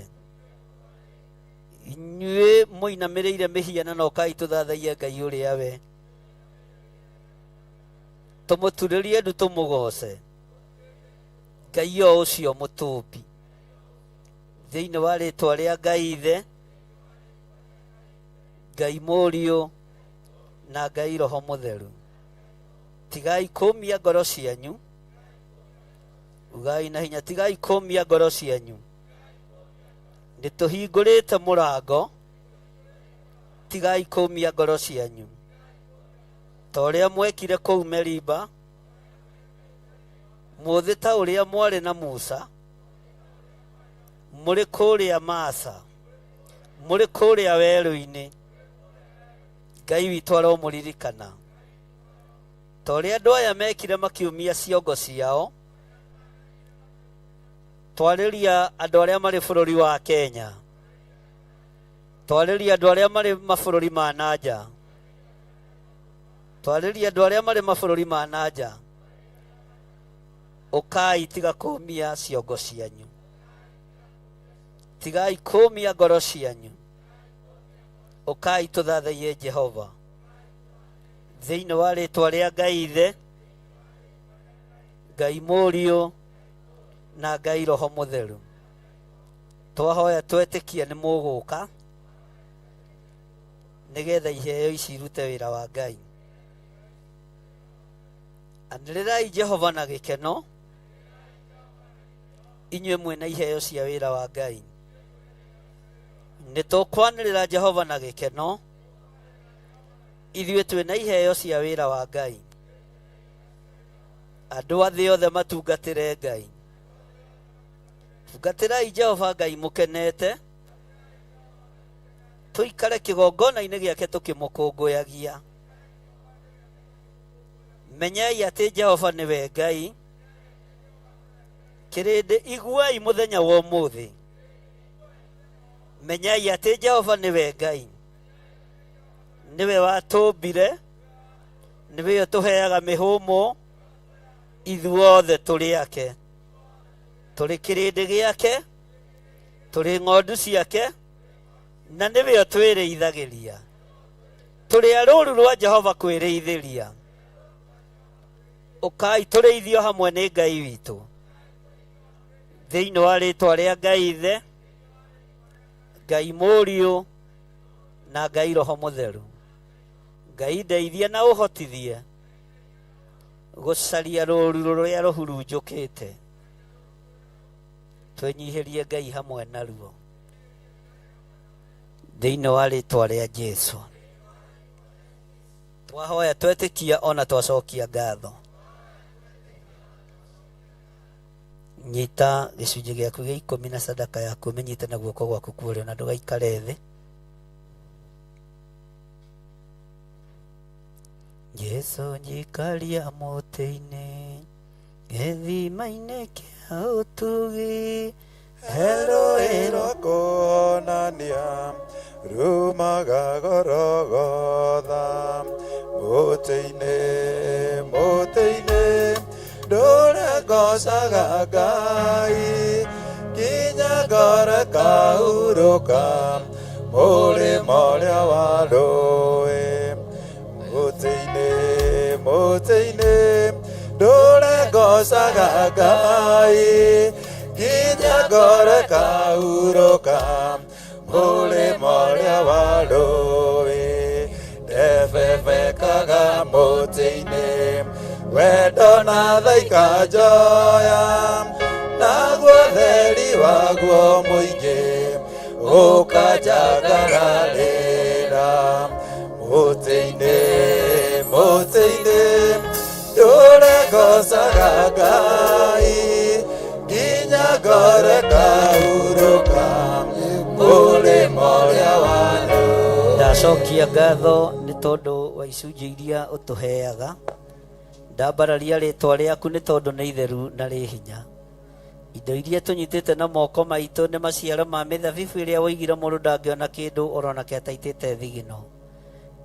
Speaker 13: inyuĩ mũinamĩrĩire mĩhianano, ũkai tũthathaiye Ngai ũrĩa we. Tũmũturĩrie ndu tũmũgoce Ngai o ũcio mũtũmbi. Thĩinĩ wa rĩtwa rĩa Ngai Ithe, Ngai Mũriũ na Ngai Roho Mũtheru, tigai kũmia ngoro cianyu. Ugai na hinya, tigai kũmia ngoro cianyu. Nĩ tũhingũrĩte mũrango, tigai kũmia ngoro cianyu ta ũrĩa mwekire kũu Meriba, mũthĩ ta ũrĩa mwarĩ na Musa mũrĩ kũrĩa Masa, mũrĩ kũrĩa werũ-inĩ. Ngai witũ aromũririkana ta ũrĩa andũ aya mekire makiumia ciongo ciao. Twarĩria andũ arĩa marĩ bũrũri wa Kenya, twarĩria andũ arĩa marĩ mabũrũri ma na nja, twarĩria andũ arĩa marĩ mabũrũri ma na nja, ũkai, tiga kũmia ciongo cianyu, tigai kũmia ngoro cianyu, ũkai tũthathaiye Jehova. Thĩinĩ wa rĩtwa rĩa Ngai Ithe, Ngai Mũriũ na Ngai Roho Mũtheru, twahoya twetĩkia nĩ mũgũka nĩgetha iheo ici irute wĩra wa Ngai. Anĩrĩrai Jehova na gĩkeno, inyuĩ mwĩna iheo cia wĩra wa Ngai. Nĩ tũkwanĩrĩra Jehova na gĩkeno, ithuĩ twĩna iheo cia wĩra wa Ngai. Andũ a thĩ othe matungatĩre Ngai. Tungatĩrai Jehova Ngai mũkenete, tũikare kĩgongona-inĩ gĩake tũkĩmũkũngũyagia. Menyai atĩ Jehova nĩwe Ngai. Kĩrĩndĩ, iguai mũthenya wa ũmũthĩ. Menyai atĩ Jehova nĩwe Ngai, nĩwe watũmbire, nĩwe ũtũheaga mĩhũmũ, ithuothe tũrĩ ake, tũrĩ kĩrĩndĩ gĩake, tũrĩ ng'ondu ciake, na nĩwe ũtwĩrĩithagĩria. Tũrĩ a rũũru rwa Jehova kwĩrĩithĩria. Ũkai tũrĩithio hamwe nĩ Ngai witũ. Thĩinĩ wa rĩtwa rĩa Ngai Ithe, Ngai Mũriũ na Ngai Roho Mũtheru, Ngai ndeithie na ũhotithie gũcaria rũũru rũrĩa rũhurunjũkĩte, twĩnyihĩrie Ngai hamwe naruo. Thĩinĩ wa rĩtwa rĩa Jesu twahoya twetĩkia ona twacokia ngatho. Nyita gĩcunjĩ gĩaku gĩa ikũmi na sadaka yaku, ũmĩnyite na guoko gwaku kwa ũrĩo na ndũgaikare thĩ. Jesu njikaria mũtĩ-inĩ gĩthima-inĩ kĩa ũtugi,
Speaker 9: he rũĩ rwa kũhonania rumaga Gorogotha. Mũtĩ-inĩ, mũtĩ-inĩ ndũre ngocaga Ngai, nginya ngoro kahurũka mũrĩmo ũrĩa wa rũĩ. Mũtĩ-inĩ, mũtĩ-inĩ ndũre ngocaga Ngai, nginya ngoro kahurũka mũrĩmo ũrĩa wa rũĩ. Ndebebekaga mũtĩ-inĩ wendo na thaika njoya, naguo theri waguo mũingĩ ũkanjangararĩra. Mũtĩ-inĩ, mũtĩ-inĩ ndũre ngocaga Ngai, nginya ngoro kahurũka mũrĩmo ũrĩa wa rũĩ.
Speaker 13: Ndacokia ngatho nĩ tondũ wa icunjĩ iria ũtũheaga. Ndambararia rĩtwa rĩaku nĩ tondũ nĩ itheru na rĩ hinya. Indo iria tũnyitĩte na moko maitũ nĩ maciaro ma mĩthabibu ĩrĩa woigire mũndũ ndangĩona kĩndũ oronake ataitĩte thigino.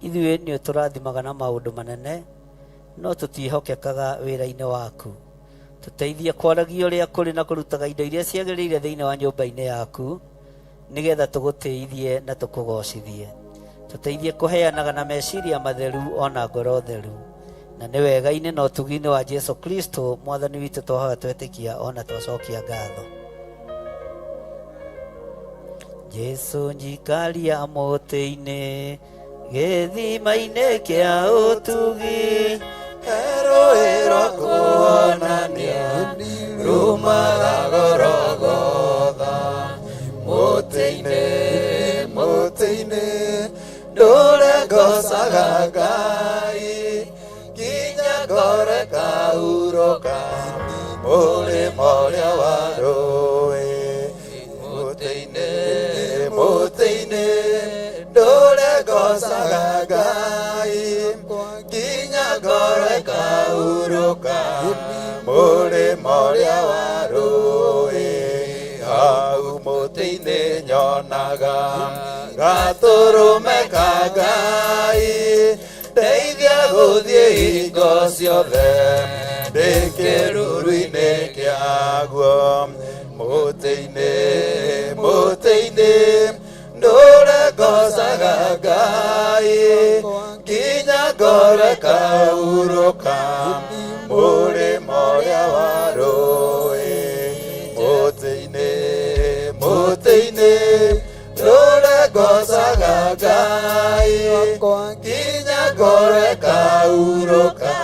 Speaker 13: Ithuĩ nĩ ũtũrathimaga na maũndũ manene, no tũtiĩhokekaga wĩra-inĩ waku. Tũteithie kwaragia ũrĩa kũrĩ na kũrutaga indo iria ciagĩrĩire thĩinĩ wa nyũmba-inĩ yaku, nĩgetha tũgũtĩithie na tũkũgocithie. Tũteithie kũheanaga na meciria matheru ona ngoro theru, na nĩ wega-inĩ na ũtugi-inĩ wa Jesu Kristo mwathani witũ twahoya twetĩkia ona twacokia ngatho. Jesu njikaria mũtĩ-inĩ gĩthima-inĩ kĩa ũtugi,
Speaker 14: rũĩ rwa kuonania rumaga Gorogotha. Mũtĩ-inĩ, mũtĩ-inĩ ndũre ngocaga Ngai nginya ngore kahurũka mũrĩmo ũrĩa wa rũĩ. Mũtĩ-inĩ, mũtĩ-inĩ ndũre ngocaga Ngai nginya ngore kahurũka mũrĩmo ũrĩa wa rũĩ. Hau mũtĩ-inĩ nyonaga gatũrũme ka Ngai, ndeithia gũthiĩ hingo ciothe ndĩ kĩruru-inĩ kĩaguo. Mũtĩ-inĩ, mũtĩ-inĩ ndũre ngocaga Ngai nginya ngore kahurũka mũrĩmo ũrĩa wa rũĩ. Mũtĩ-inĩ, mũtĩ-inĩ ndũre ngocaga Ngai nginya ngore kahurũka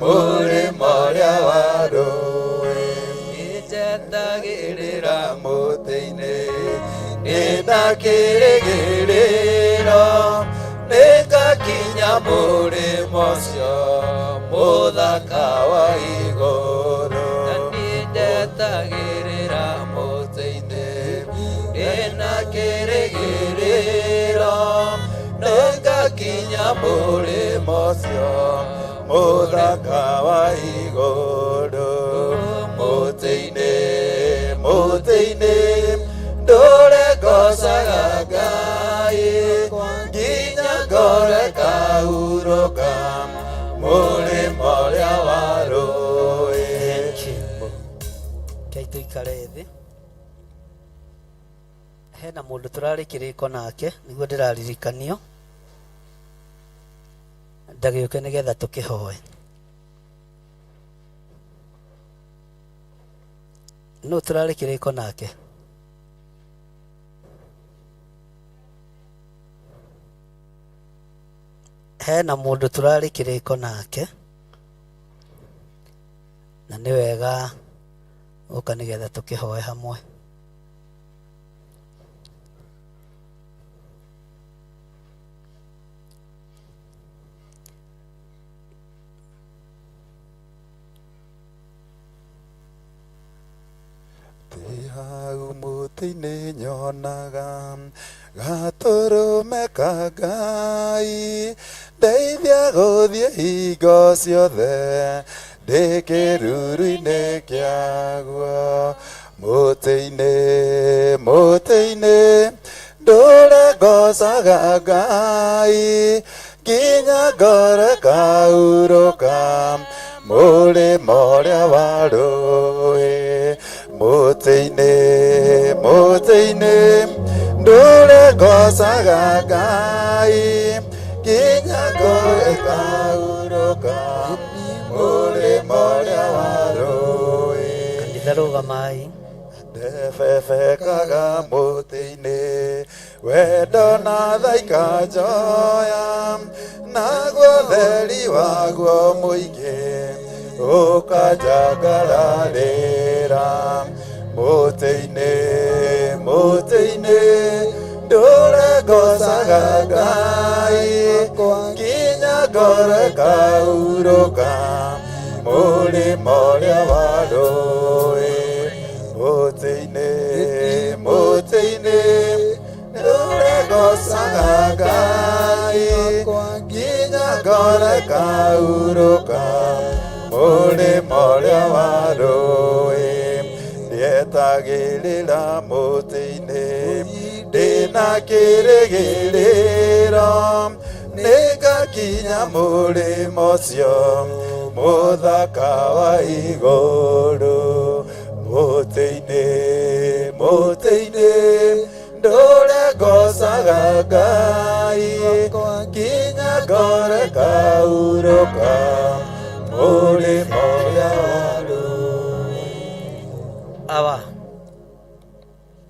Speaker 14: mũrĩmo ũrĩa wa rũĩ. Nĩnjetagĩrĩra mũtĩ-inĩ ndĩna kĩrĩgĩrĩro, nĩngakinya mũrĩmo ũcio mũthaka wa igũrũ. Nĩnjetagĩrĩra mũtĩ-inĩ ndĩna kĩrĩgĩrĩro, nĩngakinya mũrĩmo ũcio mũthaka wa igũrũ. Mũtĩ-inĩ, mũtĩ-inĩ ndũre ngocaga Ngai nginya ngore kahurũka mũrĩmo ũrĩa wa rũĩ.
Speaker 13: Rekei tũikare thĩ. Hena mũndũ tũrarĩ kĩrĩko nake nĩguo ndĩraririkanio ndagĩũke nĩgetha tũkĩhoe. Nũ tũrarĩ kĩrĩko nake? Hena mũndũ tũrarĩ kĩrĩko nake na nĩ wega gũka nĩgetha tũkĩhoe hamwe.
Speaker 9: Ndĩ hau mũtĩ-inĩ nyonaga gatũrũme ka Ngai, ndeithia gũthiĩ hingo ciothe ndĩ kĩruru-inĩ kĩaguo. Mũtĩ-inĩ, mũtĩ-inĩ ndũre ngocaga Ngai nginya ngore kahurũka mũrĩmo ũrĩa wa rũĩ. Mũtĩ-inĩ, mũtĩ-inĩ ndũre ngocaga Ngai nginya ngore kahurũka mũrĩmo ũrĩa wa rũĩ.
Speaker 13: Kanitha rũgamai.
Speaker 9: Ndebebekaga mũtĩ-inĩ wendo na thaika njoya, naguo theri waguo mũingĩ ũkanjangararĩra. Mũtĩ-inĩ, mũtĩ-inĩ ndũre ngocaga Ngai nginya ngore kahurũka mũrĩmo ũrĩa wa rũĩ. Mũtĩ-inĩ, mũtĩ-inĩ ndũre ngocaga Ngai nginya ngore kahurũka mũrĩmo ũrĩa wa rũĩ. Ngocagĩrĩra mũtĩ-inĩ ndĩna kĩrĩgĩrĩro nĩngakinya mũrĩmo ũcio mũthaka wa igũrũ mũtĩ-inĩ mũtĩ-inĩ ndũre ngocaga Ngai nginya ngore kaurũka mũrĩmo ũrĩa wa
Speaker 13: Awa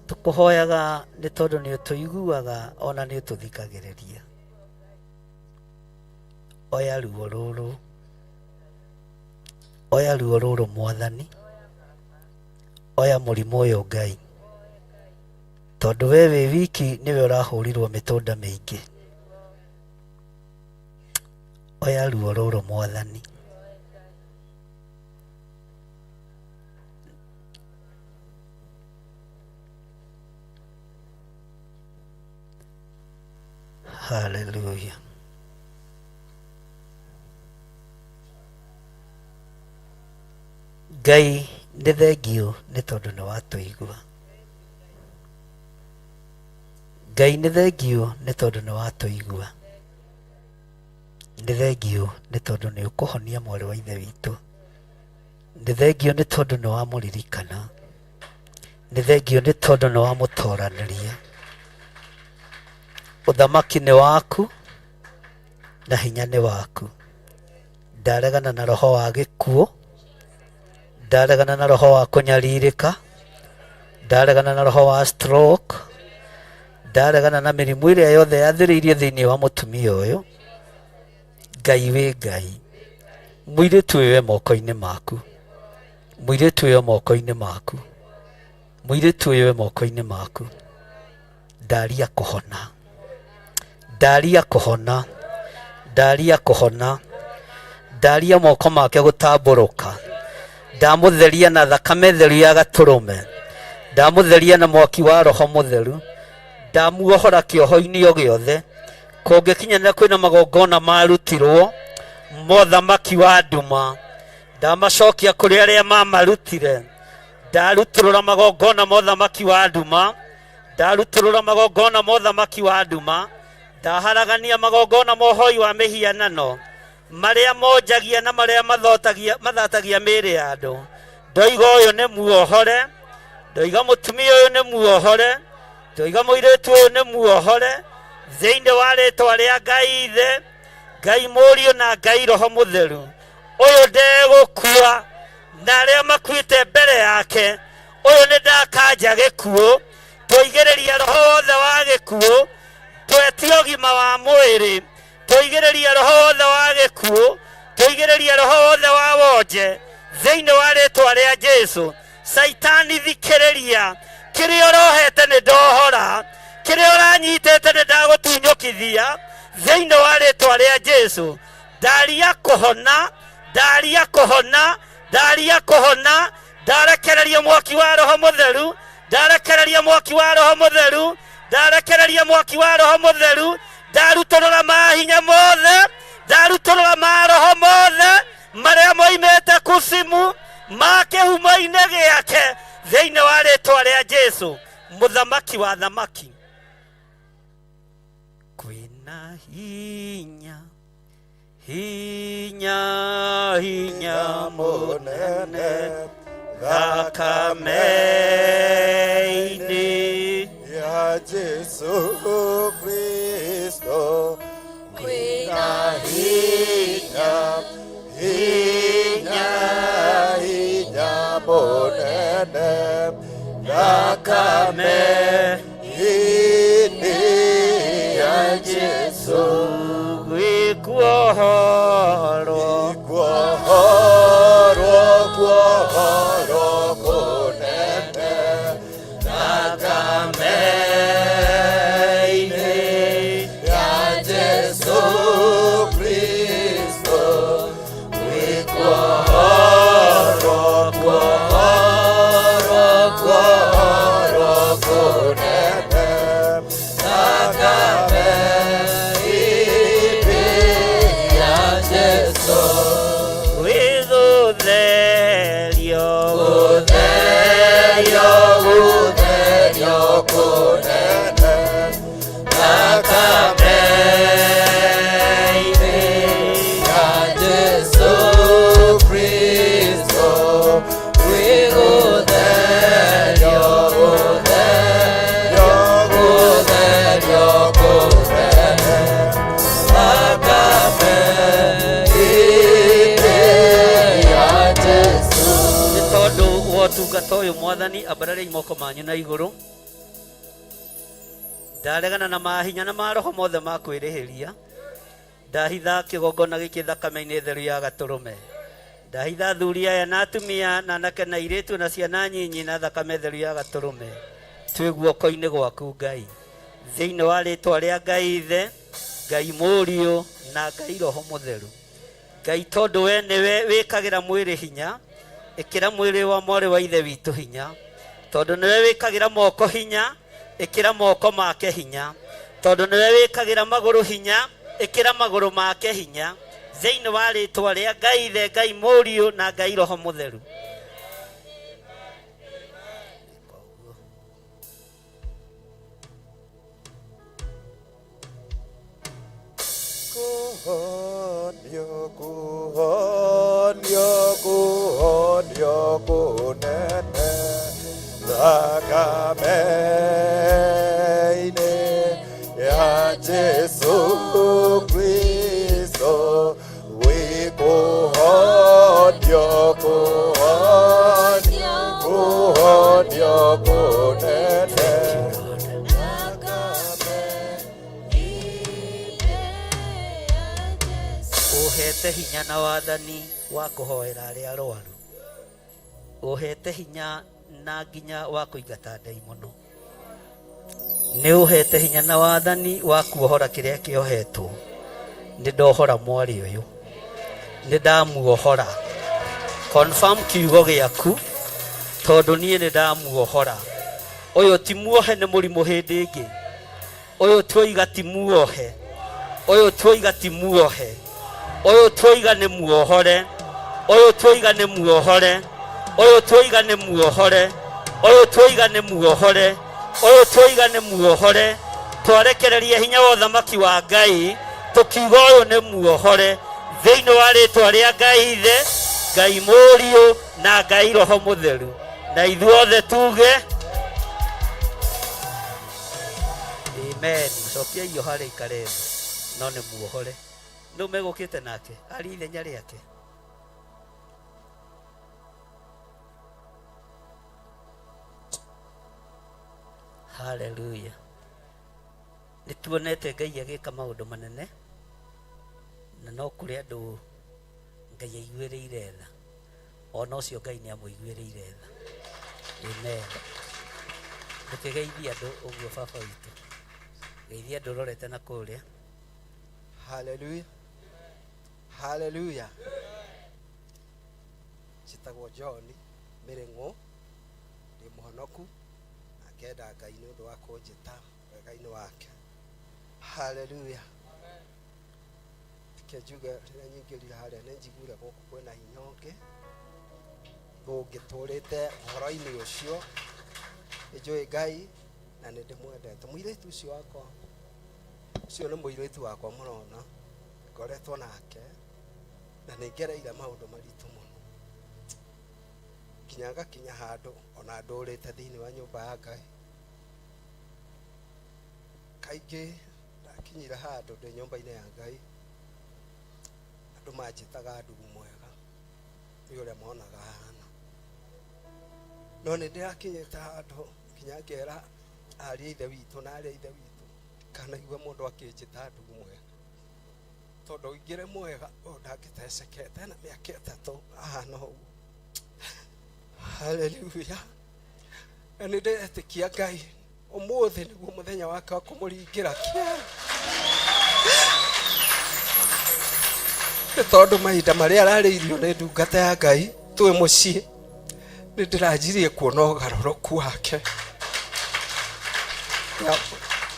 Speaker 13: tũkũhoyaga nĩ tondũ nĩ ũtũiguaga ona nĩ ũtũthikagĩrĩria. Oya ruo rũrũ, oya ruo rũrũ Mwathani, oya mũrimũ ũyũ Ngai, tondũ we wĩ wiki nĩwe ũrahũrirwo mĩtũnda mĩingĩ. Oya ruo rũrũ Mwathani. Haleluya. Ngai nĩ thengiũ nĩ tondũ nĩ watũigua. Ngai nĩ thengiũ nĩ tondũ nĩ watũigua. Nĩ thengiũ nĩ tondũ nĩ ũkũhonia mwarĩ wa ithe witũ. Nĩ thengiũ nĩ tondũ nĩ wamũririkana. Nĩ thengiũ nĩ tondũ nĩ wamũtoranĩria. Ũthamaki nĩ waku na hinya nĩ waku. Ndaregana na roho wa gĩkuũ, ndaregana na roho wa kũnyarirĩka, ndaregana na roho wa stroke, ndaregana na mĩrimũ ĩrĩa yothe yathĩrĩirio thĩinĩ wa mũtumia ũyũ. Ngai wĩ Ngai, mũirĩtu ũyũ e moko-inĩ maku, mũirĩtu ũyũ e moko-inĩ maku, mũirĩtu ũyũ e moko-inĩ maku. Ndaria kũhona, ndaria kũhona, ndaria kũhona, ndaria moko make gũtambũrũka, ndamũtheria na thakame theru ya gatũrũme, ndamũtheria na mwaki wa roho mũtheru, ndamuohora kĩoho-inĩ o gĩothe. Kũngĩkinyanĩra kwĩna magongona marutirwo mothamaki wa nduma, ndamacokia kũrĩ arĩa mamarutire. Ndarutũrũra magongona mothamaki wa nduma, ndarutũrũra magongona mothamaki wa nduma, ndaharagania magongona mohoi wa mĩhianano marĩa monjagia na marĩa mathatagia mĩĩrĩ ya andũ. Ndoiga ũyũ nĩ muohore, ndoiga mũtumia ũyũ nĩ muohore, ndoiga mũirĩtu ũyũ nĩ muohore thĩinĩ wa rĩtwa rĩa Ngai Ithe, Ngai Mũriũ na Ngai Roho Mũtheru. Ũyũ ndegũkua na arĩa makuĩte mbere yake, ũyũ nĩ ndakanja gĩkuũ. Tũigĩrĩria roho wothe wa gĩkuũ, twetie ũgima wa mwĩrĩ, tũigĩrĩria roho wothe wa gĩkuũ, tũigĩrĩria roho wothe wa wonje thĩinĩ wa rĩtwa rĩa Jesu. Caitani thikĩrĩria, kĩrĩa ũrohete nĩ ndohora, kĩrĩa ũranyitĩte nĩ ndagũtunyũkithia thĩinĩ wa rĩtwa rĩa Jesu. Ndaria kũhona, ndaria kũhona, ndaria kũhona, ndarekereria mwaki wa roho mũtheru, ndarekereria mwaki wa roho mũtheru, ndarekereria mwaki wa roho mũtheru, ndarutũrũra mahinya mothe, ndarutũrũra maroho mothe marĩa moimĩte kusimu ma kĩhumo-inĩ gĩake thĩinĩ wa rĩtwa rĩa Jesu, mũthamaki wa thamaki. Kwĩna hinya, hinya, hinya mũnene thakame-inĩ
Speaker 9: ya Jesu Kristo. Kwĩna hinya, hinya, hinya mũnene thakame-inĩ ya Jesu.
Speaker 13: Gwĩkuohorwo,
Speaker 9: kuohorwo, kuohorwo kũnene thakame-inĩ ya Jesu Kristo. Gwĩkuohorwo, kuohorwo, kuohorwo kũnene thakame-inĩ ya
Speaker 13: Ũtungata ũyũ mwathani ambarariai moko manyu na igũrũ. Ndaregana na mahinya na maroho mothe ma kwĩrĩhĩria. Ndahitha kĩgongona gĩkĩ thakame-inĩ theru ya gatũrũme. Ndahitha athuri aya na atumia na anake na airĩtu na ciana nyinyi na thakame theru ya gatũrũme. Twĩ guoko-inĩ gwaku Ngai. Thĩinĩ wa rĩtwa rĩa Ngai Ithe, Ngai Mũriũ na Ngai Roho Mũtheru. Ngai tondũ we nĩwe wĩkagĩra mwĩrĩ hinya, ĩkĩra mwĩrĩ wa mwarĩ wa ithe witũ hinya. Tondũ nĩwe wĩkagĩra moko hinya, ĩkĩra moko make hinya. Tondũ nĩwe wĩkagĩra magũrũ hinya, ĩkĩra magũrũ make hinya. Thĩinĩ wa rĩtwa rĩa Ngai Ithe, Ngai Mũriũ na Ngai Roho Mũtheru.
Speaker 10: Kuhonio, kuhonio, kuhonio kunene thakame-inĩ ya Jesu Kristo wĩkũhonio, kuhonio, kuhonio kunene.
Speaker 13: Ũhete hinya na wathani wa kũhoera arĩa arwaru. Ũhete hinya na nginya wa kũingata ndaimono. Nĩ ũhete hinya na wathani wa kuohora kĩrĩa kĩohetwo. Nĩ ndohora mwarĩ ũyũ. Nĩ ndamuohora. Confirm kiugo gĩaku tondũ niĩ nĩ ndamuohora. Ũyũ ti muohe nĩ mũrimũ hĩndĩ ĩngĩ. Ũyũ tuoiga ti muohe. Ũyũ tuoiga ti muohe. Ũyũ tuoiga nĩ muohore. Ũyũ tuoiga nĩ muohore. Ũyũ tuoiga nĩ muohore. Ũyũ tuoiga nĩ muohore. Ũyũ tuoiga nĩ muohore. Twarekereria hinya wa ũthamaki wa Ngai tũkiuga ũyũ nĩ muohore thĩinĩ wa rĩtwa rĩa Ngai Ithe, Ngai Mũriũ na Ngai Roho Mũtheru. Na ithuothe tuge amen. Cokiai o harĩa ikare thĩ, no nĩ muohore. Nũ megũkĩte nake ari ithenya rĩake? Haleluya. Nĩ tuonete Ngai agĩka maũndũ manene, na no kũrĩ andũ Ngai aiguĩrĩire tha. Ona ũcio Ngai nĩ amũiguĩrĩire tha. Amen. Ndũkĩgeithie andũ ũguo baba witũ. Geithia andũ ũrorete na kũrĩa.
Speaker 15: Haleluya. Haleluya. Njĩtagwo John Mĩrĩng'ũ, ndĩ mũhonoku na ngenda Ngai nĩ ũndũ wa kũnjĩta wega-inĩ wake. Haleluya. Reke njuge rĩrĩa nyingĩrire harĩa nĩ njiguire gũkũ kwĩna hinya ũngĩ tũngĩtũrĩte ũhoro-inĩ ũcio. Nĩ njũĩ Ngai na nĩ ndĩmwendete. Mũirĩtu ũcio wakwa, ũcio nĩ mũirĩtu wakwa mũrona, ngoretwo nake na nĩ ngereire maũndũ maritũ mũno nginya ngakinya handũ ona ndũrĩte thĩinĩ wa nyũmba ya Ngai. Kaingĩ ndakinyire handũ ndĩ nyũmba-inĩ ya Ngai, andũ manjĩtaga ndugu mwega nĩ ũrĩa monaga hana. No nĩ ndĩrakinyĩte handũ nginya ngera ariũ a ithe witũ na arĩ a ithe witũ ndikanaigua mũndũ akĩnjĩta ndugu mwega, tondũ ingĩrĩ mwega ũyũ ndangĩtecekete na mĩaka 3 ahana ũguo. Haleluya. Na nĩ ndĩretĩkia Ngai ũmũthĩ nĩguo mũthenya wake wa kũmũringĩra kĩara, nĩ tondũ mahinda marĩa ararĩirio nĩ ndungata ya Ngai twĩ mũciĩ nĩ ndĩranjirie kuona ũgarũrũku wake.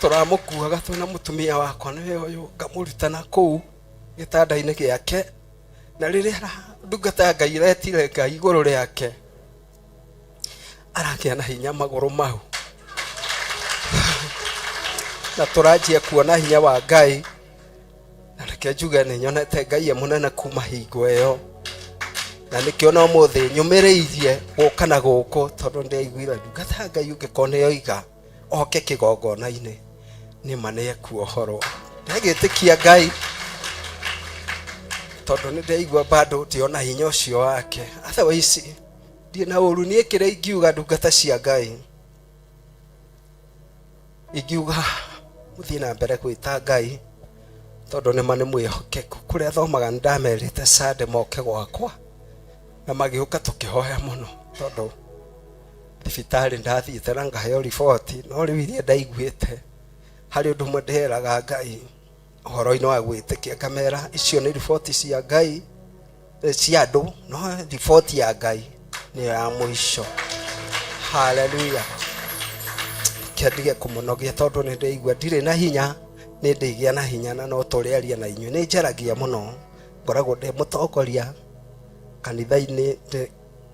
Speaker 15: Tũramũkuaga twĩna mũtumia wakwa nĩwe ũyũ, ngamũruta na kũu gĩtanda-inĩ gĩake, na rĩrĩa ndungata ya Ngai ĩretire Ngai igũrũ rĩake aragĩa na hinya magũrũ mau, na tũranjia kuona hinya wa Ngai. Na reke njuge nĩ nyonete Ngai e mũnene kuma hingo ĩyo, na nĩkĩo na ũmũthĩ nyũmĩrĩirie gũka na gũkũ, tondũ ndĩaiguire ndungata ya Ngai ũngĩkorwo nĩ yoiga oke kĩgongona-inĩ nĩ ma nĩ ekuohorwo. Ndagĩtĩkia Ngai tondũ nĩ ndaigua bado ndiona hinya ũcio wake. Otherwise Ndirĩ na ũru niĩ kĩrĩa ingiuga ndungata cia Ngai ingiuga mũthiĩ na mbere gwĩta Ngai tondũ nĩma nĩ mwĩhokeku. Kũrĩa thomaga nĩ ndamerĩte Sunday moke gwakwa na magĩũka tũkĩhoya mũno tondũ thibitarĩ ndathiĩte na ngaheo riboti, no rĩu iria ndaiguĩte harĩ ũndũ ũmwe ndĩraga Ngai ũhoro-inĩ wa gwĩtĩkia, ngamera icio nĩ riboti cia Ngai cia andũ, no riboti ya Ngai nĩyo ya mũico. Haleluya. Kĩandige kũmũnogia tondũ nĩ ndĩigua ndirĩ na hinya, nĩ ndĩgĩa na hinya na no tũrĩaria na inyuĩ. Nĩ njaragia mũno, ngoragwo ndĩ mũtongoria kanitha-inĩ,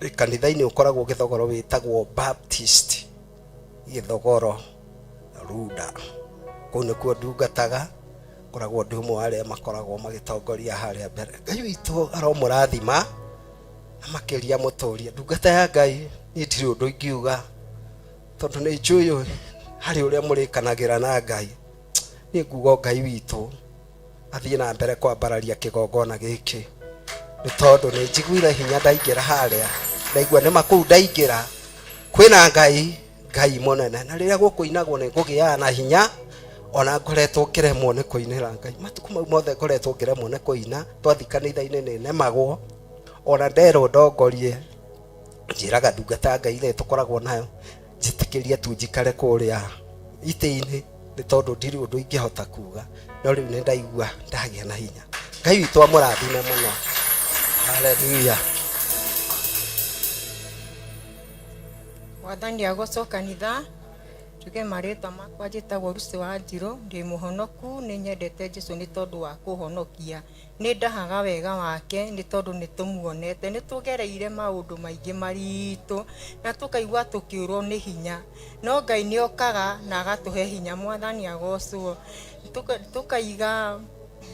Speaker 15: kanitha-inĩ ũkoragwo Gĩthogoro wĩtagwo Baptist Gĩthogoro Runda. Kũu nĩkuo ndungataga, ngoragwo ndĩ ũmwe wa arĩa makoragwo magĩtongoria harĩa mbere. Ngai witũ aromũrathima na makĩria mũtũrie. Ndungata ya Ngai, niĩ ndirĩ ũndũ ingiuga tondũ nĩ njũĩ harĩ ũrĩa mũrĩkanagĩra na Ngai. Niĩ nguga o Ngai witũ athiĩ na mbere kwambararia kĩgongona gĩkĩ, nĩ tondũ nĩ njiguire hinya ndaingĩra harĩa, ndaigua nĩma kũu ndaingĩra kwĩna Ngai, Ngai mũnene. Na rĩrĩa gũkũinagwo nĩ ngũgĩaga na hinya, ona ngoretwo ngĩremwo nĩ kũinĩra Ngai. Matukũ mau mothe ngoretwo ngĩremwo nĩ kũina, twathiĩ kanitha-inĩ nĩ nemagwo, ona nderwo ndongorie, njĩraga ndungata ya Ngai ĩrĩa tũkoragwo nayo, njĩtĩkĩrie tu njikare kũrĩa itĩ-inĩ, nĩ tondũ ndirĩ ũndũ ingĩhota kuga, no rĩu nĩ ndaigua ndagĩa na hinya. Ngai witũ amũrathime mũno. Haleluya.
Speaker 16: Mwathani agocwo kanitha. Njuge marĩtwa makwa, njĩtagwo Lucy Wanjirũ, ndĩ mũhonoku, nĩ nyendete Jesu nĩ tondũ wa kũhonokia. Nĩ ndahaga wega wake nĩ tondũ nĩ tũmuonete. Nĩ tũgereire maũndũ maingĩ maritũ na tũkaigua tũkĩũrwo nĩ hinya, no Ngai nĩ okaga na agatũhe hinya. Mwathani agocwo. Tũkaiga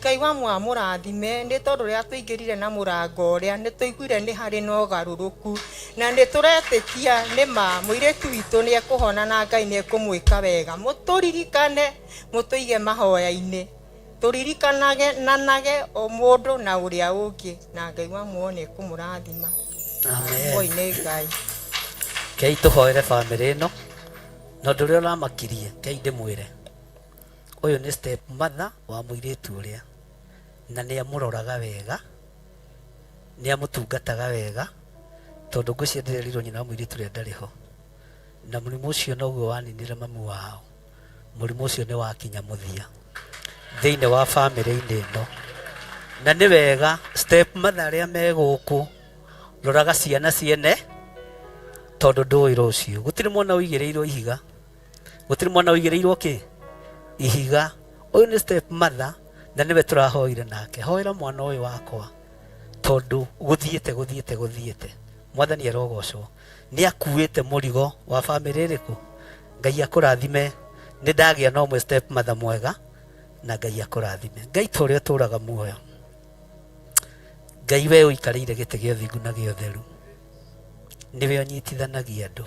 Speaker 16: Ngai wa amũrathime nĩ tondũ rĩrĩa tũingĩrire na mũrango ũrĩa nĩ tũiguire nĩ harĩ na ũgarũrũku, na nĩ tũretĩkia nĩ ma mũirĩtu witũ nĩ ekũhona na Ngai nĩ ekũmwĩka wega. Mũtũririkane, mũtũige mahoya-inĩ, tũririkanage nanage o mũndũ na ũrĩa ũngĩ, na Ngai wa muoyo nĩ ekũmũrathima.
Speaker 13: Amen.
Speaker 16: Moi nĩ Ngai.
Speaker 13: Kei tũhoere bamĩrĩ ĩno na ũndũ ũrĩa ũramakirie, kei ndĩmwĩre ũyũ nĩ step mother wa mũirĩtu ũrĩa, na nĩ amũroraga wega, nĩ amũtungataga wega, tondũ ngwĩciria ndĩrerirwo nyina wa mũirĩtu ũrĩa ndarĩ ho, na mũrimũ ũcio noguo waninire mamu wao. Mũrimũ ũcio nĩ wakinya mũthia thĩinĩ wa bamĩrĩ-inĩ ĩno, na nĩ wega step mother arĩa me gũkũ, roraga ciana ciene, tondũ ndũĩ rũciũ. Gũtirĩ mwana ũigĩrĩirwo ihiga, gũtirĩ mwana ũigĩrĩirwo kĩ ihiga. Ũyũ nĩ step mother na nĩwe tũrahoire nake, hoera mwana ũyũ wakwa tondũ gũthiĩte gũthiĩte gũthiĩte. Mwathani arogocwo, nĩ akuĩte mũrigo wa bamĩrĩ ĩrĩkũ. Ngai akũrathime, nĩ ndagĩa na ũmwe step mother mwega, na Ngai akũrathime. Ngai ta ũrĩa ũtũraga muoyo, Ngai we ũikarĩire gĩtĩ gĩa ũthingu na gĩa ũtheru, nĩwe ũnyitithanagia andũ.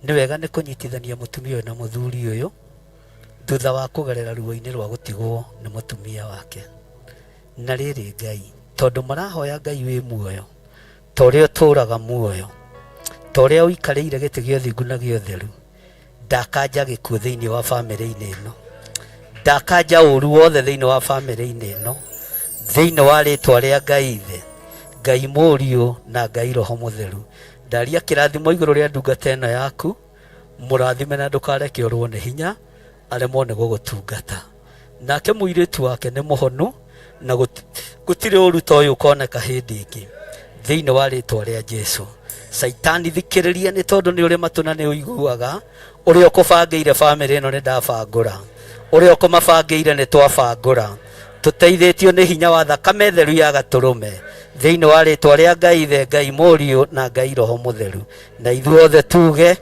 Speaker 13: Nĩ wega nĩ kũnyitithania mũtumia ũyũ na mũthuri ũyũ thutha wa kũgerera ruo-inĩ rwa gũtigwo nĩ mũtumia wake. Na rĩrĩ Ngai, tondũ marahoya Ngai wĩ muoyo, ta ũrĩa ũtũraga muoyo, ta ũrĩa ũikarĩire gĩtĩ gĩa ũthingu na gĩa ũtheru, ndakanja gĩkuũ thĩinĩ wa bamĩrĩ-inĩ ĩno, ndakanja ũru wothe thĩinĩ wa bamĩrĩ-inĩ ĩno, thĩinĩ wa rĩtwa rĩa Ngai Ithe, Ngai Mũriũ na Ngai Roho Mũtheru. Ndaria kĩrathimo igũrũ rĩa ndungata ĩno yaku, mũrathime na ndũkareke ũrwo nĩ hinya aremwo nĩ gũgũtungata. Nake mũirĩtu wake nĩ mũhonu na gũtirĩ ũru ta ũyũ ũkoneka hĩndĩ ĩngĩ thĩinĩ wa rĩtwa rĩa Jesu. Caitani thikĩrĩria, nĩ tondũ nĩ ũrĩ matũ na nĩ ũiguaga. Ũrĩa ũkũbangĩire bamĩrĩ ĩno nĩ ndabangũra, ũrĩa ũkũmabangĩire nĩ twabangũra, tũteithĩtio nĩ hinya wa thakame theru ya gatũrũme thĩinĩ wa rĩtwa rĩa Ngai Ithe, Ngai Mũriũ na Ngai Roho Mũtheru. Na ithuothe tuge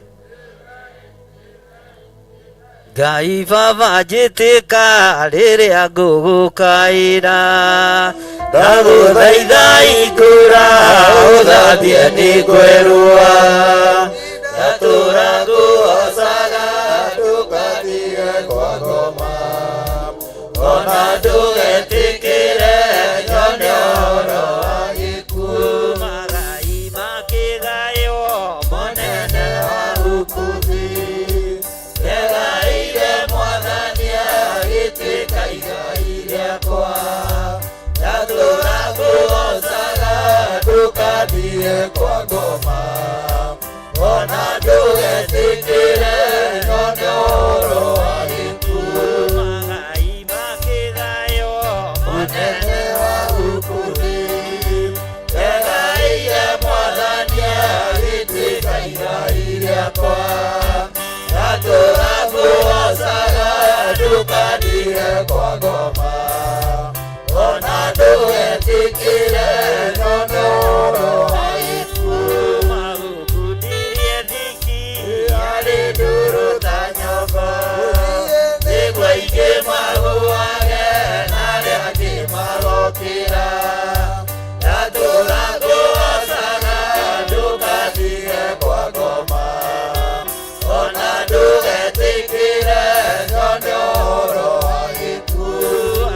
Speaker 13: Ngai Baba njĩtĩka rĩrĩa ngũgũkaĩra,
Speaker 14: ndagũthaitha ingũra ũthambie nĩ ngwerũa, ndatũra ngũhocaga ndũkatige kwangoma, ona ndũgetĩkĩre nyone ũhoro wa gĩkuũ.
Speaker 13: Magai makĩgaĩrwo
Speaker 14: Ndũgathiĩ kwa ngoma ona ndũgetĩkĩre nyone ũhoro wa gĩkuũ
Speaker 1: Magai makĩgayo
Speaker 14: mũnene wa gũkũ thĩ Ndegaĩire Mwathani agĩtuĩka igai rĩakwa ndatũra ngũgocaga ndũkandige kwa ngoma ona ndũgetĩkĩre nyone ũhoro wa gĩkuũ
Speaker 1: Magũkundirie thiki
Speaker 14: arĩ ndũrũ ta nyongo nĩguo aingĩ magũage na arĩa angĩ magokĩra ndatũra ngũgocaga ndũkatige kwa ngoma ona ndũgetĩkĩre nyone ũhoro wa gĩkuũ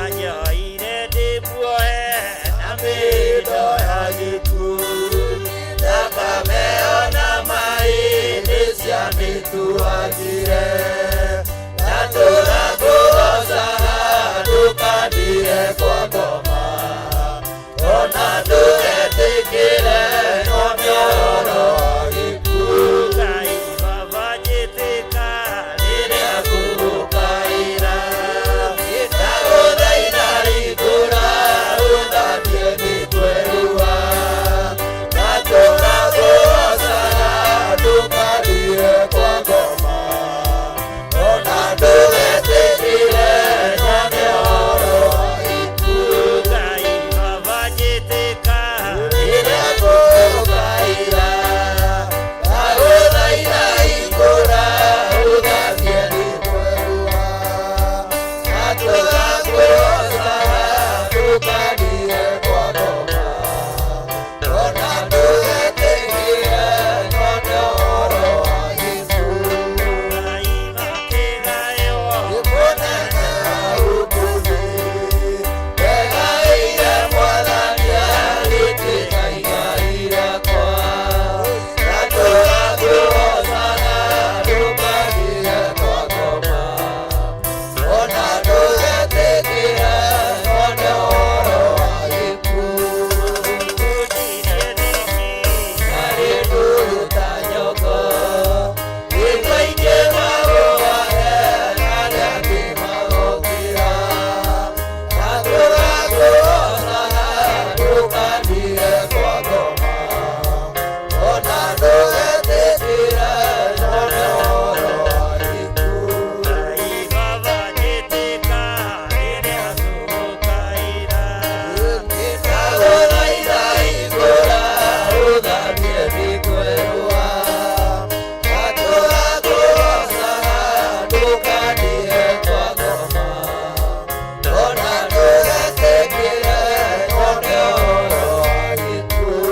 Speaker 1: Anyoire ndĩ muohe
Speaker 14: na mĩhĩndo ya gĩkuũ thakame ona maĩ nĩciamĩtuagire ndatũra ngũgocaga ndũkandige kwa ngoma ona ndũgetĩkĩre nyone ũhoro wa gĩkuũ
Speaker 1: Ngai baba njĩtĩka
Speaker 14: rĩrĩa ngũgũkaĩra ndagũthaitha hingũra ũthambie mĩtwerua ndatũra ngũgocaga ndũkandige kwa ngoma ona ndũgetĩkĩre nyone ũhoro wa gĩkuũ
Speaker 1: Ngai baba njĩtĩka
Speaker 14: rĩrĩa ngũgũkaĩra ndagũthaitha hingũra ũthambie mĩtwerua ndatũra ngũgocaga ndũkandige kwa ngoma ona ndũgetĩkĩre nyone ũhoro wa gĩkuũ
Speaker 1: Ngai makĩgayo
Speaker 14: mũnene wa gũkũ thĩ ndegaĩire Mwathani agĩtuĩka igai rĩakwa ndatũra ngũgocaga ndũkandige kwa ngoma ona ndũgetĩkĩre nyone ũhoro wa gĩkuũ
Speaker 1: Kundirie thiki
Speaker 14: arĩ ndũrũ ta nyongo nĩguo aingĩ magũage na arĩa angĩ magokĩra ndatũra ngũgocaga ndũkandige kwa ngoma ona ndũgetĩkĩre nyone ũhoro wa gĩkuũ
Speaker 1: Ngai baba njĩtĩka rĩrĩa ngũgũkaĩra
Speaker 14: Ndagũthaitha hingũra ũthambie mĩtwerua ndatũra ngũgocaga ndũkandige kwa ngoma ona ndũgetĩkĩre nyone ũhoro wa gĩkuũ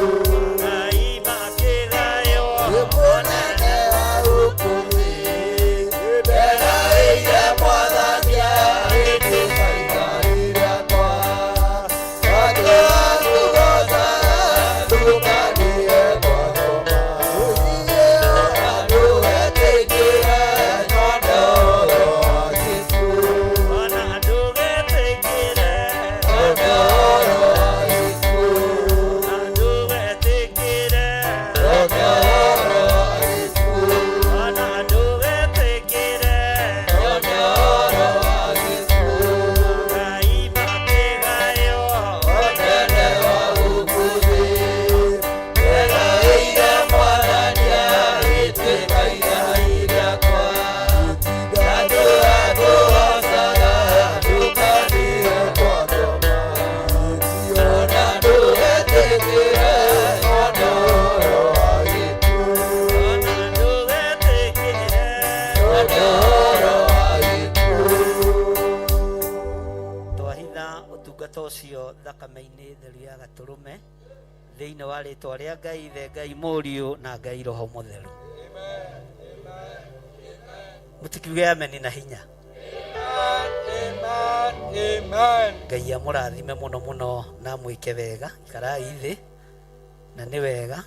Speaker 1: Ngai makĩgayo
Speaker 14: mũnene wa gũkũ thĩ ndegaĩire Mwathani agĩtuĩka igai rĩakwa ndatũra ngũgocaga ndũkandige kwa ngoma ona ndũgetĩkĩre nyone ũhoro wa gĩkuũ
Speaker 1: Ona ndũgetĩkĩre
Speaker 14: nyone ũhoro wa gĩkuũ
Speaker 1: Ona ndũgetĩkĩre
Speaker 14: nyone ũhoro wa gĩkuũ
Speaker 1: Ona ndũgetĩkĩre
Speaker 14: nyone ũhoro wa gĩkuũ
Speaker 1: Ngai makĩgayo
Speaker 14: Mũnene wa gũkũ thĩ ndegaĩire Mwathani agĩtuĩka igai rĩakwa ndatũra ngũgocaga ndũkandige kwa ngoma ona ndũgetĩkĩre nyone ũhoro wa gĩkuũ
Speaker 1: Ona ndũgetĩkĩre
Speaker 14: nyone ũhoro wa gĩkuũ
Speaker 13: Twahitha ũtungata ũcio thakame-inĩ theru ya gatũrũme thĩinĩ wa rĩtwa rĩa Ngai Ithe, Ngai Mũriũ na Ngai Roho Mũtheru. Mũtikiuge ameni na hinya. Ngai amũrathime mũno mũno na amwĩke wega. Ikarai thĩ na nĩ wega.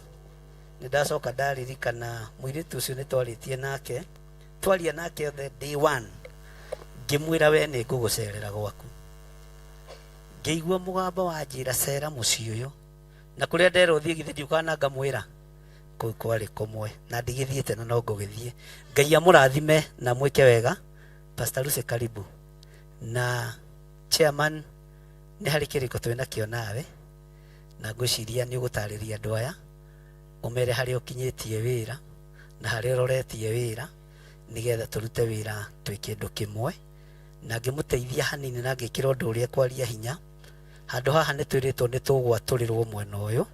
Speaker 13: Nĩ ndacoka ndaririkana mũirĩtu ũcio nĩ twarĩtie nake, twaria nake othe day one, ngĩmwĩra we nĩ ngũgũcerera gwaku. Ngĩigua mũgambo wanjĩra cera mũciĩ ũyũ. Na kũrĩa nderwo thiĩ githĩ ndiũkaga na ngamwĩra kũu kwarĩ kũmwe na ndigĩthiĩte na no ngũgĩthiĩ. Ngai amũrathime na mwĩke wega. Pastor Lucy, karibu. Na chairman, nĩ harĩ kĩrĩko twĩ nakĩo nawe, na ngwĩciria nĩ ũgũtarĩria andũ aya ũmere harĩa ũkinyĩtie wĩra na harĩa ũroretie wĩra, nĩgetha tũrute wĩra twĩ kĩndũ kĩmwe. Na ngĩmũteithia hanini na ngĩkĩra ũndũ ũrĩa kwaria hinya. Handũ haha nĩ twĩrĩtwo nĩ tũgwatũrĩrwo mwena ũyũ,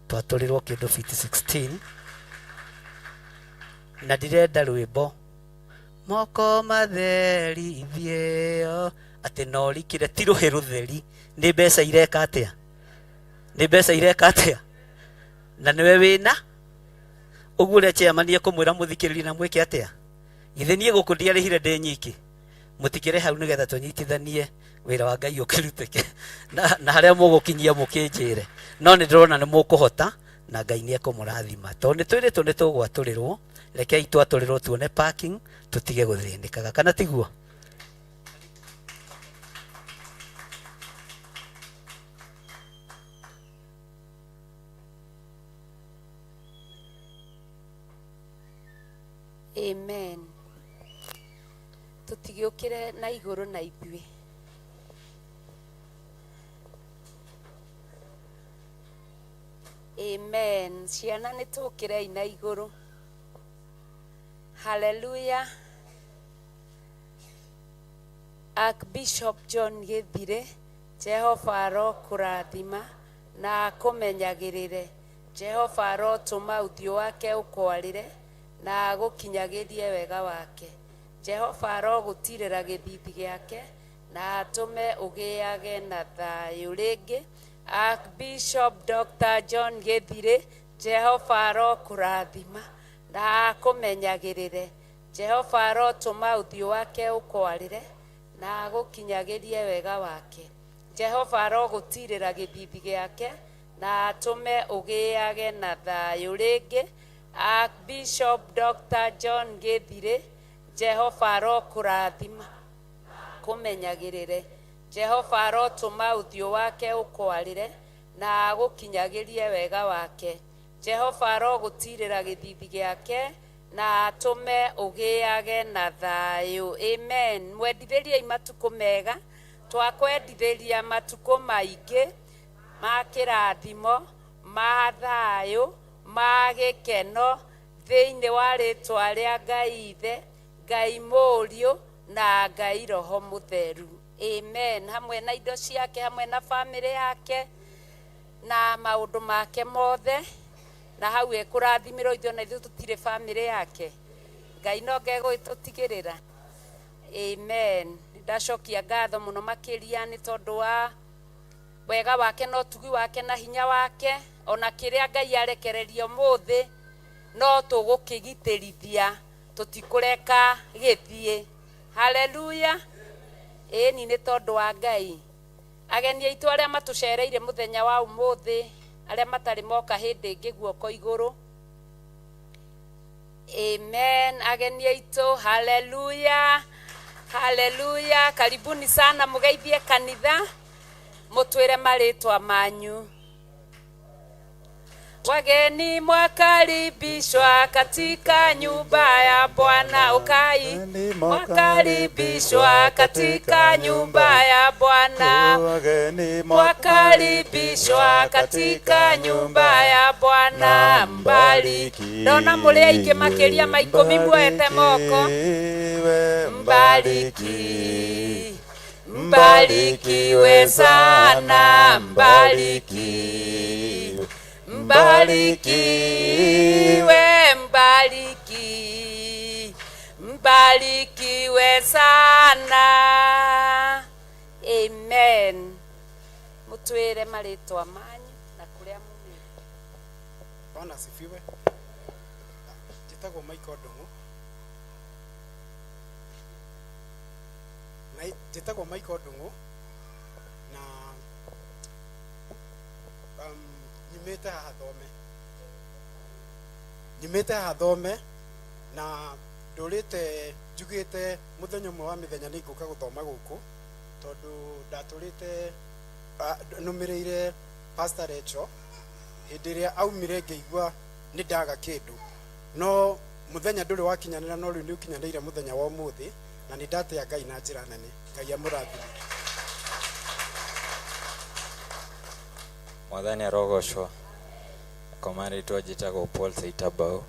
Speaker 13: twatũrĩrwo kĩndũ fiti 16, na ndirenda rwĩmbo moko matheri ithiĩo atĩ no rikire, ti rũhĩ rũtheri, nĩ mbeca ireka atĩa, nĩ mbeca ireka atĩa, na nĩwe wĩna ũguo ũrĩa chairman ekũmwĩra mũthikĩrĩrie na mwĩke atĩa. Githĩ niĩ gũkũ ndiarĩhire ndĩ nyiki, mũtikĩre hau nĩgetha tũnyitithanie wĩra wa Ngai ũkĩrutĩke, na harĩa mũgũkinyia mũkĩnjĩre, no nĩ ndĩrona nĩ mũkũhota na Ngai nĩ ekũmũrathima, tondũ nĩ twĩrĩtwo nĩ tũgwatũrĩrwo. Rekei twatũrĩrwo tuone parking, tũtige gũthĩnĩkaga, kana tiguo?
Speaker 3: Amen. Tũtigĩũkĩre na igũrũ na ithuĩ. Amen. Ciana nĩ tũkĩrei na igũrũ. Hallelujah. Archbishop John Gĩthire, Jehova arokũrathima na akũmenyagĩrĩre. Jehova arotũma ũthiũ wake ũkwarĩre na agũkinyagĩrie wega wake. Jehova arogũtirĩra gĩthithi gĩake na atũme ũgĩage na thayũ rĩngĩ. Archbishop Dr. John Gĩthire, Jehova arokũrathima na akũmenyagĩrĩre. Jehova arotũma ũthiũ wake ũkwarĩre na agũkinyagĩrie wega wake. Jehova arogũtirĩra gĩthithi gĩake na atũme ũgĩage na thayũ rĩngĩ. Archbishop Dr. John Gĩthire, Jehova arokũrathima kũmenyagĩrĩre. Jehova arotũma ũthiũ wake ũkwarĩre na agũkinyagĩrie wega wake. Jehova arogũtirĩra gĩthithi gĩake na atũme ũgĩage na thayũ. Amen. Mwendithĩriei matukũ mega, twakwendithĩria matukũ maingĩ ma kĩrathimo, ma thayũ, ma gĩkeno, thĩinĩ wa rĩtwa rĩa Ngai Ithe, Ngai Mũriũ na Ngai Roho Mũtheru. Amen. Hamwe na indo ciake, hamwe na famĩlĩ yake na maũndũ make mothe, na hau ekũrathimĩrwo ithuĩ ona ithuĩ tũtirĩ famĩlĩ yake. Ngai no ngegũgĩtũtigĩrĩra. Amen. Ndacokia ngatho mũno makĩria nĩ tondũ wa wega wake na ũtugi wake na hinya wake, ona kĩrĩa Ngai arekereria ũmũthĩ no tũgũkĩgitĩrithia, tũtikũreka gĩthiĩ. Haleluya. Ĩni nĩ tondũ wa Ngai. Ageni aitũ arĩa matũcereire mũthenya wa ũmũthĩ, arĩa matarĩ moka hĩndĩ ĩngĩ guoko igũrũ. Amen. Ageni aitũ, haleluya. Haleluya. Karibuni sana, mũgeithie kanitha, mũtwĩre marĩtwa manyu. Wageni mwakaribishwa katika nyumba ya Bwana, ukai mwakaribishwa katika nyumba ya Bwana, mwakaribishwa katika nyumba ya Bwana. Mbariki ndona mũrĩ aingĩ makĩria ma ikũmi muoete moko. Mbariki, mbarikiwe sana, mbariki, mbarikiwe, mbariki, mbarikiwe sana. Amen. Mũtwĩre marĩtwa manyu na kũrĩa mumĩte.
Speaker 17: Bwana asifiwe. Njĩtagwo Michael Ndung'u. Na njĩtagwo Michael Ndung'u na nyumĩte haha Thome. Nyumĩte haha Thome na ndũrĩte njugĩte mũthenya ũmwe wa mĩthenya nĩ ngũka gũthoma gũkũ, tondũ ndatũrĩte nũmĩrĩire Pastor Rachel. Hĩndĩ ĩrĩa aumire ngĩigua nĩ ndaga kĩndũ, no mũthenya ndũrĩ wakinyanĩra, no rĩu nĩ ũkinyanĩire mũthenya wa ũmũthĩ, na nĩ ndatĩa Ngai na njĩra nene. Ngai amũrathime.
Speaker 18: Mwathani arogocwo. Kwa marĩtwa njĩtagwo Paul Saitabau,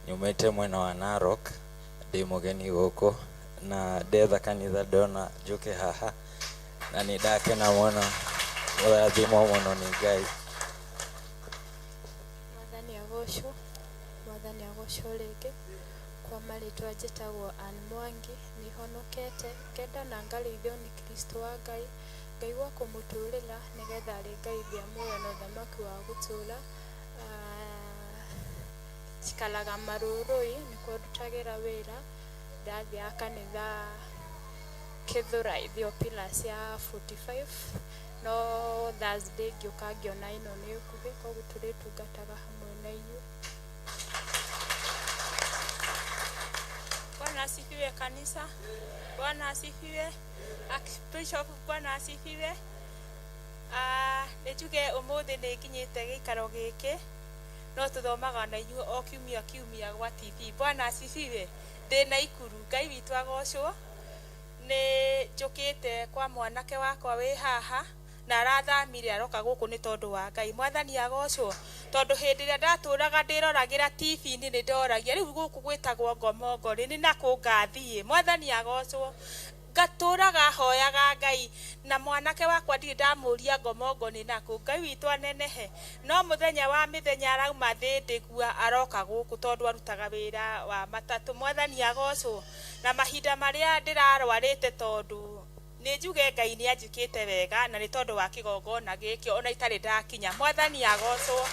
Speaker 18: nyumĩte mwena wa Narok, ndĩ mũgeni gũkũ na ndetha kanitha ndona njũke haha na nĩ ndakena mũno, mũrathimwo mũno nĩ Ngai.
Speaker 19: Mwathani agocwo, Mwathani agocwo rĩngĩ. Kwa marĩtwa njĩtagwo Ann Mwangi, nĩ honokete, ngenda na ngarĩithio nĩ Kristo wa Ngai, ngaigua kũmũtũrĩra nĩgetha arĩngaithia muoyo na ũthamaki wa gũtũra. Njikaraga Marũrũi, nĩkuo ndutagĩra wĩra, ndathiaga kanitha Kĩthũrai, Theophilus ya 45, no Thursday ngĩũka ngĩona ĩno nĩ nguhĩ, koguo tũrĩtungataga hamwe na inyuĩ.
Speaker 20: Bwana asifiwe kanisa. Bwana asifiwe. Archbishop Bwana asifiwe. Nĩ njuge ũmũthĩ nĩ nginyĩte gĩikaro gĩkĩ no tũthomaga na inyuĩ o kiumia kiumia gwa TV. Bwana asifiwe. Ndĩ Naikuru, Ngai witũ agocwo. Nĩ njũkĩte kwa mwanake wakwa wĩ haha na arathamire aroka gũkũ nĩ tondũ wa Ngai. Mwathani agocwo. Tondũ hĩndĩ ĩrĩa ndatũraga ndĩroragĩra TV-inĩ nĩ ndoragia rĩu gũkũ gwĩtagwo ngomongo rĩ nĩ nakũ ngathiĩ. Mwathani agocwo. Ngatũraga hoyaga Ngai na mwanake wakwa ndirĩ ndamũria ngomongo nĩ nakũ. Ngai witũ anenehe. No mũthenya wa mĩthenya arauma Thĩndĩgua aroka gũkũ tondũ arutaga wĩra wa matatũ. Mwathani agocwo. Na mahinda marĩa ndĩrarwarĩte tondũ nĩ njuge Ngai nĩ anjĩkĩte wega na nĩ tondũ wa kĩgongona gĩkĩ ona itarĩ ndakinya. Mwathani agocwo.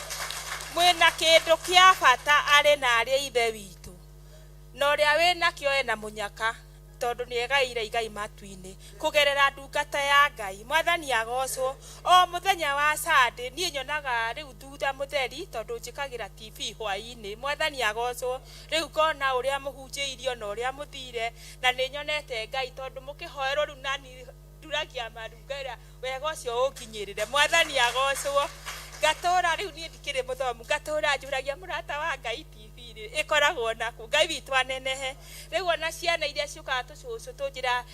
Speaker 20: Mwĩna kĩndũ kĩa bata arĩ na arĩ ithe witũ, na ũrĩa wĩnakĩo ena mũnyaka tondũ nĩ egaire igai matu-inĩ kũgerera ndungata ya Ngai. Mwathani agocwo. O mũthenya wa Sunday niĩ nyonaga rĩu thutha mũtheri tondũ njĩkagĩra TV hwaĩ-inĩ. Mwathani agocwo. Rĩu ngona ũrĩa mũhunjĩirio na ũrĩa mũthire, na nĩ nyonete Ngai tondũ mũkĩhoerwo rĩu nani nduragia maru ngaira wega ũcio ũnginyĩrĩre. Mwathani agocwo. Ngatũra rĩu niĩ ndikĩrĩ mũthomu, ngatũra njũragia mũrata wa Ngai TV rĩ ĩkoragwo nakũ. Ngai witũ anenehe. Rĩu ona ciana iria ciũkaga tũcũcũ tũnjĩra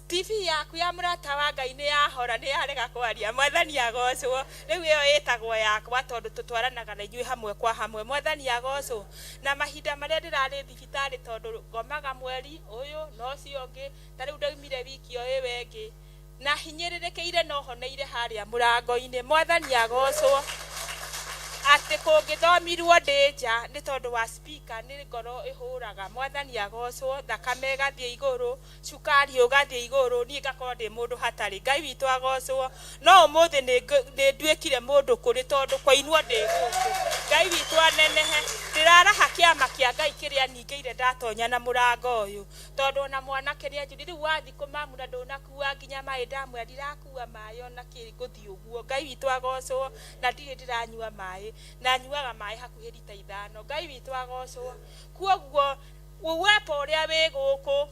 Speaker 20: TV yaku ya mũrata wa Ngai nĩ yahora, nĩ yarega kwaria. Mwathani agocwo. Rĩu ĩyo ĩtagwo yakwa tondũ tũtwaranaga na inyuĩ hamwe kwa hamwe. Mwathani agocwo. Na mahinda marĩa ndĩrarĩ thibitarĩ tondũ ngomaga mweri ũyũ na ũcio ũngĩ, ta rĩu ndaumire wiki o ĩyo ĩngĩ na hinyĩrĩrĩkĩire no honeire harĩa mũrango-inĩ. Mwathani agocwo. Atĩ kũngĩthomirwo ndĩ nja nĩ tondũ wa speaker nĩ ngoro ĩhũraga. Mwathani agocwo. Thakame ĩgathiĩ igũrũ, cukari ũgathiĩ igũrũ, niĩ ngakorwo ndĩ mũndũ hatarĩ. Ngai witũ agocwo. No ũmũthĩ nĩ nduĩkire mũndũ kũrĩ tondũ kwainwo ndĩ gũkũ. Ngai witũ anenehe. Ndĩraraha kĩama kĩa Ngai kĩrĩa ningĩire ndatonya na mũrango ũyũ, tondũ ona mwanake nĩ anjũria rĩu wathiĩ kũmamuna ndũnakua nginya maĩ. Ndamwĩra ndirakua maĩ ona kĩ ngũthiĩ ũguo. Ngai witũ agocwo. Na ndirĩ ndĩranyua maĩ, na nyuaga maĩ hakuhĩ rita 5. Ngai witũ agocwo. Kuoguo uwepo ũrĩa wĩ gũkũ,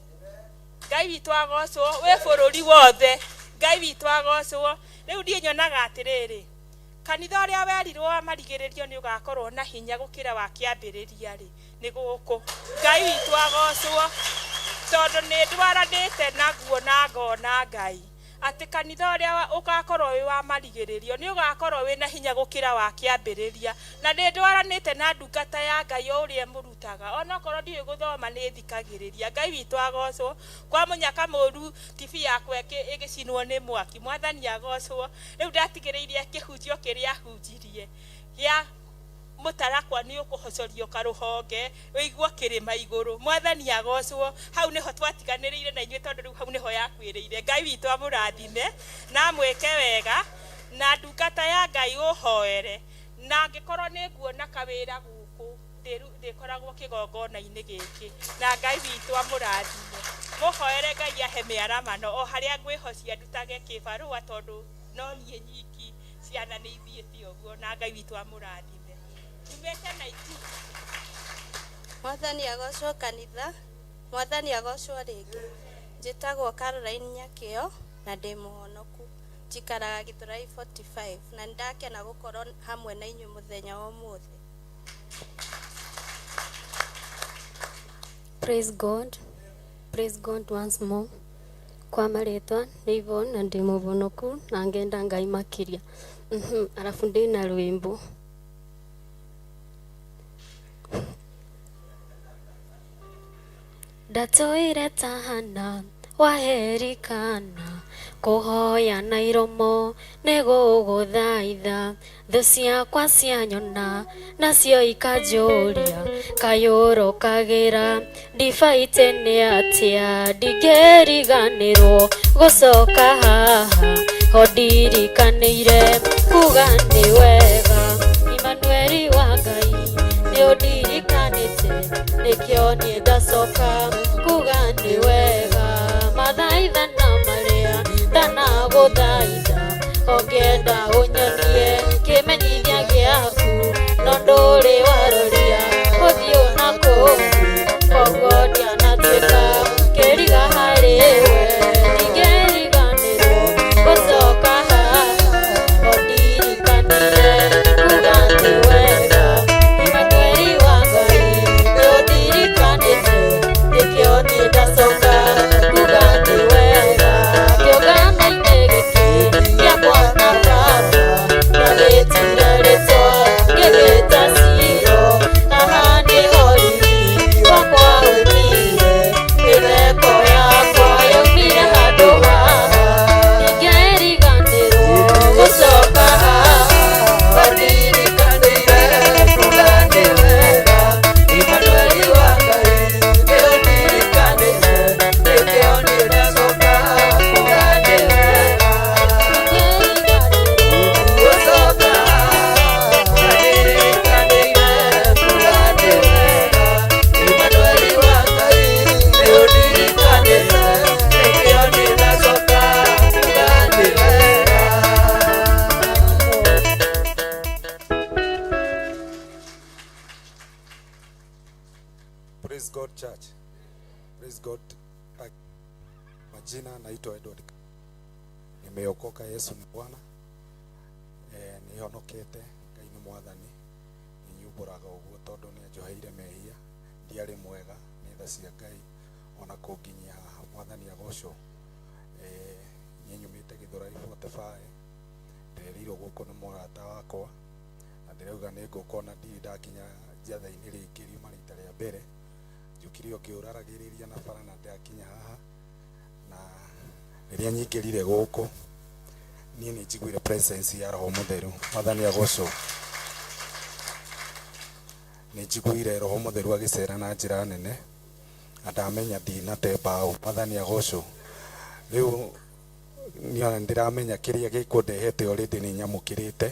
Speaker 20: Ngai witũ agocwo, wĩ bũrũri wothe. Ngai witũ agocwo. Rĩu niĩ nyonaga atĩrĩrĩ, kanitha ũrĩa werirwo wa marigĩrĩrio nĩ ũgakorwo na hinya gũkĩra wa kĩambĩrĩria rĩ, nĩ gũkũ. Ngai witũ agocwo, tondũ nĩ ndwaranĩte naguo na ngona Ngai atĩ kanitha ũrĩa ũgakorwo wĩ wa marigĩrĩrio nĩ ũgakorwo wĩna hinya gũkĩra wa kĩambĩrĩria. Na nĩ ndwaranĩte na ndungata ya Ngai o ũrĩa ĩmũrutaga, onokorwo ndiũĩ gũthoma nĩ thikagĩrĩria. Ngai witũ agocwo. Kwa mũnyaka mũru TV yakwa ĩgĩcinwo nĩ mwaki. Mwathani agocwo. Rĩu ndatigĩrĩirie kĩhunjio kĩrĩa ahunjirie gĩa mũtarakwa nĩ ũkũhocorio karũhonge ũigwo kĩrĩma igũrũ. Mwathani agocwo. Hau nĩho twatiganĩrĩire na inyuĩ tondũ rĩu hau nĩho yakuĩrĩire. Ngai witũ amũrathime na amwĩke wega, na ndungata ya Ngai ũhoere, na angĩkorwo nĩ nguona kawĩra gũkũ ndĩkoragwo kĩgongona-inĩ gĩkĩ, na Ngai witũ amũrathime. Mũhoere Ngai ahe mĩaramano o harĩa ngwĩhocia ndutage kĩbarũa tondũ no niĩ nyiki, ciana nĩ ithiĩte ũguo, na Ngai witũ amũrathime. Nyumĩte Naikuru.
Speaker 21: Mwathani agocwo kanitha, Mwathani agocwo rĩngĩ. Njĩtagwo Caroline Nyakĩo na ndĩ mũhonoku. Njikaraga Githurai 45 na nĩ ndakena gũkorwo hamwe na inyuĩ mũthenya wa ũmũthĩ.
Speaker 2: Praise God. Praise God once more. Kwa marĩtwa nĩ Yvonne na ndĩ mũvonoku na ngenda Ngai makĩria. Arabu ndĩna rwĩmbo. Ndatũire ta Hana waherikana kũhoya na iromo nĩ gũgũthaitha thũ ciakwa cianyona nacio ikanjũria kayũrũkagĩra ndibaite nĩ atĩa ndingĩriganĩrwo gũcoka haha ho ndirikanĩire kuga nĩ wega Imanueli wa Ngai nĩ ũndirikanĩte nĩkĩo niĩ ndacoka kuga nĩ wega mathaitha na marĩa ndanagũthaitha ũngĩenda ũnyonie kĩmenyithia gĩaku no ndũrĩ waroria ũthiũ na kũu koguo ndianatuĩka kĩriga harĩ we ndingĩriganĩrwo gũcoka haha ũndirikanire kuga nĩ wega Imanueli wa Ngai nĩ ũndirikanĩte nĩkĩo niĩ ndacoka kuga nĩ wega kĩũngano-inĩ gĩkĩ gĩakwa na baba ndagĩtire rĩtwa ngĩgĩta Ciro haha nĩho riri wakwa oimire mĩtheko yakwa yaumire handũ haha ndingĩriganĩrwo gũcoka haha
Speaker 4: Ndirikanĩire kuga nĩ wega Imanueli wa Ngai nĩ ũndirikanĩte nĩkĩo niĩ ndacoka kuga nĩ wega gũcoka ndirikanĩire kuga nĩ wega Imanueli wa Ngai nĩ ũndirikanĩte nĩkĩo niĩ ndacoka kuga nĩ wega.
Speaker 9: Praise God Church. Praise God. Majina naitwa Edward. Nimeokoka, Yesu ni Bwana. Nihonokete, Ngai nĩ mwathani. Ninyumbũraga ũguo tondũ nĩ anjoheire mehia. Ndiarĩ mwega, nĩ tha cia Ngai ona kũnginyia haha. Mwathani agocwo. Niĩ nyumĩte Gĩthũrai 45. Ndereirwo gũkũ nĩ mũrata wakwa na ndĩrauga nĩ ngũka ona ndirĩ ndakinya njathai-inĩ rĩngĩ riuma rita rĩa mbere. Njũkire o ngĩũraragĩrĩria na bara na ndakinya haha na rĩrĩa nyingĩrire gũkũ niĩ nĩ njiguire presence ya Roho Mũtheru. Mwathani agocwo. Nĩ njiguire Roho Mũtheru agĩcera na njĩra nene na ndamenya ndinate mbaũ. Mwathani agocwo. Rĩu niĩ ona nĩndĩramenya kĩrĩa gĩkũndehete already nĩ nyamũkĩrĩte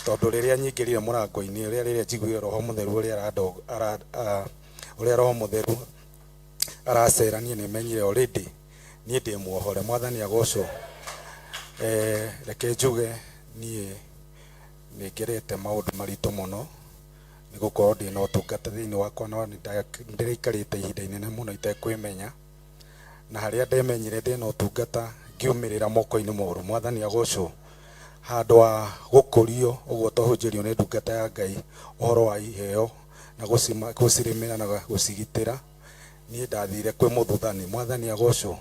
Speaker 9: tondũ rĩrĩa nyingĩrire mũrango-inĩ ũrĩa rĩrĩa njiguire Roho Mũtheru ũrĩa ũrĩa Roho Mũtheru aracera niĩ nĩmenyire already niĩ ndĩ muohore. Mwathani agocwo. Reke njuge niĩ nĩngerete maũndũ maritũ mũno nĩ gũkorwo ndĩna ũtungata thĩinĩ wakwa no nĩndĩraikarĩte ihinda inene mũno itekwĩmenya na harĩa ndemenyire ndĩna ũtungata ngiumĩrĩra moko-inĩ moru. Mwathani agocwo. Handũ ha gũkũrio ũguo twahunjĩrio nĩ ndungata ya Ngai ũhoro wa iheo na gũcirĩmĩra na gũcigitĩra niĩ ndathire kwĩ mũthuthani. Mwathani agocwo.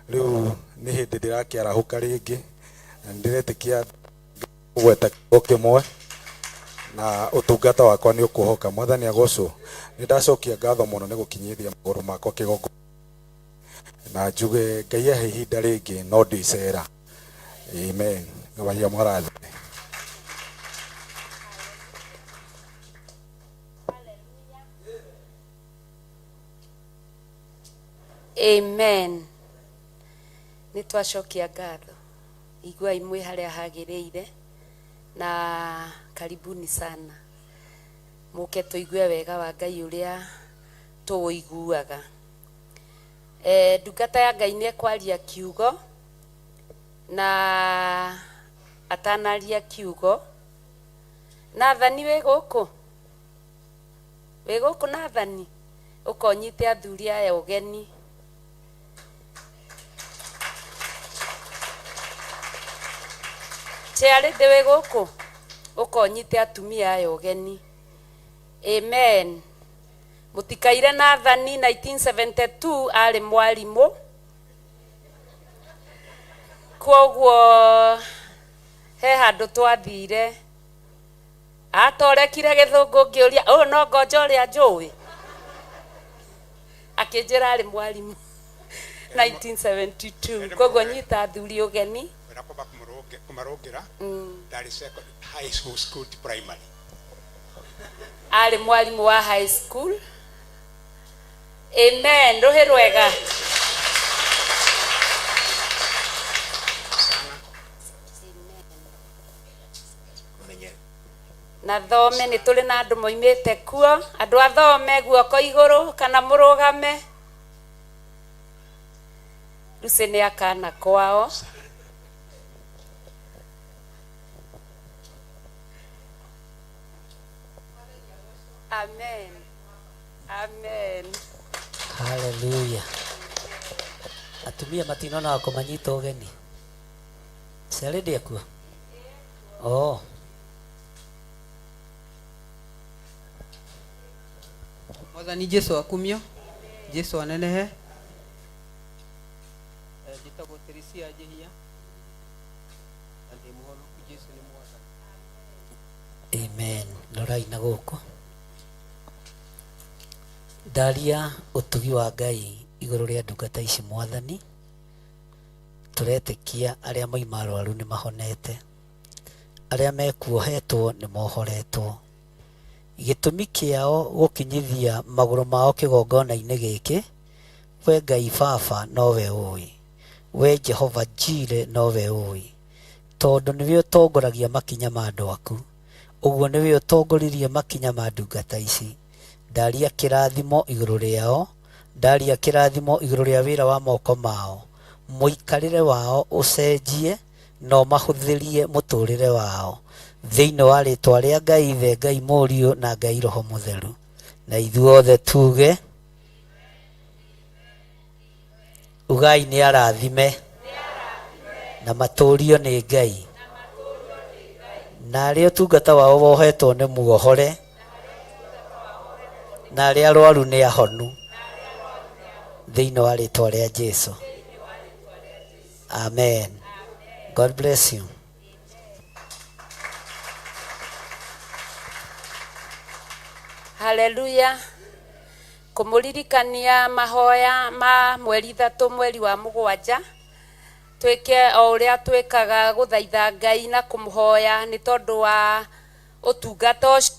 Speaker 9: Rĩu nĩ hĩndĩ ndĩrakĩarahũka rĩngĩ na nĩndĩretĩkia kũgweta kiugo kĩmwe na ũtungata wakwa nĩ ũkũhoka. Mwathani agocwo. Nĩ ndacokia ngatho mũno nĩ gũkinyithia magũrũ makwa kĩgongo na njuge Ngai ahe ihinda rĩngĩ no ndicera. Amen. Ngai amũrathime.
Speaker 3: Amen. Nĩ twacokia ngatho. Iguai mwĩ harĩa hagĩrĩire na karibuni sana. Mũke tũigue wega wa Ngai ũrĩa tũũiguaga. Ndungata ya Ngai nĩ ekwaria kiugo na atanaria kiugo. Nathani wĩ gũkũ? Wĩ gũkũ Nathani? Ũka ũnyite athuri aya ũgeni. Chairlady wĩ gũkũ ũkonyite atumia aya ũgeni. Amen. Mũtikaire Nathani 1972 arĩ mwarimũ, kwoguo he handũ twathire atorekire gĩthũngũ ngĩũria ũyũ no ngonja ũrĩa njũĩ, akĩnjĩra arĩ mwarimũ 1972. Koguo nyita athuri ũgeni.
Speaker 17: Wena kwamba kũmarũngĩra, ndarĩ high school, school ti primary.
Speaker 3: Arĩ mwarimũ wa high school. Amen. Rũhĩ rwega. Na thome nĩ tũrĩ na andũ moimĩte kuo. Andũ a thome guoko igũrũ kana mũrũgame. Lucy nĩ akana kwao. Amen. Amen.
Speaker 13: Haleluya. Atumia matinona kũmanyita ũgeni. Chairlady akuo. Oh.
Speaker 5: Mwathani Jesu akumio, Jesu anenehe. Njĩtagwo Teresia Njihia na ndĩ mũhonoku, Jesu nĩ Mwathani.
Speaker 13: Amen. Rorai na gũkũ. Ndaria ũtugi wa Ngai igũrũ rĩa ndungata ici Mwathani. Tũretĩkia arĩa moima arwaru nĩ mahonete, arĩa mekuohetwo nĩ mohoretwo. Gĩtũmi kĩao gũkinyithia magũrũ mao kĩgongona-inĩ gĩkĩ, we Ngai Baba nowe ũĩ, we Jehova Jire nowe ũĩ, tondũ nĩwe ũtongoragia makinya ma andũ aku. Ũguo nĩwe ũtongoririe makinya ma ndungata ici. Ndaria kĩrathimo igũrũ rĩao, ndaria kĩrathimo igũrũ rĩa wĩra wa moko mao, mũikarĩre wao ũcenjie na ũmahũthĩrie mũtũrĩre wao thĩinĩ wa rĩtwa rĩa Ngai Ithe, Ngai Mũriũ na Ngai Roho Mũtheru. Na ithuothe tuge ugai nĩ arathime na matũrio nĩ Ngai, na arĩa ũtungata wao wohetwo nĩ muohore, na arĩa arwaru nĩ ahonu thĩinĩ wa rĩtwa rĩa Jesu. Amen. God bless you.
Speaker 3: Haleluya. Kũmũririkania mahoya ma mweri 3 mweri wa 7, twĩke o ũrĩa twĩkaga gũthaitha Ngai na kũmũhoya nĩ tondũ wa ũtungata ũcio.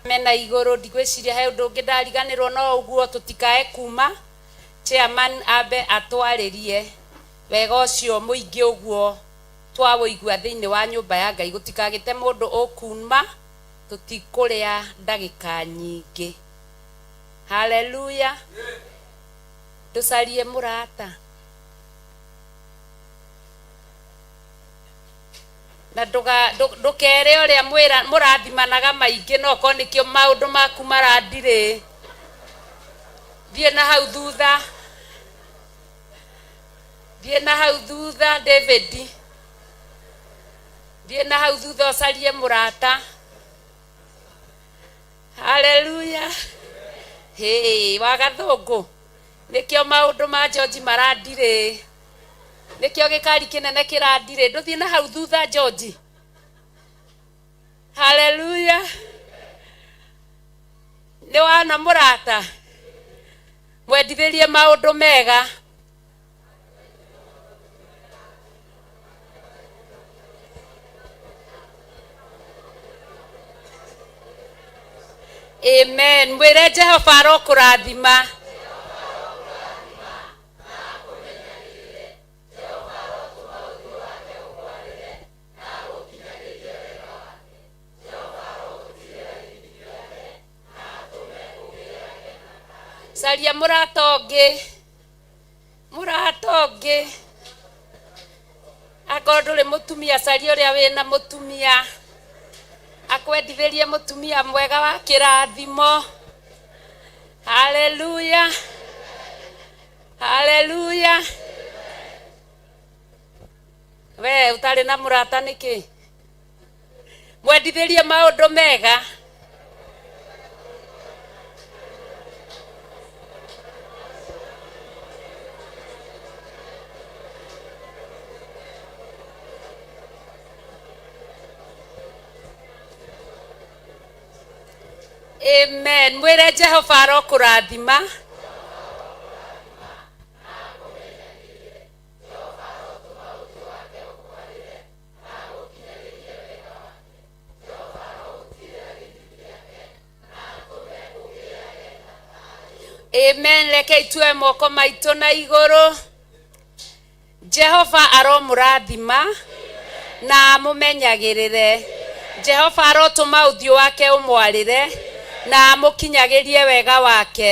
Speaker 3: Mena igũrũ ndigwĩciria he ũndũ ũngĩ ndariganĩrwo, no ũguo tũtikae kuma chairman ambe atwarĩrie wega ũcio mũingĩ ũguo twawũigua thĩinĩ wa nyũmba ya Ngai. Gũtikagĩte mũndũ ũkuma, tũtikũrĩa ndagĩka nyingĩ. Haleluya. Ndũcarie mũrata na ndũkere ũrĩa mũrathimanaga maingĩ, no korwo nĩkĩo maũndũ maku marandirĩ. Thiĩ na hau thutha, thiĩ na hau thutha David, thiĩ na hau thutha ũcarie mũrata. Haleluya. Hĩ wa gathũngũ, nĩkĩo maũndũ ma George marandirĩ, nĩkĩo gĩkari kĩnene kĩrandirĩ. Ndũthiĩ na hau thutha George. Haleluya. Nĩ wana mũrata, mwendithĩrie maũndũ mega. Amen. Mwĩre Jehova arokũrathima. Caria mũrata ũngĩ, mũrata ũngĩ. Akorwo ndũrĩ mũtumia, caria ũrĩa wĩna mũtumia akwendithĩrie mũtumia mwega wa kĩrathimo. Haleluya, haleluya. We ũtarĩ na mũrata nĩkĩ? Mwendithĩrie maũndũ mega. Amen. Mwĩre Jehova arokũrathima. Amen. Reke itue moko maitũ na igũrũ. Jehova aromũrathima na amũmenyagĩrĩre. Jehova arotũma ũthiũ wake ũmwarĩre na amũkinyagĩrie wega wake.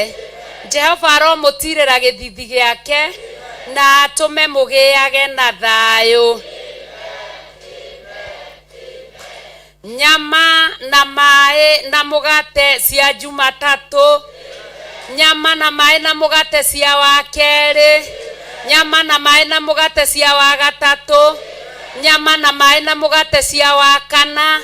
Speaker 3: Jehova aromũtirĩra gĩthithi gĩake na atũme mũgĩage na thayũ. Nyama na maĩ na mũgate cia Jumatatũ, nyama na maĩ na mũgate cia wakerĩ, nyama na maĩ na mũgate cia wagatatũ, nyama na maĩ na mũgate cia wakana,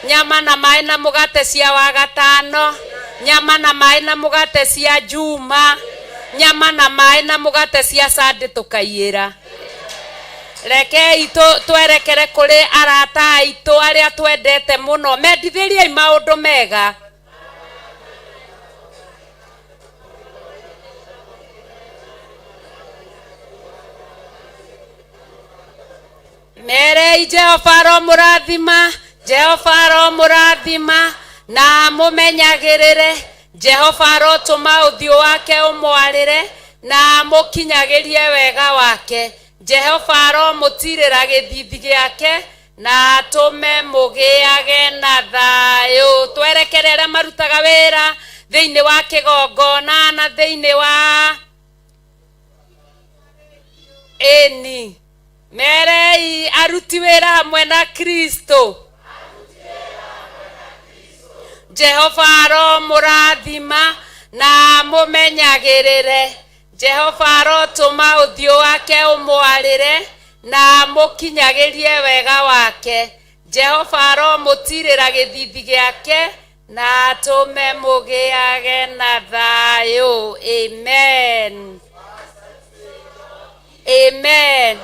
Speaker 3: nyama na maĩ na mũgate cia wagatano, nyama na maĩ na mũgate cia Juma, nyama na maĩ na mũgate cia Sunday tũkaiyĩra. Rekei twerekere kũrĩ arata aitũ arĩa twendete mũno. Mendithĩriei maũndũ mega. Merei Jehova aromũrathima, Jehova aromũrathima na amũmenyagĩrĩre. Jehova arotũma ũthiũ wake ũmwarĩre na amũkinyagĩrie wega wake. Jehova aromũtirĩra gĩthithi gĩake na atũme mũgĩage na thayũ. Twerekere arĩa marutaga wĩra thĩinĩ wa kĩgongona na thĩinĩ wa ĩni. Merei aruti wĩra hamwe na Kristo. Jehova aromũrathima na amũmenyagĩrĩre. Jehova arotũma ũthiũ wake ũmwarĩre na amũkinyagĩrie wega wake. Jehova aromũtirĩra gĩthithi gĩake na atũme mũgĩage na thayũ. Amen. Amen.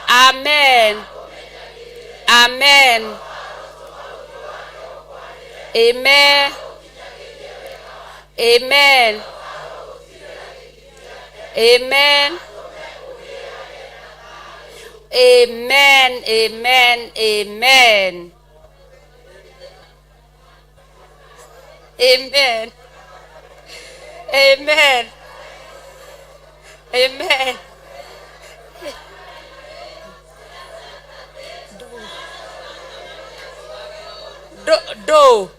Speaker 3: Amen. Amen. Amen. Amen. Amen. Amen. Amen. Amen. Amen. Amen. Amen. Do, do.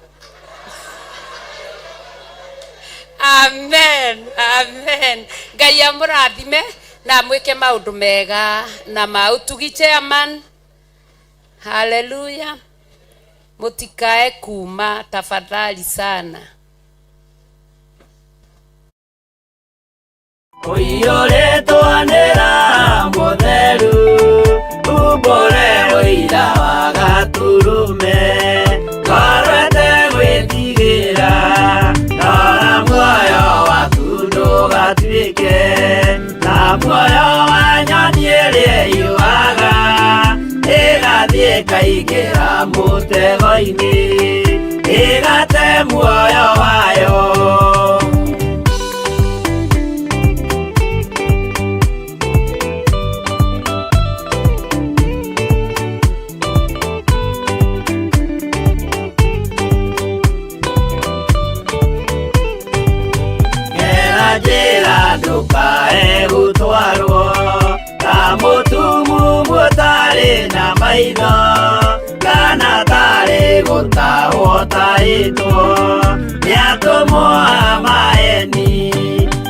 Speaker 3: Amen. Amen. Ngai amũrathime na amwĩke maũndũ mega na ma ũtugi. Chairman. Haleluya. Mũtikae kuma tafadhali sana.
Speaker 4: Ũiyũrĩtwo nĩ Roho Mũtheru, umbũre ũira wa Gatũrũme, ngoro ĩtegwĩtigĩra, rora muoyo waku ndũgatuĩke ta muoyo wa nyoni ĩrĩa ĩiyũaga, ĩgathiĩ ĩkaingĩra mũtego-inĩ, ĩgate muoyo wayo. Gera njĩra ndũkae gũtwarwo ta mũtumumu ũtarĩ na maitho, kana tarĩ gũtahwo ũtahĩtwo nĩ atũmwo a maeni.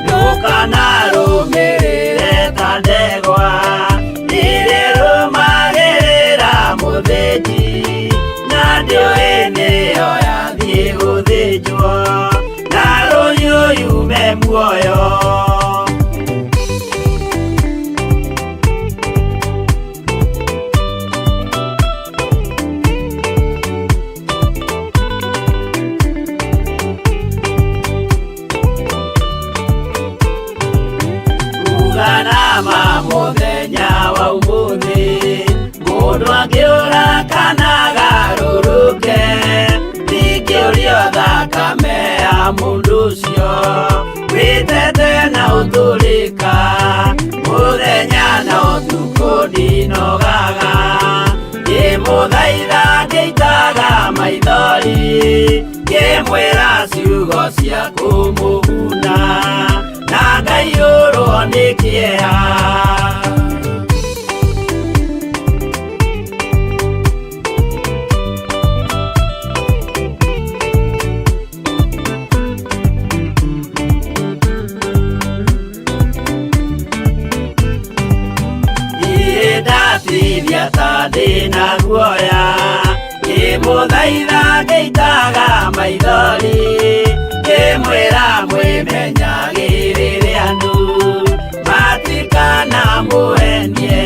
Speaker 4: Ndũkanarũmĩrĩre ta ndegwa iria
Speaker 1: muoyo. Uganama muthenya wa umuthi, mundu angiura kana agarũrũke, ndingĩũrio thakame ya mundu ũcio wĩtete na ũtũrĩka. Mũthenya na ũtukũ ndinogaga, ngĩmũthaitha ngĩitaga maithori, ngĩmwĩra ciugo cia kũmũguna, na ngaiyũrwo nĩ kĩeha. Ndatithia ta ndĩna guoya, ngĩmũthaitha ngĩitaga maithori, ngĩmwĩra mwĩmenyagĩrĩre andũ matikanamũhenie,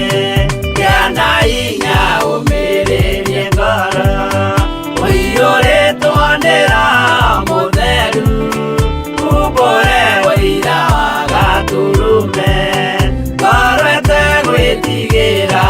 Speaker 1: gĩa na hinya ũmĩrĩrie ngoro, ũiyũrĩtwo nĩ Roho Mũtheru, umbũre ũira wa Gatũrũme, ngoro ĩtegwĩtigĩra.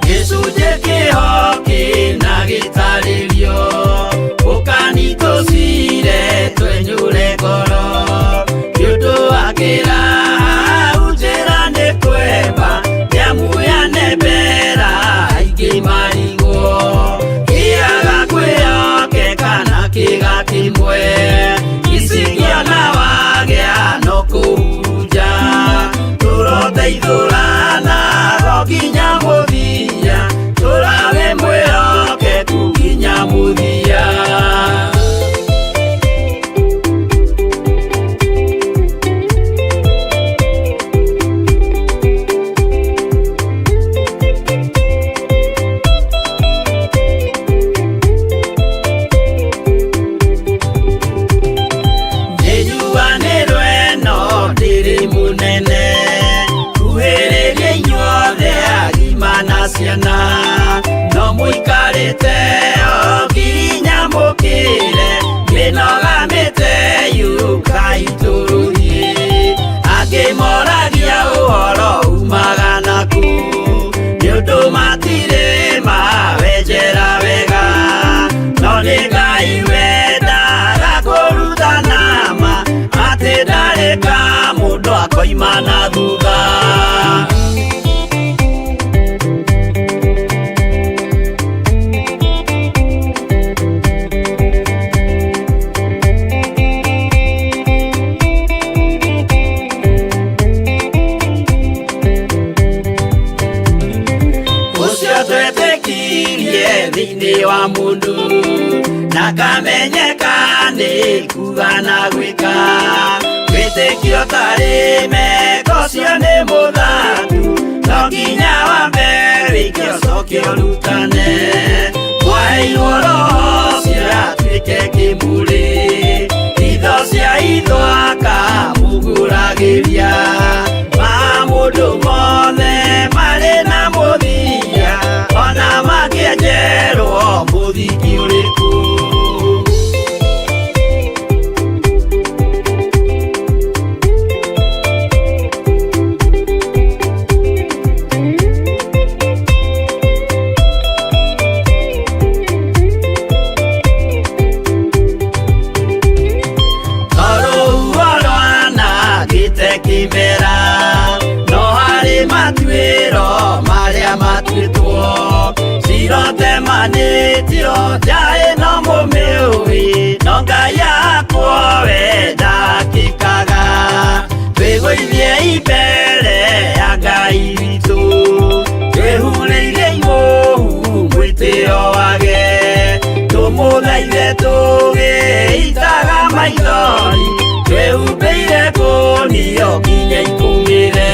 Speaker 1: Gĩcunjĩ kĩho kĩna gĩtarĩrio, ũkani tũcire twenyũre ngoro, nĩ ũndũ wa kĩraha njĩra nĩ kwemba, nĩamu yanembera aingĩ marigwo, kĩaga kwĩhokeka na kĩga kĩmwe, icingĩona wagĩa no kũhurunja, tũroteithũrana go nginya mũthia, tũrawe mwĩhokeku nginya mũthia. Nĩnjuanĩrwo ĩno ndĩrĩ mũnene, kuhĩrĩria inyuothe agima na ciana, no mũikarĩte o nginya mũkĩre, mĩnoga mĩte yũkai tũrũthiĩ. Angĩ moragia ũhoro umaga nakũ, nĩ ũndũ matirĩ mawenjera wega, no nĩ Ngai wendaga kũrutana ma, atĩ ndarĩ ka mũndũ akoima na thutha. Ũcio twetĩkirie thĩinĩ wa mũndũ, na kamenyeka nĩ kuga na gwĩka, wĩtĩkio tarĩ meko ũcio nĩ mũthatu, no nginya wambe wĩke ũcoke ũrutane, mwaheirwo Roho ũcio atuĩke kĩmũrĩ, itho cia itho akamũgũragĩria, ma mũndũ mothe marĩ na mũthia, ona mangĩenjerwo mũthingi ũrĩkũ. Rũhuho rwanangĩte kĩmera, no harĩ matuĩro marĩa matuĩtwo, cirotemanĩtio nja ĩno mũmera. Twĩnyiithiei mbere ya Ngai witũ, twĩhurĩire imũhu mwĩtĩo wage, tũmũthaithe tũgĩitaga maithori, twĩhumbĩire kũnio nginya ikũmĩre.